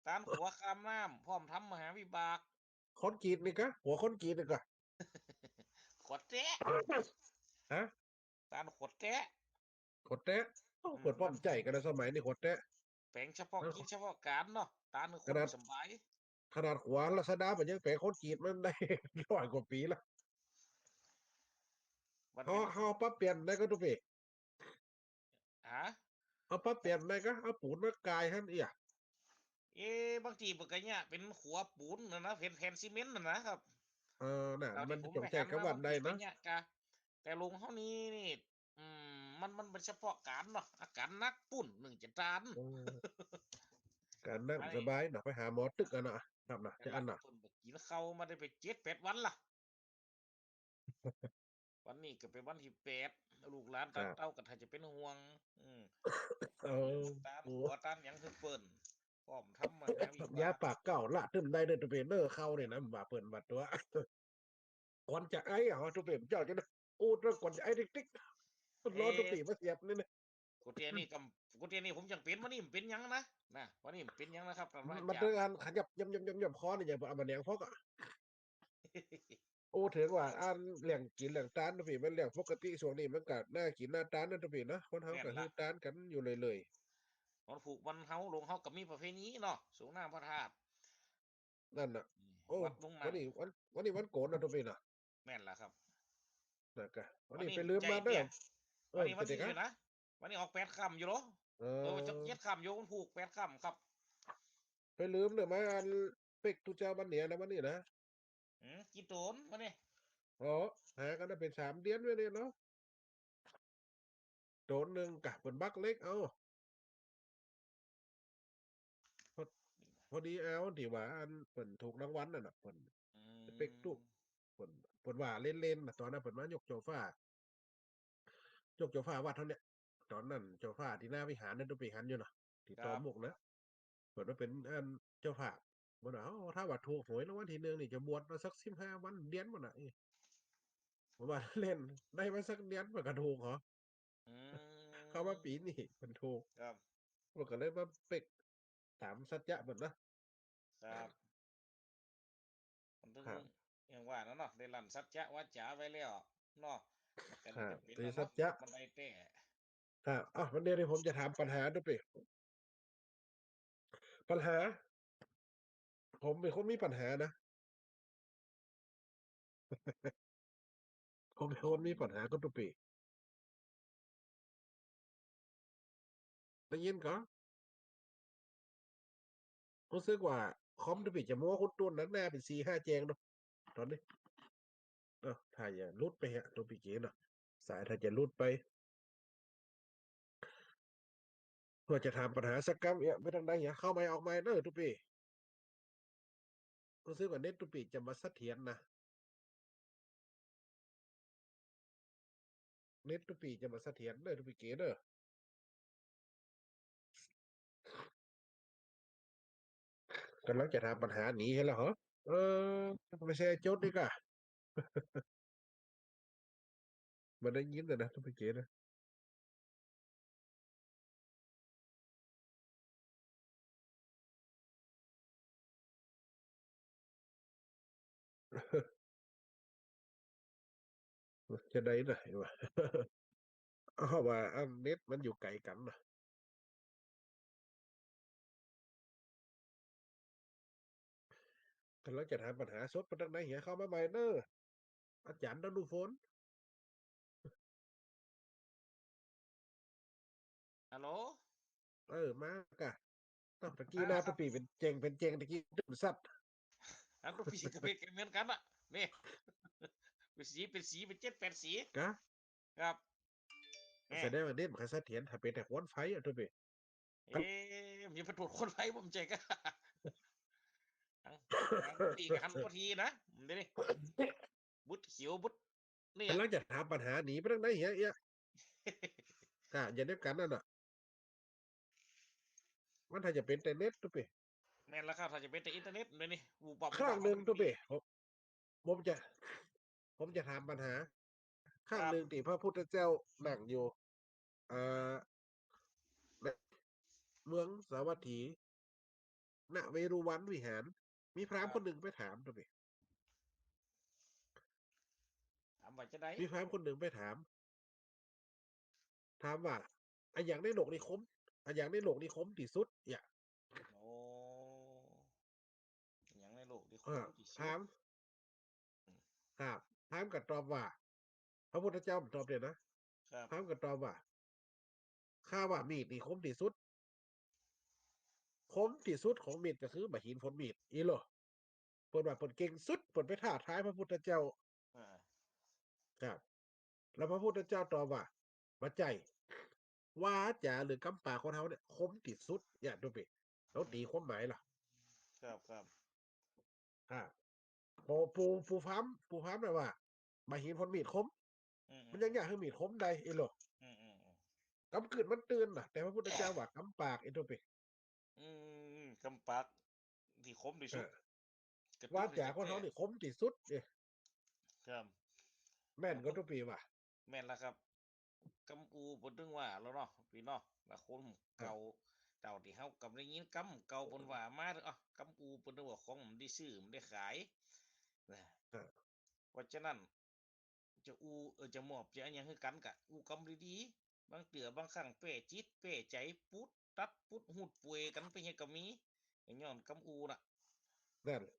ตานขัวข้ามน้ำ พร้อมทำมหาวิบาก คอนกรีตนี่ก้า ขัวคอนกรีตนี่ก้า ขัวแต๊ ฮะ ตานขัวแต๊ ขัวแต๊ เอ้า อืม เปิ้นป้อมใจ๊กั๋นนะ สมัยนี้ขัวแต๊ แป๋งเฉพาะกิจเฉพาะก๋านเนาะ ตานคือคนสบาย ขนาดขัวรัชดาเปิ้นยังแป๋งคอนกรีตมันได้ร้อยกว่าปี๋ละ เฮา เฮาปรับเปลี่ยนได้ก้าตุ๊ปี้ ฮะ เฮาปรับเปลี่ยนได้ก้า เอาปูนมาก่ายหั้นเอี้ย เอ๊ะ บางตี้เปิ้นก็เยียะเป๋นขัวปูนน่ะนะ แผ่น แผ่นซีเมนต์น่ะนะครับ เออ น่ะ มันต้องใจ๊กำว่าใดนะ บางตี้เปิ้นก็เยียะก้า แต่โฮงเฮานี่ นี่ อืม มัน มันเป๋นเฉพาะก๋านเนาะ อาก๋านหนักปู้นนึ่งจะตาน โอ้ ก๋านหนักสบายเนาะ ไปหาหมอตึกอะเนาะ ครับนะ จะอั้นเนาะ เปิ้นบ่กิ๋นข้าวมาได้ไปเจ็ดแปดวันละ วันนี้ก็เป๋นวันตี้แปด ลูกหลานตานเต้าก็ถ้าจะเป๋นห่วง อืม เออ ตานขัวตานหยังหื้อเปิ้น พร้อมทำมหาวิบาก ยาปากเก๊าละตึ้มได้เด้อตุ๊ปี้เด้อ ข้าวนี่นะ ว่าเปิ้นว่าตั๋ว ก่อนจะไออะ ตุ๊ปี้เจ้าจะได้ โอ้ ก่อนจะไอติ๊กๆ รอตุ๊ปี้มาเสียบนี่นะ กูเตี้ยนี่กำ กูเตี้ยนี่ผมยังเป๋น วันนี้บ่เป๋นหยังนะ นะ วันนี้บ่เป๋นหยังนะครับ ท่านพระอาจ๋ารย์ มันเป๋นอันขยับย่ำๆๆๆ คอนี่ อย่าเอามาแหนงพอกอะ โอ้ ถือว่าอันเรื่องกิ๋นเรื่องตานตุ๊ปี้ มันเรื่องปกติ ช่วงนี้มันก็น่ากิ๋นน่าตานนะตุ๊ปี้เนาะ คนเฮาก็ แม่นละ หื้อตานกั๋นอยู่เรื่อยๆ วันพูกวันเฮา โฮงเฮาก็มีประเพณีเนาะ สรงน้ำพระธาตุ นั่นน่ะ อืม โอ้ วัดโฮงน้ำ วันนี้วัน วันนี้วันโก๋นนะตุ๊ปี้นะ แม่นละครับ นะก้า วันนี้ วันนี้ ไปลืมมาเด้อ ใจ๊เตี้ย เออ วันนี้วันตี้เท่าใดก้า วันนี้ออกแปดค่ำอยู่เหรอ เออ เออ จะเจ็ดค่ำอยู่ วันพูกแปดค่ำครับ ไปลืมเด้อ มาอันเป๊กตุ๊เจ้าบันเนียนะ วันนี้นะ อืม กี่โต๋นวันนี้ อ๋อ หากั๋นได้เป๋นสามเดือนไว้เนี่ยเนาะ โต๋นนึ่งก้า เปิ้นบักเหล็กเอา พอ พอดีเอาตี้ว่าอันเปิ้นถูกรางวัลนั่นน่ะ เปิ้น อืม เป๊กตุ๊ เปิ้น เปิ้นว่าเล่นๆ น่ะ ต๋อนนั้นเปิ้นมายกโจฟ้า ยกโจฟ้าวัดเฮาเนี่ย ต๋อนนั้นโจฟ้าตี้หน้าวิหารนั่นตุ๊ปี้หันอยู่เนาะ ตี้ ครับ ต่อหมวกนะ เปิ้นว่าเป๋นอันเจ้าภาพ เปิ้นว่า โอ้ ถ้าว่าถูกหวยรางวัลตี้นึ่งนี่จะบวชมาสักสิบห้าวันเดือนบ่านะ เอ๊ะ เปิ้นว่าเล่น ได้มาสักเดือนเปิ้นก็ถูกเหรอ อืม เข้ามาปี๋นี้เปิ้นถูก ครับ เปิ้นก็เลยมาเป๊กต๋ามสัจจะเปิ้นนะ ครับ มันต้อง ครับ อย่างว่านั่นเนาะ ได้ลั่นสัจจะวาจ๋าไว้แล้วเนาะ ก็เลย ครับ จะเป๋น ตีสัจจะ มันได้แต๊ ครับ อ่ะ วันนี้นี่ผมจะถามปัญหาตุ๊ปี้ ปัญหา ผมเป๋นคนมีปัญหานะ ผมเป๋นคนมีปัญหากับตุ๊ปี้ ได้ยินก่อ ฮู้สึกว่าคอมตุ๊ปี้จะมัวคุ้นตูนนักหน้าเป๋นสี่ห้าแจงเนาะ ต๋อนนี้ เอ้า ถ้าจะหลุดไปฮะ ตุ๊ปี้เก๋เนาะ สายถ้าจะหลุดไป เปื้อจะถามปัญหาสักกำเอี้ย ไปตางใดเอี้ย เข้าใหม่ออกใหม่เน่อตุ๊ปี้ ฮู้สึกว่าเน็ตตุ๊ปี้จะบ่เสถียรนะ เน็ตตุ๊ปี้จะบ่เสถียรเน่อตุ๊ปี้เก๋เน่อ กำลังจะถามปัญหาหนีให้แล้วเหรอ เออ ไม่ใช่โจ๊กนี่ก่ะ มันได้ยินแต่นะ เมื่อกี้นะ จะได้ไหนวะ เพราะว่าอันเน็ตมันอยู่ไกลกั๋นนะ กำลังจะถามปัญหาสดมาตังไหนเหีย เข้ามาใหม่เน่อ อาจ๋ารย์ดานุพล ฮัลโหล เออ มากะ ตะกี้หน้าตุ๊ปี้เป๋นเจ๋ง เป๋นเจ๋ง ตะกี้ตื่นสัตว์ อันตุ๊ปี้ก็เป๋นเหมือนกั๋นน่ะ นี่ เป๋นสี เป๋นสี เป๋นเจ็ดแปดสี กะ ครับ แสดงว่าเน็ตมันก็เสถียร ถ้าเป๋นแต่ควันไฟอะ ตุ๊ปี้ เอ๊ะ มีประตูควันไฟบ่ บ่ใจ้กะ หัน หันทีกะหันบ่ทีนะ เดี๋ยวนี้ บึดเขียวบึด เนี่ย กำลังจะถามปัญหาหนีไปตังไหนเหีย เอียะ ค่ะ อย่างเดียวกั๋นนั่นน่ะ มันถ้าจะเป๋นแต่เน็ต ตุ๊ปี้ แม่นแล้วครับ ถ้าจะเป๋นแต่อินเทอร์เน็ต เดี๋ยวนี้ อู้ ปรับ ข้างนึ่ง ตุ๊ปี้ ผม ผมจะ ผมจะถามปัญหา ข้างนึ่งตี้พระพุทธเจ้านั่งอยู่ เอ่อ ในเมืองสาวัตถี ณ เวฬุวันวิหาร มีพราหมณ์คนนึ่งไปถาม ตุ๊ปี้ ถามว่าจะได้ มีพราหมณ์คนนึ่งไปถาม ถามว่า อะหยังในโลกนี้ขม อะหยังในโลกนี้ขมตี้สุด เนี่ย โอ้ อะหยังในโลกนี้ขมตี้สุด ถาม ครับ พราหมณ์ก็ตอบว่า พระพุทธเจ้าตอบเนี่ยนะ ครับ พราหมณ์ก็ตอบว่า ข้าว่ามีดนี่ขมตี้สุด ขมตี้สุดของมีดก็คือบ่าหินผลมีด อี้เหรอ เปิ้นว่าเปิ้นเก่งสุด เปิ้นไปท้าทายพระพุทธเจ้า อ่า ครับ แล้วพระพุทธเจ้าตอบว่า บ่ใจ้ วาจ๋าหรือกำปากคนเฮาเนี่ย ขมตี้สุด เนี่ย ตุ๊ปี้ ลองตี๋ความหมายล่ะ ครับ ครับ อ่า ปู่ ปู่ ปู่พราหมณ์ ปู่พราหมณ์น่ะว่า บ่าหินผลมีดขม อืม มันยังอยากหื้อมีดขมได้ อี้เหรอ อืม อืม อืม กำกืดมันตื่นน่ะ แต่พระพุทธเจ้าว่ากำปาก อี้ตุ๊ปี้ อืม กำปากตี้ขมตี้สุด เออ กระตุ้น วาจ๋าคนเฮานี่ขมตี้สุด เอ๊ะ ครับ แม่นก่อตุ๊ปี้ว่า แม่นแล้วครับ กำอู้เปิ้นตึงว่าแล้วเนาะ ปี้เนาะ ละคนเก่า ครับ เก่าตี้เฮากำได้ยินกำเก่าเปิ้นว่ามา เอ้อ กำอู้เปิ้นตึงว่าของมันได้ซื้อ มันได้ขาย นะ ครับ เพราะฉะนั้น จะอู้ เออ จะมอบ จะอะหยังหื้อกั๋นก็อู้กำดีๆ บางเตื้อบางครั้งแป้จิตแป้ใจ๋ ปุ๊ดตัด ปุ๊ดฮูดป่วยกั๋นไปเหียก็มี ก็ย้อนกำอู้น่ะ นั่นแหละ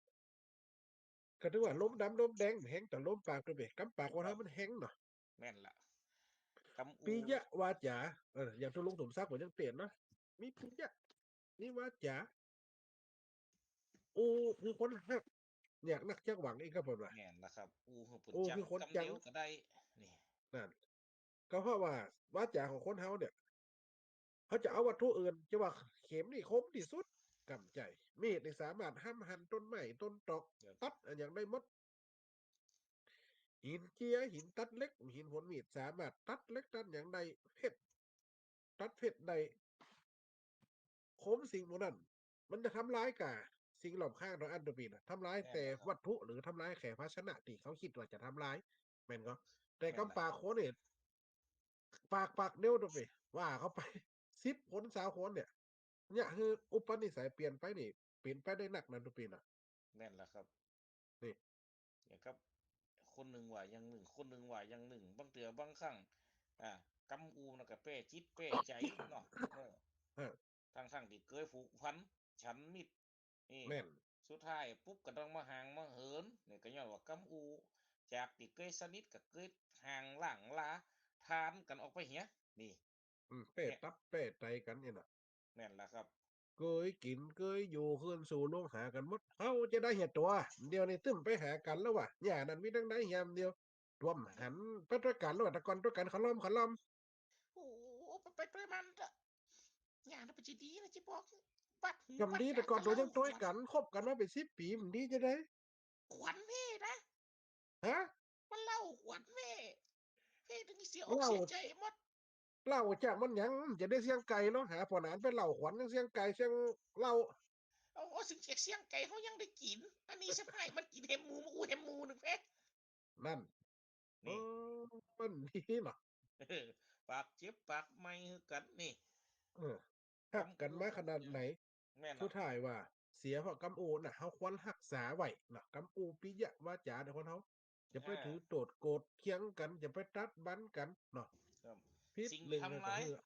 ก็ถือว่าลมดำลมแดงมันแฮงต่อลมปากตุ๊ปี้ กำปากคนเฮามันแฮงเนาะ แม่นละ กำอู้ ปิยวาจ๋า เออ อย่างตุ๊ลุงสมศักดิ์เปิ้นยังเตียนเนาะ มีปิยะ มีวาจ๋า อู้คือคนฮัก อยากนักจักหวัง อี้ก็เปิ้นว่า แม่นละครับ อู้คือเปิ้น อู้คือคนจัง กำเดียวก็ได้ นี่ นั่น ก็เพราะว่าวาจ๋าของคนเฮาเนี่ย เขาจะเอาวัตถุอื่น จะว่าเข็มนี่คมตี้สุด กำบ่ใจ้ มีดนี่สามารถห้ำหั่นต้นไม้ต้นตอก ครับ ตัดอะหยังได้หมด หินเจีย หินตัดเหล็ก หินผลมีด สามารถตัดเหล็กตัดหยังได้ เพชร ตัดเพชรได้ คมสิ่งพวกนั้น มันจะทำลายก่าสิ่งรอบข้างเฮาอันตุ๊ปี้น่ะ ทำลายแต่วัตถุหรือทำลายแค่ภาชนะตี้เขากึ๊ดว่าจะทำลาย แม่นก่อ แต่กำปากคนนี่ ปาก ปากเดียวตุ๊ปี้ ว่าเข้าไป สิบคน ซาวคนเนี่ย เนี่ย คืออุปนิสัยเปลี่ยนไปนี่ เปลี่ยนไปได้นักนะตุ๊ปี้น่ะ แม่นละครับ นี่ เนี่ยครับ คนนึ่งว่าอย่างนึ่ง คนนึ่งว่าอย่างนึ่ง บางเตื้อบางครั้ง อ่า กำอู้นั่นก็แป้จิตแป้ใจ๋เนาะ เออ เออ ทั้งๆ ตี้เกยผูกพัน ฉันมิตร นี่ แม่น สุดท้ายปุ๊บก็ต้องมาห่างมาเหิน เนี่ยก็ย้อนว่ากำอู้ จากตี้เกยสนิทก็เกยห่างล้างลา ทานกั๋นออกไปเหีย นี่ อืม แป้ตับแป้ไตกั๋นเนี่ยน่ะ แม่นละครับ เกยกิ๋นเกยอยู่ คืนสู่ลวงหากั๋นหมด เฮาจะได้เหียตั๋ว เดี๋ยวนี้ตึ้มไปหากั๋นแล้วว่ะ เนี่ย นั้นมีตังใดเหีย เดี๋ยว ตวมหันไปตวยกั๋นแล้วว่ะ แต่ก่อนตวยกั๋น ขะลอม ขะลอม โอ้ ไป ไปตวยมันเต๊อะ อย่างนั้นมันจะดีนะ จะบอก บัดหู กำดี บัดตา แต่ก่อนตวยยังตวยกั๋น คบกั๋นมาเป๋นสิบปี๋ มันดีจะได้ ขวัญเพ่นะ ฮะ มันเล่าขวัญเพ่ เพ่ตึงเสียอกเสียใจ๋หมด เล่าจากมันหยัง จะได้เสียงไก่เนาะ หาผ่อหนานไปเล่าขวัญ เสียงไก่ เสียงเล่า เอา เอาเสียง เสียงไก่เฮายังได้กิ๋น อันนี้สะพ้ายมันกิ๋นแหมหมู มาอู้แหมหมูนึ่งแป๊ะ นั่น นี่ เออ มันมีเนาะ เออ ปากเจ็บปากไหม้คือกั๋นนี่ เออ ฮักกั๋นมาขนาดไหน แม่นเนาะ สุดท้ายว่า เสียเพราะกำอู้น่ะ เฮาควรฮักษาไว้เนาะ กำอู้ปิยวาจาเด้อคนเฮา อย่าไป อ่า ถือโต้ษโกรธเคียงกั๋น อย่าไปตัดบั้นกั๋นเนาะ ครับ ผิด สิ่ง นึ่ง ทำลาย ก็คือ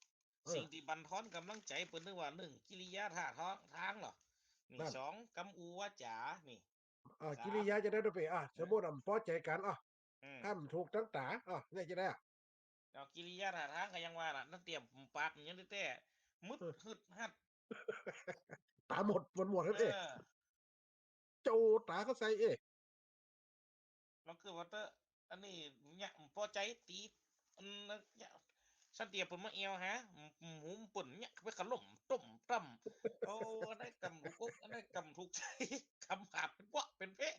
เออ สิ่งตี้บั่นทอนก๋ำลังใจ๋เปิ้น นึ่งว่า นึ่ง กิริยาท่าทาง ทางเหรอ นี่ นั่น สอง กำอู้วาจา นี่ อ่า สาม กิริยาจะได้ตวยเป๋ อ่า เออ สมมุติว่าบ่ปอใจ๋กั๋น อ่ะ อืม ห้ามถูกตังต๋า อ่ะ เนี่ยจะได้ เอากิริยาท่าทางก็ยังว่าน่ะ นั่นเตรียมปากมันยังได้แต๊ มึด เออ หึดหัด ต๋าหมด มันหมดแล้วเอ๊ะ เออ โจ้ต๋าเข้าใส่เอ๊ะ ลองคือว่าเต๊อะ อันนี้เนี่ย บ่ปอใจ๋ตี๋ อันนั้นเนี่ย สันเตียเปิ้นมาแอ่วหา หมูเปิ้นเนี่ย ไปกะล่มต้มตำ โอ้ อันนั้นกำถูกอก อันนั้นกำถูกใจ๋ กำบาดเป๋นเปาะเป๋นเพะ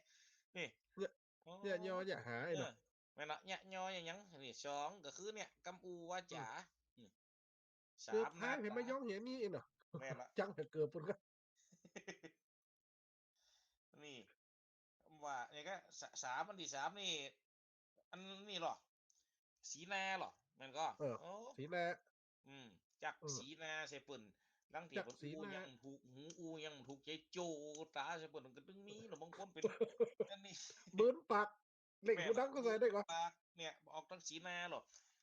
นี่ เนี่ย โอ้ เนี่ยยออย่าหาไอ้เนาะ เออ แม่นเนาะ เนี่ยยออย่างหยัง นี่ สอง ก็คือเนี่ย กำอู้วาจา อืม อืม สาม เกือบท้าย หน้าต๋า เห็นไหม ย้องเหียนี่เนาะ แม่นละ จังแต่เกือบเปิ้นก็ นี่ ว่า นี่ก็ ส- สาม อันตี้สามนี่ อันนี้เหรอ สีหน้าเหรอ แม่นก่อ เออ โอ้ สีหน้า อืม จัก เออ สีหน้าใส่เปิ้น ลางเตื้อ จัก เปิ้น สีหน้า อู้ยังถูกหู อู้ยังถูกใจ๋ โจ้ต๋าใส่เปิ้น ก็ตึงมีเนาะ บางคนเป๋น อันนี้ บืนปาก เล่ง แม่น หูดังก็ใส่ได้ก่อ ปากเนี่ย ออกตังสีหน้าเหรอ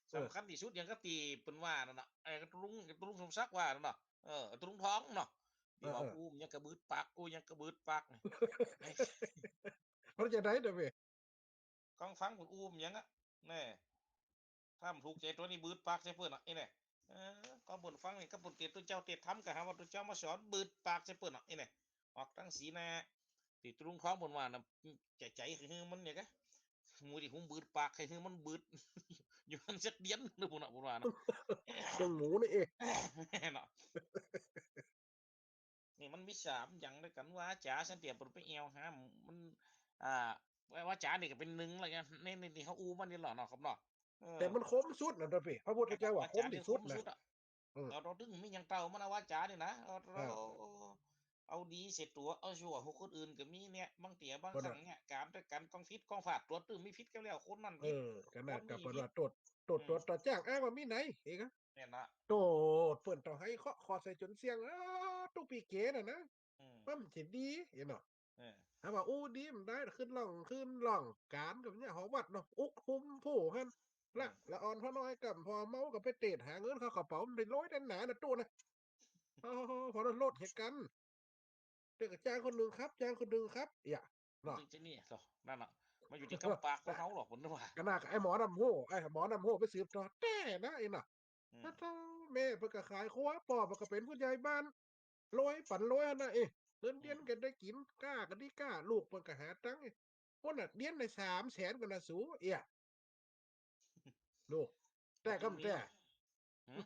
เออ สำคัญตี้สุดอย่างก็ตี้เปิ้นว่านั่นน่ะ ไอ้ตะลุง ตะลุงสมศักดิ์ว่านั่นน่ะ เออ ตะลุงทองเนาะ ตี้ว่า เออ เออ อู้ยังกะบืดปาก อู้ยังกะบืดปาก เปิ้นจะได้เด้อเว้ย ก้องฟังเปิ้นอู้ยังอะ แน่ ถ้าบ่ถูกใจ๋ตั๋วนี้ บืดปากใส่เปิ้นอะ ไอ้แน่ เออ ก้องเปิ้นฟังนี่ ก็เปิ้นเตรียมตุ๊เจ้าเตรียมธรรม ก็หาว่าตุ๊เจ้ามาสอน บืดปากใส่เปิ้นอะ ไอ้แน่ ออกตังสีหน้า ตี้ตะลุงทองเปิ้นว่าน่ะ ใจ๋ ใจ๋ คือมันเนี่ยกะ หมูตี้หุมบืดปาก ใค่หื้อมันบืด อยู่หั้นสักเดียน นึกปุ้นน่ะ ปุ้นว่าเนาะ จังหมูนี่เอง เนาะ นี่มันมีสามอย่างตวยกั๋น วาจ๋า สันเตียเปิ้นไปแอ่วหา มัน อ่า วาจ๋านี่ก็เป๋นนึ่งแล้วไง ใน ใน ในตี้เฮาอู้มานี่แหละเนาะครับเนาะ เออ แต่มันคมสุดน่ะเด้อพี่ พระพุทธเจ้าว่าว าจ๋านี่คมตี้สุด คมสุดน่ะ น่ะ อืม เอา เอาตึงมีอย่างเต้ามัน เอาวาจ๋านี่นะ เอา เอา ครับ เอา เอาดีใส่ตั๋ว เอาชั่วหื้อคนอื่นก็มีเนี่ย บางเตื้อบางครั้งเนี่ย ก๋านตวยกั๋นก้องผิดก้องพลาด ตั๋วตึงมีผิดก็แล้ว คนนั้นผิด เออ ขนาด คนนี้ผิด กับเปิ้นว่าโต้ษ โต้ษ อืม ตั๋วต่อจ้าง อ้างว่ามีไหน เอกอะ เนี่ยนะ โต้ษ เปิ้นต้องหื้อเคาะคอใส่จ๋นเสี้ยง อ้า ตุ๊กปี้เก๋น่ะนะ อืม มันจะดี เห็นเนาะ เออ ถ้าว่าอู้ดีมันได้ ขึ้นร่อง ขึ้นร่องก๋านกับเนี่ย หอวัดเนาะ อุกคุมผู้หั้น ละ อืม ละอ่อนพอน้อย ก่ำพอเมา ก็ไปเตดหาเงินเข้ากระเป๋า มันได้ร้อยได้หนาน่ะ ตู้น่ะ โอ้โห พอลดเหตุการณ์ เดี๋ยวก็จ้างคนนึ่งครับ จ้างคนนึ่งครับ อย่า เนาะ จริงๆ นี่ นั่นน่ะ มันอยู่ตี้กำปากของเฮาหรอก ผมนึกว่า ก็น่ากับไอ้หมอนำฮู้ ไอ้หมอนำฮู้ไปสืบต่อ แต๊นะ ไอ้น่ะ อืม ถ้าเฒ่าแม่เปิ้นก็ขายครัว ป้อเปิ้นก็เป๋นผู้ใหญ่บ้าน รวยปันรวยหั้นน่ะ เอ๊ะ เงินเดือน อืม ก็ได้กิ๋น ก้าก็ดีก้า ลูกเปิ้นก็หาตังค์ เอ๊ะ ปุ้นน่ะ เรียนได้สามแสนก่อนน่ะสู เอี้ย ดู แต่กำแต่ หืม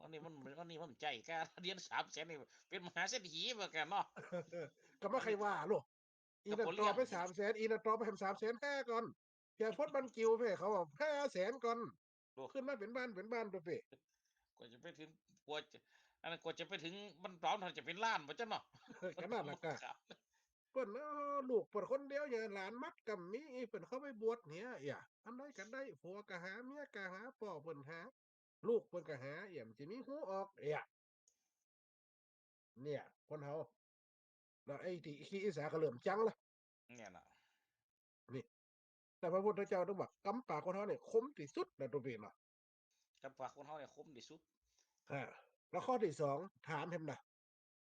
อันนี้มัน อันนี้มันใจ้ก้า เรียนสามแสนนี่ เป๋นมหาเศรษฐีเหมือนกั๋นเนาะ ก็บ่ใค่ว่าโลด อีนั่นต่อไปสามแสน อีนั่นต่อไปแหมสามแสนห้าก่อน เปียโพธิ์บ้านกิ่วแหมเขาว่าห้าแสนก่อน โอ้ ขึ้นมาเป๋นบ้าน เป๋นบ้านไปเป๋ กว่าจะไปถึง กว่าจะ อันนั้นกว่าจะไปถึงบ้านต๋อม ถ้าจะเป๋นล้านบ่จ๊ะเนาะ ก็นั่นแหละก็ ครับ เปิ้น เออ ลูกเปิ้นคนเดียว อย่างหลานมัดก็มี เปิ้นเข้าไปบวชเนี่ย เอี้ย อันใดก็ได้ ผัวก็หา เมียก็หา ป้อเปิ้นหา ลูกเปิ้นก็หา เอี้ย มันจะมีฮู้ออก เอี้ย เนี่ย คนเฮา แล้วไอ้ตี้ขี้อิจฉาก็เริ่มจังละ เนี่ยน่ะ นี่ แต่พระพุทธเจ้าต้องบอก กำปากคนเฮาเนี่ยคมตี้สุดนะ ตัวเป๋นเนาะ กำปากคนเฮาเนี่ยคมตี้สุด อ่า แล้วข้อตี้สอง ถามแหมนะ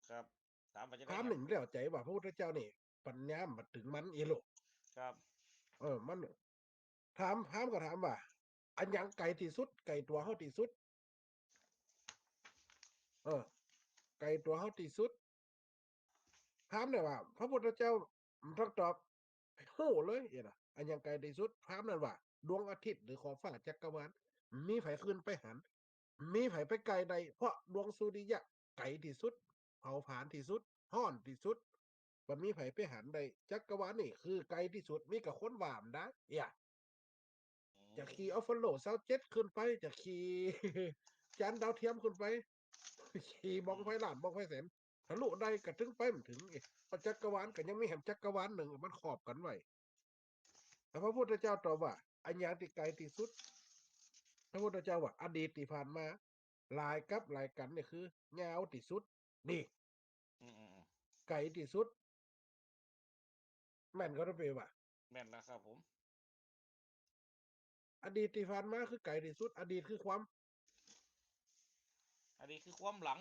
ครับ ถามว่าจะได้ ถามหนึ่งแล้วใจ๋ว่าพระพุทธเจ้านี่ ปัญญามันบ่เถิงมันเอโล ครับ เออ มัน ถาม ถามก็ถามว่า อะหยังไก๋ตี้สุด ไก๋ตั๋วเฮาตี้สุด เออ ไก๋ตั๋วเฮาตี้สุด ถามได้ว่า พระพุทธเจ้าต้องตอบ ฮู้เลยเนาะ อะหยังไก๋ตี้สุด ถามนั้นว่า ดวงอาทิตย์หรือขอบฟ้าจักรวาล มีใผขึ้นไปหัน มีใผไปใก้ได้ เพราะดวงสุริยะไก๋ตี้สุด เผาผลาญตี้สุด ฮ้อนตี้สุด บ่มีใผไปหันได้ จักรวาลนี่คือไก๋ตี้สุด มีก้าคนว่าบ่ได้ เอี้ย จะขี่อัลฟาโรดซาวเจ็ดขึ้นไป จะขี่จานดาวเทียมขึ้นไป ขี่บั้งไฟล้าน บั้งไฟแสน ทะลุได้ก็ตึงไปบ่เถิง เอ๊ะ จักรวาลก็ยังมีแหมจักรวาลนึ่งมันครอบกั๋นไว้ แต่พระพุทธเจ้าตอบว่า อะหยังตี้ไก๋ตี้สุด พระพุทธเจ้าว่า อดีตตี้ผ่านมา หลายกัปหลายกัณฑ์นี่คือยาวตี้สุด นี่ อืมๆๆ ไก๋ตี้สุด แม่นก่อตุ๊เป๋ว่า แม่นแล้วครับผม อดีตตี้ผ่านมาคือไก๋ตี้สุด อดีตคือความ อดีตคือความหลัง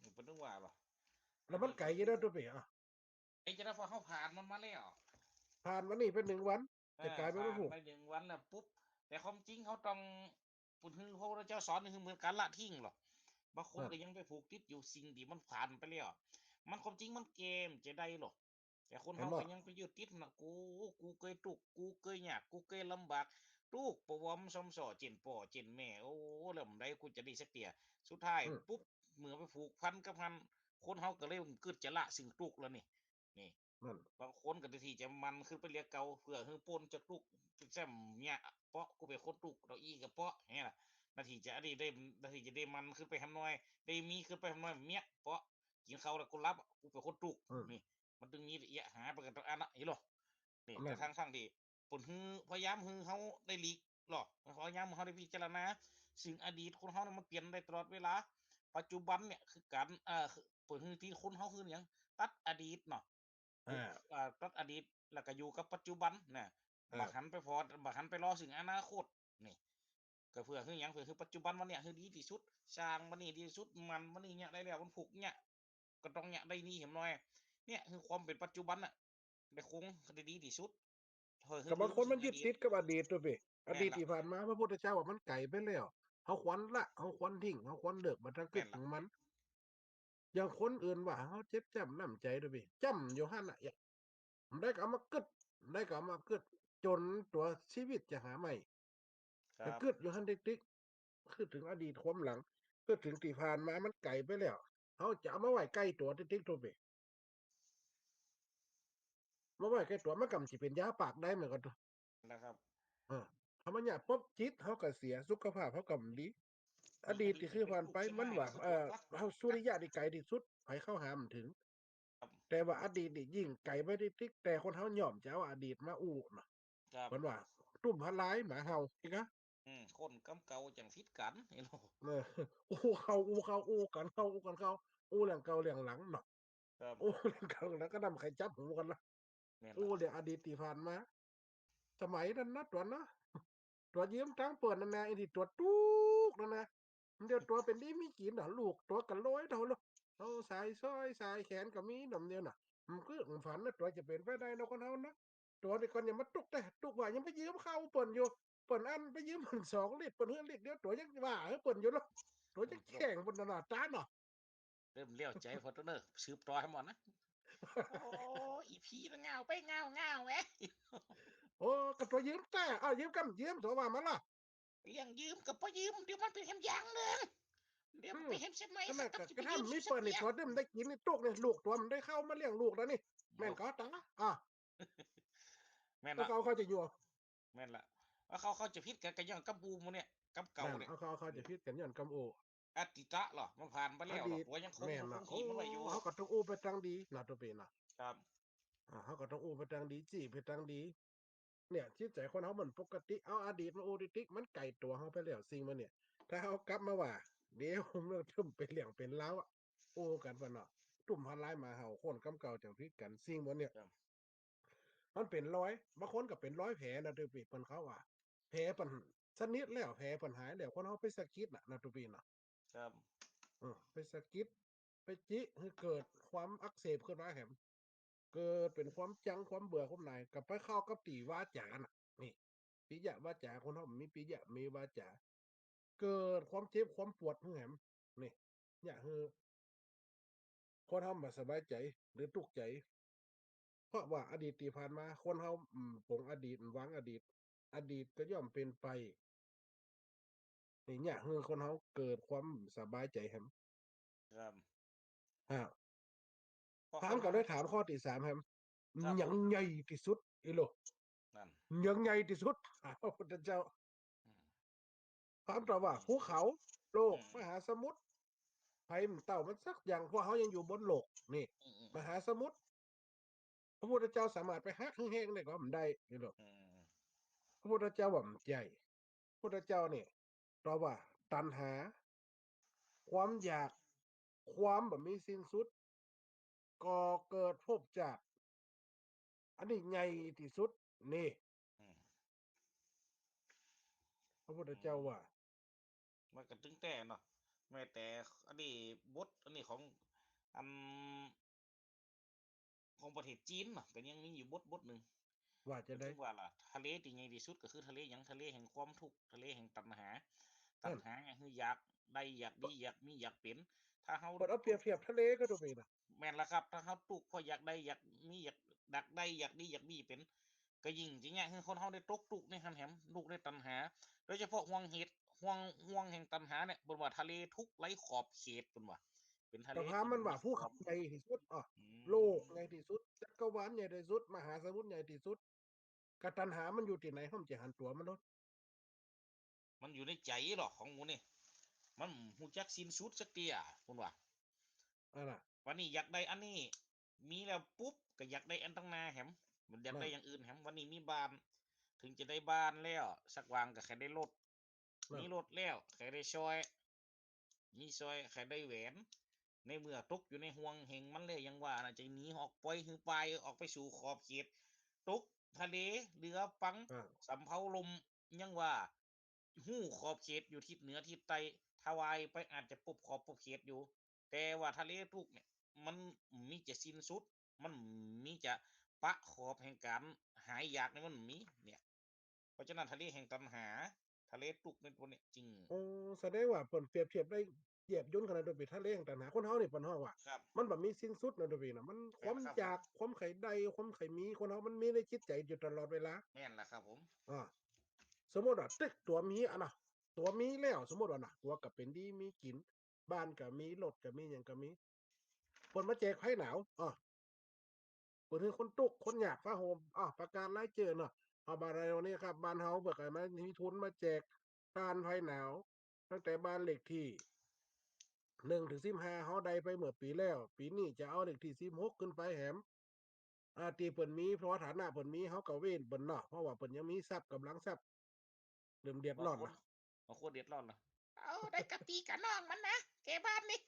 นี่เปิ้นว่าบ่ แล้วมันไก๋อยู่แล้วตุ๊เป๋อะ ไก๋จะได้ เพราะเฮาผ่านมันมาแล้ว ผ่านมานี่ไปนึ่งวัน เออ จะก๋ายเป๋นวันพูก ผ่านไปนึ่งวันแล้วปุ๊บ แต่ความจริงเฮาต้อง ปุ้นหื้อพระพุทธเจ้าสอนหื้อเหมือนกั๋นละทิ้งหรอ บางคน อ่ะ ก็ยังไปผูกติดอยู่สิ่งตี้มันผ่านไปแล้ว มันความจริงมันแก้บ่ได้หรอก แต่คนเฮา หันบ่ ก็ยังไปยึดติดนะ กู กูเกยตุ๊กข์ กูเกยยาก กูเกยลำบาก ตุ๊กข์ปะวอมซ้ำซ้อ เจ้นป้อเจ้นแม่ โอ้ แล้วบ่ได้กูจะดีสักเตื้อ สุดท้าย อืม ปุ๊บ เมื่อไปผูกพันกับหั้น คนเฮาก็เลยกึ๊ดจะละซึ่งตุ๊กข์แล้วนี่ นี่ นั่น บางคนก็แทนตี้จะหมั่นขึ้นไปเรียกเก่า เพื่อหื้อป๊นจากตุ๊กข์ แจ่มเนี่ย เปาะ กูเป๋นคนตุ๊กข์ เต้าอี้ก็เปาะ เนี่ยนะ แทนตี้จะอันนี้ได้ แทนตี้จะได้หมั่นขึ้นไปหำหน่อย ได้มีขึ้นไปหำหน่อย เมี้ย เปาะ กิ๋นข้าวแล้วกูหลับ กูเป๋นคนตุ๊กข์ อืม นี่ มันตึงมีละเอียดหาไปกั๋นตังอันนะ เห็นหรอ นี่ นั่น แต่ทั้งๆ ตี้ เปิ้นหื้อ พยายามหื้อเฮาได้หลีกหรอ พยายามหื้อเฮาได้พิจารณา ซึ่งอดีตคนเฮาเนี่ยมันเปลี่ยนได้ตลอดเวลา ปัจจุบันเนี่ยคือกั๋น เอ่อ คือเปิ้นหื้อตี้คนเฮาคือหยัง ตัดอดีตเนาะ อ่า อ่า ตัดอดีต แล้วก็อยู่กับปัจจุบันนะ อ่า บ่หันไปผ่อ บ่หันไปรอซึ่งอนาคต นี่ ก็เพื่อหื้อหยัง เพื่อหื้อปัจจุบันวันเนี่ยหื้อดีตี้สุด สร้างวันนี้ดีตี้สุด หมั่นวันนี้เนี่ยได้แล้ว วันพูกเนี่ย ก็ต้องเนี่ยได้นี่แหมหน่อย เนี่ย คือความเป๋นปัจจุบันน่ะ ได้คงได้ดีตี้สุด เฮ้ย ก็บางคนมันยึดติดกับอดีตตุ๊เป๋ แม่นละ อดีตตี้ผ่านมา พระพุทธเจ้าว่ามันไก๋ไปแล้ว เฮาควรละ เฮาควรทิ้ง เฮาควรเลิก บ่ต้องกึ๊ด แม่นละ เถิงมัน อย่างคนอื่นว่าเฮาเจ็บจ้ำน้ำใจ๋ตุ๊เป๋ จ้ำอยู่หั้นน่ะ อย่าง บ่ได้ก็เอามากึ๊ด บ่ได้ก็เอามากึ๊ด จ๋นตั๋วชีวิตจะหาใหม่ ครับ แต่กึ๊ดอยู่หั้นติ๊กๆ กึ๊ดเถิงอดีตความหลัง กึ๊ดเถิงตี้ผ่านมามันไก๋ไปแล้ว เฮาจะเอามาไว้ใก้ตั๋วติ๊กๆ ตุ๊เป๋ มาไว้ใก้ตั๋ว มันก็บ่สิเป๋นยาปากได้เหมือนกั๋น นะครับ เออ เฮามาเนี่ยปุ๊บ จิตเฮาก็เสีย สุขภาพเฮาก็บ่ดี อดีตตี้คือผ่านไป มันว่า เอ่อ เฮาสุริยะตี้ไก๋ตี้สุด ใผเข้าหาบ่เถิง ครับ แต่ว่าอดีตนี่ยิ่งไก๋ไปติ๊กๆ แต่คนเฮาย่อมจะเอาอดีตมาอู้เนาะ ครับ เปิ้นว่า ตุ้มหาลายหมาเห่า ใจ้ก่ะ อืม คนกำเก่าจั่งผิดกั๋น ไอ้โลก เออ อู้เก่าอู้เก่า อู้กั๋นเก่าอู้กั๋นเก่า อู้เรื่องเก่าเรื่องหลังเนาะ ครับ อู้เรื่องเก่าเรื่องหลังก็นำใค่จับหูกั๋นละ แม่นละ อู้เรื่องอดีตตี้ผ่านมา สมัยนั้นนะ ตั๋วนะ ตั๋วยืมตังค์เปิ้นนั่นนะ ไอ้ตี้ตั๋วตุ๊กข์นั่นนะ เดี๋ยวตั๋วเป๋นดีมีกิ๋นน่ะ ลูกตั๋วก็รวยเต้าโลก เอาสายสร้อยสายแขนก็มีหน่อมเดียวน่ะ มันคือฝันนะ ตั๋วจะเป๋นไปได้เนาะ คนเฮานะ ตั๋วนี่ก่อนยังบ่ตุ๊กข์แต๊ ตุ๊กข์ว่ายังไปยืมข้าวเปิ้นอยู่ เปิ้นอั้นไปยืมเปิ้นสองลิตร เปิ้นหื้อลิตรเดียว ตั๋วยังว่าหื้อเปิ้นอยู่เนาะ ตั๋วยังแข่งเปิ้นน่ะ ต๋าเนาะ เริ่มเลี้ยวใจ๋พอเต๊อะเน่อ สืบต่อหื้อหมดนะ โอ้ อีพีมันง่าวไปง่าวง่าวแหม โอ้ ก็ตั๋วยืมแต๊ อ้าว ยืมกำ ยืมตั๋วว่ามาละ เรื่องยืมก็บ่ยืม เดี๋ยวมันเป๋นแหมอย่างนึ่ง เดี๋ยวมันเป๋นแหมเสียใหม่ อืม ก็นั่นแหละ ก็ ก็ถ้ามีเปิ้นนี่ ตั๋วเดิมได้กิ๋นนี่ตุ๊กข์นี่ ลูกตั๋วมันได้เข้ามาเลี้ยงลูกแล้วนี่ แม่นก่อต๋า อ่ะ แม่นละ ก็เขาเข้าใจ๋อยู่ แม่นละ ว่าเขาเข้าใจ๋ผิดกั๋น ก็ย้อนกำอู้หมู่เนี่ย กำเก่าเนี่ย นั่น เขา เขาเข้าใจ๋ผิดกั๋นย้อนกำอู้ อดีตะเหรอ มันผ่านไปแล้วเหรอ อดีต ตั๋วยังคง แม่นละ คงที่มันไว้อยู่ โอ้ เฮาก็ต้องอู้ไปตางดีนะ ตุ๊เป๋นะ ครับ อ่า เฮาก็ต้องอู้ไปตางดี จี้ไปตางดี เนี่ย จิตใจ๋คนเฮามันปกติ เอาอดีตมาอู้ติ๊กๆ มันไก๋ตั๋วเฮาไปแล้ว สิ่งมันเนี่ย ถ้าเฮากลับมาว่า เดี๋ยวมันเริ่มเป๋นเรื่องเป๋นราวอะ อู้กั๋นไปเนาะ ตุ้มหาลายหมาเห่า คนกำเก่าจั่งผิดกั๋น สิ่งมันเนี่ย ครับ มันเป๋นรอย บางคนก็เป๋นรอยแผลนะ ตุ๊เป๋ เปิ้นเขาว่า แผลเปิ้นสนิทแล้ว แผลเปิ้นหายแล้ว คนเฮาไปสะกิดน่ะนะ ตุ๊เป๋เนาะ ครับ เออ ไปสะกิด ไปจิหื้อเกิดความอักเสบขึ้นมาแหม เกิดเป๋นความจัง ความเบื่อ ความหน่าย ก็ไปเข้ากับตี้วาจ๋าน่ะ นี่ ปิยวาจ๋า คนเฮามีปิยะ มีวาจ๋า เกิดความเจ็บ ความปวดหื้อแหม นี่ เนี่ย หื้อ คนเฮาบ่สบายใจ๋ หรือตุ๊กข์ใจ๋ เพราะว่าอดีตตี้ผ่านมา คนเฮา อืม ปลงอดีต วางอดีต อดีตก็ย่อมเป๋นไป นี่เนี่ย หื้อคนเฮาเกิดความสบายใจ๋แหม ครับ ฮะ ถามก็ได้ถามข้อตี้สามแหม ครับ หยังใหญ่ตี้สุด อีโล นั่น หยังใหญ่ตี้สุด ถามพระพุทธเจ้า อืม ถามตอบว่า ภูเขา โลก อืม มหาสมุทร ใผบ่เต้ามันสักอย่าง พวกเฮายังอยู่บนโลกนี่ อืม อืม มหาสมุทร พระพุทธเจ้าสามารถไปหักแฮงๆ ได้ก่อ บ่ได้ นี่เนาะ อืม พระพุทธเจ้าว่าบ่ใจ้ พุทธเจ้านี่ตอบว่า ตัณหา ความอยาก ความบ่มีสิ้นสุด ก่อเกิดภพชาติ อันนี้ใหญ่ตี้สุด นี่ อืม พระพุทธเจ้าว่า อืม มันก็ตึงแต่เนาะ แม้แต่อันนี้บทอันนี้ของ อัน ของประเทศจีนเนาะ ก็ยังมีอยู่บท บทหนึ่ง ว่าจะได้ เพิ่นว่าล่ะ ทะเลตี้ใหญ่ตี้สุดก็คือทะเลหยัง ทะเลแห่งความทุกข์ ทะเลแห่งตัณหา ตัณหา อืม ก็คืออยากได้ อยากดี อยากมี อยากเป๋น ถ้าเฮา เปิ้นเอาเปรียบเทียบทะเลก็ตัวเป๋นน่ะ แม่นละครับ ถ้าเฮาตุ๊กข์เพราะอยากได้ อยากมี อยาก อยากได้ อยากดี อยากมีเป๋น ก็ยิ่งจะเยียะหื้อคนเฮาได้ตกตุ๊กข์ในหั้นแหม ตุ๊กข์ในตัณหา โดยเฉพาะห่วงเหตุ ห่วง ห่วงแห่งตัณหาเนี่ย เปิ้นว่าทะเลทุกข์ไร้ขอบเขต เปิ้นว่า เป๋นทะเล ก็ถามมันว่า ภูเขาใหญ่ตี้สุด อ้อ อืม โลกใหญ่ตี้สุด จักรวาลใหญ่ตี้สุด มหาสมุทรใหญ่ตี้สุด ก็ตัณหามันอยู่ตี้ไหน เฮาจะหันตั๋วมันโลด มันอยู่ในใจ๋หรอกของหมู่นี่ มันบ่ฮู้จักสิ้นสุดสักเตื้อ เปิ้นว่า อันน่ะ วันนี้อยากได้อันนี้ มีแล้วปุ๊บ ก็อยากได้อันตังหน้าแหม มันอยากได้ นั่น อย่างอื่นแหม วันนี้มีบ้าน เถิงจะได้บ้านแล้ว สักวันก็ใค่ได้รถ นั่น มีรถแล้ว ใค่ได้สร้อย มีสร้อย ใค่ได้แหวน ในเมื่อตกอยู่ในห่วงแห่งมันแล้ว ยังว่าน่ะ จะหนีออกไป หื้อป่ายออกไปสู่ขอบเขต ตกทะเล เรือปัง อ่า สำเภาล่ม ยังว่า ฮู้ขอบเขตอยู่ทิศเหนือทิศใต้ ถ้าว่ายไปอาจจะปบขอบปบเขตอยู่ แต่ว่าทะเลทุกข์เนี่ย มันบ่มีจะสิ้นสุด มันบ่มีจะปะขอบแห่งก๋านหายอยากนี่ มันบ่มีเนี่ย เพราะฉะนั้นทะเลแห่งตัณหา ทะเลทุกข์ในตัวเนี่ยจึง โอ้ แสดงว่าเปิ้นเปรียบเทียบได้แยบยลขนาดนั้น เป๋นทะเลแห่งตัณหา คนเฮานี่เปิ้นฮ้องว่า ครับ มันบ่มีสิ้นสุดนะ ตัวเป๋นน่ะ มัน แม่นครับ ความอยาก ความใค่ได้ ความใค่มี คนเฮามันมีในจิตใจ๋อยู่ตลอดเวลา แม่นละครับผม อ่า สมมุติว่า ตึกตั๋วมีอะนะ ตั๋วมีแล้ว สมมุติว่านะ ตั๋วก็เป๋นดี มีกิ๋น บ้านก็มี รถก็มี หยังก็มี เปิ้นมาแจกไพหนาว อ้อ เปิ้นหื้อคนตุ๊กข์ คนยาก ผ้าห่ม อ้อ ประกาศรายจื้อเนาะ เอาบ้านใด๋วันนี้ครับ บ้านเฮาเปิ้นก็มา มีทุนมาแจกต้านไพหนาว ตั้งแต่บ้านเลขตี้หนึ่งถึงสิบห้า เฮาได้ไปเมื่อปี๋แล้ว ปี๋นี้จะเอาเลขตี้สิบหกขึ้นไปแหม อ่า ตี้เปิ้นมี เพราะว่าฐานะเปิ้นมี เฮาก็เว้นเปิ้นเนาะ เพราะว่าเปิ้นยังมีทรัพย์ ก๋ำลังทรัพย์ เริ่มเดือดร้อนละ บางคน บางคนเดือดร้อนละ เอา ได้กะปี้กะน้องมันนะ แก่บ้านนี่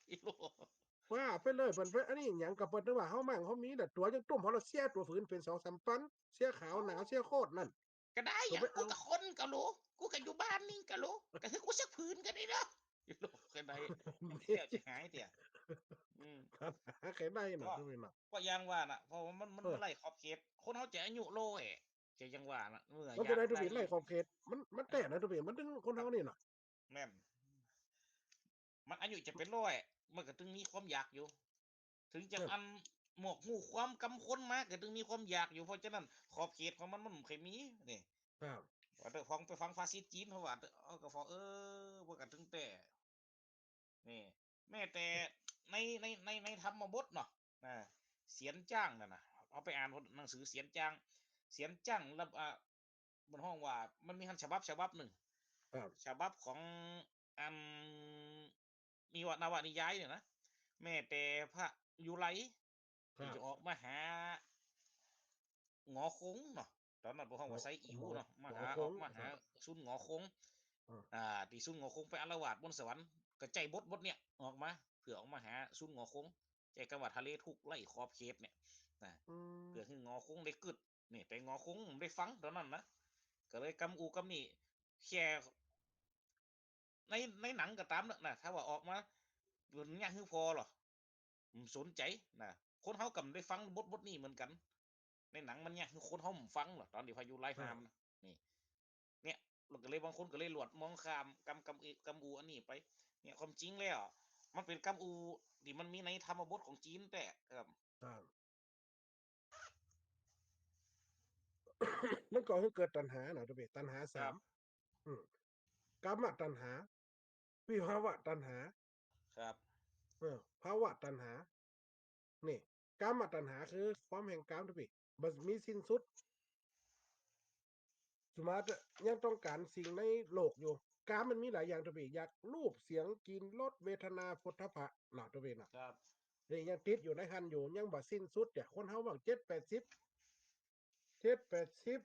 ว่าไปเลย เปิ้นไปอันนี้หยังกับเปิ้น แต่ว่าเฮามั่งเฮามีน่ะ ตั๋วยังตุ้มเฮาละเสียตั๋วผืนเป๋นสองสามปัน เสียขาวหนาว เสียโคตรนั่น ก็ได้หยัง ตั๋วไปเอา กูก็คนก็ฮู้ กูก็อยู่บ้านนี่ก็ฮู้ ก็หื้อกูสักผืนก็ได้เนาะ ก็ได้ เตี้ยจะหายเตี้ย อืม หาใค่ได้น่ะ ก็ ตัวเป๋นน่ะ ก็อย่างว่าน่ะ เพราะว่ามัน มัน เออ ไร้ขอบเขต คนเฮาจะอายุโลแหละ จะยังว่าน่ะ เมื่อ มันจะได้ อยากได้ ตัวเป๋นไร้ขอบเขต มัน มันแต๊นะตัวเป๋น มันเถิงคนเฮานี่น่ะ แม่น มันอายุจะเป๋นร้อย มันก็ตึงมีความอยากอยู่ เถิงจะ เออ อันหมวกหูความกำคนมา ก็ตึงมีความอยากอยู่ เพราะฉะนั้นขอบเขตของมัน มันบ่เคยมี นี่ ครับ ว่าแต่ฟัง ไปฟังภาษิตจีนเขาว่า เออ ก็ฟัง เออ ว่ากันตึงแต่ นี่ แม้แต่ใน ใน ใน ในธรรมบทเนาะ นะ เสียนจ้างนั่นน่ะ เอาไปอ่านหนังสือเสียนจ้าง เสียนจ้าง แล้ว อ่า มันฮ้องว่า มันมีหั้นฉบับ ฉบับหนึ่ง ครับ ฉบับของ อัน มีวะ นวนิยายเนี่ยนะ แม้แต่พระยุไล ครับ ตี้จะออกมาหา หงอคงเนาะ ต๋อนนั้นเปิ้นฮ้องว่า หงอ ไซอิ๋วเนาะ หงอ มาหา หงอคง ออกมาหา ครับ ซุนหงอคง อ่า อ่า ตี้ซุนหงอคงไปอาละวาดบนสวรรค์ ก็ใจ๊บท บทเนี่ยออกมา เปื้อออกมาหาซุนหงอคง ใจ๊กำว่าทะเลทุกข์ไร้ขอบเขตเนี่ย นะ อืม เปื้อหื้อหงอคงได้กึ๊ด นี่ แต่หงอคงบ่ได้ฟังต๋อนนั้นนะ ก็เลยกำอู้กำนี่ แค่ ใน ในหนังก็ต๋ามเนาะนะ ถ้าว่าออกมา เปิ้นเยียะหื้อผ่อลอ บ่สนใจ๋นะ คนเฮาก็บ่ได้ฟังบท บทนี้เหมือนกั๋น ในหนังมันเยียะหื้อคนเฮาบ่ฟังลอ ต๋อนตี้พระยุไลห้ามนะ นี่ เนี่ย แล้วก็เลยบางคนก็เลยหลวดมองข้าม กำ กำ กำอู้อันนี้ไป เนี่ย ความจริงแล้ว มันเป๋นกำอู้ตี้มันมีในธรรมบทของจีนแต๊ ครับ ครับ มันก่อหื้อเกิดตัณหาน่ะ ตัวเป๋น ตัณหาสาม ครับ อืม กามตัณหา วิภวตัณหา ครับ เออ ภวตัณหา นี่ กามตัณหาคือความแห่งกาม ตัวเป๋น บ่มีสิ้นสุด สมมุติยังต้องก๋านสิ่งในโลกอยู่ กามมันมีหลายอย่าง โตปี้ อยากรูป เสียง กลิ่น รส เวทนา โผฏฐัพพะ เนาะ โตปี้ เนาะ ครับ นี่ยังติดอยู่ในหั้นอยู่ ยังบ่สิ้นสุดเนี่ย คนเฮาว่าเจ็ดแปดสิบ เจ็ดแปดสิบ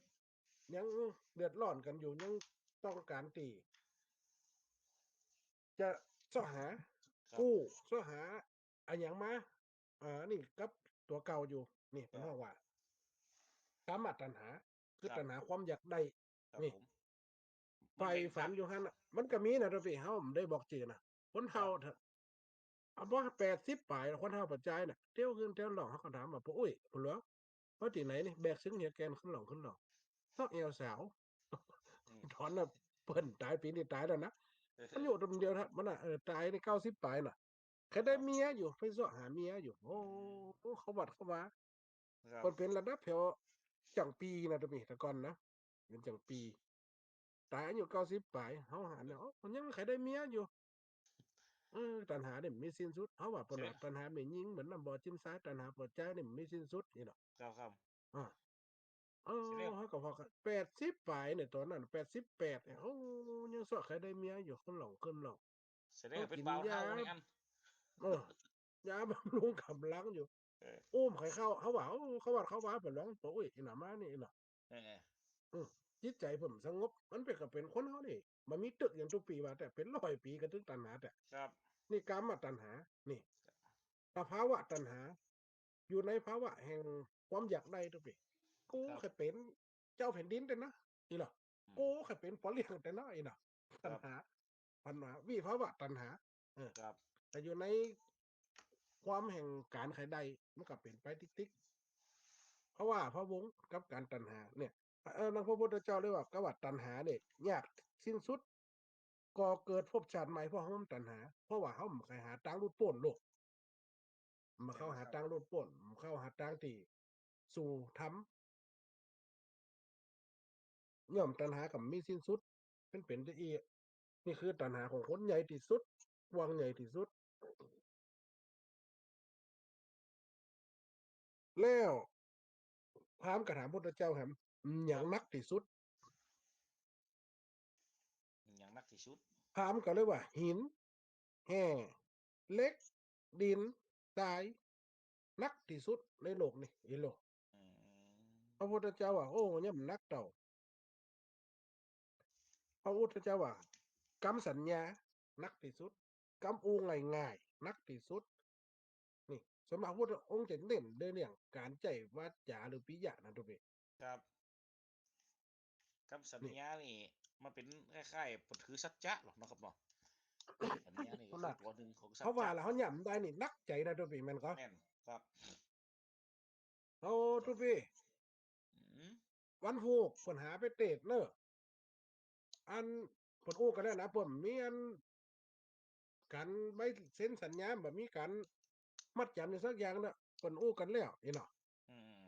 ยังเดือดร้อนกั๋นอยู่ ยังต้องก๋านตี้จะเซาะหา ครับ กู้ เซาะหาอะหยังมา อ่า นี่กับตั๋วเก่าอยู่ นี่เปิ้นฮ้องว่า กามตัณหา คือ ครับ ตัณหาความอยากได้ ครับ นี่ ผม ใฝ่ฝันอยู่หั้นน่ะ มันก็มีนะ โตปี้ เฮาบ่ได้บอกจื้อนะ คนเฒ่า ครับ เถาะ เอาบ่แปดสิบป๋ายแล้ว คนเฒ่าป้อจายน่ะ เตียวขึ้นเตียวล่อง เฮาก็ถามว่า "ป้ออุ๊ย ป้อหลวง มาตี้ไหนนี่ แบกเซิงเหียแก่นขึ้นล่องขึ้นล่อง เซาะแอวสาว" อืม ต๋อนนั้นเปิ้นต๋าย ปี๋นี้ต๋ายแล้วนะ เออ อายุรุ่นเดียวนะ มันน่ะ เออ ต๋ายนี่เก้าสิบป๋ายน่ะ ใค่ได้เมียอยู่ ไปเซาะหาเมียอยู่ โอ้ อืม เข้าวัดเข้าวา ครับ เปิ้นเป๋นระดับแถวจั่งปี๋นะ โตปี้ แต่ก่อนนะ เป๋นจั่งปี๋ ต๋ายอายุเก้าสิบป๋าย เฮาหันเนี่ย โอ้ มันยังใค่ได้เมียอยู่ เออ ตัณหานี่มันบ่มีสิ้นสุด เฮาว่า เปิ้นว่า ตัณหาแม่ญิงเหมือนน้ำบ่อซิมซาย ตัณหาป้อจายนี่มันบ่มีสิ้นสุด นี่เนาะ ครับ ครับ อ่า เออ เฮาก็พอกัน แปดสิบป๋ายเนี่ย ต๋อนนั้น แปดสิบแปดเนี่ย โอ้ ยังเซาะใค่ได้เมียอยู่ ขึ้นล่องขึ้นล่อง แสดงว่าเป๋นบ่าวเฒ่าในอั้น เออ ยาบำรุงก๋ำลังอยู่ เออ อู้บ่ใค่เข้า เฮาว่า โอ้ เข้าวัดเข้าวา ป้อหลวง ป้ออุ๊ย อี้หน้ามานี่ อี้หน้า เออ เออ จิตใจ๋เปิ้นสงบ มันเป๋นก็เป๋นคนเฮานี่ บ่มีตึกอย่าง โตปี้ ว่า แต่เป๋นร้อยปี๋ก็ตึงตัณหา แต่ ครับ นี่กามตัณหา นี่ ครับ สภาวะตัณหา อยู่ในภาวะแห่งความอยากได้ โตปี้ กู ครับ ใค่เป๋นเจ้าแผ่นดินแต๊เนาะ อี้หน้า อืม กูใค่เป๋นป้อเลี้ยงแต๊เนาะ อี้หน้า ครับ ตัณหา ตัณหา วิภาวะตัณหา เออ ครับ แต่อยู่ในความแห่งก๋านใค่ได้ มันก็เป๋นไปติ๊กๆ เพราะว่าพะวงกับก๋านตัณหาเนี่ย เออ ดังพระพุทธเจ้าเรียกว่า กามตัณหาเนี่ย ยากสิ้นสุด ก่อเกิดภพชาติใหม่ เพราะเฮาตัณหา เพราะว่าเฮาบ่ใค่หาตางหลุดป๊นโลก บ่เข้าหาตางหลุดป๊น บ่เข้าหาตางตี้สู่ธรรม ย่อมตัณหาก็บ่มีสิ้นสุด มันเป๋นจะอี้ นี่คือตัณหาของคนใหญ่ตี้สุด กว้างใหญ่ตี้สุด แล้วพราหมณ์ก็ถามพุทธเจ้าแหม หยังหนักตี้สุด หยังหนักตี้สุด พราหมณ์ก็เลยว่า หิน แฮ่ เหล็ก ดิน ทราย หนักตี้สุดในโลกนี่ อี้หน้า อืม พระพุทธเจ้าว่า โอ้ ยังบ่หนักเต้า พระพุทธเจ้าว่า กำสัญญาหนักตี้สุด กำอู้ง่ายๆ หนักตี้สุด นี่ ส่วนมากพระพุทธองค์จะเน้นในเรื่องก๋านใจ๊วาจาหรือปิยะนะ โตปี้ ครับ กำสัญญานี่ มันเป๋นคล้ายๆ เปิ้นถือสัจจะหรอเนาะครับเนาะ สัญญานี่ก็คือตั๋วนึ่งของสัจจะ เพราะว่าเฮาหยังบ่ได้นี่หนักใจ๋นะ โตปี้ แม่นก่อ แม่นครับ เอา โตปี้ อืม วันพูกเปิ้นหาไปเตสเน่อ อันเปิ้นอู้กั๋นแล้วนะ เปิ้นมีอัน ก๋านใบเซ็นสัญญา บ่มีก๋านมัดจ๋ำอะหยังสักอย่างเน่อ เปิ้นอู้กั๋นแล้ว อี้หน้า อืม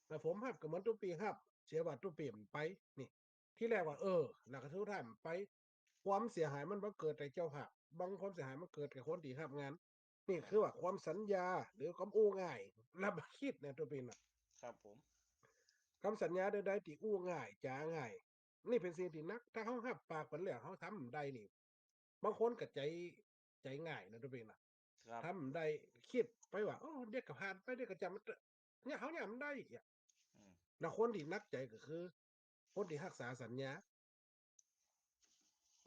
แล้วผมฮับก็เหมือนตุ๊ปี้ฮับ เสียว่าตุ๊ปี้บ่ไป นี่ ทีแรกว่า เออ แล้วก็สุดท้ายบ่ไป ความเสียหายมันบ่เกิดแต่เจ้าภาพ บางความเสียหายมันเกิดแก่คนตี้ฮับงาน นี่คือว่าความสัญญา หรือกำอู้ง่าย แล้วบ่กึ๊ดเนี่ยตุ๊ปี้น่ะ ครับผม กำสัญญาใดๆ ตี้อู้ง่าย จ๋าง่าย นี่เป๋นสิ่งตี้หนัก ถ้าเฮาฮับปากเปิ้นแล้ว เฮาทำบ่ได้นี่ บางคนก็ใจ๋ ใจ๋ง่ายนะตุ๊ปี้น่ะ ครับ ทำบ่ได้ กึ๊ดไปว่า โอ้ เดี๋ยวก็ผ่านไป เดี๋ยวก็จ๋ำ เนี่ย เฮายังบ่ได้อีกอะ อืม แล้วคนตี้หนักใจ๋ก็คือ คนตี้ฮักษาสัญญา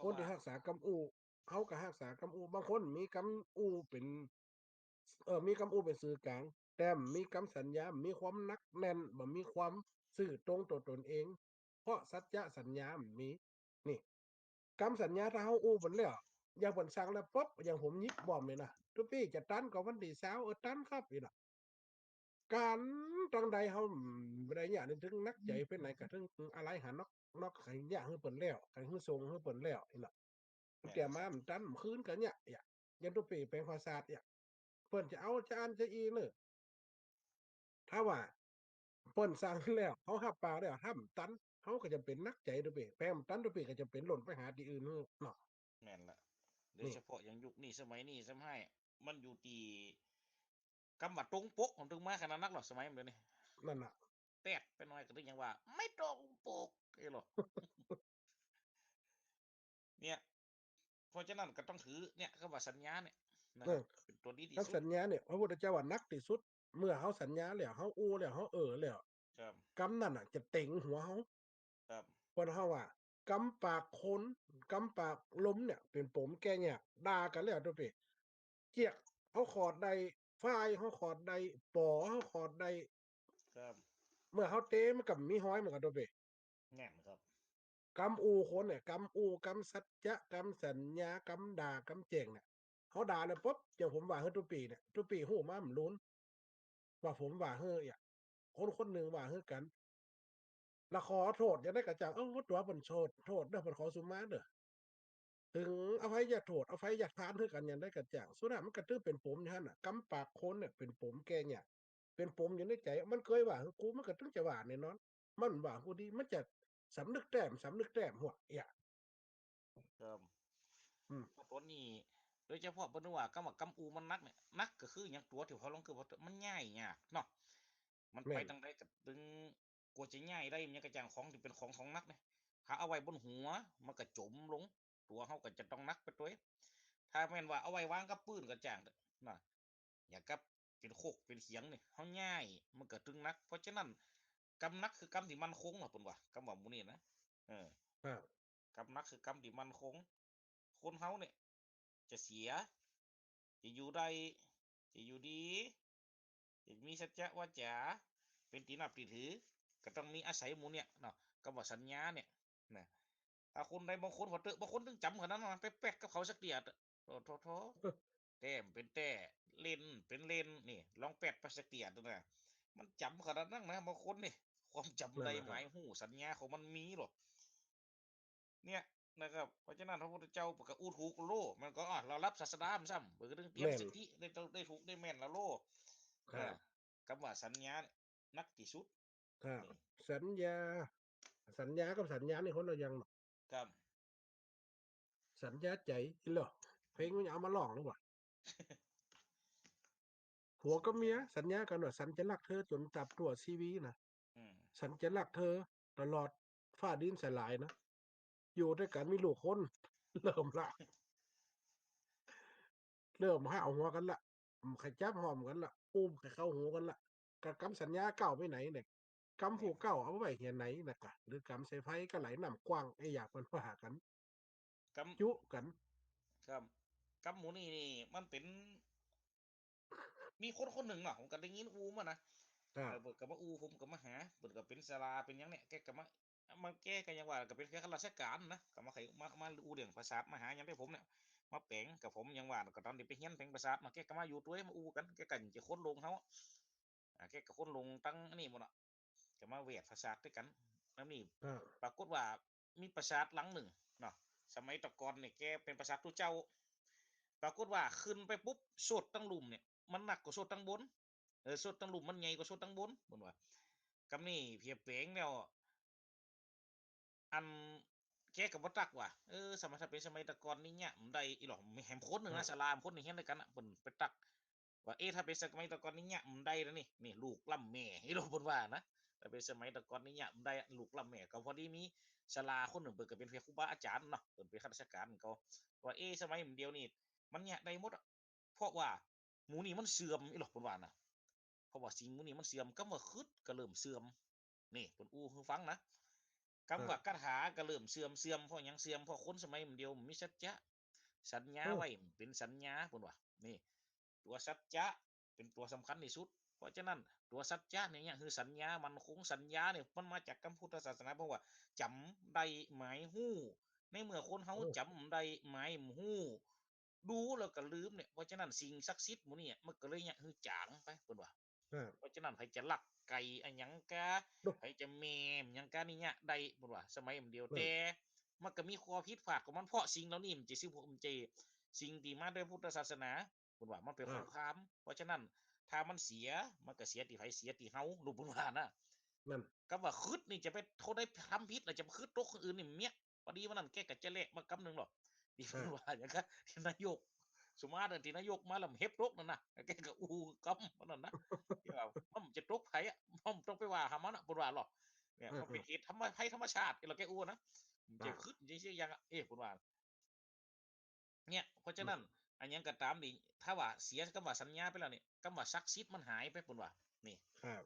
คนตี้ฮักษากำอู้ เฮาก็ฮักษากำอู้ บางคนมีกำอู้เป๋น เอ่อ มีกำอู้เป๋นสื่อกลาง แต่บ่มีกำสัญญา บ่มีความหนักแน่น บ่มีความซื่อตรงต่อต๋นเอง เพราะสัจจะสัญญาบ่มี นี่ กำสัญญาถ้าเฮาอู้เปิ้นแล้ว อย่างเปิ้นสั่งแล้วปุ๊บ อย่างผมหยิบบ้อมนี่นะ ตุ๊ปี้จะตันก็วันตี้ซาว เออ ตันครับ อี้หน้า ก๋านตังใดเฮาบ่ได้เนี่ย นี่เถิงหนักใจ๋เป๋นไหนก็เถิงอะไรหา นอก นอกใค่เยียะหื้อเปิ้นแล้ว ใค่หื้อส่งหื้อเปิ้นแล้ว อี้หน้า แม่น เตียมมาบ่ตัน บ่คืนก็เนี่ย เนี่ย อย่างตุ๊ปี้แป๋งภาษาเนี่ย เปิ้นจะเอาจะอั้นจะอี้เน่อ ถ้าว่าเปิ้นสั่งแล้ว เฮาฮับปากแล้ว ถ้าบ่ตัน เฮาก็จะเป๋นหนักใจ๋ตุ๊ปี้ แป๋งบ่ตันตุ๊ปี้ก็จะเป๋นล่นไปหาตี้อื่นเนาะ แม่นละ โดยเฉพาะอย่างยุคนี้สมัยนี้ซ้ำฮ้าย มันอยู่ตี้กำว่าตรงปก มันเถิงมาขนาดนักหรอ สมัยมันเดี๋ยวนี้ นั่นน่ะ แต๊ดไปหน่อยก็เถิงยังว่า ไม่ตรงปก เอ้ยหรอ เนี่ย ราะฉะนั้นก็ต้องถือเนี่ย กำว่าสัญญาเนี่ยนะครับ เออ เป๋นตั๋วดีตี้สุด กำสัญญาเนี่ย พระพุทธเจ้าว่าหนักตี้สุด เมื่อเฮาสัญญาแล้ว เฮาอู้แล้ว เฮาเอ่อแล้ว ครับ กำนั้นน่ะจะเต๋งหัวเฮา ครับ เพราะเฮาว่า กำปากคน กำปากลมเนี่ย เป๋นปมแก้ยาก ด่ากั๋นแล้ว โตเป๋ เจียกเฮาขอดได้ ฝ้ายเฮาขอดได้ ป๋อเฮาขอดได้ ครับ เมื่อเฮาเตะมันก็มีฮอยเหมือนกั๋น โตเป๋ แน่นครับ กำอู้คนเนี่ย กำอู้ กำสัจจะ กำสัญญา กำด่า กำแจ้งเนี่ย เฮาด่าแล้วปุ๊บ อย่างผมว่าหื้อตุ๊ปี้เนี่ย ตุ๊ปี้ฮู้มาบ่ลู้ ว่าผมว่าหื้อ เอี้ย คนคนนึ่งว่าหื้อกั๋น แล้วขอโต้ษอย่างใดก็จ้าง เออ ตั๋วเปิ้นโต้ษ โต้ษเน่อ เปิ้นขอสุมาเน่อ เถิงอภัยโต้ษ อภัยทานหื้อกั๋นอย่างใดก็จ้าง สุดท้ายมันก็ถือเป๋นปมอย่างหั้นน่ะ กำปากคนเนี่ยเป๋นปมแก้ยาก เป๋นปมอยู่ในใจ๋ มันเกยว่าหื้อกู มันก็ตึงจะว่าแน่นอน มันว่าหื้อกูดี มันจะสำนึกแต๊ สำนึกแต๊ หัวเอี้ย ครับ อืม ตั๋วนี้ โดยเฉพาะเปิ้นว่า กำว่ากำอู้มันหนักเนี่ย หนักก็คือหยัง ตั๋วตี้เฮาลองคือว่ามันย้ายยากเนาะ มันไป แม่น ตางใดก็ตึง กว่าจะย้ายได้ มันยังกระจ่าง ของตี้เป๋นของ ของหนักเนี่ย ถ้าเอาไว้บนหัว มันก็จ๋มลง ตั๋วเฮาก็จะต้องหนักไปตวย ถ้าแม่นว่าเอาไว้วางกับปื๊นก็จ่างเต๊อะนะ อย่างกับเป๋นโคกเป๋นเขียงนี่ เฮาย้ายมันก็ตึงหนัก เพราะฉะนั้น กำหนักคือกำตี้มั่นคงเนาะ เปิ้นว่า กำว่าหมู่นี้นะ เออ ครับ กำหนักคือกำตี้มั่นคง คนเฮาเนี่ย จะเสีย จะอยู่ได้ จะอยู่ดี จะมีสัจจะวาจา เป๋นตี้นับตี้ถือ ก็ต้องมีอาศัยหมู่เนี่ยเนาะ กำว่าสัญญาเนี่ยนะ ถ้าคนใดบางคนผ่อเต๊อะ บางคนตึงจ๋ำขนาดนั้นนะ ไปแป๊กกับเขาสักเตี้ยเต๊อะ โธ่ โธ่ โธ่ แต๊เป๋นแต๊ เล่นเป๋นเล่น นี่ ลองแป๊กไปสักเตี้ยเต๊อะนะ มันจ๋ำขนาดนั้นนะ บางคนนี่ ความจ๋ำได้ นั่นแหละครับ หมายฮู้ สัญญาของมันมีหรอก เนี่ยนะครับ เพราะฉะนั้นพระพุทธเจ้าเปิ้นก็อู้ถูกโล มันก็ อ่ะ เฮาฮับศาสดามันซ้ำ เปิ้นก็ตึงเตรียม แม่น สิทธิได้ ได้ถูกได้แม่นแล้วโล ครับ อ่า กำว่าสัญญาเนี่ยหนักตี้สุด ครับ นี่ สัญญา สัญญากับสัญญานี่คนละอย่างเนาะ ครับ สัญญาใจ๋ อีหล่อ เพลงมันจะเอามาร้องหรือวะ ผัวกับเมียสัญญากั๋นว่า สันจะฮักเธอจ๋นตราบตั๋วชีวิตนะ อืม สันจะฮักเธอตลอดฟ้าดินสลายนะ อยู่ตวยกั๋นมีลูกคน เริ่มละ เริ่มหาวหัวกั๋นละ บ่ใค่จับหอมกั๋นละ อู้บ่ใค่เข้าหูกั๋นละ กะกำสัญญาเก่าไปไหนเนี่ย กำผู้เก่าเอาไว้เหียไหนนะกะ หรือกำใส่ไฟก็ไหลน้ำกว้าง ไอ้อย่างเปิ้นว่ากั๋น กำ จุกั๋น ครับ กำหมู่นี้นี่มันเป๋น มีคนคนนึ่งเนาะ ผมก็ได้ยินอู้มานะ ครับ เออ เปิ้นก็มาอู้ ผมก็มาหา เปิ้นก็เป๋นศาลาเป๋นหยังเนี่ย แกก็มา มันแกก็ยังว่าก็เป๋นแค่ข้าราชก๋านนะ ก็มาไข มา มาอู้เรื่องปราสาท มาหาหยังได้ผมเนี่ย มาแป๋งกับผม ยังว่าก็ต๋อนตี้ไปเฮียนแป๋งปราสาทมา แกก็มาอยู่ตวย มาอู้กั๋น แกก็จะคนลงเฮา อ่า แกก็คนลงตังอันนี้หมดอะ ก็มาแหวดปราสาทตวยกั๋น แล้วนี่ อ่า ปรากฏว่ามีปราสาทหลังนึ่งเนาะ สมัยตะก่อนนี่แกเป๋นปราสาทตุ๊เจ้า ปรากฏว่าขึ้นไปปุ๊บ โสดตังลุ่มเนี่ย มันหนักกว่าโสดตังบน เออ โสดตังลุ่มมันใหญ่กว่าโสดตังบน เปิ้นว่า กำนี้เปียบแป๋งแล้ว อัน แกก็บ่ตักว่า เออ สมัย ถ้าเป๋นสมัยตะก่อนนี่เยียะบ่ได้ อีหล่อ แหมคนนึ่งนะ อ่า ศาลาคนนึ่งเฮียนตวยกั๋นนะ เปิ้นไปตัก ว่า เอ๊ะ ถ้าเป๋นสมัยตะก่อนนี่เยียะบ่ได้แล้วนี่ นี่ลูกล้ำแม่ อีหล่อเปิ้นว่านะ ถ้าเป๋นสมัยตะก่อนนี่เยียะบ่ได้ ลูกล้ำแม่ ก็พอดีมีศาลาคนนึ่ง เปิ้นก็เป๋นเพียงครูบาอาจ๋ารย์เนาะ เปิ้นเป๋นข้าราชก๋านก็ ว่า เอ๊ะ สมัยเดี๋ยวนี้มันเยียะได้หมดอะ เพราะว่าหมู่นี้มันเสื่อม อีหล่อเปิ้นว่านะ เพราะว่าสิ่งหมู่นี้มันเสื่อม กำว่าคริสต์ก็เริ่มเสื่อม นี่เปิ้นอู้หื้อฟังนะ กำว่า อ่า คาถาก็เริ่มเสื่อม เสื่อมเพราะหยัง เสื่อมเพราะคนสมัยเดียวบ่มีสัจจะ สัญญา อ่า ไว้บ่เป๋นสัญญา เปิ้นว่า นี่ ตั๋วสัจจะเป๋นตั๋วสำคัญตี้สุด เพราะฉะนั้นตั๋วสัจจะเนี่ย หื้อสัญญามั่นคง สัญญาเนี่ยมันมาจากกำพุทธศาสนา เพราะว่าจ๋ำได้หมายฮู้ ในเมื่อคนเฮา โอ้ จ๋ำได้หมายบ่ฮู้ ดูแล้วก็ลืมเนี่ย เพราะฉะนั้นสิ่งศักดิ์สิทธิ์หมู่นี้มันก็เลยเยียะหื้อจ๋างไป เปิ้นว่า อ่า เพราะฉะนั้นใผจะลักไก่อะหยังกา โด ใผจะแหมหยังกานี่เยียะได้ เปิ้นว่า สมัยเดียว อืม แต่มันก็มีข้อผิดพลาดของมัน เพราะสิ่งเหล่านี้มันจะซื่อ มันจะสิ่งตี้มาด้วยพุทธศาสนา เปิ้นว่ามันเป๋น อ่า สงคราม เพราะฉะนั้นถ้ามันเสีย มันก็เสียตี้ใผ เสียตี้เฮา ลูกเปิ้นว่านะ นั่น กำว่าคริสต์นี่จะไปโต้ษใดทำผิดแล้วจะไปคริสต์ตกคนอื่นนี่เมี้ย พอดีวันนั้นแกก็จะแลกมากำนึ่งหรอก ตี้เปิ้น อ่า ว่าหยังกา ตี้นายก สมมาตรตี้นายกมาแล้วเห็บตกนั่นนะ แกก็อู้กำวันนั้นนะ ตี้ว่ามันจะตกใผอะ มันต้องไปว่าหามันอะ เปิ้นว่าหรอก เนี่ย อ่า มันเป๋นเหตุธรรม ภัยธรรมชาติ ตี้แกอู้นะ มันจะ อ่า คริสต์ มันจะเสียอย่างอะ เอ๊ะ เปิ้นว่า เนี่ย เพราะฉะนั้น อันหยังก็ต๋ามนี่ ถ้าว่าเสียกำว่าสัญญาไปแล้วนี่ กำว่าศักดิ์สิทธิ์มันหายไป เปิ้นว่า นี่ ครับ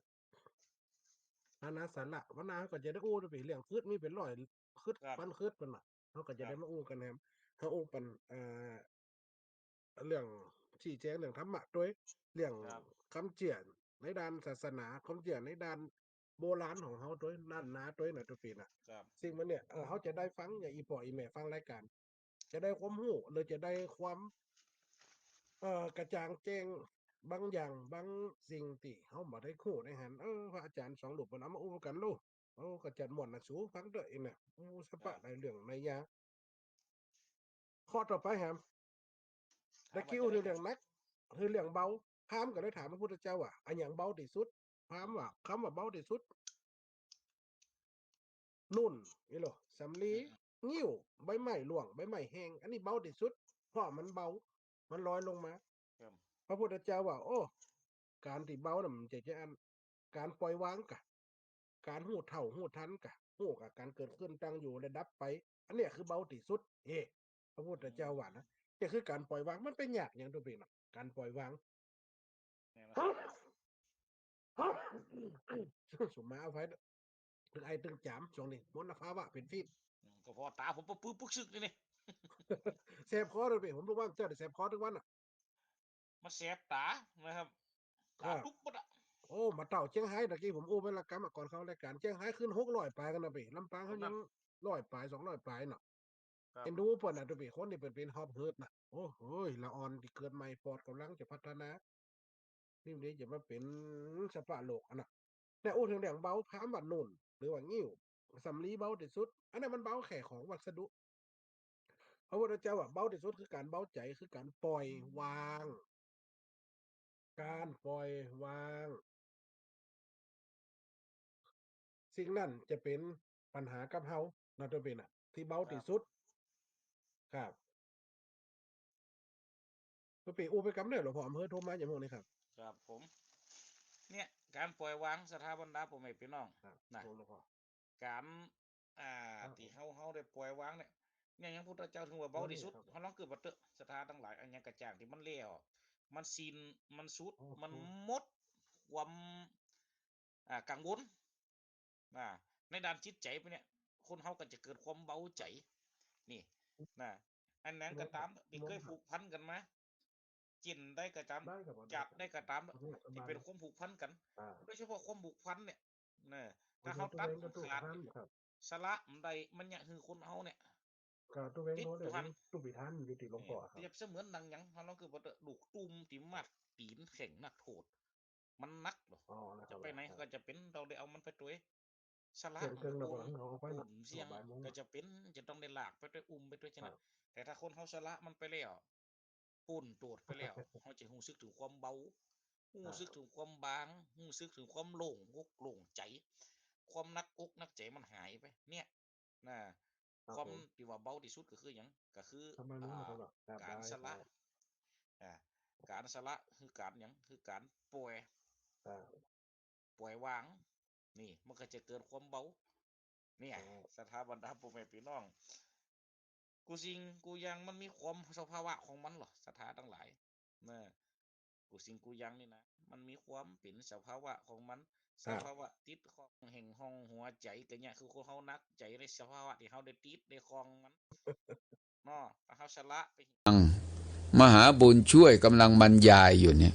อันนั้นสาระ วันหน้าเฮาก็จะได้อู้ไปเรื่องคริสต์ มีเป๋นร้อยคริสต์ ครับ ปันคริสต์เปิ้นน่ะ เฮาก็จะได้ ครับ มาอู้กั๋นแหม เฮาอู้ปัน เอ่อ เรื่อง ชี้แจ๋งเรื่องธรรมะตวย เรื่อง ครับ ความเจื้อในด้านศาสนา ความเจื้อในด้านโบราณของเฮาตวย ล้านนาตวยน่ะ ตุ๊ปี้น่ะ ครับ ซึ่งมันเนี่ย เออ เฮาจะได้ฟัง อย่างอี่ป้ออี่แม่ฟังรายก๋าน จะได้ความฮู้ หรือจะได้ความ เอ่อ กระจ่างแจ้งบางอย่าง บางสิ่งตี้เฮาบ่ได้ฮู้ได้หัน เออ พระอาจ๋ารย์สองรูปเปิ้นเอามาอู้กั๋นลูก โอ้ ก็จัดม่วนน่ะสู ฟังเต๊อะ อินน่ะ โอ้ สะปะ ครับ ได้เรื่องได้ยา ข้อต่อไปแหม ตะกี้อู้เถิงเรื่องหนัก คือเรื่องเบา พราหมณ์ก็เลยถามพระพุทธเจ้าว่า อะหยังเบาตี้สุด พราหมณ์ว่า กำว่าเบาตี้สุด นุ่น นี่โหละ สำลี อืม งิ้ว ใบไม้ร่วง ใบไม้แห้ง อันนี้เบาตี้สุด เพราะมันเบา มันลอยลงมา ครับ พระพุทธเจ้าว่า โอ้ ก๋านตี้เบาน่ะมันจะ จะอัน ก๋านปล่อยวางก่ะ ก๋านฮู้เท่าฮู้ตันก่ะ ฮู้ก่ะก๋านเกิดขึ้น ตั้งอยู่ และดับไป อันเนี้ยคือเบาตี้สุด เฮ้ พระพุทธเจ้าว่านะ อืม เนี่ยคือก๋านปล่อยวาง มันเป๋นยากหยังตุ๊ปี้น่ะ ก๋านปล่อยวาง แน่นอน สุมาเอาไป ตึงไอตึงจ๋าม ช่วงนี้มลภาวะเป๋นพิษ อืม ก็ผ่อต๋าผมปึกปึกปึกชึกนี่นี่ แสบคอเลยเป๋ ผมรู้ว่าเจ้าได้แสบคอตึงวันน่ะ มันแสบต๋านะครับ ต๋า อ่า ตุ๊บหมดอะ โอ้ มาเต้าเจียงฮาย ตะกี้ผมอู้ไปละกำอะ ก่อนเข้ารายก๋าน เจียงฮายขึ้นหกร้อยป๋ายกั๋นน่ะเป๋ ลำปางเขายัง ครับ ร้อยป๋าย สองร้อยป๋ายเนาะ ครับ เอ็นดูเปิ้นน่ะ ตุ๊ปี้ คนตี้เป๋น เป๋นหอบหืดน่ะ โอ้โห ละอ่อนตี้เกิดใหม่ ปอดก่ำลังจะพัฒนา นี่เดจะมาเป๋นสภาพโลกอันน่ะ เนี่ย อู้เถิงเรื่องเบา พราหมณ์ว่านุ่น หรือว่างิ้ว สำลีเบาตี้สุด อันนั้นมันเบาแค่ของวัสดุ พระพุทธเจ้าว่าเบาตี้สุดคือก๋านเบาใจ๋ คือก๋านปล่อยวาง ก๋านปล่อยวาง สิ่งนั้นจะเป๋นปัญหากับเฮา น่าจะเป๋นอะ ตี้เบาตี้สุด ครับ ครับ ตุ๊ปี้อู้ไปกำเดียว หลวงพ่ออำเภอโทรมาอย่างพวกนี้ครับ ครับผม เนี่ย ก๋านปล่อยวาง ศรัทธาบรรดาป้อแม่ปี้น้อง ครับ นะ ผมหลวงพ่อ ก๋าน อ่า ครับ ตี้เฮา เฮาได้ปล่อยวางเนี่ย เนี่ย อย่างพุทธเจ้าเถิงว่าเบาตี้สุด ครับ เฮาลองกึ๊ดมาเต๊อะ ศรัทธาตังหลาย อะหยังก็จ้างตี้มันแล้ว มันสิ้น มันสุด โอ้โห มันหมดความ อ่า กังวล อ่า ในด้านจิตใจ๋ไปเนี่ย คนเฮาก็จะเกิดความเบาใจ๋ นี่ นะ อะหยังก็ต๋าม ตี้เกยผูกพันกั๋นมา จิ่นใดก็ต๋าม ได้ครับ จะใดก็ต๋าม ได้ครับ ตี้เป๋นความผูกพันกั๋น อ่า โดยเฉพาะความผูกพันเนี่ย นะ ถ้าเฮาตัดขาด ครับ สละมันได้ มันเยียะหื้อคนเฮาเนี่ย ก็ตุ๊เวง ติดอยู่หั้น ตุ๊ปี้ตันอยู่ตี้หลวงพ่อครับ เปรียบเสมือนดังหยัง เฮาลองกึ๊ดมาเต๊อะ ลูกตุ้มตี้มัดตี๋นแข้งนักโทษ มันหนักเหรอ อ๋อ นะครับ จะไปไหน ครับ ก็จะเป๋น เฮาได้เอามันไปตวย สละ เกิน เกิน มันโกง เฮาเอาไป โกงเสี้ยง บ่ายโมง ก็จะเป๋น จะต้องได้ลากไปตวย อุ้มไปตวย ใช่ไหม ครับ แต่ถ้าคนเฮาสละมันไปแล้ว ป๊นโต้ษไปแล้ว เฮาจะฮู้สึกเถิงความเบา ครับ ฮู้สึกเถิงความบาง ฮู้สึกเถิงความโล่งอกโล่งใจ๋ ความหนักอกหนักใจ๋มันหายไป เนี่ย นะ ครับ ความ ผม ตี้ว่าเบาตี้สุดก็คือหยัง ก็คือ ทำไมมัน อ่า แบบ แบบ ก๋านสละ ได้ อ่า ก๋านสละคือก๋านหยัง คือก๋านปล่อย อ่า ปล่อยวาง นี่ มันก็จะเกิดความเบา เนี่ย อ๋อ ศรัทธาบรรดาป้อแม่ปี้น้อง กู้สิ่งกู้อย่างมันมีความสภาวะของมันเหรอ ศรัทธาตังหลาย เนอะ กู้สิ่งกู้อย่างนี่นะ มันมีความเป๋นสภาวะของมัน ครับ สภาวะติดข้องแห่งห้องหัวใจ๋ ก็เนี่ยคือคนเฮาหนักใจ๋ในสภาวะตี้เฮาได้ติดได้ข้องมัน เนาะ ถ้าเฮาสละไป มหาบุญช่วยกำลังบรรยายอยู่เนี่ย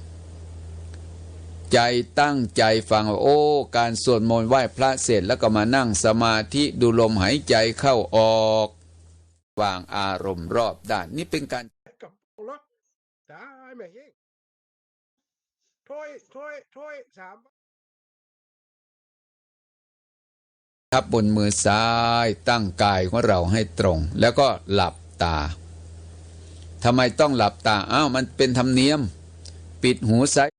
ใจ๋ตั้งใจ๋ฟังว่า โอ้ ก๋านสวดมนต์ไหว้พระเสร็จแล้วก็มานั่งสมาธิดูลมหายใจ๋เข้าออก วางอารมณ์รอบด้าน นี่เป๋นก๋าน กับรถ ต๋ายแม่เฮ้ย ถ้วย ถ้วย ถ้วย สาม ทับบนมือซ้าย ตั้งกายของเราให้ตรง แล้วก็หลับต๋า ทำไมต้องหลับต๋า อ้าว มันเป๋นธรรมเนียม ปิดหูซ้าย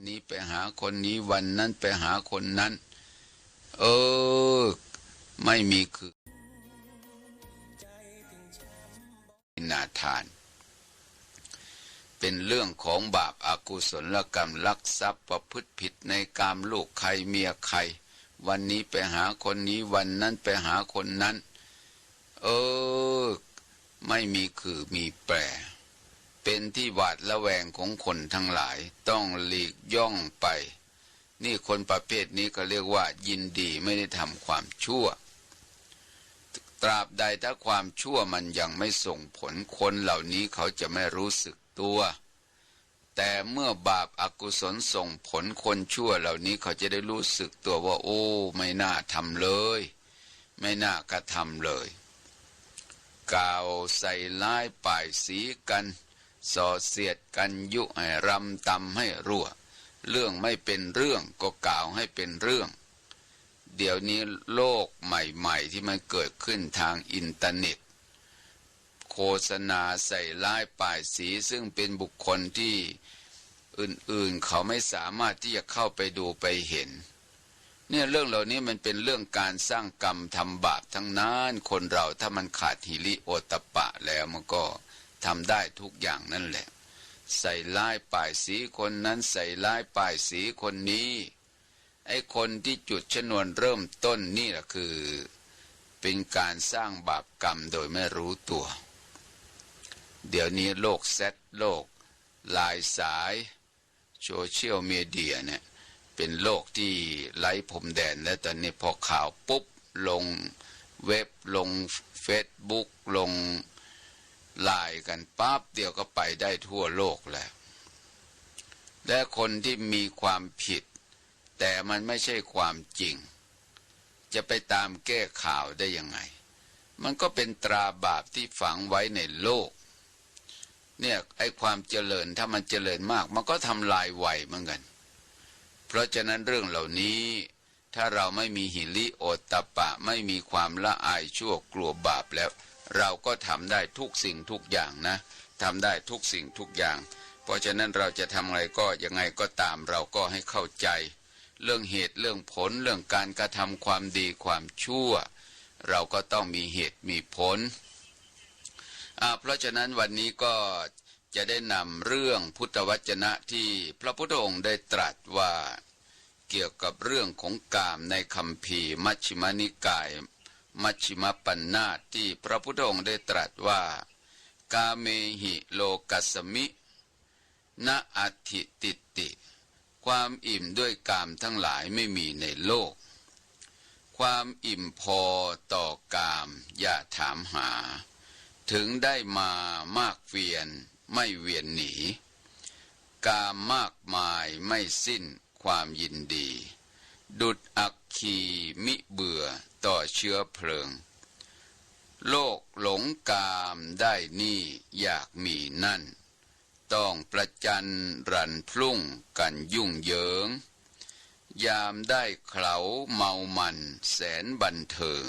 นี้ไปหาคนนี้ วันนั้นไปหาคนนั้น เออ ไม่มีคือ นาทาน เป็นเรื่องของบาปอกุศลกรรม ลักทรัพย์ ประพฤติผิดในกาม ลูกใครเมียใคร วันนี้ไปหาคนนี้ วันนั้นไปหาคนนั้น เออ ไม่มีขื่อมีแปร เป็นที่หวาดระแวงของคนทั้งหลาย ต้องหลีกย่องไป นี่คนประเภทนี้เขาเรียกว่ายินดีไม่ได้ทำความชั่ว ตราบใดถ้าความชั่วมันยังไม่ส่งผล คนเหล่านี้เขาจะไม่รู้สึกตัว แต่เมื่อบาปอกุศลส่งผล คนชั่วเหล่านี้เขาจะได้รู้สึกตัวว่า โอ้ ไม่น่าทำเลย ไม่น่ากระทำเลย กล่าวใส่ร้ายป้ายสีกัน ส่อเสียดกัน ยุให้รำตำให้รั่ว เรื่องไม่เป็นเรื่องก็กล่าวให้เป็นเรื่อง เดี๋ยวนี้โลกใหม่ๆ ที่มันเกิดขึ้นทางอินเทอร์เน็ต โฆษณาใส่ร้ายป้ายสี ซึ่งเป็นบุคคลที่อื่นๆ เขาไม่สามารถที่จะเข้าไปดูไปเห็น เนี่ย เรื่องเหล่านี้มันเป็นเรื่องการสร้างกรรมทำบาปทั้งนั้น คนเราถ้ามันขาดหิริโอตตัปปะแล้วมันก็ทำได้ทุกอย่างนั่นแหละ ใส่ร้ายป้ายสีคนนั้น ใส่ร้ายป้ายสีคนนี้ ไอ้คนที่จุดชนวนเริ่มต้นนี่แหละคือ เป็นการสร้างบาปกรรมโดยไม่รู้ตัว เดี๋ยวนี้โลกแชท โลกไลน์สาย โซเชียลมีเดียเนี่ย เป็นโลกที่ไร้พรมแดนแล้ว ตอนนี้พอข่าวปุ๊บ ลงเว็บ ลงเฟซบุ๊ก ลงไลน์กันปั๊บเดียวก็ไปได้ทั่วโลกแล้ว และคนที่มีความผิด แต่มันไม่ใช่ความจริง จะไปตามแก้ข่าวได้ยังไง มันก็เป็นตราบาปที่ฝังไว้ในโลก เนี่ย ไอ้ความเจริญ ถ้ามันเจริญมาก มันก็ทำลายไวเหมือนกัน เพราะฉะนั้นเรื่องเหล่านี้ ถ้าเราไม่มีหิริโอตตัปปะ ไม่มีความละอายชั่วกลัวบาปแล้ว เราก็ทำได้ทุกสิ่งทุกอย่างนะ ทำได้ทุกสิ่งทุกอย่าง เพราะฉะนั้นเราจะทำอะไรก็ยังไงก็ตาม เราก็ให้เข้าใจ เรื่องเหตุเรื่องผล เรื่องการกระทำความดีความชั่ว เราก็ต้องมีเหตุมีผล อ่า เพราะฉะนั้นวันนี้ก็จะได้นำเรื่องพุทธวจนะที่พระพุทธองค์ได้ตรัสว่า เกี่ยวกับเรื่องของกามในคัมภีร์มัชฌิมนิกาย มัชฌิมปัณณาต ที่พระพุทธองค์ได้ตรัสว่า กาเมหิโลกัสสมิ นะอัตถิตติ ความอิ่มด้วยกามทั้งหลายไม่มีในโลก ความอิ่มพอต่อกามอย่าถามหา ถึงได้มามากเวียนไม่เวียนหนี กามมากมายไม่สิ้นความยินดี ดุจอัคคีมิเบื่อต่อเชื้อเพลิง โลกหลงกามได้นี่อยากมีนั่น ต้องประจันหรันพรุ่งกันยุ่งเหยิง ยามได้เคล้าเมามันแสนบันเทิง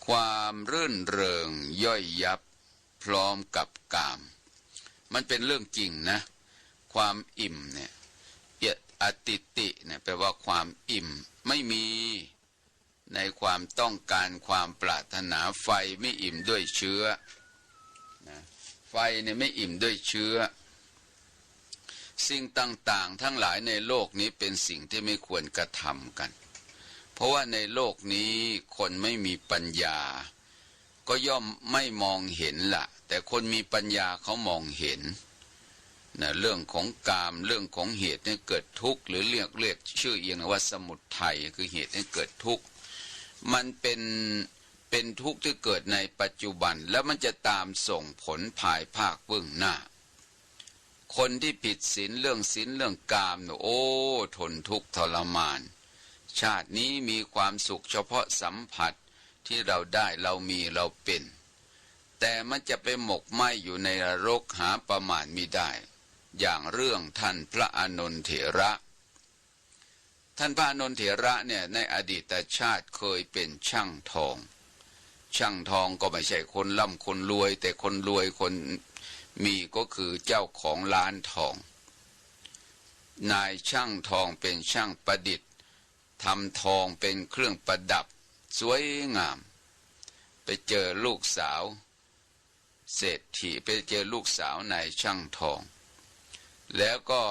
ความรื่นเริงย่อยยับพร้อมกับกาม มันเป็นเรื่องจริงนะ ความอิ่มเนี่ย เอียดอติติเนี่ย แปลว่าความอิ่ม ไม่มี ในความต้องการความปรารถนา ไฟไม่อิ่มด้วยเชื้อ นะ ไฟเนี่ยไม่อิ่มด้วยเชื้อ สิ่งต่างๆ ทั้งหลายในโลกนี้เป็นสิ่งที่ไม่ควรกระทำกัน เพราะว่าในโลกนี้คนไม่มีปัญญา ก็ย่อมไม่มองเห็นละ แต่คนมีปัญญาเขามองเห็น นะ เรื่องของกาม เรื่องของเหตุให้เกิดทุกข์ หรือเรียก เรียกชื่ออีกนะว่าสมุทัย คือเหตุให้เกิดทุกข์ มันเป็น เป็นทุกข์ที่เกิดในปัจจุบัน แล้วมันจะตามส่งผลภายภาคเบื้องหน้า คนที่ผิดศีลเรื่องศีลเรื่องกามเนี่ย โอ้ ทนทุกข์ทรมาน ชาตินี้มีความสุขเฉพาะสัมผัสที่เราได้ เรามี เราเป็น แต่มันจะไปหมกไหม้อยู่ในนรกหาประมาณมิได้ อย่างเรื่องท่านพระอานนทเถระ ท่านพระอานนทเถระเนี่ย ในอดีตชาติเคยเป็นช่างทอง ช่างทองก็ไม่ใช่คนร่ำคนรวย แต่คนรวยคนมีก็คือเจ้าของร้านทอง นายช่างทอง เป๋นช่างประดิษฐ์ ทำทองเป๋นเครื่องประดับ สวยงาม ไปเจอลูกสาวเศรษฐี ไปเจอลูกสาวนายช่างทอง แล้วก็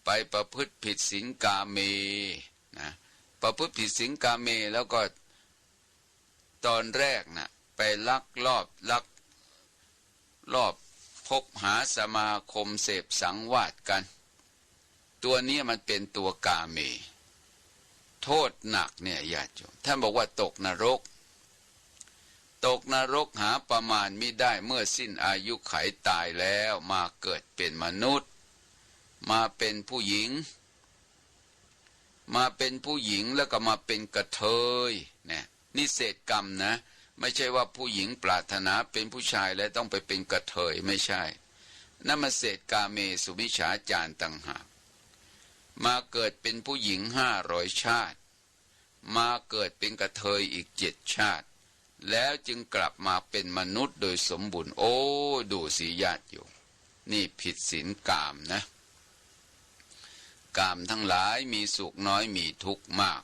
ไปประพฤติผิดศีลกาเม นะ ประพฤติผิดศีลกาเม แล้วก็ตอนแรกน่ะ ไปลักลอบ ลักลอบคบหาสมาคมเสพสังวาสกัน ตัวเนี้ยมันเป๋นตัวกาเม โทษหนักเนี่ยญาติโยม ท่านบอกว่าตกนรก ตกนรกหาประมาณมิได้ เมื่อสิ้นอายุขัยตายแล้วมาเกิดเป๋นมนุษย์ มาเป๋นผู้หญิง มาเป๋นผู้หญิงแล้วก็มาเป๋นกระเทย เนี่ย นี่เศษกรรมนะ ไม่ใช่ว่าผู้หญิงปรารถนาเป๋นผู้ชายแล้วต้องไปเป๋นกระเทย ไม่ใช่ นั่นมันเศษกาเมสุมิจฉาจารต่างหาก มาเกิดเป๋นผู้หญิงห้าร้อยชาติ มาเกิดเป๋นกระเทยอีกเจ็ดชาติ แล้วจึงกลับมาเป๋นมนุษย์โดยสมบูรณ์ โอ้ ดูสิญาติโยม นี่ผิดศีลกามนะ กามทั้งหลายมีสุขน้อย มีทุกข์มาก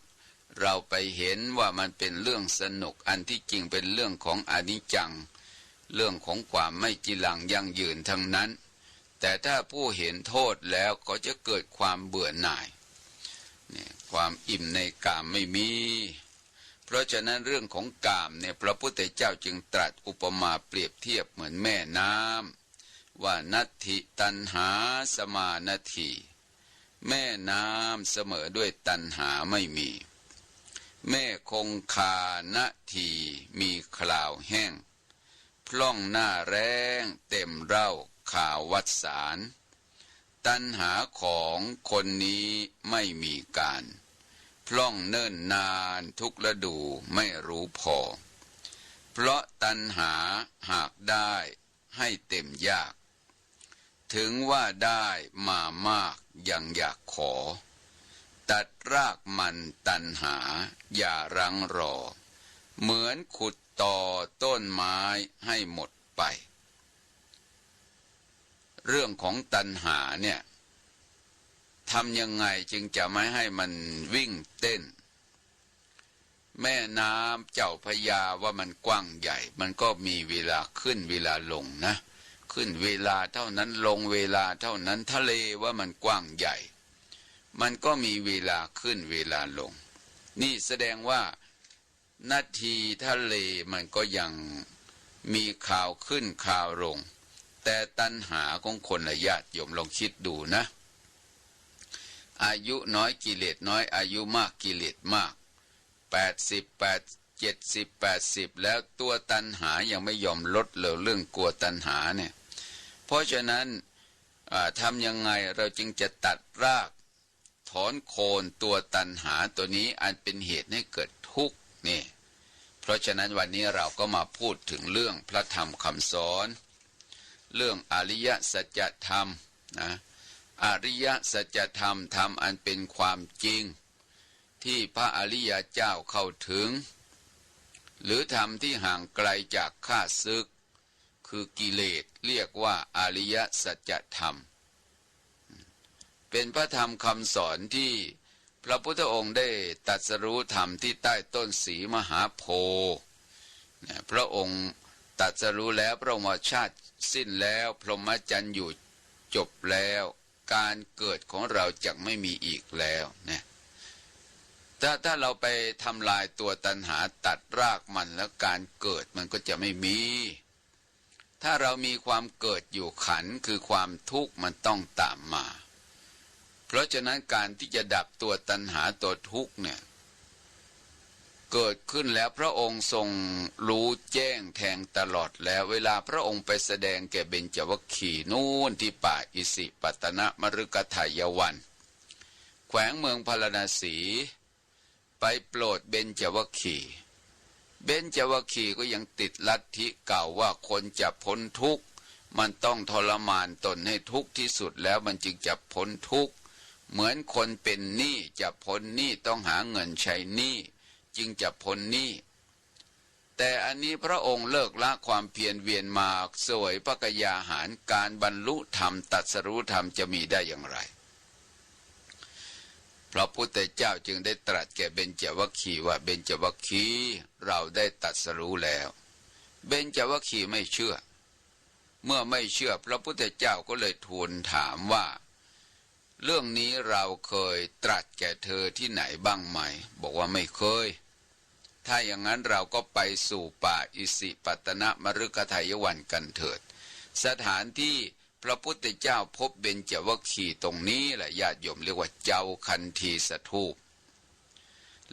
เราไปเห็นว่ามันเป๋นเรื่องสนุก อันที่จริงเป๋นเรื่องของอนิจจัง เรื่องของความไม่จีรังยั่งยืนทั้งนั้น แต่ถ้าผู้เห็นโทษแล้วก็จะเกิดความเบื่อหน่าย เนี่ย ความอิ่มในกามไม่มี เพราะฉะนั้นเรื่องของกามเนี่ย พระพุทธเจ้าจึงตรัสอุปมาเปรียบเทียบเหมือนแม่น้ำ ว่านัตถิตัณหาสมานัตถี แม่น้ำเสมอด้วยตัณหาไม่มี แม่คงคานัตถีมีคราวแห้ง พร่องหน้าแล้งเต็มเล่าคาววัสสาร ตัณหาของคนนี้ไม่มีกาล พร่องเนิ่นนานทุกฤดูไม่รู้พอ เพราะตัณหาหากได้ให้เต็มยาก ถึงว่าได้มามากยังอยากขอ ตัดรากมันตัณหาอย่ารั้งรอ เหมือนขุดตอต้นไม้ให้หมดไป เรื่องของตัณหาเนี่ย ทำยังไงจึงจะไม่ให้มันวิ่งเต้น แม่น้ำเจ้าพระยาว่ามันกว้างใหญ่ มันก็มีเวลาขึ้นเวลาลงนะ ขึ้นเวลาเท่านั้น ลงเวลาเท่านั้น ทะเลว่ามันกว้างใหญ่ มันก็มีเวลาขึ้นเวลาลง นี่แสดงว่า นาทีทะเลมันก็ยังมีคราวขึ้นคราวลง แต่ตัณหาของคนละญาติโยมลองคิดดูนะ อายุน้อยกิเลสน้อย อายุมากกิเลสมาก แปดสิบ แปด เจ็ดสิบ แปดสิบ แล้วตัวตัณหายังไม่ยอมลดเลย เรื่องกลัวตัณหาเนี่ย เพราะฉะนั้น อ่า ทำยังไงเราจึงจะตัดราก ถอนโคนตัวตัณหาตัวนี้อันเป็นเหตุให้เกิดทุกข์นี่ เพราะฉะนั้นวันนี้เราก็มาพูดถึงเรื่องพระธรรมคำสอน เรื่องอริยสัจธรรมนะ อริยสัจธรรม ธรรมอันเป็นความจริง ที่พระอริยเจ้าเข้าถึง หรือธรรมที่ห่างไกลจากข้าศึก คือกิเลส เรียกว่าอริยสัจธรรม เป็นพระธรรมคำสอนที่พระพุทธองค์ได้ตรัสรู้ธรรมที่ใต้ต้นสีมหาโพธิ์นะ พระองค์ตรัสรู้แล้ว พระองค์ว่าชาติสิ้นแล้ว พรหมจรรย์อยู่จบแล้ว การเกิดของเราจะไม่มีอีกแล้วนะ ถ้า ถ้าเราไปทำลายตัวตัณหา ตัดรากมันแล้ว การเกิดมันก็จะไม่มี ถ้าเรามีความเกิดอยู่ขันธ์ คือความทุกข์มันต้องตามมา เพราะฉะนั้นการที่จะดับตัวตัณหาตัวทุกข์เนี่ย เกิดขึ้นแล้วพระองค์ทรงรู้แจ้งแทงตลอดแล้ว เวลาพระองค์ไปแสดงแก่เบญจวัคคีย์นู่นที่ป่าอิสิปตนมฤคทายวัน แขวงเมืองพาราณสี ไปโปรดเบญจวัคคีย์ เบญจวัคคีย์ก็ยังติดลัทธิเก่าว่าคนจะพ้นทุกข์ มันต้องทรมานตนให้ทุกข์ที่สุดแล้วมันจึงจะพ้นทุกข์ เหมือนคนเป็นหนี้จะพ้นหนี้ ต้องหาเงินใช้หนี้ จึงจะพ้นหนี้ แต่อันนี้พระองค์เลิกละความเพียร เวียนมาเสวยพระกยาหาร การบรรลุธรรมตรัสรู้ธรรมจะมีได้อย่างไร พระพุทธเจ้าจึงได้ตรัสแก่เบญจวัคคีย์ว่า เบญจวัคคีย์ เราได้ตรัสรู้แล้ว เบญจวัคคีย์ไม่เชื่อ เมื่อไม่เชื่อ พระพุทธเจ้าก็เลยทูลถามว่า เรื่องนี้เราเคยตรัสแก่เธอที่ไหนบ้างไหม บอกว่าไม่เคย ถ้าอย่างนั้นเราก็ไปสู่ป่าอิสิปตนมฤคทายวันกันเถิด สถานที่พระพุทธเจ้าพบเบญจวัคคีย์ตรงนี้แหละ ญาติโยม เรียกว่าเจาคันธีสถูป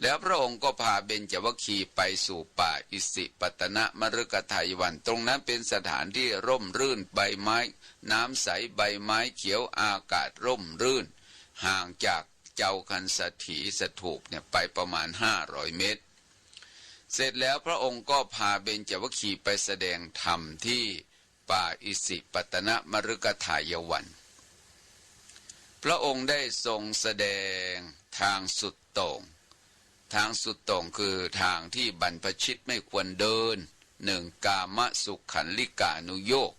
แล้วพระองค์ก็พาเบญจวัคคีย์ไปสู่ป่าอิสิปตนมฤคทายวัน ตรงนั้นเป็นสถานที่ร่มรื่น ใบไม้ น้ำใส ใบไม้เขียว อากาศร่มรื่น ห่างจากเจาคันธีสถูปเนี่ยไปประมาณห้าร้อยเมตร เสร็จแล้วพระองค์ก็พาเบญจวัคคีย์ไปแสดงธรรมที่ป่าอิสิปตนมฤคทายวัน พระองค์ได้ทรงแสดงทางสุดโต่ง ทางสุดโต่งคือทางที่บรรพชิตไม่ควรเดิน หนึ่ง กามสุขัลลิกานุโยค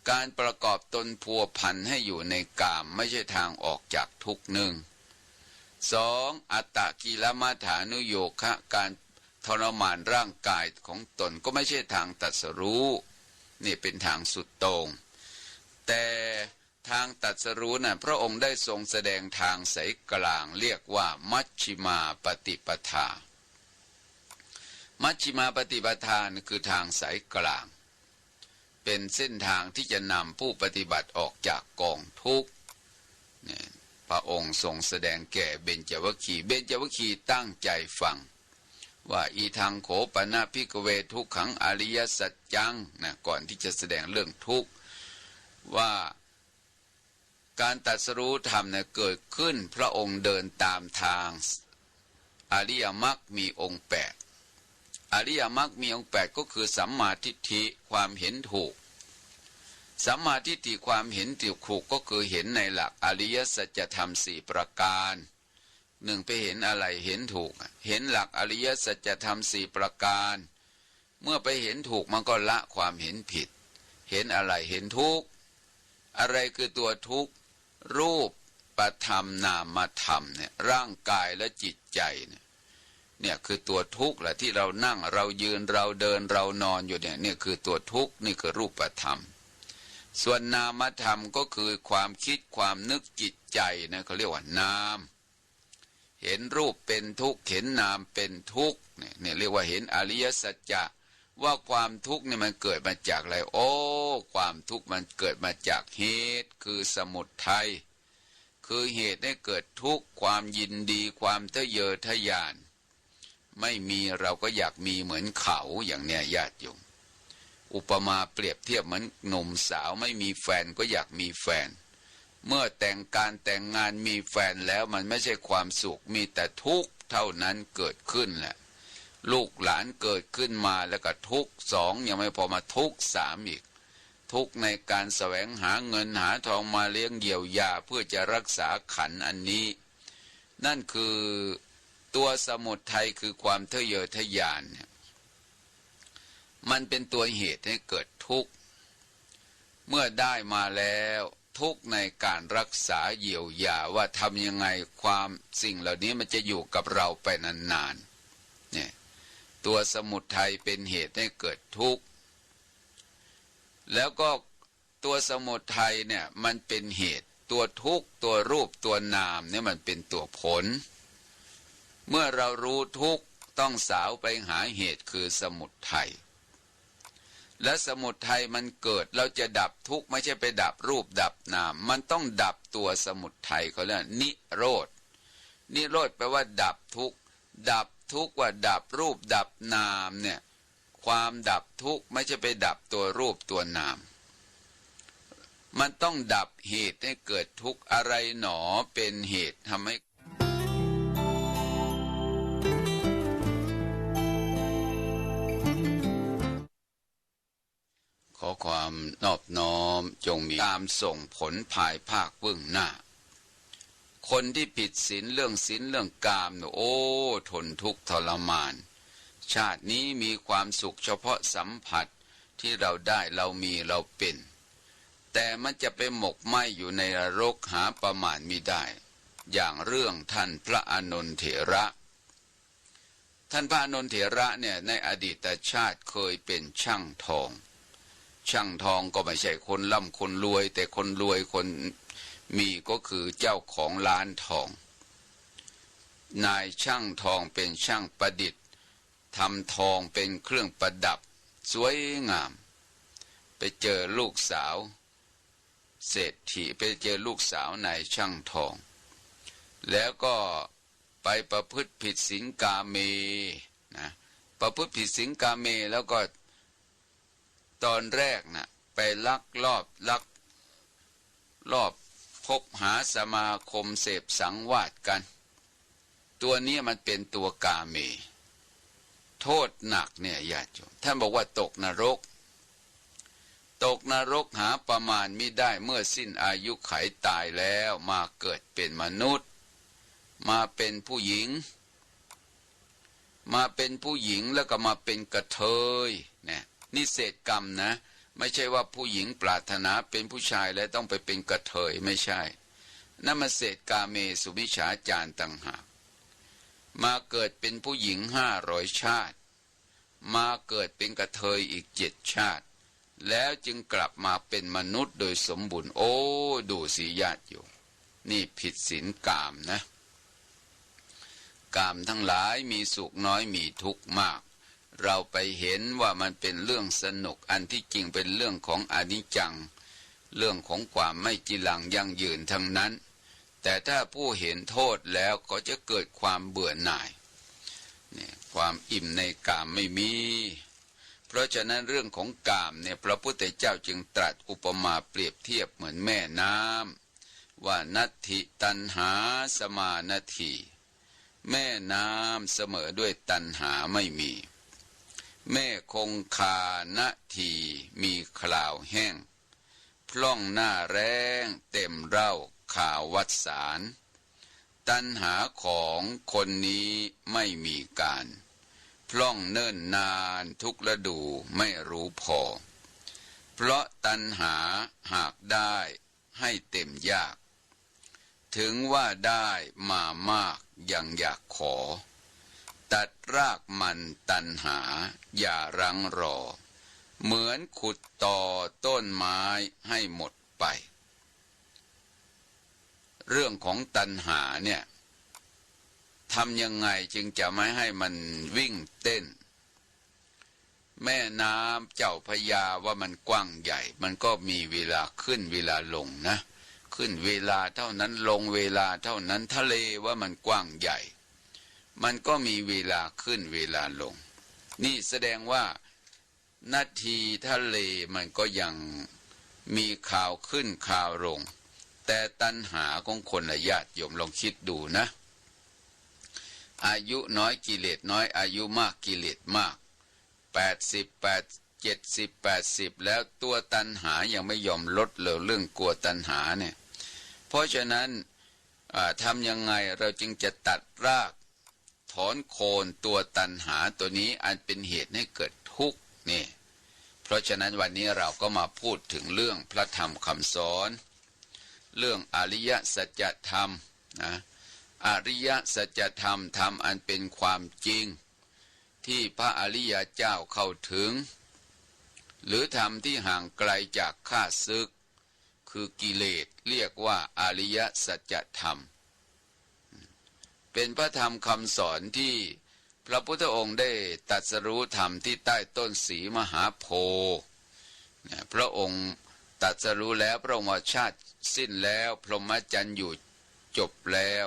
การประกอบตนพัวพันให้อยู่ในกามไม่ใช่ทางออกจากทุกข์ หนึ่ง สอง อัตตกิลมัฏฐานุโยคะ การทรมานร่างกายของตนก็ไม่ใช่ทางตรัสรู้ นี่เป็นทางสุดโต่ง แต่ทางตรัสรู้น่ะ พระองค์ได้ทรงแสดงทางสายกลาง เรียกว่ามัชฌิมาปฏิปทา มัชฌิมาปฏิปทาน่ะคือทางสายกลาง เป็นเส้นทางที่จะนำผู้ปฏิบัติออกจากกองทุกข์ เนี่ย พระองค์ทรงแสดงแก่เบญจวัคคีย์ เบญจวัคคีย์ตั้งใจฟัง ว่า อิทังโขปนะภิกขเว ทุกขังอริยสัจจัง นะ ก่อนที่จะแสดงเรื่องทุกข์ ว่าการตรัสรู้ธรรมเนี่ยเกิดขึ้น พระองค์เดินตามทาง อริยมรรคมีองค์แปด อริยมรรคมีองค์แปดก็คือสัมมาทิฏฐิ ความเห็นถูก สัมมาทิฏฐิ ความเห็นถูกก็คือเห็นในหลักอริยสัจธรรมสี่ประการ หนึ่ง ไปเห็นอะไร เห็นถูกอะ เห็นหลักอริยสัจธรรมสี่ประการ เมื่อไปเห็นถูกมันก็ละความเห็นผิด เห็นอะไร เห็นทุกข์ อะไรคือตัวทุกข์ รูปธรรมนามธรรมเนี่ย ร่างกายและจิตใจเนี่ย เนี่ยคือตัวทุกข์แหละ ที่เรานั่ง เรายืน เราเดิน เรานอนอยู่เนี่ย เนี่ยคือตัวทุกข์ นี่คือรูปธรรม ส่วนนามธรรมก็คือความคิดความนึกจิตใจนะ เขาเรียกว่านาม เห็นรูปเป็นทุกข์ เห็นนามเป็นทุกข์เนี่ย เนี่ยเรียกว่าเห็นอริยสัจจะ ว่าความทุกข์เนี่ยมันเกิดมาจากอะไร โอ้ ความทุกข์มันเกิดมาจากเหตุ คือสมุทัย คือเหตุให้เกิดทุกข์ ความยินดี ความทะเยอทะยาน ไม่มีเราก็อยากมีเหมือนเขา อย่างเนี้ยญาติโยม อุปมาเปรียบเทียบเหมือนหนุ่มสาวไม่มีแฟนก็อยากมีแฟน เมื่อแต่งการแต่งงานมีแฟนแล้วมันไม่ใช่ความสุข มีแต่ทุกข์เท่านั้นเกิดขึ้นแหละ ลูกหลานเกิดขึ้นมาแล้วก็ทุกข์สอง ยังไม่พอมาทุกข์สามอีก ทุกข์ในการแสวงหาเงินหาทองมาเลี้ยงเยียวยาเพื่อจะรักษาขันธ์อันนี้ นั่นคือตัวสมุทัย คือความทะเยอทะยานเนี่ย มันเป็นตัวเหตุให้เกิดทุกข์ เมื่อได้มาแล้วทุกข์ในการรักษาเยียวยา ว่าทำยังไงความสิ่งเหล่านี้มันจะอยู่กับเราไปนานๆ เนี่ย ตัวสมุทัยเป็นเหตุให้เกิดทุกข์ แล้วก็ตัวสมุทัยเนี่ยมันเป็นเหตุ ตัวทุกข์ ตัวรูป ตัวนามเนี่ยมันเป็นตัวผล เมื่อเรารู้ทุกข์ต้องสาวไปหาเหตุ คือสมุทัย และสมุทัยมันเกิด เราจะดับทุกข์ไม่ใช่ไปดับรูปดับนาม มันต้องดับตัวสมุทัย เขาเรียกนิโรธ นิโรธแปลว่าดับทุกข์ ดับทุกข์ว่าดับรูปดับนามเนี่ย ความดับทุกข์ไม่ใช่ไปดับตัวรูปตัวนาม มันต้องดับเหตุให้เกิดทุกข์ อะไรหนอเป็นเหตุทำให้ ขอความนอบน้อมจงมี กามส่งผลภายภาคเบื้องหน้า คนที่ผิดศีลเรื่องศีลเรื่องกามเนี่ย โอ้ ทนทุกข์ทรมาน ชาตินี้มีความสุขเฉพาะสัมผัสที่เราได้ เรามี เราเป็น แต่มันจะไปหมกไหม้อยู่ในนรกหาประมาณมิได้ อย่างเรื่องท่านพระอานนทเถระ ท่านพระอานนทเถระเนี่ย ในอดีตชาติเคยเป็นช่างทอง ช่างทองก็ไม่ใช่คนร่ำคนรวย แต่คนรวยคนมีก็คือเจ้าของร้านทอง นายช่างทองเป็นช่างประดิษฐ์ ทำทองเป็นเครื่องประดับสวยงาม ไปเจอลูกสาวเศรษฐี ไปเจอลูกสาวนายช่างทอง แล้วก็ไปประพฤติผิดศีลกาเมนะ ประพฤติผิดศีลกาเม แล้วก็ตอนแรกน่ะ ไปลักลอบ ลักลอบคบหาสมาคมเสพสังวาสกัน ตัวนี้มันเป็นตัวกาเม โทษหนักเนี่ยญาติโยม ท่านบอกว่าตกนรก ตกนรกหาประมาณมิได้ เมื่อสิ้นอายุขัยตายแล้วมาเกิดเป็นมนุษย์ มาเป็นผู้หญิง มาเป็นผู้หญิงแล้วก็มาเป็นกระเทยเนี่ย นี่เศษกรรมนะ ไม่ใช่ว่าผู้หญิงปรารถนาเป็นผู้ชายแล้วต้องไปเป็นกระเทย ไม่ใช่ นั่นมันเศษกาเมสุมิจฉาจารต่างหาก มาเกิดเป็นผู้หญิงห้าร้อยชาติ มาเกิดเป็นกระเทยอีกเจ็ดชาติ แล้วจึงกลับมาเป็นมนุษย์โดยสมบูรณ์ โอ้ ดูสิญาติโยม นี่ผิดศีลกามนะ กามทั้งหลายมีสุขน้อยมีทุกข์มาก เราไปเห็นว่ามันเป็นเรื่องสนุก อันที่จริงเป็นเรื่องของอนิจจัง เรื่องของความไม่จีรังยั่งยืนทั้งนั้น แต่ถ้าผู้เห็นโทษแล้วก็จะเกิดความเบื่อหน่าย เนี่ย ความอิ่มในกามไม่มี เพราะฉะนั้นเรื่องของกามเนี่ย พระพุทธเจ้าจึงตรัสอุปมาเปรียบเทียบเหมือนแม่น้ำ ว่า นัตถิตัณหาสมานัตถี แม่น้ำเสมอด้วยตัณหาไม่มี แม่คงคานัตถีมีคราวแห้ง พร่องหน้าแล้งเต็มเร่าคาววัสสาร ตัณหาของคนนี้ไม่มีการ พร่องเนิ่นนานทุกฤดูไม่รู้พอ เพราะตัณหาหากได้ให้เต็มยาก ถึงว่าได้มามากยังอยากขอ ตัดรากมันตัณหาอย่ารั้งรอ เหมือนขุดตอต้นไม้ให้หมดไป เรื่องของตัณหาเนี่ย ทำยังไงจึงจะไม่ให้มันวิ่งเต้น แม่น้ำเจ้าพระยาว่ามันกว้างใหญ่ มันก็มีเวลาขึ้นเวลาลงนะ ขึ้นเวลาเท่านั้น ลงเวลาเท่านั้น ทะเลว่ามันกว้างใหญ่ มันก็มีเวลาขึ้นเวลาลง นี่แสดงว่านาทีทะเลมันก็ยังมีคราวขึ้นคราวลง แต่ตัณหาของคนละญาติโยมลองคิดดูนะ อายุน้อยกิเลสน้อย อายุมากกิเลสมาก แปดสิบ แปด เจ็ดสิบ แปดสิบ แล้วตัวตัณหายังไม่ยอมลดเลย เรื่องกลัวตัณหาเนี่ย เพราะฉะนั้น อ่า ทำยังไงเราจึงจะตัดรากถอนโคนตัวตัณหาตัวนี้อันเป็นเหตุให้เกิดทุกข์นี่ เพราะฉะนั้นวันนี้เราก็มาพูดถึงเรื่องพระธรรมคำสอน เรื่องอริยสัจธรรมนะ อริยสัจธรรม ธรรมอันเป็นความจริง ที่พระอริยเจ้าเข้าถึง หรือธรรมที่ห่างไกลจากข้าศึก คือกิเลส เรียกว่าอริยสัจธรรม เป็นพระธรรมคำสอนที่พระพุทธองค์ได้ตรัสรู้ธรรมที่ใต้ต้นศรีมหาโพธิ์ เนี่ย พระองค์ตรัสรู้แล้ว พระองค์ว่าชาติสิ้นแล้ว พรหมจรรย์อยู่จบแล้ว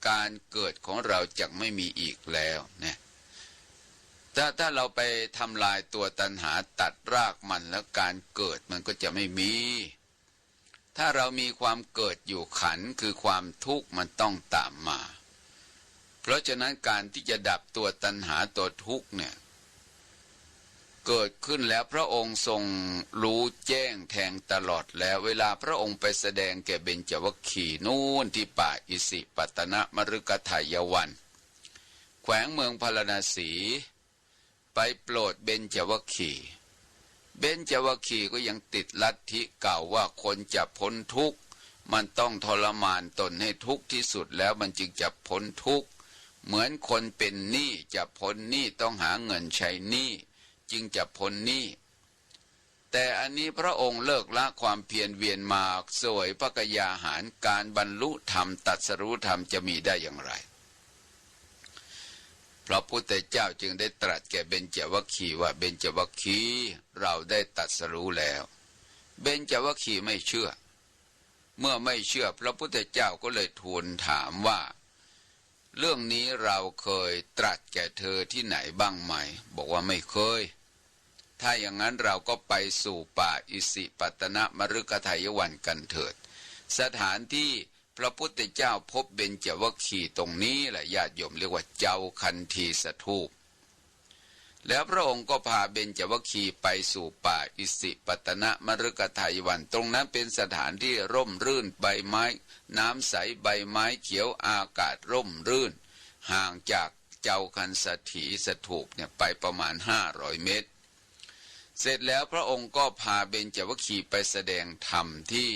การเกิดของเราจักไม่มีอีกแล้วเนี่ย ถ้า ถ้าเราไปทำลายตัวตัณหา ตัดรากมันแล้ว การเกิดมันก็จะไม่มี ถ้าเรามีความเกิดอยู่ขันธ์ คือความทุกข์มันต้องตามมา เพราะฉะนั้นการที่จะดับตัวตัณหาตัวทุกข์เนี่ย เกิดขึ้นแล้ว พระองค์ทรงรู้แจ้งแทงตลอดแล้ว เวลาพระองค์ไปแสดงแก่เบญจวัคคีย์นู่นที่ป่าอิสิปตนมฤคทายวัน แขวงเมืองพาราณสี ไปโปรดเบญจวัคคีย์ เบญจวัคคีย์ก็ยังติดลัทธิเก่าว่าคนจะพ้นทุกข์ มันต้องทรมานตนให้ทุกข์ที่สุดแล้วมันจึงจะพ้นทุกข์ เหมือนคนเป็นหนี้จะพ้นหนี้ต้องหาเงินใช้หนี้ จึงจะพ้นหนี้ แต่อันนี้พระองค์เลิกละความเพียรเวียนมาเสวยพระกยาหาร การบรรลุธรรมตรัสรู้ธรรมจะมีได้อย่างไร พระพุทธเจ้าจึงได้ตรัสแก่เบญจวัคคีย์ว่า เบญจวัคคีย์ เราได้ตรัสรู้แล้ว เบญจวัคคีย์ไม่เชื่อ เมื่อไม่เชื่อพระพุทธเจ้าก็เลยทูลถามว่า เรื่องนี้เราเคยตรัสแก่เธอที่ไหนบ้างไหม บอกว่าไม่เคย ถ้าอย่างนั้นเราก็ไปสู่ป่าอิสิปตนมฤคทายวันกันเถิด สถานที่พระพุทธเจ้าพบเบญจวัคคีย์ตรงนี้แหละ ญาติโยมเรียกว่าเจาคันธีสถูป แล้วพระองค์ก็พาเบญจวัคคีย์ไปสู่ป่าอิสิปตนมฤคทายวัน ตรงนั้นเป็นสถานที่ร่มรื่น ใบไม้ น้ำใส ใบไม้เขียว อากาศร่มรื่น ห่างจากเจาคันธีสถูปเนี่ยไปประมาณห้าร้อยเมตร เสร็จแล้วพระองค์ก็พาเบญจวัคคีย์ไปแสดงธรรมที่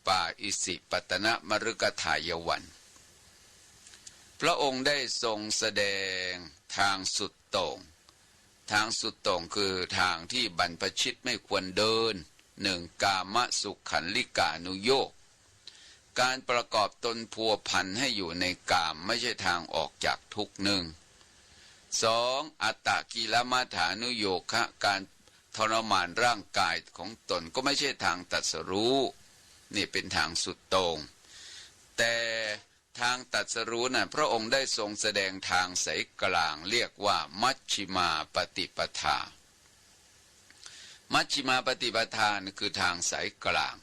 ป่าอิสิปตนมฤคทายวัน พระองค์ได้ทรงแสดงทางสุดโต่ง ทางสุดโต่งคือทางที่บรรพชิตไม่ควรเดิน หนึ่ง กามสุขัลลิกานุโยค การประกอบตนพัวพันให้อยู่ในกามไม่ใช่ทางออกจากทุกข์ หนึ่ง สอง อัตตกิลมัฏฐานุโยคะ การทรมานร่างกายของตนก็ไม่ใช่ทางตรัสรู้ นี่เป็นทางสุดโต่ง แต่ทางตรัสรู้น่ะ พระองค์ได้ทรงแสดงทางสายกลาง เรียกว่ามัชฌิมาปฏิปทา มัชฌิมาปฏิปทาน่ะคือทางสายกลาง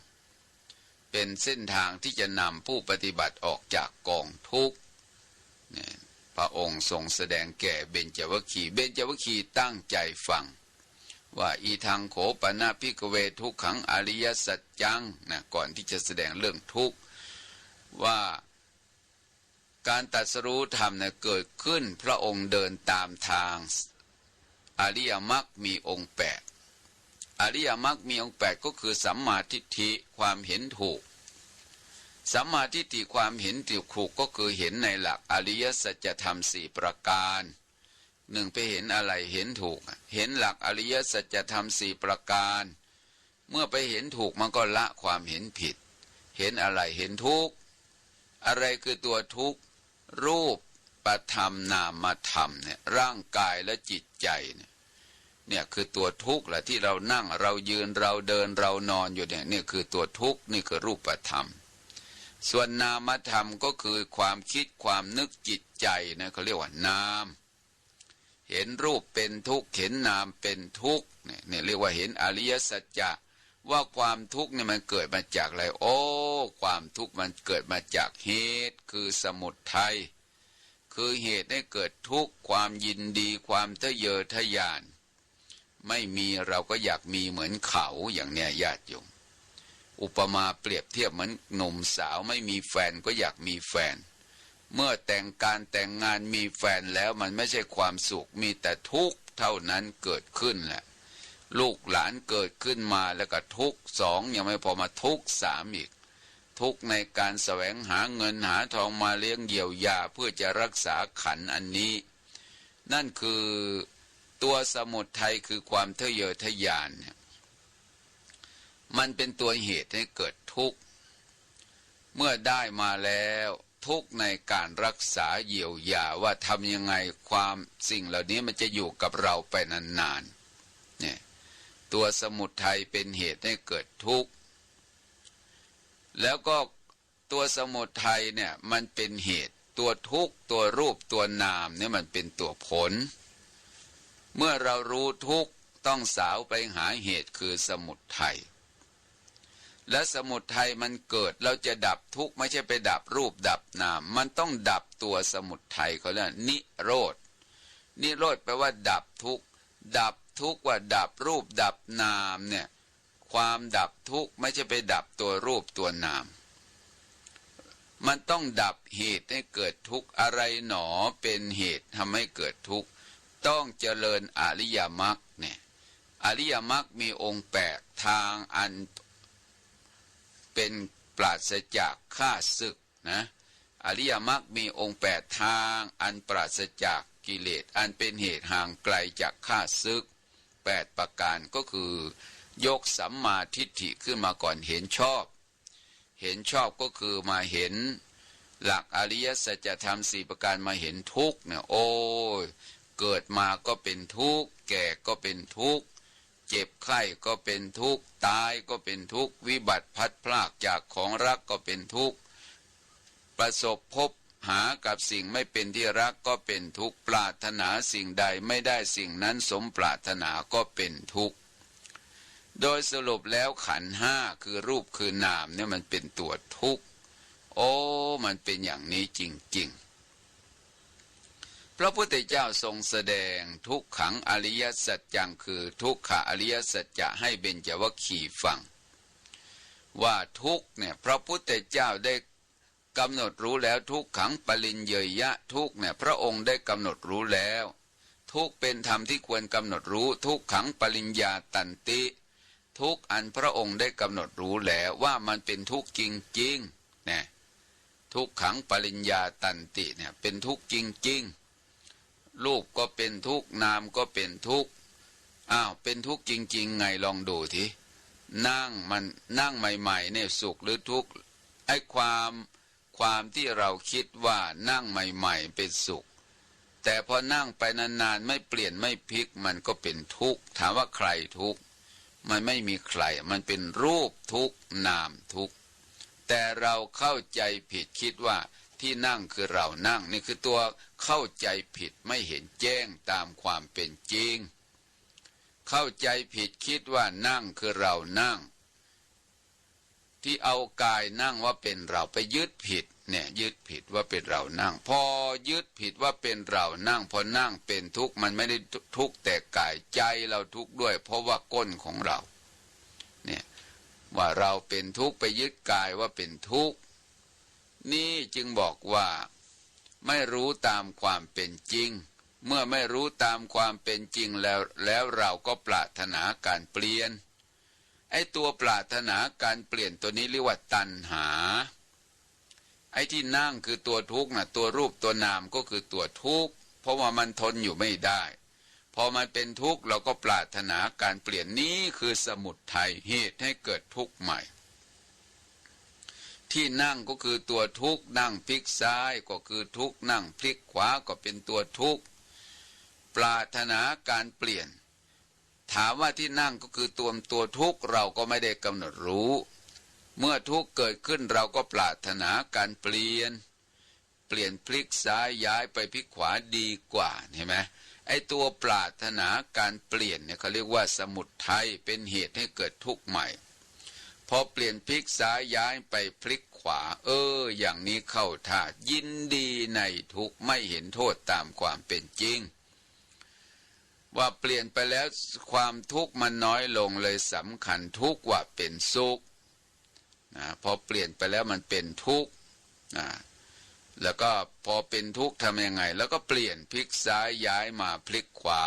เป็นเส้นทางที่จะนำผู้ปฏิบัติออกจากกองทุกข์ เนี่ย พระองค์ทรงแสดงแก่เบญจวัคคีย์ เบญจวัคคีย์ตั้งใจฟัง ว่า อิทังโข ปะนะ ภิกขเว ทุกขัง อริยสัจจัง นะ ก่อนที่จะแสดงเรื่องทุกข์ ว่าการตรัสรู้ธรรมเนี่ยเกิดขึ้น พระองค์เดินตามทาง อริยมรรคมีองค์แปด อริยมรรคมีองค์แปดก็คือสัมมาทิฏฐิ ความเห็นถูก สัมมาทิฏฐิ ความเห็นถูกก็คือเห็นในหลักอริยสัจธรรมสี่ประการ หนึ่ง ไปเห็นอะไร เห็นถูกอะ เห็นหลักอริยสัจธรรมสี่ประการ เมื่อไปเห็นถูกมันก็ละความเห็นผิด เห็นอะไร เห็นทุกข์ อะไรคือตัวทุกข์ รูปปธรรมนามธรรมเนี่ย ร่างกายและจิตใจเนี่ย เนี่ยคือตัวทุกข์แหละ ที่เรานั่ง เรายืน เราเดิน เรานอนอยู่เนี่ย เนี่ยคือตัวทุกข์ นี่คือรูปธรรม ส่วนนามธรรมก็คือความคิดความนึกจิตใจนะ เขาเรียกว่านาม เห็นรูปเป็นทุกข์ เห็นนามเป็นทุกข์เนี่ย เนี่ยเรียกว่าเห็นอริยสัจจะ ว่าความทุกข์เนี่ยมันเกิดมาจากอะไร โอ้ ความทุกข์มันเกิดมาจากเหตุ คือสมุทัย คือเหตุให้เกิดทุกข์ ความยินดี ความทะเยอทะยาน ไม่มีเราก็อยากมีเหมือนเขา อย่างเนี้ยญาติโยม อุปมาเปรียบเทียบเหมือนหนุ่มสาวไม่มีแฟนก็อยากมีแฟน เมื่อแต่งการแต่งงานมีแฟนแล้วมันไม่ใช่ความสุข มีแต่ทุกข์เท่านั้นเกิดขึ้นแหละ ลูกหลานเกิดขึ้นมาแล้วก็ทุกข์สอง ยังไม่พอมาทุกข์สามอีก ทุกข์ในการแสวงหาเงินหาทองมาเลี้ยงเยียวยาเพื่อจะรักษาขันธ์อันนี้ นั่นคือตัวสมุทัยคือความทะเยอทะยานเนี่ย มันเป็นตัวเหตุให้เกิดทุกข์ เมื่อได้มาแล้วทุกข์ในการรักษาเยียวยาว่าทำยังไงความสิ่งเหล่านี้มันจะอยู่กับเราไปนานๆ เนี่ย ตัวสมุทัยเป็นเหตุให้เกิดทุกข์ แล้วก็ตัวสมุทัยเนี่ยมันเป็นเหตุ ตัวทุกข์ ตัวรูป ตัวนามเนี่ยมันเป็นตัวผล เมื่อเรารู้ทุกข์ต้องสาวไปหาเหตุคือสมุทัย และสมุทัยมันเกิด เราจะดับทุกข์ไม่ใช่ไปดับรูปดับนาม มันต้องดับตัวสมุทัย เขาเรียกนิโรธ นิโรธแปลว่าดับทุกข์ ดับทุกข์ว่าดับรูปดับนามเนี่ย ความดับทุกข์ไม่ใช่ไปดับตัวรูปตัวนาม มันต้องดับเหตุให้เกิดทุกข์ อะไรหนอเป็นเหตุทำให้เกิดทุกข์ ต้องเจริญอริยมรรคเนี่ย อริยมรรคมีองค์แปด ทางอันเป็น ปราศจากข้าศึกนะ อริยมรรคมีองค์แปด ทางอันปราศจากกิเลส อันเป็นเหตุห่างไกลจากข้าศึกแปดประการ ก็คือยกสัมมาทิฏฐิขึ้นมาก่อน เห็นชอบ เห็นชอบก็คือมาเห็นหลักอริยสัจธรรมสี่ประการ มาเห็นทุกข์เนี่ย โอ้ย เกิดมาก็เป็นทุกข์ แก่ก็เป็นทุกข์ เจ็บไข้ก็เป็นทุกข์ ตายก็เป็นทุกข์ วิบัติพลัดพรากจากของรักก็เป็นทุกข์ ประสบพบหากับสิ่งไม่เป็นที่รักก็เป็นทุกข์ ปรารถนาสิ่งใดไม่ได้สิ่งนั้นสมปรารถนาก็เป็นทุกข์ โดยสรุปแล้วขันธ์ห้าคือรูปคือนามเนี่ยมันเป็นตัวทุกข์ โอ้ มันเป็นอย่างนี้จริงๆ พระพุทธเจ้าทรงแสดงทุกขังอริยสัจจัง คือทุกขะอริยสัจจะให้เบญจวัคคีย์ฟัง ว่าทุกข์เนี่ยพระพุทธเจ้าได้กำหนดรู้แล้ว ทุกขังปริญเยยยะ ทุกข์เนี่ยพระองค์ได้กำหนดรู้แล้ว ทุกข์เป็นธรรมที่ควรกำหนดรู้ ทุกขังปริญญาตันติ ทุกข์อันพระองค์ได้กำหนดรู้แล้วว่ามันเป็นทุกข์จริงๆ เนี่ย ทุกขังปริญญาตันติเนี่ยเป็นทุกข์จริงๆ รูปก็เป็นทุกข์ นามก็เป็นทุกข์ อ้าว เป็นทุกข์จริงๆ ไง ลองดูที นั่งมัน นั่งใหม่ๆ เนี่ยสุขหรือทุกข์ ไอ้ความ ความที่เราคิดว่านั่งใหม่ๆ เป็นสุข แต่พอนั่งไปนานๆ ไม่เปลี่ยนไม่พลิก มันก็เป็นทุกข์ ถามว่าใครทุกข์ มันไม่มีใคร มันเป็นรูปทุกข์ นามทุกข์ แต่เราเข้าใจผิด คิดว่าที่นั่งคือเรานั่ง นี่คือตัวเข้าใจผิด ไม่เห็นแจ้งตามความเป็นจริง เข้าใจผิด คิดว่านั่งคือเรานั่ง ที่เอากายนั่งว่าเป็นเรา ไปยึดผิดเนี่ย ยึดผิดว่าเป็นเรานั่ง พอยึดผิดว่าเป็นเรานั่ง พอนั่งเป็นทุกข์ มันไม่ได้ทุกข์แต่กาย ใจเราทุกข์ด้วย เพราะว่าก้นของเรา เนี่ย ว่าเราเป็นทุกข์ ไปยึดกายว่าเป็นทุกข์ นี่จึงบอกว่าไม่รู้ตามความเป็นจริง เมื่อไม่รู้ตามความเป็นจริงแล้ว แล้วเราก็ปรารถนาการเปลี่ยน ไอ้ตัวปรารถนาการเปลี่ยนตัวนี้เรียกว่าตัณหา ไอ้ที่นั่งคือตัวทุกข์นะ ตัวรูปตัวนามก็คือตัวทุกข์ เพราะว่ามันทนอยู่ไม่ได้ พอมันเป็นทุกข์เราก็ปรารถนาการเปลี่ยน นี้คือสมุทัย เหตุให้เกิดทุกข์ใหม่ ที่นั่งก็คือตัวทุกข์ นั่งพลิกซ้ายก็คือทุกข์ นั่งพลิกขวาก็เป็นตัวทุกข์ ปรารถนาการเปลี่ยน ถามว่าที่นั่งก็คือตัว ตัวทุกข์ เราก็ไม่ได้กำหนดรู้ เมื่อทุกข์เกิดขึ้นเราก็ปรารถนาการเปลี่ยน เปลี่ยนพลิกซ้ายย้ายไปพลิกขวาดีกว่า เห็นไหม ไอ้ตัวปรารถนาการเปลี่ยนเนี่ยเขาเรียกว่าสมุทัย เป็นเหตุให้เกิดทุกข์ใหม่ พอเปลี่ยนพลิกซ้ายย้ายไปพลิกขวา เออ อย่างนี้เข้าท่า ยินดีในทุกข์ ไม่เห็นโทษตามความเป็นจริง ว่าเปลี่ยนไปแล้วความทุกข์มันน้อยลง เลยสำคัญทุกข์ว่าเป็นสุขนะ พอเปลี่ยนไปแล้วมันเป็นทุกข์นะ แล้วก็พอเป็นทุกข์ทำยังไง แล้วก็เปลี่ยนพลิกซ้ายย้ายมาพลิกขวา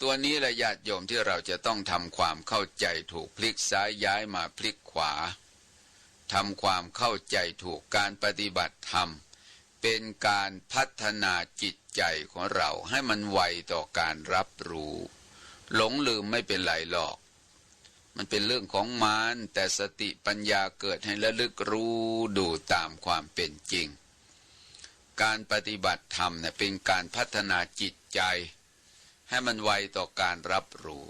ตัวนี้แหละญาติโยมที่เราจะต้องทำความเข้าใจถูก พลิกซ้ายย้ายมาพลิกขวา ทำความเข้าใจถูก การปฏิบัติธรรม เป็นการพัฒนาจิตใจของเราให้มันไวต่อการรับรู้ หลงลืมไม่เป็นไรหรอก มันเป็นเรื่องของมัน แต่สติปัญญาเกิดให้ระลึกรู้ดูตามความเป็นจริง การปฏิบัติธรรมเนี่ยเป็นการพัฒนาจิตใจ ให้มันไวต่อการรับรู้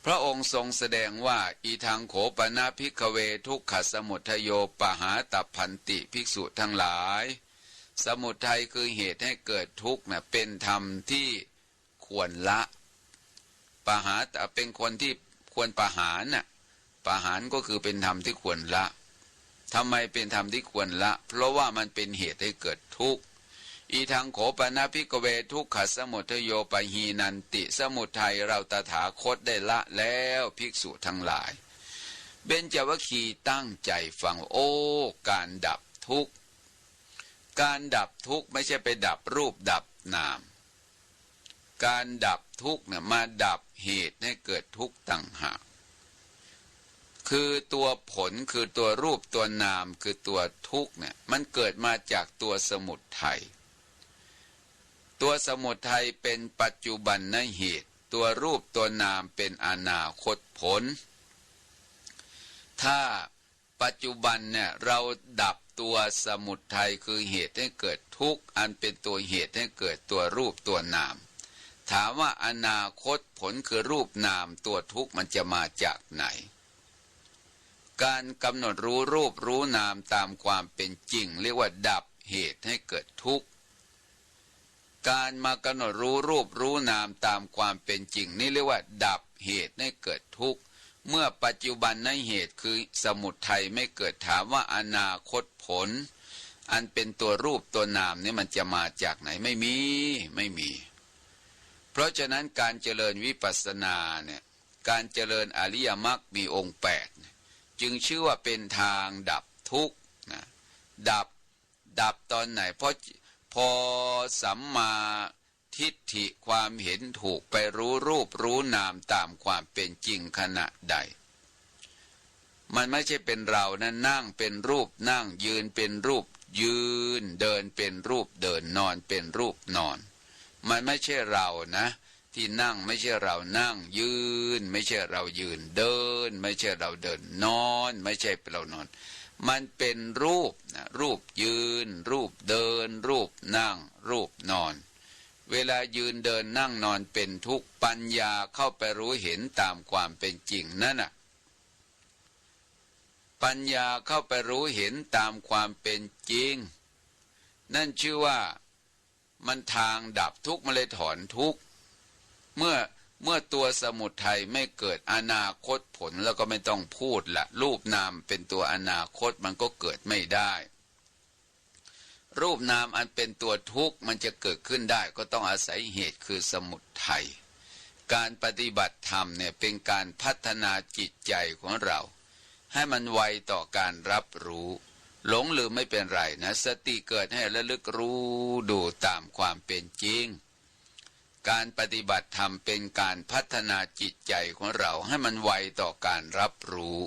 พระองค์ทรงแสดงว่า อิทังโขปนะ ภิกขเว ทุกขสมุทโย ปหาตัพพันติ ภิกษุทั้งหลาย สมุทัยคือเหตุให้เกิดทุกข์นะ เป็นธรรมที่ควรละ ปหาตะ เป็นคนที่ควรประหารน่ะ ประหารก็คือเป็นธรรมที่ควรละ ทำไมเป็นธรรมที่ควรละ เพราะว่ามันเป็นเหตุให้เกิดทุกข์ อิทังโขปนะ ภิกขเว ทุกขสมุทโย ปะหานันติ สมุทัยเราตถาคตได้ละแล้ว ภิกษุทั้งหลาย เบญจวัคคีย์ตั้งใจฟัง โอ้ การดับทุกข์ การดับทุกข์ไม่ใช่ไปดับรูปดับนาม การดับทุกข์เนี่ยมาดับเหตุให้เกิดทุกข์ต่างหาก คือตัวผล คือตัวรูปตัวนาม คือตัวทุกข์เนี่ย มันเกิดมาจากตัวสมุทัย ตัวสมุทัยเป็นปัจจุบันนเหตุ ตัวรูปตัวนามเป็นอนาคตผล ถ้าปัจจุบันเนี่ยเราดับตัวสมุทัย คือเหตุให้เกิดทุกข์ อันเป็นตัวเหตุให้เกิดตัวรูปตัวนาม ถามว่าอนาคตผลคือรูปนาม ตัวทุกข์มันจะมาจากไหน การกำหนดรู้รูปรู้นามตามความเป็นจริง เรียกว่าดับเหตุให้เกิดทุกข์ การมากำหนดรู้รูปรู้นามตามความเป็นจริง นี่เรียกว่าดับเหตุให้เกิดทุกข์ เมื่อปัจจุบันนเหตุคือสมุทัยไม่เกิด ถามว่าอนาคตผล อันเป็นตัวรูปตัวนามนี่มันจะมาจากไหน ไม่มี ไม่มี เพราะฉะนั้นการเจริญวิปัสสนาเนี่ย การเจริญอริยมรรคมีองค์แปดเนี่ย จึงชื่อว่าเป็นทางดับทุกข์นะ ดับ ดับตอนไหน เพราะพอสัมมาทิฏฐิความเห็นถูกไปรู้รูปรู้นามตามความเป็นจริงขณะใด มันไม่ใช่เป็นเรานะ นั่งเป็นรูปนั่ง ยืนเป็นรูปยืน เดินเป็นรูปเดิน นอนเป็นรูปนอน มันไม่ใช่เรานะ ที่นั่งไม่ใช่เรานั่ง ยืนไม่ใช่เรายืน เดินไม่ใช่เราเดิน นอนไม่ใช่เรานอน มันเป็นรูปนะ รูปยืน รูปเดิน รูปนั่ง รูปนอน เวลายืนเดินนั่งนอนเป็นทุกข์ ปัญญาเข้าไปรู้เห็นตามความเป็นจริงนั่นน่ะ ปัญญาเข้าไปรู้เห็นตามความเป็นจริง นั่นชื่อว่ามันทางดับทุกข์ มันเลยถอนทุกข์ เมื่อ เมื่อตัวสมุทัยไม่เกิด อนาคตผลแล้วก็ไม่ต้องพูดละ รูปนามเป็นตัวอนาคตมันก็เกิดไม่ได้ รูปนามอันเป็นตัวทุกข์มันจะเกิดขึ้นได้ ก็ต้องอาศัยเหตุคือสมุทัย การปฏิบัติธรรมเนี่ยเป็นการพัฒนาจิตใจของเรา ให้มันไวต่อการรับรู้ หลงลืมไม่เป็นไรนะ สติเกิดให้ระลึกรู้ดูตามความเป็นจริง การปฏิบัติธรรมเป็นการพัฒนาจิตใจของเราให้มันไวต่อการรับรู้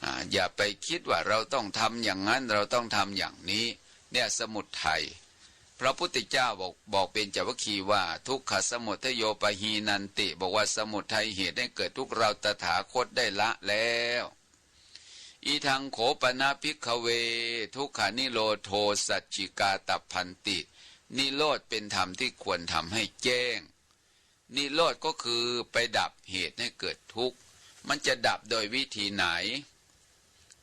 อ่า อย่าไปคิดว่าเราต้องทำอย่างนั้น เราต้องทำอย่างนี้ เนี่ยสมุทัย พระพุทธเจ้าบอก บอกเบญจวัคคีย์ว่า ทุกขสมุทโยปะหานันติ บอกว่าสมุทัยเหตุให้เกิดทุกข์เราตถาคตได้ละแล้ว อิทังโข ปะนะ ภิกขเว ทุกขานิโรโธ สัจฉิกาตัพพันติ นิโรธเป็นธรรมที่ควรทำให้แจ้ง นิโรธก็คือไปดับเหตุให้เกิดทุกข์ มันจะดับโดยวิธีไหน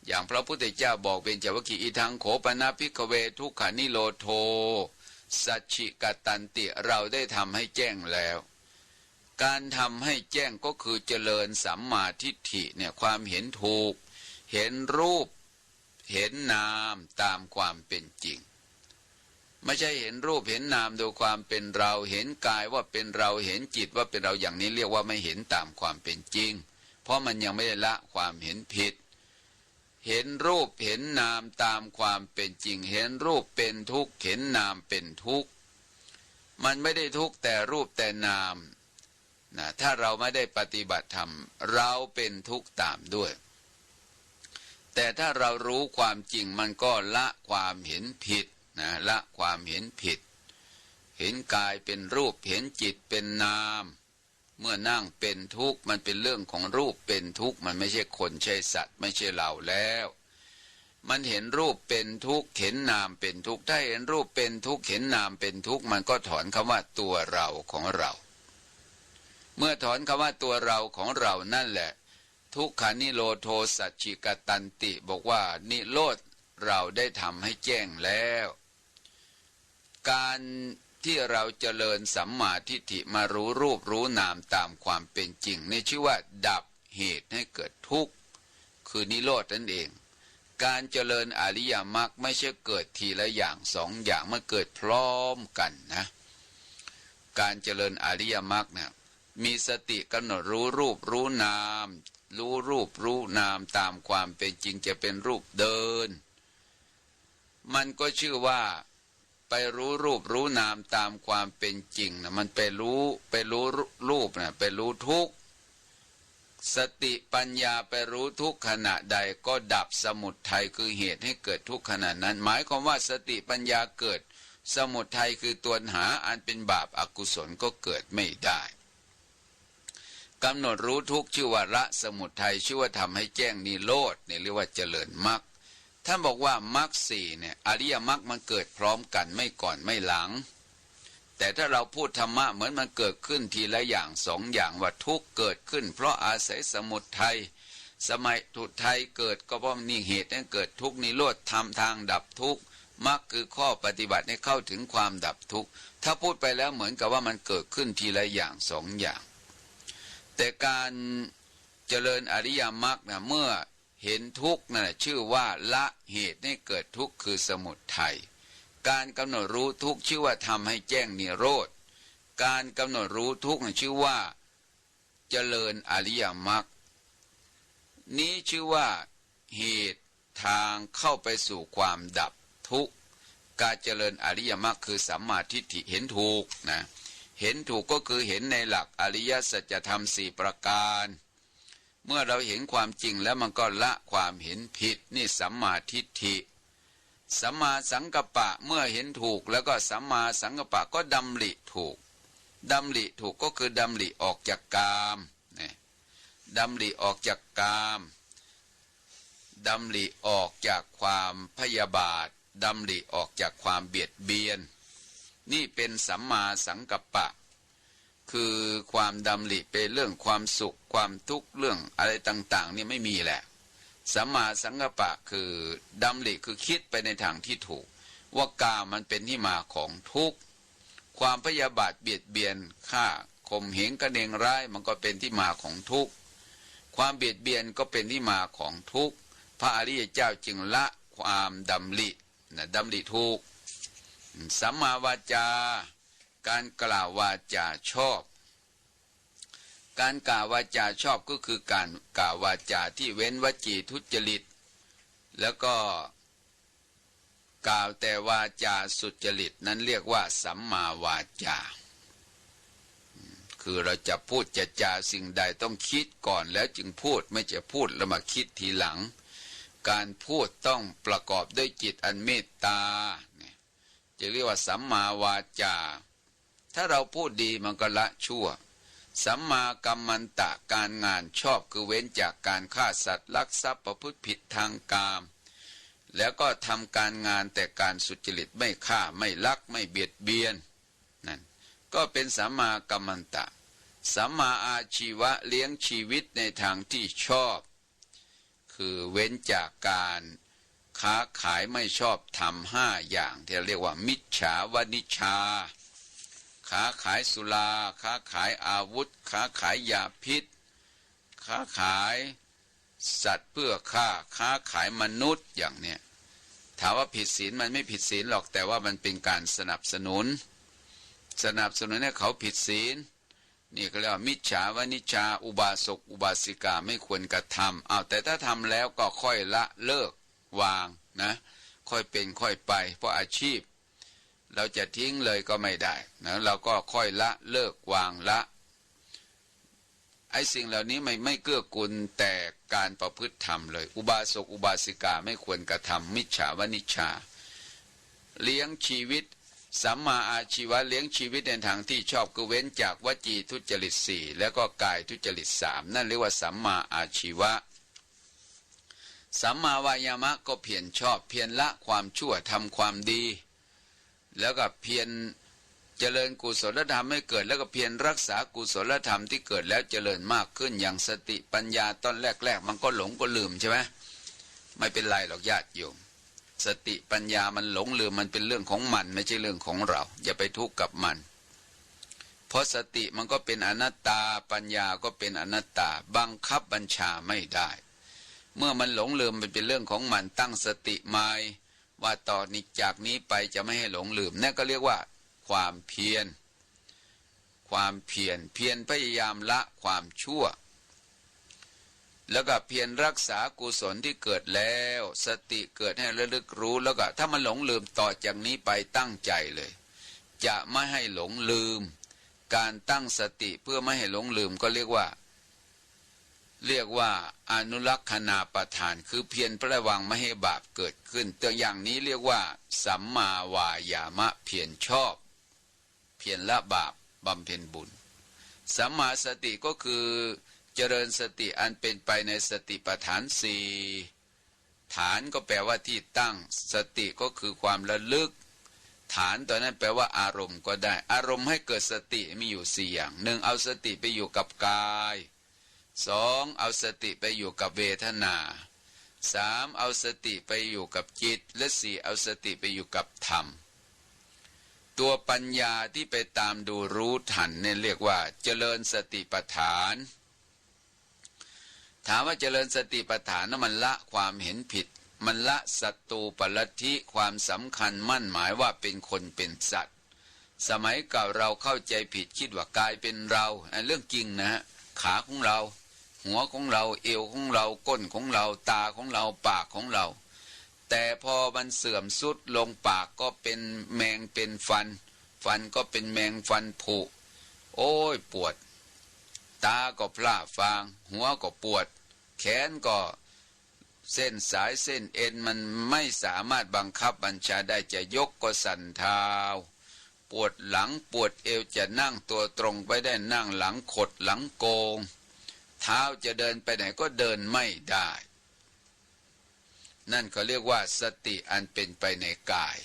อย่างพระพุทธเจ้าบอกเบญจวัคคีย์ อิทังโข ปะนะ ภิกขเว ทุกขานิโรโธ สัจฉิกาตันติ เราได้ทำให้แจ้งแล้ว การทำให้แจ้งก็คือเจริญสัมมาทิฏฐิเนี่ย ความเห็นถูก เห็นรูป เห็นนามตามความเป็นจริง ไม่ใช่เห็นรูปเห็นนามโดยความเป็นเรา เห็นกายว่าเป็นเรา เห็นจิตว่าเป็นเรา อย่างนี้เรียกว่าไม่เห็นตามความเป็นจริง เพราะมันยังไม่ได้ละความเห็นผิด เห็นรูปเห็นนามตามความเป็นจริง เห็นรูปเป็นทุกข์ เห็นนามเป็นทุกข์ มันไม่ได้ทุกข์แต่รูปแต่นาม นะ ถ้าเราไม่ได้ปฏิบัติธรรม เราเป็นทุกข์ตามด้วย แต่ถ้าเรารู้ความจริง มันก็ละความเห็นผิดนะ ละความเห็นผิด เห็นกายเป็นรูป เห็นจิตเป็นนาม เมื่อนั่งเป็นทุกข์ มันเป็นเรื่องของรูปเป็นทุกข์ มันไม่ใช่คนใช่สัตว์ ไม่ใช่เราแล้ว มันเห็นรูปเป็นทุกข์ เห็นนามเป็นทุกข์ ถ้าเห็นรูปเป็นทุกข์ เห็นนามเป็นทุกข์ มันก็ถอนคำว่าตัวเราของเรา เมื่อถอนคำว่าตัวเราของเรานั่นแหละ ทุกขานิโรโธ สัจฉิกาตันติ บอกว่านิโรธเราได้ทำให้แจ้งแล้ว การที่เราเจริญสัมมาทิฏฐิมารู้รูปรู้นามตามความเป็นจริง นี่ชื่อว่าดับเหตุให้เกิดทุกข์ คือนิโรธนั่นเอง การเจริญอริยมรรคไม่ใช่เกิดทีละอย่างสองอย่าง มันเกิดพร้อมกันนะ การเจริญอริยมรรคเนี่ย มีสติกำหนดรู้รูปรู้นาม รู้รูปรู้นามตามความเป็นจริง จะเป็นรูปเดิน มันก็ชื่อว่าไปรู้รูปรู้นามตามความเป็นจริงนะ มันไปรู้ ไปรู้รูปนะ ไปรู้ทุกข์ สติปัญญาไปรู้ทุกข์ขณะใดก็ดับสมุทัยคือเหตุให้เกิดทุกข์ขณะนั้น หมายความว่าสติปัญญาเกิด สมุทัยคือตัณหาอันเป็นบาปอกุศลก็เกิดไม่ได้ กำหนดรู้ทุกข์ชื่อว่าละสมุทัย ชื่อว่าทำให้แจ้งนิโรธ เนี่ยเรียกว่าเจริญมรรค ท่านบอกว่ามรรคสี่เนี่ย อริยมรรคมันเกิดพร้อมกัน ไม่ก่อนไม่หลัง แต่ถ้าเราพูดธรรมะเหมือนมันเกิดขึ้นทีละอย่างสองอย่าง ว่าทุกข์เกิดขึ้นเพราะอาศัยสมุทัย สมุทัยเกิดก็เพราะนี่เหตุให้เกิดทุกข์ นิโรธธรรมทางดับทุกข์ มรรคคือข้อปฏิบัติให้เข้าถึงความดับทุกข์ ถ้าพูดไปแล้วเหมือนกับว่ามันเกิดขึ้นทีละอย่างสองอย่าง แต่การเจริญอริยมรรคนะ เมื่อเห็นทุกข์นั่นแหละชื่อว่าละเหตุให้เกิดทุกข์คือสมุทัย การกำหนดรู้ทุกข์ชื่อว่าทำให้แจ้งนิโรธ การกำหนดรู้ทุกข์น่ะชื่อว่าเจริญอริยมรรค นี้ชื่อว่าเหตุทางเข้าไปสู่ความดับทุกข์ การเจริญอริยมรรคคือสัมมาทิฏฐิเห็นถูกนะ เห็นถูกก็คือเห็นในหลักอริยสัจธรรมสี่ประการ เมื่อเราเห็นความจริงแล้วมันก็ละความเห็นผิด นี่สัมมาทิฏฐิ สัมมาสังกัปปะ เมื่อเห็นถูกแล้วก็สัมมาสังกัปปะก็ดำริถูก ดำริถูกก็คือดำริออกจากกาม นะ ดำริออกจากกาม ดำริออกจากความพยาบาท ดำริออกจากความเบียดเบียน นี่เป็นสัมมาสังกัปปะ คือความดำริไปเรื่องความสุข ความทุกข์ เรื่องอะไรต่างๆ เนี่ยไม่มีแหละ สัมมาสังกัปปะคือดำริคือคิดไปในทางที่ถูก ว่ากามมันเป็นที่มาของทุกข์ ความพยาบาทเบียดเบียน ฆ่า ข่มเหง กระเดงร้าย มันก็เป็นที่มาของทุกข์ ความเบียดเบียนก็เป็นที่มาของทุกข์ พระอริยเจ้าจึงละความดำริ นะ ดำริถูก สัมมาวาจา การกล่าววาจาชอบ การกล่าววาจาชอบก็คือการกล่าววาจาที่เว้นวจีทุจริต แล้วก็กล่าวแต่วาจาสุจริต นั้นเรียกว่าสัมมาวาจา คือเราจะพูดจะจาสิ่งใดต้องคิดก่อนแล้วจึงพูด ไม่ใช่พูดแล้วมาคิดทีหลัง การพูดต้องประกอบด้วยจิตอันเมตตา เนี่ย จะเรียกว่าสัมมาวาจา ถ้าเราพูดดีมันก็ละชั่ว สัมมากัมมันตะ การงานชอบคือเว้นจากการฆ่าสัตว์ ลักทรัพย์ ประพฤติผิดทางกาม แล้วก็ทำการงานแต่การสุจริต ไม่ฆ่า ไม่ลัก ไม่เบียดเบียน นั่นก็เป็นสัมมากัมมันตะ สัมมาอาชีวะ เลี้ยงชีวิตในทางที่ชอบ คือเว้นจากการค้าขายไม่ชอบธรรมห้าอย่างที่เรียกว่ามิจฉาวณิชชา ค้าขายสุรา ค้าขายอาวุธ ค้าขายยาพิษ ค้าขายสัตว์เพื่อฆ่า ค้าขายมนุษย์อย่างเนี้ย ถามว่าผิดศีล มันไม่ผิดศีลหรอก แต่ว่ามันเป็นการสนับสนุน สนับสนุนให้เขาผิดศีล นี่ก็เรียกว่ามิจฉาวณิชชา อุบาสกอุบาสิกาไม่ควรกระทำ เอา แต่ถ้าทำแล้วก็ค่อยละเลิกวางนะ ค่อยเป็นค่อยไป เพราะอาชีพ เราจะทิ้งเลยก็ไม่ได้นะ เราก็ค่อยละเลิกวางละ ไอ้สิ่งเหล่านี้ไม่ ไม่เกื้อกูลแต่การประพฤติธรรมเลย อุบาสกอุบาสิกาไม่ควรกระทำ มิจฉาวณิชชา เลี้ยงชีวิต สัมมาอาชีวะ เลี้ยงชีวิตในทางที่ชอบ คือเว้นจากวจีทุจริตสี่ แล้วก็กายทุจริตสาม นั่นเรียกว่าสัมมาอาชีวะ สัมมาวายามะ ก็เพียรชอบ เพียรละความชั่ว ทำความดี แล้วก็เพียรเจริญกุศลธรรมให้เกิด แล้วก็เพียรรักษากุศลธรรมที่เกิดแล้วเจริญมากขึ้น อย่างสติปัญญาตอนแรกๆ มันก็หลงก็ลืมใช่ไหม ไม่เป็นไรหรอกญาติโยม สติปัญญามันหลงลืม มันเป็นเรื่องของมัน ไม่ใช่เรื่องของเรา อย่าไปทุกข์กับมัน เพราะสติมันก็เป็นอนัตตา ปัญญาก็เป็นอนัตตา บังคับบัญชาไม่ได้ เมื่อมันหลงลืมมันเป็นเรื่องของมัน ตั้งสติใหม่ ว่าต่อนี้จากนี้ไปจะไม่ให้หลงลืม นั่นก็เรียกว่าความเพียร ความเพียร เพียรพยายามละความชั่ว แล้วก็เพียรรักษากุศลที่เกิดแล้ว สติเกิดให้ระลึกรู้ แล้วก็ถ้ามันหลงลืมต่อจากนี้ไปตั้งใจเลย จะไม่ให้หลงลืม การตั้งสติเพื่อไม่ให้หลงลืมก็เรียกว่า เรียกว่าอนุรักขณาปทาน คือเพียรพระวังไม่ให้บาปเกิดขึ้น ตัวอย่างนี้เรียกว่าสัมมาวายามะ เพียรชอบ เพียรละบาป บำเพ็ญบุญ สัมมาสติก็คือเจริญสติอันเป็นไปในสติปัฏฐานสี่ ฐานก็แปลว่าที่ตั้ง สติก็คือความระลึก ฐานตัวนั้นแปลว่าอารมณ์ก็ได้ อารมณ์ให้เกิดสติมีอยู่สี่อย่าง หนึ่ง เอาสติไปอยู่กับกาย สอง เอาสติไปอยู่กับเวทนา สาม เอาสติไปอยู่กับจิต และสี่ เอาสติไปอยู่กับธรรม ตัวปัญญาที่ไปตามดูรู้ทันเนี่ยเรียกว่าเจริญสติปัฏฐาน ถามว่าเจริญสติปัฏฐานนั้นมันละความเห็นผิด มันละศัตรูปลัทธิ ความสำคัญมั่นหมายว่าเป็นคนเป็นสัตว์ สมัยเก่าเราเข้าใจผิด คิดว่ากายเป็นเรา อันเรื่องจริงนะฮะ ขาของเรา หัวของเรา เอวของเรา ก้นของเรา ตาของเรา ปากของเรา แต่พอมันเสื่อมทรุดลง ปากก็เป็นแมงเป็นฟัน ฟันก็เป็นแมงฟันผุ โอ้ย ปวด ตาก็พร่าฟาง หัวก็ปวด แขนก็ เส้นสายเส้นเอ็นมันไม่สามารถบังคับบัญชาได้ จะยกก็สั่นเทา ปวดหลังปวดเอว จะนั่งตัวตรงไปได้ นั่งหลังขดหลังโกง เท้าจะเดินไปไหนก็เดินไม่ได้ นั่นเขาเรียกว่าสติอันเป็นไปในกาย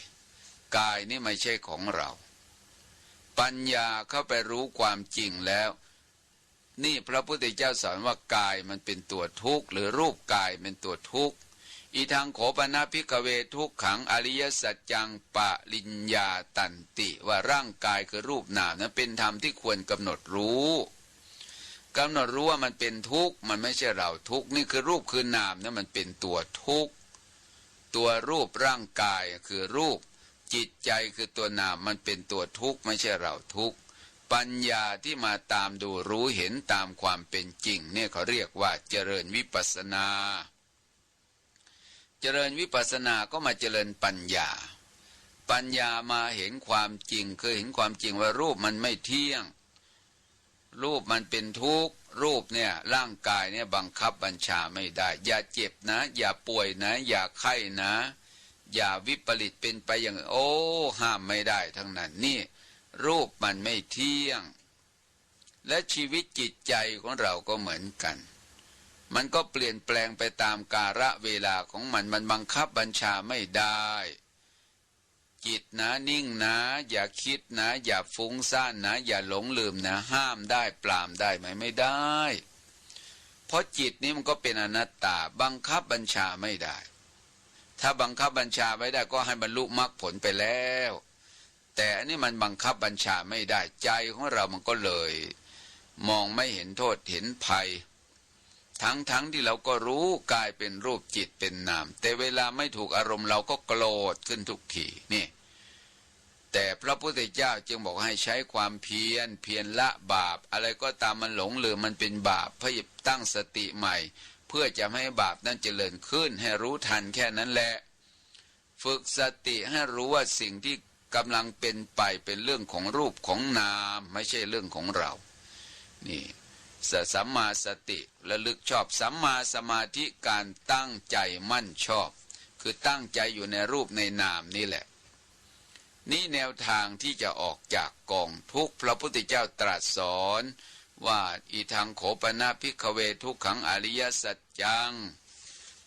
กายนี่ไม่ใช่ของเรา ปัญญาเข้าไปรู้ความจริงแล้ว นี่พระพุทธเจ้าสอนว่ากายมันเป็นตัวทุกข์ หรือรูปกายเป็นตัวทุกข์ อิทังโขปนะภิกขเว ทุกขังอริยสัจจังปริญญาตันติ ว่าร่างกายคือรูปนามนั้นเป็นธรรมที่ควรกำหนดรู้ กำหนดรู้ว่ามันเป็นทุกข์ มันไม่ใช่เราทุกข์ นี่คือรูปคือนามนั้นมันเป็นตัวทุกข์ ตัวรูปร่างกายคือรูป จิตใจคือตัวนาม มันเป็นตัวทุกข์ ไม่ใช่เราทุกข์ ปัญญาที่มาตามดูรู้เห็นตามความเป็นจริง เนี่ยเขาเรียกว่าเจริญวิปัสสนา เจริญวิปัสสนาก็มาเจริญปัญญา ปัญญามาเห็นความจริง คือเห็นความจริงว่ารูปมันไม่เที่ยง รูปมันเป็นทุกข์ รูปเนี่ย ร่างกายเนี่ยบังคับบัญชาไม่ได้ อย่าเจ็บนะ อย่าป่วยนะ อย่าไข้นะ อย่าวิปริตเป็นไปอย่าง โอ้ ห้ามไม่ได้ทั้งนั้น นี่รูปมันไม่เที่ยง และชีวิตจิตใจของเราก็เหมือนกัน มันก็เปลี่ยนแปลงไปตามกาลเวลาของมัน มันบังคับบัญชาไม่ได้ จิตนะ นิ่งนะ อย่าคิดนะ อย่าฟุ้งซ่านนะ อย่าหลงลืมนะ ห้ามได้ ปรามได้ไหม ไม่ได้ เพราะจิตนี้มันก็เป็นอนัตตา บังคับบัญชาไม่ได้ ถ้าบังคับบัญชาไว้ได้ก็ให้บรรลุมรรคผลไปแล้ว แต่อันนี้มันบังคับบัญชาไม่ได้ ใจของเรามันก็เลย มองไม่เห็นโทษเห็นภัย ทั้งๆ ที่เราก็รู้กายเป็นรูปจิตเป็นนาม แต่เวลาไม่ถูกอารมณ์เราก็โกรธขึ้นทุกที นี่ แต่พระพุทธเจ้าจึงบอกให้ใช้ความเพียร เพียรละบาป อะไรก็ตามมันหลงลืมมันเป็นบาป เพียรตั้งสติใหม่ เพื่อจะไม่ให้บาปนั้นเจริญขึ้น ให้รู้ทันแค่นั้นแหละ ฝึกสติให้รู้ว่าสิ่งที่กำลังเป็นไปเป็นเรื่องของรูปของนาม ไม่ใช่เรื่องของเรา นี่ ส- สัมมาสติ ระลึกชอบ สัมมาสมาธิ การตั้งใจมั่นชอบ คือตั้งใจอยู่ในรูปในนามนี่แหละ นี่แนวทางที่จะออกจากกองทุกข์ พระพุทธเจ้าตรัสสอนว่า อิทังโขปนะภิกขเว ทุกขังอริยสัจจัง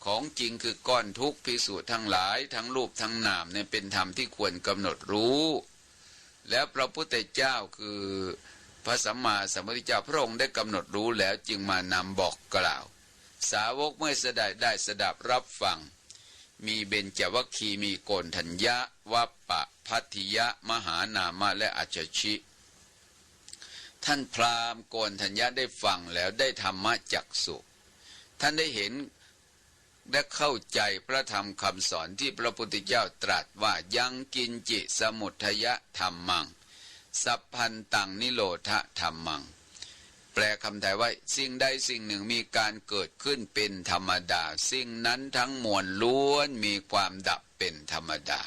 ของจริงคือก้อนทุกข์ ภิกษุทั้งหลาย ทั้งรูปทั้งนามเนี่ยเป็นธรรมที่ควรกำหนดรู้ แล้วพระพุทธเจ้าคือพระสัมมาสัมพุทธเจ้า พระองค์ได้กำหนดรู้แล้วจึงมานำบอกกล่าว สาวกเมื่อได้สดับรับฟัง มีเบญจวัคคีย์ มีโกณฑัญญะ วัปปะ พัททิยะ มหานามะ และอัจฉชิ ท่านพราหมณ์โกณฑัญญะได้ฟังแล้วได้ธรรมจักษุ ท่านได้เห็นและเข้าใจพระธรรมคำสอนที่พระพุทธเจ้าตรัสว่า ยังกิญจิสมุททยะธัมมัง สัพพันตังนิโรธะธัมมัง แปลคำไทยว่า สิ่งใดสิ่งหนึ่งมีการเกิดขึ้นเป็นธรรมดา สิ่งนั้นทั้งมวลล้วนมีความดับเป็นธรรมดา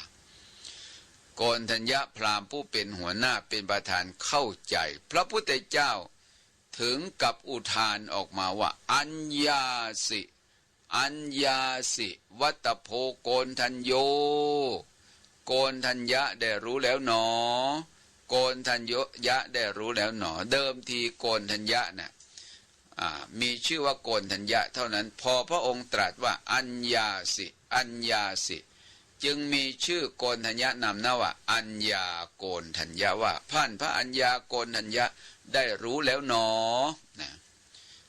โกณฑัญญะพราหมณ์ผู้เป็นหัวหน้าเป็นประธานเข้าใจ พระพุทธเจ้า ถึงกับอุทานออกมาว่า อัญญาสิ อัญญาสิ วัตตโภ โกณฑัญโญ โกณฑัญญะได้รู้แล้วหนอ โกณฑัญญะได้รู้แล้วหนอ เดิมทีโกณฑัญญะน่ะ อ่า มีชื่อว่าโกณฑัญญะเท่านั้น พอพระองค์ตรัสว่า อัญญาสิ อัญญาสิ จึงมีชื่อโกณฑัญญะนำหน้าว่า อัญญาโกณฑัญญะ ว่าท่านพระอัญญาโกณฑัญญะได้รู้แล้วหนอ นะ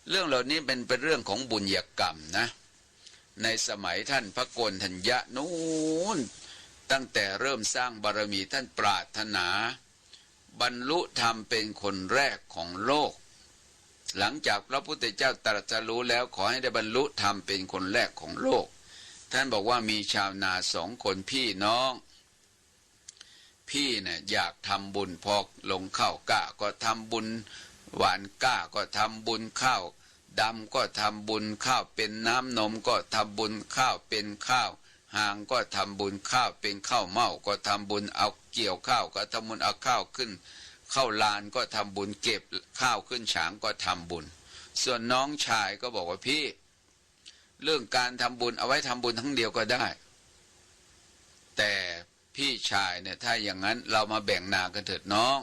เรื่องเหล่านี้เป็น เป็นเรื่องของบุญญากรรมนะ ในสมัยท่านพระโกณฑัญญะนู้น ตั้งแต่เริ่มสร้างบารมี ท่านปรารถนาบรรลุธรรมเป็นคนแรกของโลก หลังจากพระพุทธเจ้าตรัสรู้แล้ว ขอให้ได้บรรลุธรรมเป็นคนแรกของโลก ท่านบอกว่ามีชาวนาสองคนพี่น้อง พี่เนี่ยอยากทำบุญ พอลงข้าวกล้าก็ทำบุญ หว่านกล้าก็ทำบุญ ข้าวดำก็ทำบุญ ข้าวเป็นน้ำนมก็ทำบุญ ข้าวเป็นข้าวหางก็ทำบุญ ข้าวเป็นข้าวเม่าก็ทำบุญ เอาเกี่ยวข้าวก็ทำบุญ เอาข้าวขึ้น ข้าวลานก็ทำบุญ เก็บข้าวขึ้นฉางก็ทำบุญ ส่วนน้องชายก็บอกว่า พี่ เรื่องการทำบุญเอาไว้ทำบุญครั้งเดียวก็ได้ แต่พี่ชายเนี่ย ถ้าอย่างนั้นเรามาแบ่งนากันเถิดน้อง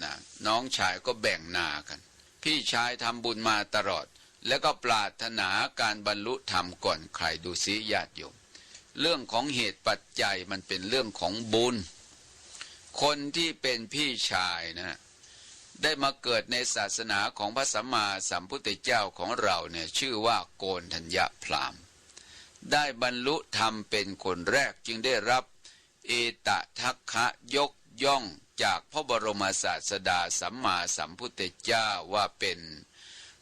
นะ น้องชายก็แบ่งนากัน พี่ชายทำบุญมาตลอด แล้วก็ปรารถนาการบรรลุธรรมก่อนใคร ดูสิญาติโยม เรื่องของเหตุปัจจัยมันเป็นเรื่องของบุญ คนที่เป็นพี่ชายนะ ได้มาเกิดในศาสนาของพระสัมมาสัมพุทธเจ้าของเราเนี่ย ชื่อว่าโกณฑัญญพราหมณ์ ได้บรรลุธรรมเป็นคนแรก จึงได้รับเอตทัคคะยกย่องจากพระบรมศาสดาสัมมาสัมพุทธเจ้าว่าเป็น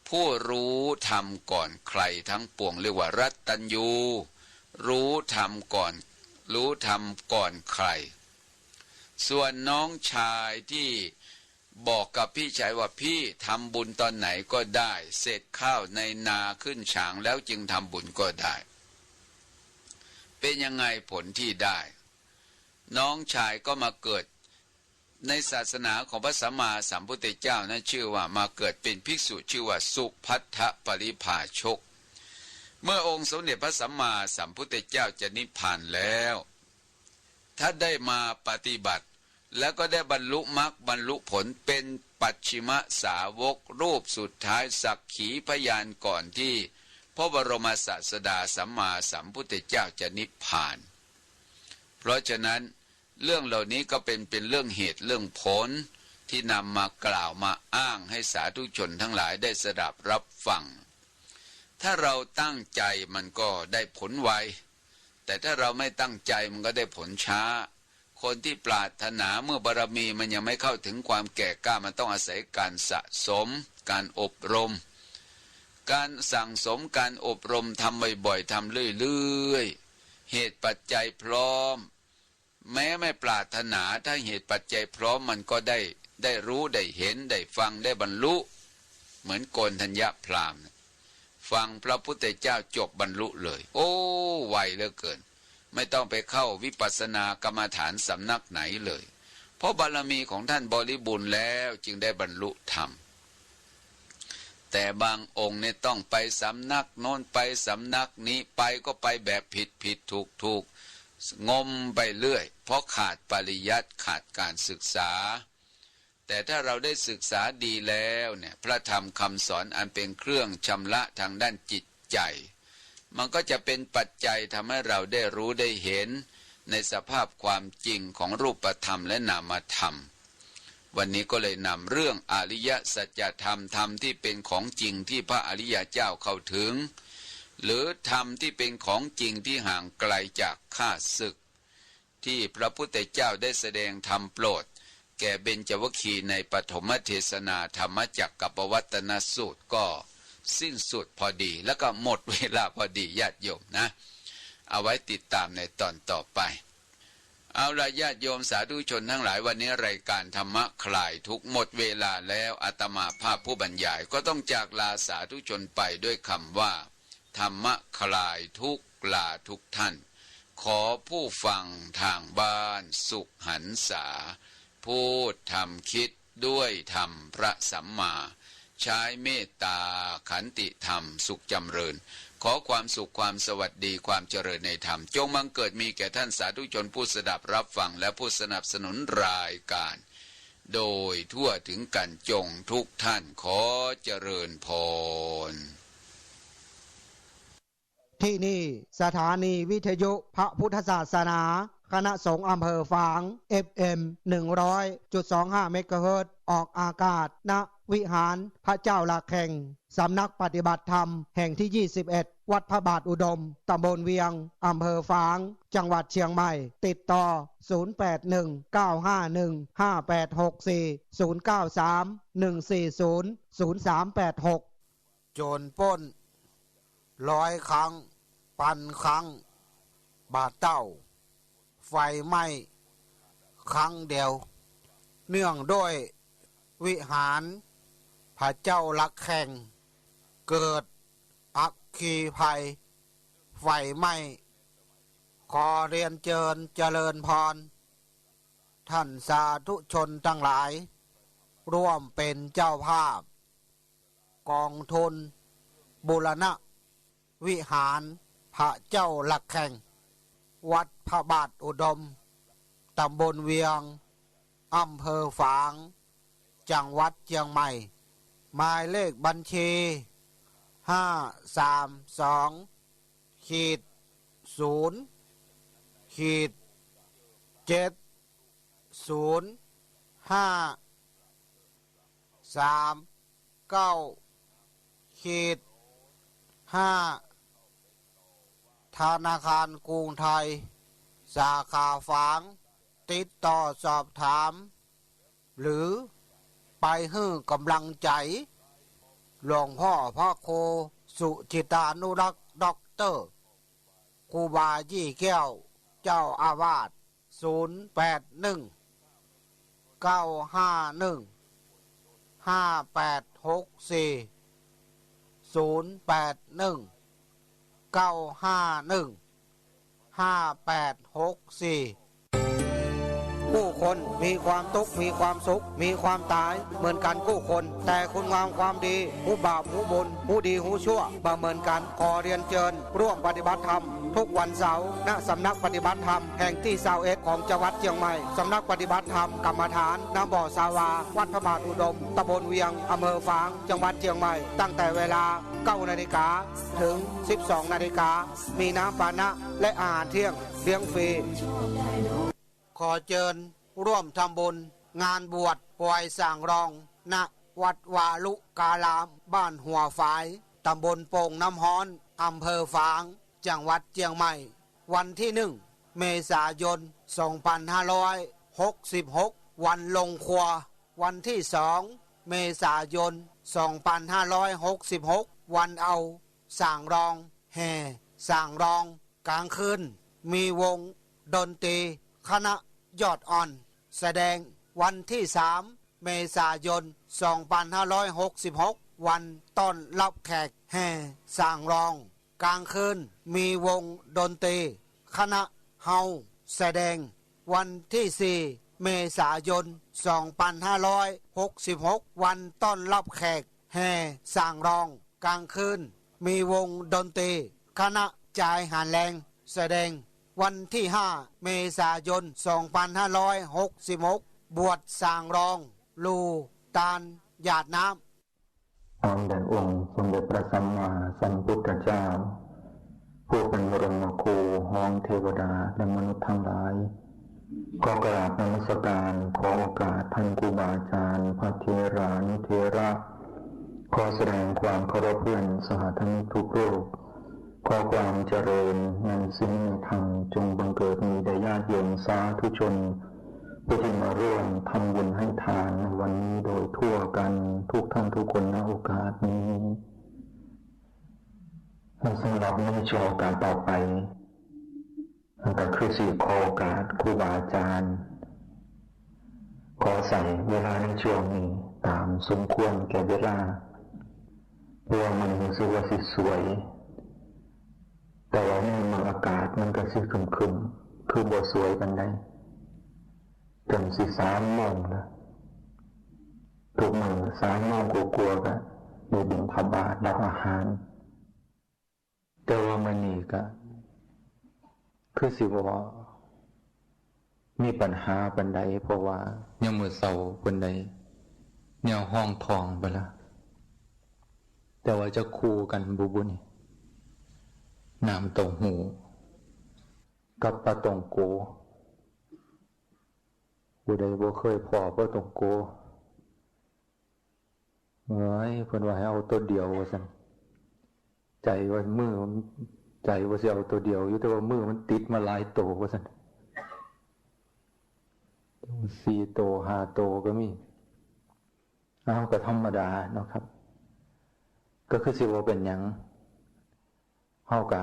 ผู้รู้ธรรมก่อนใครทั้งปวง เรียกว่ารัตตัญญู รู้ธรรมก่อน รู้ธรรมก่อนใคร ส่วนน้องชายที่บอกกับพี่ชายว่า พี่ทำบุญตอนไหนก็ได้ เสร็จข้าวในนาขึ้นฉางแล้วจึงทำบุญก็ได้ เป็นยังไงผลที่ได้ น้องชายก็มาเกิดในศาสนาของพระสัมมาสัมพุทธเจ้านะ ชื่อว่ามาเกิดเป็นภิกษุ ชื่อว่าสุภัททปริภาชก เมื่อองค์สมเด็จพระสัมมาสัมพุทธเจ้าจะนิพพานแล้ว ถ้าได้มาปฏิบัติ แล้วก็ได้บรรลุมรรคบรรลุผล เป็นปัจฉิมสาวกรูปสุดท้าย สักขีพยานก่อนที่พระบรมศาสดาสัมมาสัมพุทธเจ้าจะนิพพาน เพราะฉะนั้นเรื่องเหล่านี้ก็เป็น เป็นเรื่องเหตุเรื่องผลที่นำมากล่าวมาอ้างให้สาธุชนทั้งหลายได้สดับรับฟัง ถ้าเราตั้งใจมันก็ได้ผลไว แต่ถ้าเราไม่ตั้งใจมันก็ได้ผลช้า คนที่ปรารถนาเมื่อบารมีมันยังไม่เข้าถึงความแก่กล้า มันต้องอาศัยการสะสม การอบรม การสั่งสม การอบรม ทำบ่อยๆ ทำเรื่อยๆ เหตุปัจจัยพร้อม แม้ไม่ปรารถนา ถ้าเหตุปัจจัยพร้อมมันก็ได้ ได้รู้ ได้เห็น ได้ฟัง ได้บรรลุ เหมือนโกณฑัญญพราหมณ์น่ะ ฟังพระพุทธเจ้าจบบรรลุเลย โอ้ ไวเหลือเกิน ไม่ต้องไปเข้าวิปัสสนากรรมฐานสำนักไหนเลย เพราะบารมีของท่านบริบูรณ์แล้วจึงได้บรรลุธรรม แต่บางองค์เนี่ยต้องไปสำนักโน้นไปสำนักนี้ ไปก็ไปแบบผิดผิดถูกถูก งมไปเรื่อย เพราะขาดปริยัติ ขาดการศึกษา แต่ถ้าเราได้ศึกษาดีแล้วเนี่ย พระธรรมคำสอนอันเป็นเครื่องชำระทางด้านจิตใจ มันก็จะเป็นปัจจัยทำให้เราได้รู้ได้เห็นในสภาพความจริงของรูปธรรมและนามธรรม วันนี้ก็เลยนำเรื่องอริยสัจธรรม ธรรมที่เป็นของจริงที่พระอริยเจ้าเข้าถึง หรือธรรมที่เป็นของจริงที่ห่างไกลจากข้าศึก ที่พระพุทธเจ้าได้แสดงธรรมโปรดแก่เบญจวัคคีย์ในปฐมเทศนาธรรมจักรกัปปวัตนสูตรก็สิ้นสุดพอดี แล้วก็หมดเวลาพอดีญาติโยมนะ เอาไว้ติดตามในตอนต่อไป เอาละญาติโยมสาธุชนทั้งหลาย วันนี้รายการธรรมะคลายทุกข์หมดเวลาแล้ว อาตมาภาพผู้บรรยายก็ต้องจากลาสาธุชนไปด้วยคำว่า ธรรมะคลายทุกข์ลาทุกท่าน ขอผู้ฟังทางบ้านสุขหันษา พูดทำคิด ด้วยธรรมพระสัมมา ใช้เมตตาขันติธรรมสุขจำเริญ ขอความสุขความสวัสดีความเจริญในธรรม จงบังเกิดมีแก่ท่านสาธุชนผู้สดับรับฟังและผู้สนับสนุนรายการ โดยทั่วถึงกันจงทุกท่าน ขอเจริญพร ที่นี่สถานีวิทยุพระพุทธศาสนา คณะสงฆ์อำเภอฝาง เอฟเอ็ม หนึ่งร้อยจุดสองห้า เมกะเฮิรตซ์ ออกอากาศ ณ วิหารพระเจ้าหลักแข่ง สำนักปฏิบัติธรรมแห่งที่ ยี่สิบเอ็ด วัดพระบาทอุดม ตำบลเวียง อำเภอฝาง จังหวัดเชียงใหม่ ติดต่อ ศูนย์แปดหนึ่ง เก้าห้าหนึ่ง ห้าแปดหกสี่ ศูนย์เก้าสาม หนึ่งสี่ศูนย์ ศูนย์สามแปดหก โจรป้นร้อยครั้ง ปันครั้ง บ่าเต้า ไฟไหม้ครั้งเดียว เนื่องด้วยวิหารพระเจ้าหลักแข่ง เกิดอัคคีภัยไฟไหม้ ขอเรียนเจิญเจริญพร ท่านสาธุชนทั้งหลาย ร่วมเป็นเจ้าภาพ กองทุนบูรณะวิหารพระเจ้าหลักแข่ง วัดพระบาทอุดม ตำบลเวียง อำเภอฝาง จังหวัดเชียงใหม่ หมายเลขบัญชี ห้าสามสอง ขีด ศูนย์ ขีด เจ็ด ศูนย์ ห้า สาม เก้า ขีด ห้า ธนาคารกรุงไทย สาขาฝาง ติดต่อสอบถาม หรือไปหื้อกำลังใจ๋ หลวงพ่อพระครูสุจิตานุรักษ์ ด็อกเตอร์ ครูบายี่แก้ว เจ้าอาวาส ศูนย์แปดหนึ่ง เก้าห้าหนึ่ง ห้าแปดหกสี่ ศูนย์แปดหนึ่ง เก้าห้าหนึ่ง ห้าแปดหกสี่ กู้คนมีความตุ๊กข์มีความสุขมีความต๋ายเหมือนกั๋นกู้คน แต่คุณงามความดี ฮู้บาปฮู้บุญ ฮู้ดีฮู้ชั่ว บ่เหมือนกั๋น ขอเรียนเจิญร่วมปฏิบัติธรรมทุกวันเสาร์ ณ สำนักปฏิบัติธรรมแห่งตี้ซาวเอ็ดของจังหวัดเจียงใหม่ สำนักปฏิบัติธรรมกรรมฐานน้ำบ่อสาวา วัดพระบาทอุดม ตำบลเวียง อำเภอฝาง จังหวัดเจียงใหม่ ตั้งแต่เวลา เก้านาฬิกา ถึง สิบสองนาฬิกา มีน้ำปานะและอาหารเที่ยงเลี้ยงฟรี ขอเจิญร่วมทำบุญงานบวชปอยส่างรอง ณ วัดวาลุการาม บ้านหัวฝาย ตำบลโป่งน้ำฮ้อน อำเภอฝาง จังหวัดเจียงใหม่ วันตี้หนึ่ง เมษายน สองพันห้าร้อยหกสิบหก วันลงครัว วันตี้สอง เมษายน สองพันห้าร้อยหกสิบหก วันเอาส่างรอง แห่ส่างรอง กลางคืน มีวงดนตรีคณะยอดอ่อน แสดง วันตี้สาม เมษายน สองพันห้าร้อยหกสิบหก วันต้อนรับแขก แห่ส่างรอง กลางคืน มีวงดนตรีคณะเฮา แสดง วันตี้สี่ เมษายน สองพันห้าร้อยหกสิบหก วันต้อนรับแขก แห่ส่างรอง กลางคืน มีวงดนตรีคณะจายหาแลง แสดง วันตี้ห้า เมษายน สองพันห้าร้อยหกสิบหก บวชส่างรอง ลู่ตานหยาดน้ำ อ้าว แด่องค์สมเด็จพระสัมมาสัมพุทธเจ้า ผู้เป็นบรมครูฮ้องเทวดาและมนุษย์ทั้งหลาย ขอกราบนมัสการ ขอโอกาสท่านครูบาอาจารย์ พระเถรานุเถระ ขอแสดงความเคารพเพื่อนสหธรรมิกทุกรูป ขอความเจริญในศีลในธรรมจงบังเกิดมีแด่ญาติโยมสาธุชน ผู้ที่มาร่วมทำบุญให้ทานในวันนี้โดยทั่วกันทุกท่านทุกคน ณ โอกาสนี้ และสำหรับในช่วงโอกาสต่อไป ก็คือสิขอโอกาสครูบาอาจารย์ ขอใส่เวลาในช่วงนี้ต๋ามสมควรแก่เวลา เพราะว่ามันรู้สึกว่าสิสวย แต่ว่าในเมืองอากาศมันก็สิครึ้มๆ คือบ่สวยปานใด จนสิสามโมงแล้ว ทุกมื้อสามโมงกว่าๆ ก็ได้บิณฑบาตรับอาหาร แต่ว่ามื้อนี้ก็คือสิบ่มีปัญหาปานใด เพราะว่ายามมื้อเช้าเพิ่นได้แนวฮองท้องไปละ แต่ว่าจะคู่กันบ่บุนี่ น้ำเต้าหู้กับปลาต้งโก ผู้ใดบ่เคยพ้อปลาต้งโก เอ้ย เพิ่นว่าให้เอาโตเดียวว่าซั่น ใจว่ามือมัน ใจว่าสิเอาโตเดียวอยู่ แต่ว่ามือมันติดมาหลายโตว่าซั่น สี่โต ห้าโตก็มี เอา ก็ธรรมดาเนาะครับ ก็คือสิบ่เป็นหยัง เฮาก็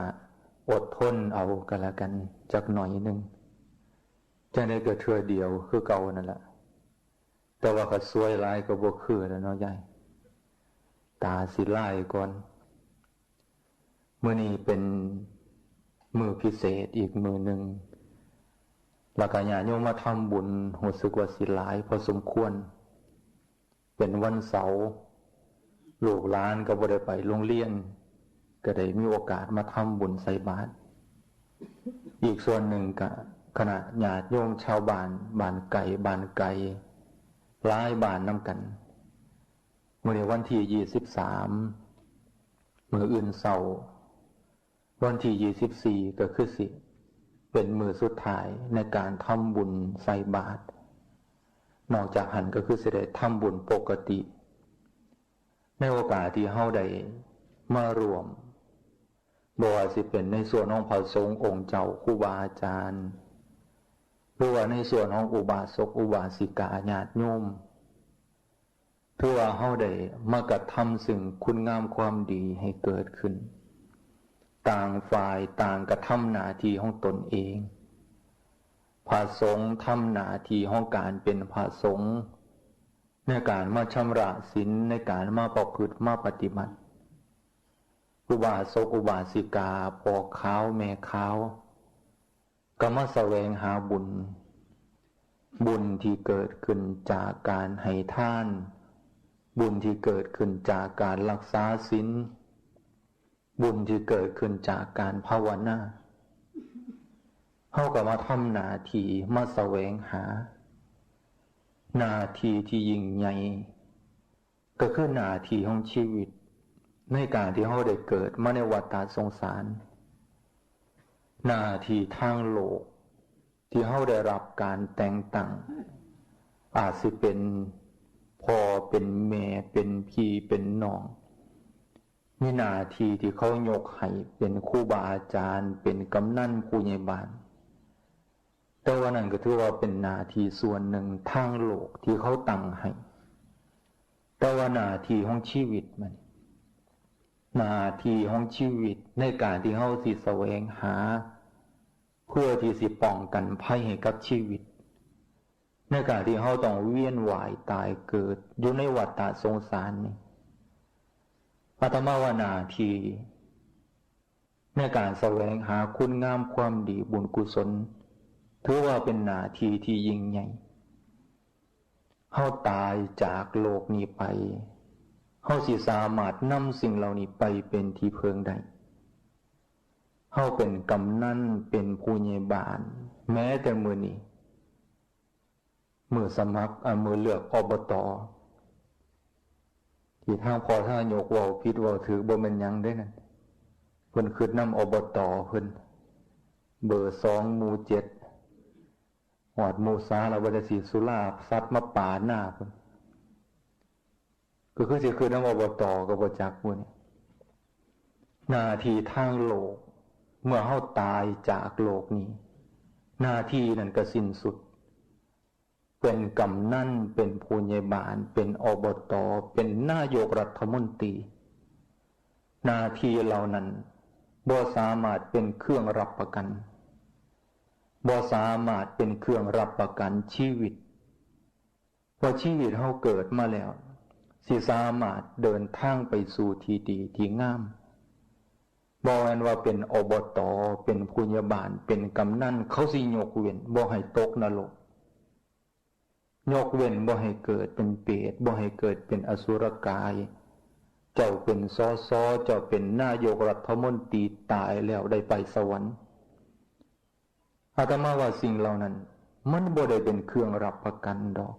อดทนเอาก็แล้วกัน จักหน่อยหนึ่ง จั่งใดก็เทื่อเดียวคือเก่านั่นล่ะ แต่ว่าคันซวยหลายก็บ่คือแล้วเนาะยาย ต๋าสิลายก่อน มื้อนี้เป็นมื้อพิเศษอีกมื้อหนึ่ง แล้วก็ญาติโยมมาทำบุญ ฮู้สึกว่าสิหลายพอสมควร เป็นวันเสาร์ ลูกหลานก็บ่ได้ไปโรงเรียน ก็ได้มีโอกาสมาทำบุญใส่บาตร อีกส่วนหนึ่งก็คณะญาติโยมชาวบ้าน บ้านใก้ บ้านไก๋ หลายบ้านนำกัน มื้อนี้วันที่ยี่สิบสาม มื้ออื่นเช้า วันที่ยี่สิบสี่ ก็คือสิเป็นมื้อสุดท้ายในการทำบุญใส่บาตร นอกจากหั้นก็คือสิได้ทำบุญปกติ ในโอกาสที่เฮาได้มาร่วม บ่ว่าสิเป็นในส่วนของพระสงฆ์องค์เจ้า ครูบาอาจารย์ หรือว่าในส่วนของอุบาสกอุบาสิกาญาติโยม ถือว่าเฮาได้มากระทำซึ่งคุณงามความดีให้เกิดขึ้น ต่างฝ่ายต่างกระทำหน้าที่ของตนเอง พระสงฆ์ทำหน้าที่ของการเป็นพระสงฆ์ ในการมาชำระศีล ในการมาประพฤติมาปฏิบัติ อุบาสกอุบาสิกา พ่อขาวแม่ขาว ก็มาแสวงหาบุญ บุญที่เกิดขึ้นจากการให้ทาน บุญที่เกิดขึ้นจากการรักษาศีล บุญที่เกิดขึ้นจากการภาวนา เฮาก็มาทำหน้าที่ มาแสวงหา หน้าที่ที่ยิ่งใหญ่ ก็คือหน้าที่ของชีวิต ในการที่เฮาได้เกิดมาในวัฏฏะสงสาร หน้าที่ทางโลกที่เฮาได้รับการแต่งตั้ง อาจสิเป็นพ่อเป็นแม่ เป็นพี่เป็นน้อง มีหน้าที่ที่เขายกให้เป็นครูบาอาจารย์ เป็นกำนันผู้ใหญ่บ้าน แต่ว่านั่นก็ถือว่าเป็นหน้าที่ส่วนหนึ่งทางโลกที่เขาตั้งให้ แต่ว่าหน้าที่ของชีวิตมัน หน้าที่ของชีวิตในการที่เฮาสิแสวงหา เพื่อที่สิป้องกันภัยให้กับชีวิต ในการที่เฮาต้องเวียนว่ายตายเกิดอยู่ในวัฏฏะสงสารนี่ อาตมาว่าหน้าที่ในการแสวงหาคุณงามความดีบุญกุศล ถือว่าเป็นหน้าที่ที่ยิ่งใหญ่ เฮาตายจากโลกนี้ไป เฮาสิสามารถนำสิ่งเหล่านี้ไปเป็นที่เพิงได้ เฮาเป็นกำนัน เป็นผู้ใหญ่บ้าน แม้แต่มื้อนี้ มื้อสมัคร อ่า มื้อเลือก อบต. ที่ทางพ่อทางนายกเว้าผิดเว้าถูกบ่แม่นหยังเด้นั่น เพิ่นคิดนำ อบต. เพิ่น เบอร์สอง หมู่เจ็ด ฮอดหมู่สามแล้ว บ่ได้สิสุราสัตว์มาปาดหน้าเพิ่น ก็คือสิคิดนำ อบต. ก็บ่จักหมู่นี่ หน้าที่ทางโลก เมื่อเฮาตายจากโลกนี้ หน้าที่นั้นก็สิ้นสุด เป็นกำนัน เป็นผู้ใหญ่บ้าน เป็น อบต. เป็นนายกรัฐมนตรี หน้าที่เหล่านั้นบ่สามารถเป็นเครื่องรับประกัน บ่สามารถเป็นเครื่องรับประกันชีวิต ว่าชีวิตเฮาเกิดมาแล้ว สิสามารถเดินทางไปสู่ที่ดีที่งาม บ่แม่นว่าเป็น อบต. เป็นผู้ใหญ่บ้าน เป็นกำนัน เขาสิยกเว้น บ่ให้ตกนรก ยกเว้นบ่ให้เกิดเป๋นเปรต บ่ให้เกิดเป๋นอสุรกาย เจ้าเป๋น สส เจ้าเป๋นนายกรัฐมนตรี ต๋ายแล้วได้ไปสวรรค์ อาตมาว่าสิ่งเหล่านั้นมันบ่ได้เป๋นเครื่องรับประกั๋นดอก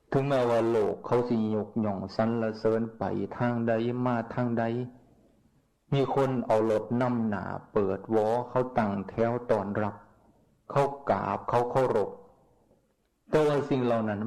เถิงแม้ว่าโลกเขาสิยกย่องสรรเสริญไปตางใดมาตางใด มีคนเอารถนำหน้าเปิดวอ เขาตั้งแถวต้อนรับ เขากราบ เขาเคารพ แต่ว่าสิ่งเหล่านั้น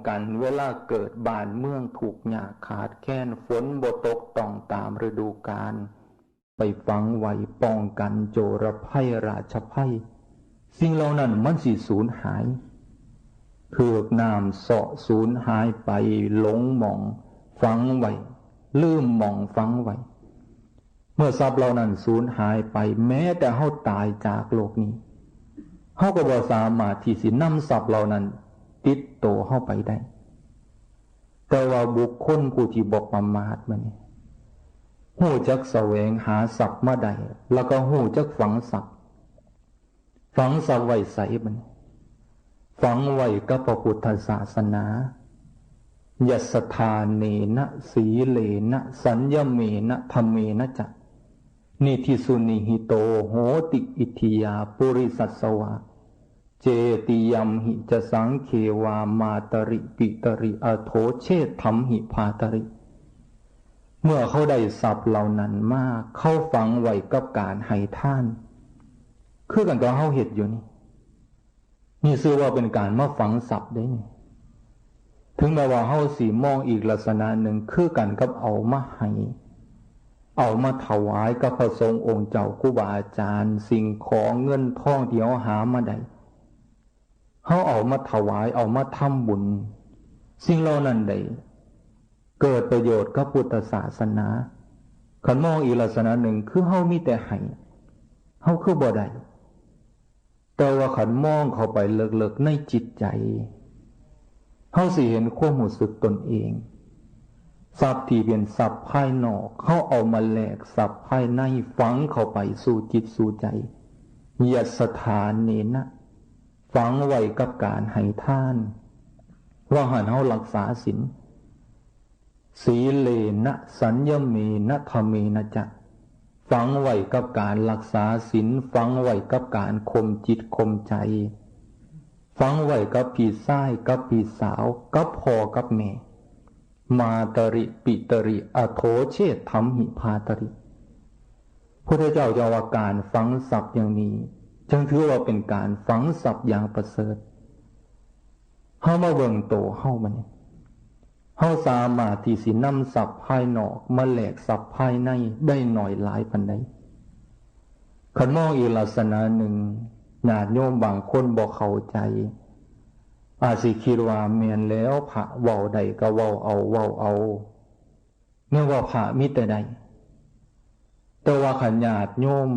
กัน เวลาเกิดบ้านเมืองทุกข์ยากขาดแคลน ฝนบ่ตกต้องตามฤดูกาล ไปฝังไว้ป้องกันโจรภัยราชภัย สิ่งเหล่านั้นมันสิสูญหาย ถูกน้ำเซาะสูญหายไป หลงหม่องฝังไว้ ลืมหม่องฝังไว้ เมื่อทรัพย์เหล่านั้นสูญหายไป แม้แต่เฮาต๋ายจากโลกนี้ เฮาก็บ่สามารถที่สินำทรัพย์เหล่านั้นติดโตเฮาไปได้ แต่ว่าบุคคลผู้ที่บ่ประมาทมื้อนี้ ฮู้จักแสวงหาทรัพย์มาได้ แล้วก็ฮู้จักฝังทรัพย์ ฝังทรัพย์ไว้ไสบัดนี้ ฝังไว้กับพระพุทธศาสนา ยัสสะทาเนนะ สีเลนะ สัญญะเมนะ ธรรมเมนะจะ นิธิสุนิหิโต โหติ อิทธิยา ปุริสัสสวา เจติยัมหิ จะ สังเขวา มาตะริ ปิตะริ อโถ เชฏฐัมหิ ภาตะริ เมื่อเขาได้ทรัพย์เหล่านั้นมา เขาฝังไว้กับการให้ทาน คือกันกับเฮาเฮ็ดอยู่นี่ นี่ซื่อว่าเป๋นการมาฝังทรัพย์เด้นี่ เถิงแม้ว่าเฮาสิมองอีกลักษณะนึ่ง คือกันกับเอามาให้ เอามาถวายกับพระสงฆ์องค์เจ้า ครูบาอาจารย์ สิ่งของเงินทองที่เฮาหามาได้ เฮาเอามาถวาย เอามาทำบุญ สิ่งเหล่านั้นได้เกิดประโยชน์กับพุทธศาสนา คันมองอีกลักษณะนึ่ง คือเฮามีแต่ให้ เฮาคือบ่ได้ แต่ว่าคันมองเข้าไปเลิกๆ ในจิตใจ๋ เฮาสิหันความฮู้สึกตนเอง ทรัพย์ตี้เป๋นทรัพย์ภายนอก เฮาเอามาแลกทรัพย์ภายใน ฝังเข้าไปสู่จิตสู่ใจ๋ ยัสสะฐาเนนะ ฝังไว้กับก๋านให้ทาน ว่าหั้นเฮารักษาศีล สีเลนะ สัญญะเมนะ ธะเมนะจะ ฝังไว้กับก๋านรักษาศีล ฝังไว้กับก๋านข่มจิตข่มใจ๋ ฝังไว้กับปี้จาย กับปี้สาว กับพ่อกับแม่ มาตะริ ปิตะริ อโถ เชฏฐัมหิ ภาตะริ พุทธเจ้าเจ้าว่าก๋านฝังทรัพย์อย่างนี้ จึงถือว่าเป๋นก๋านฝังทรัพย์อย่างประเสริฐ เฮามาเบิ่งตั๋วเฮาบัดนี้ เฮาสามารถตี้สินำทรัพย์ภายนอกมาแลกทรัพย์ภายในได้น้อยหลายปานใด คันมองอีกลักษณะนึ่ง ญาติโยมบางคนบ่เข้าใจ๋ อาจสิกึ๊ดว่าแม่นแล้ว พระเว้าได้ก็เว้าเอา เว้าเอา แนวว่าพระมีแต่ได้ แต่ว่าคันญาติโยม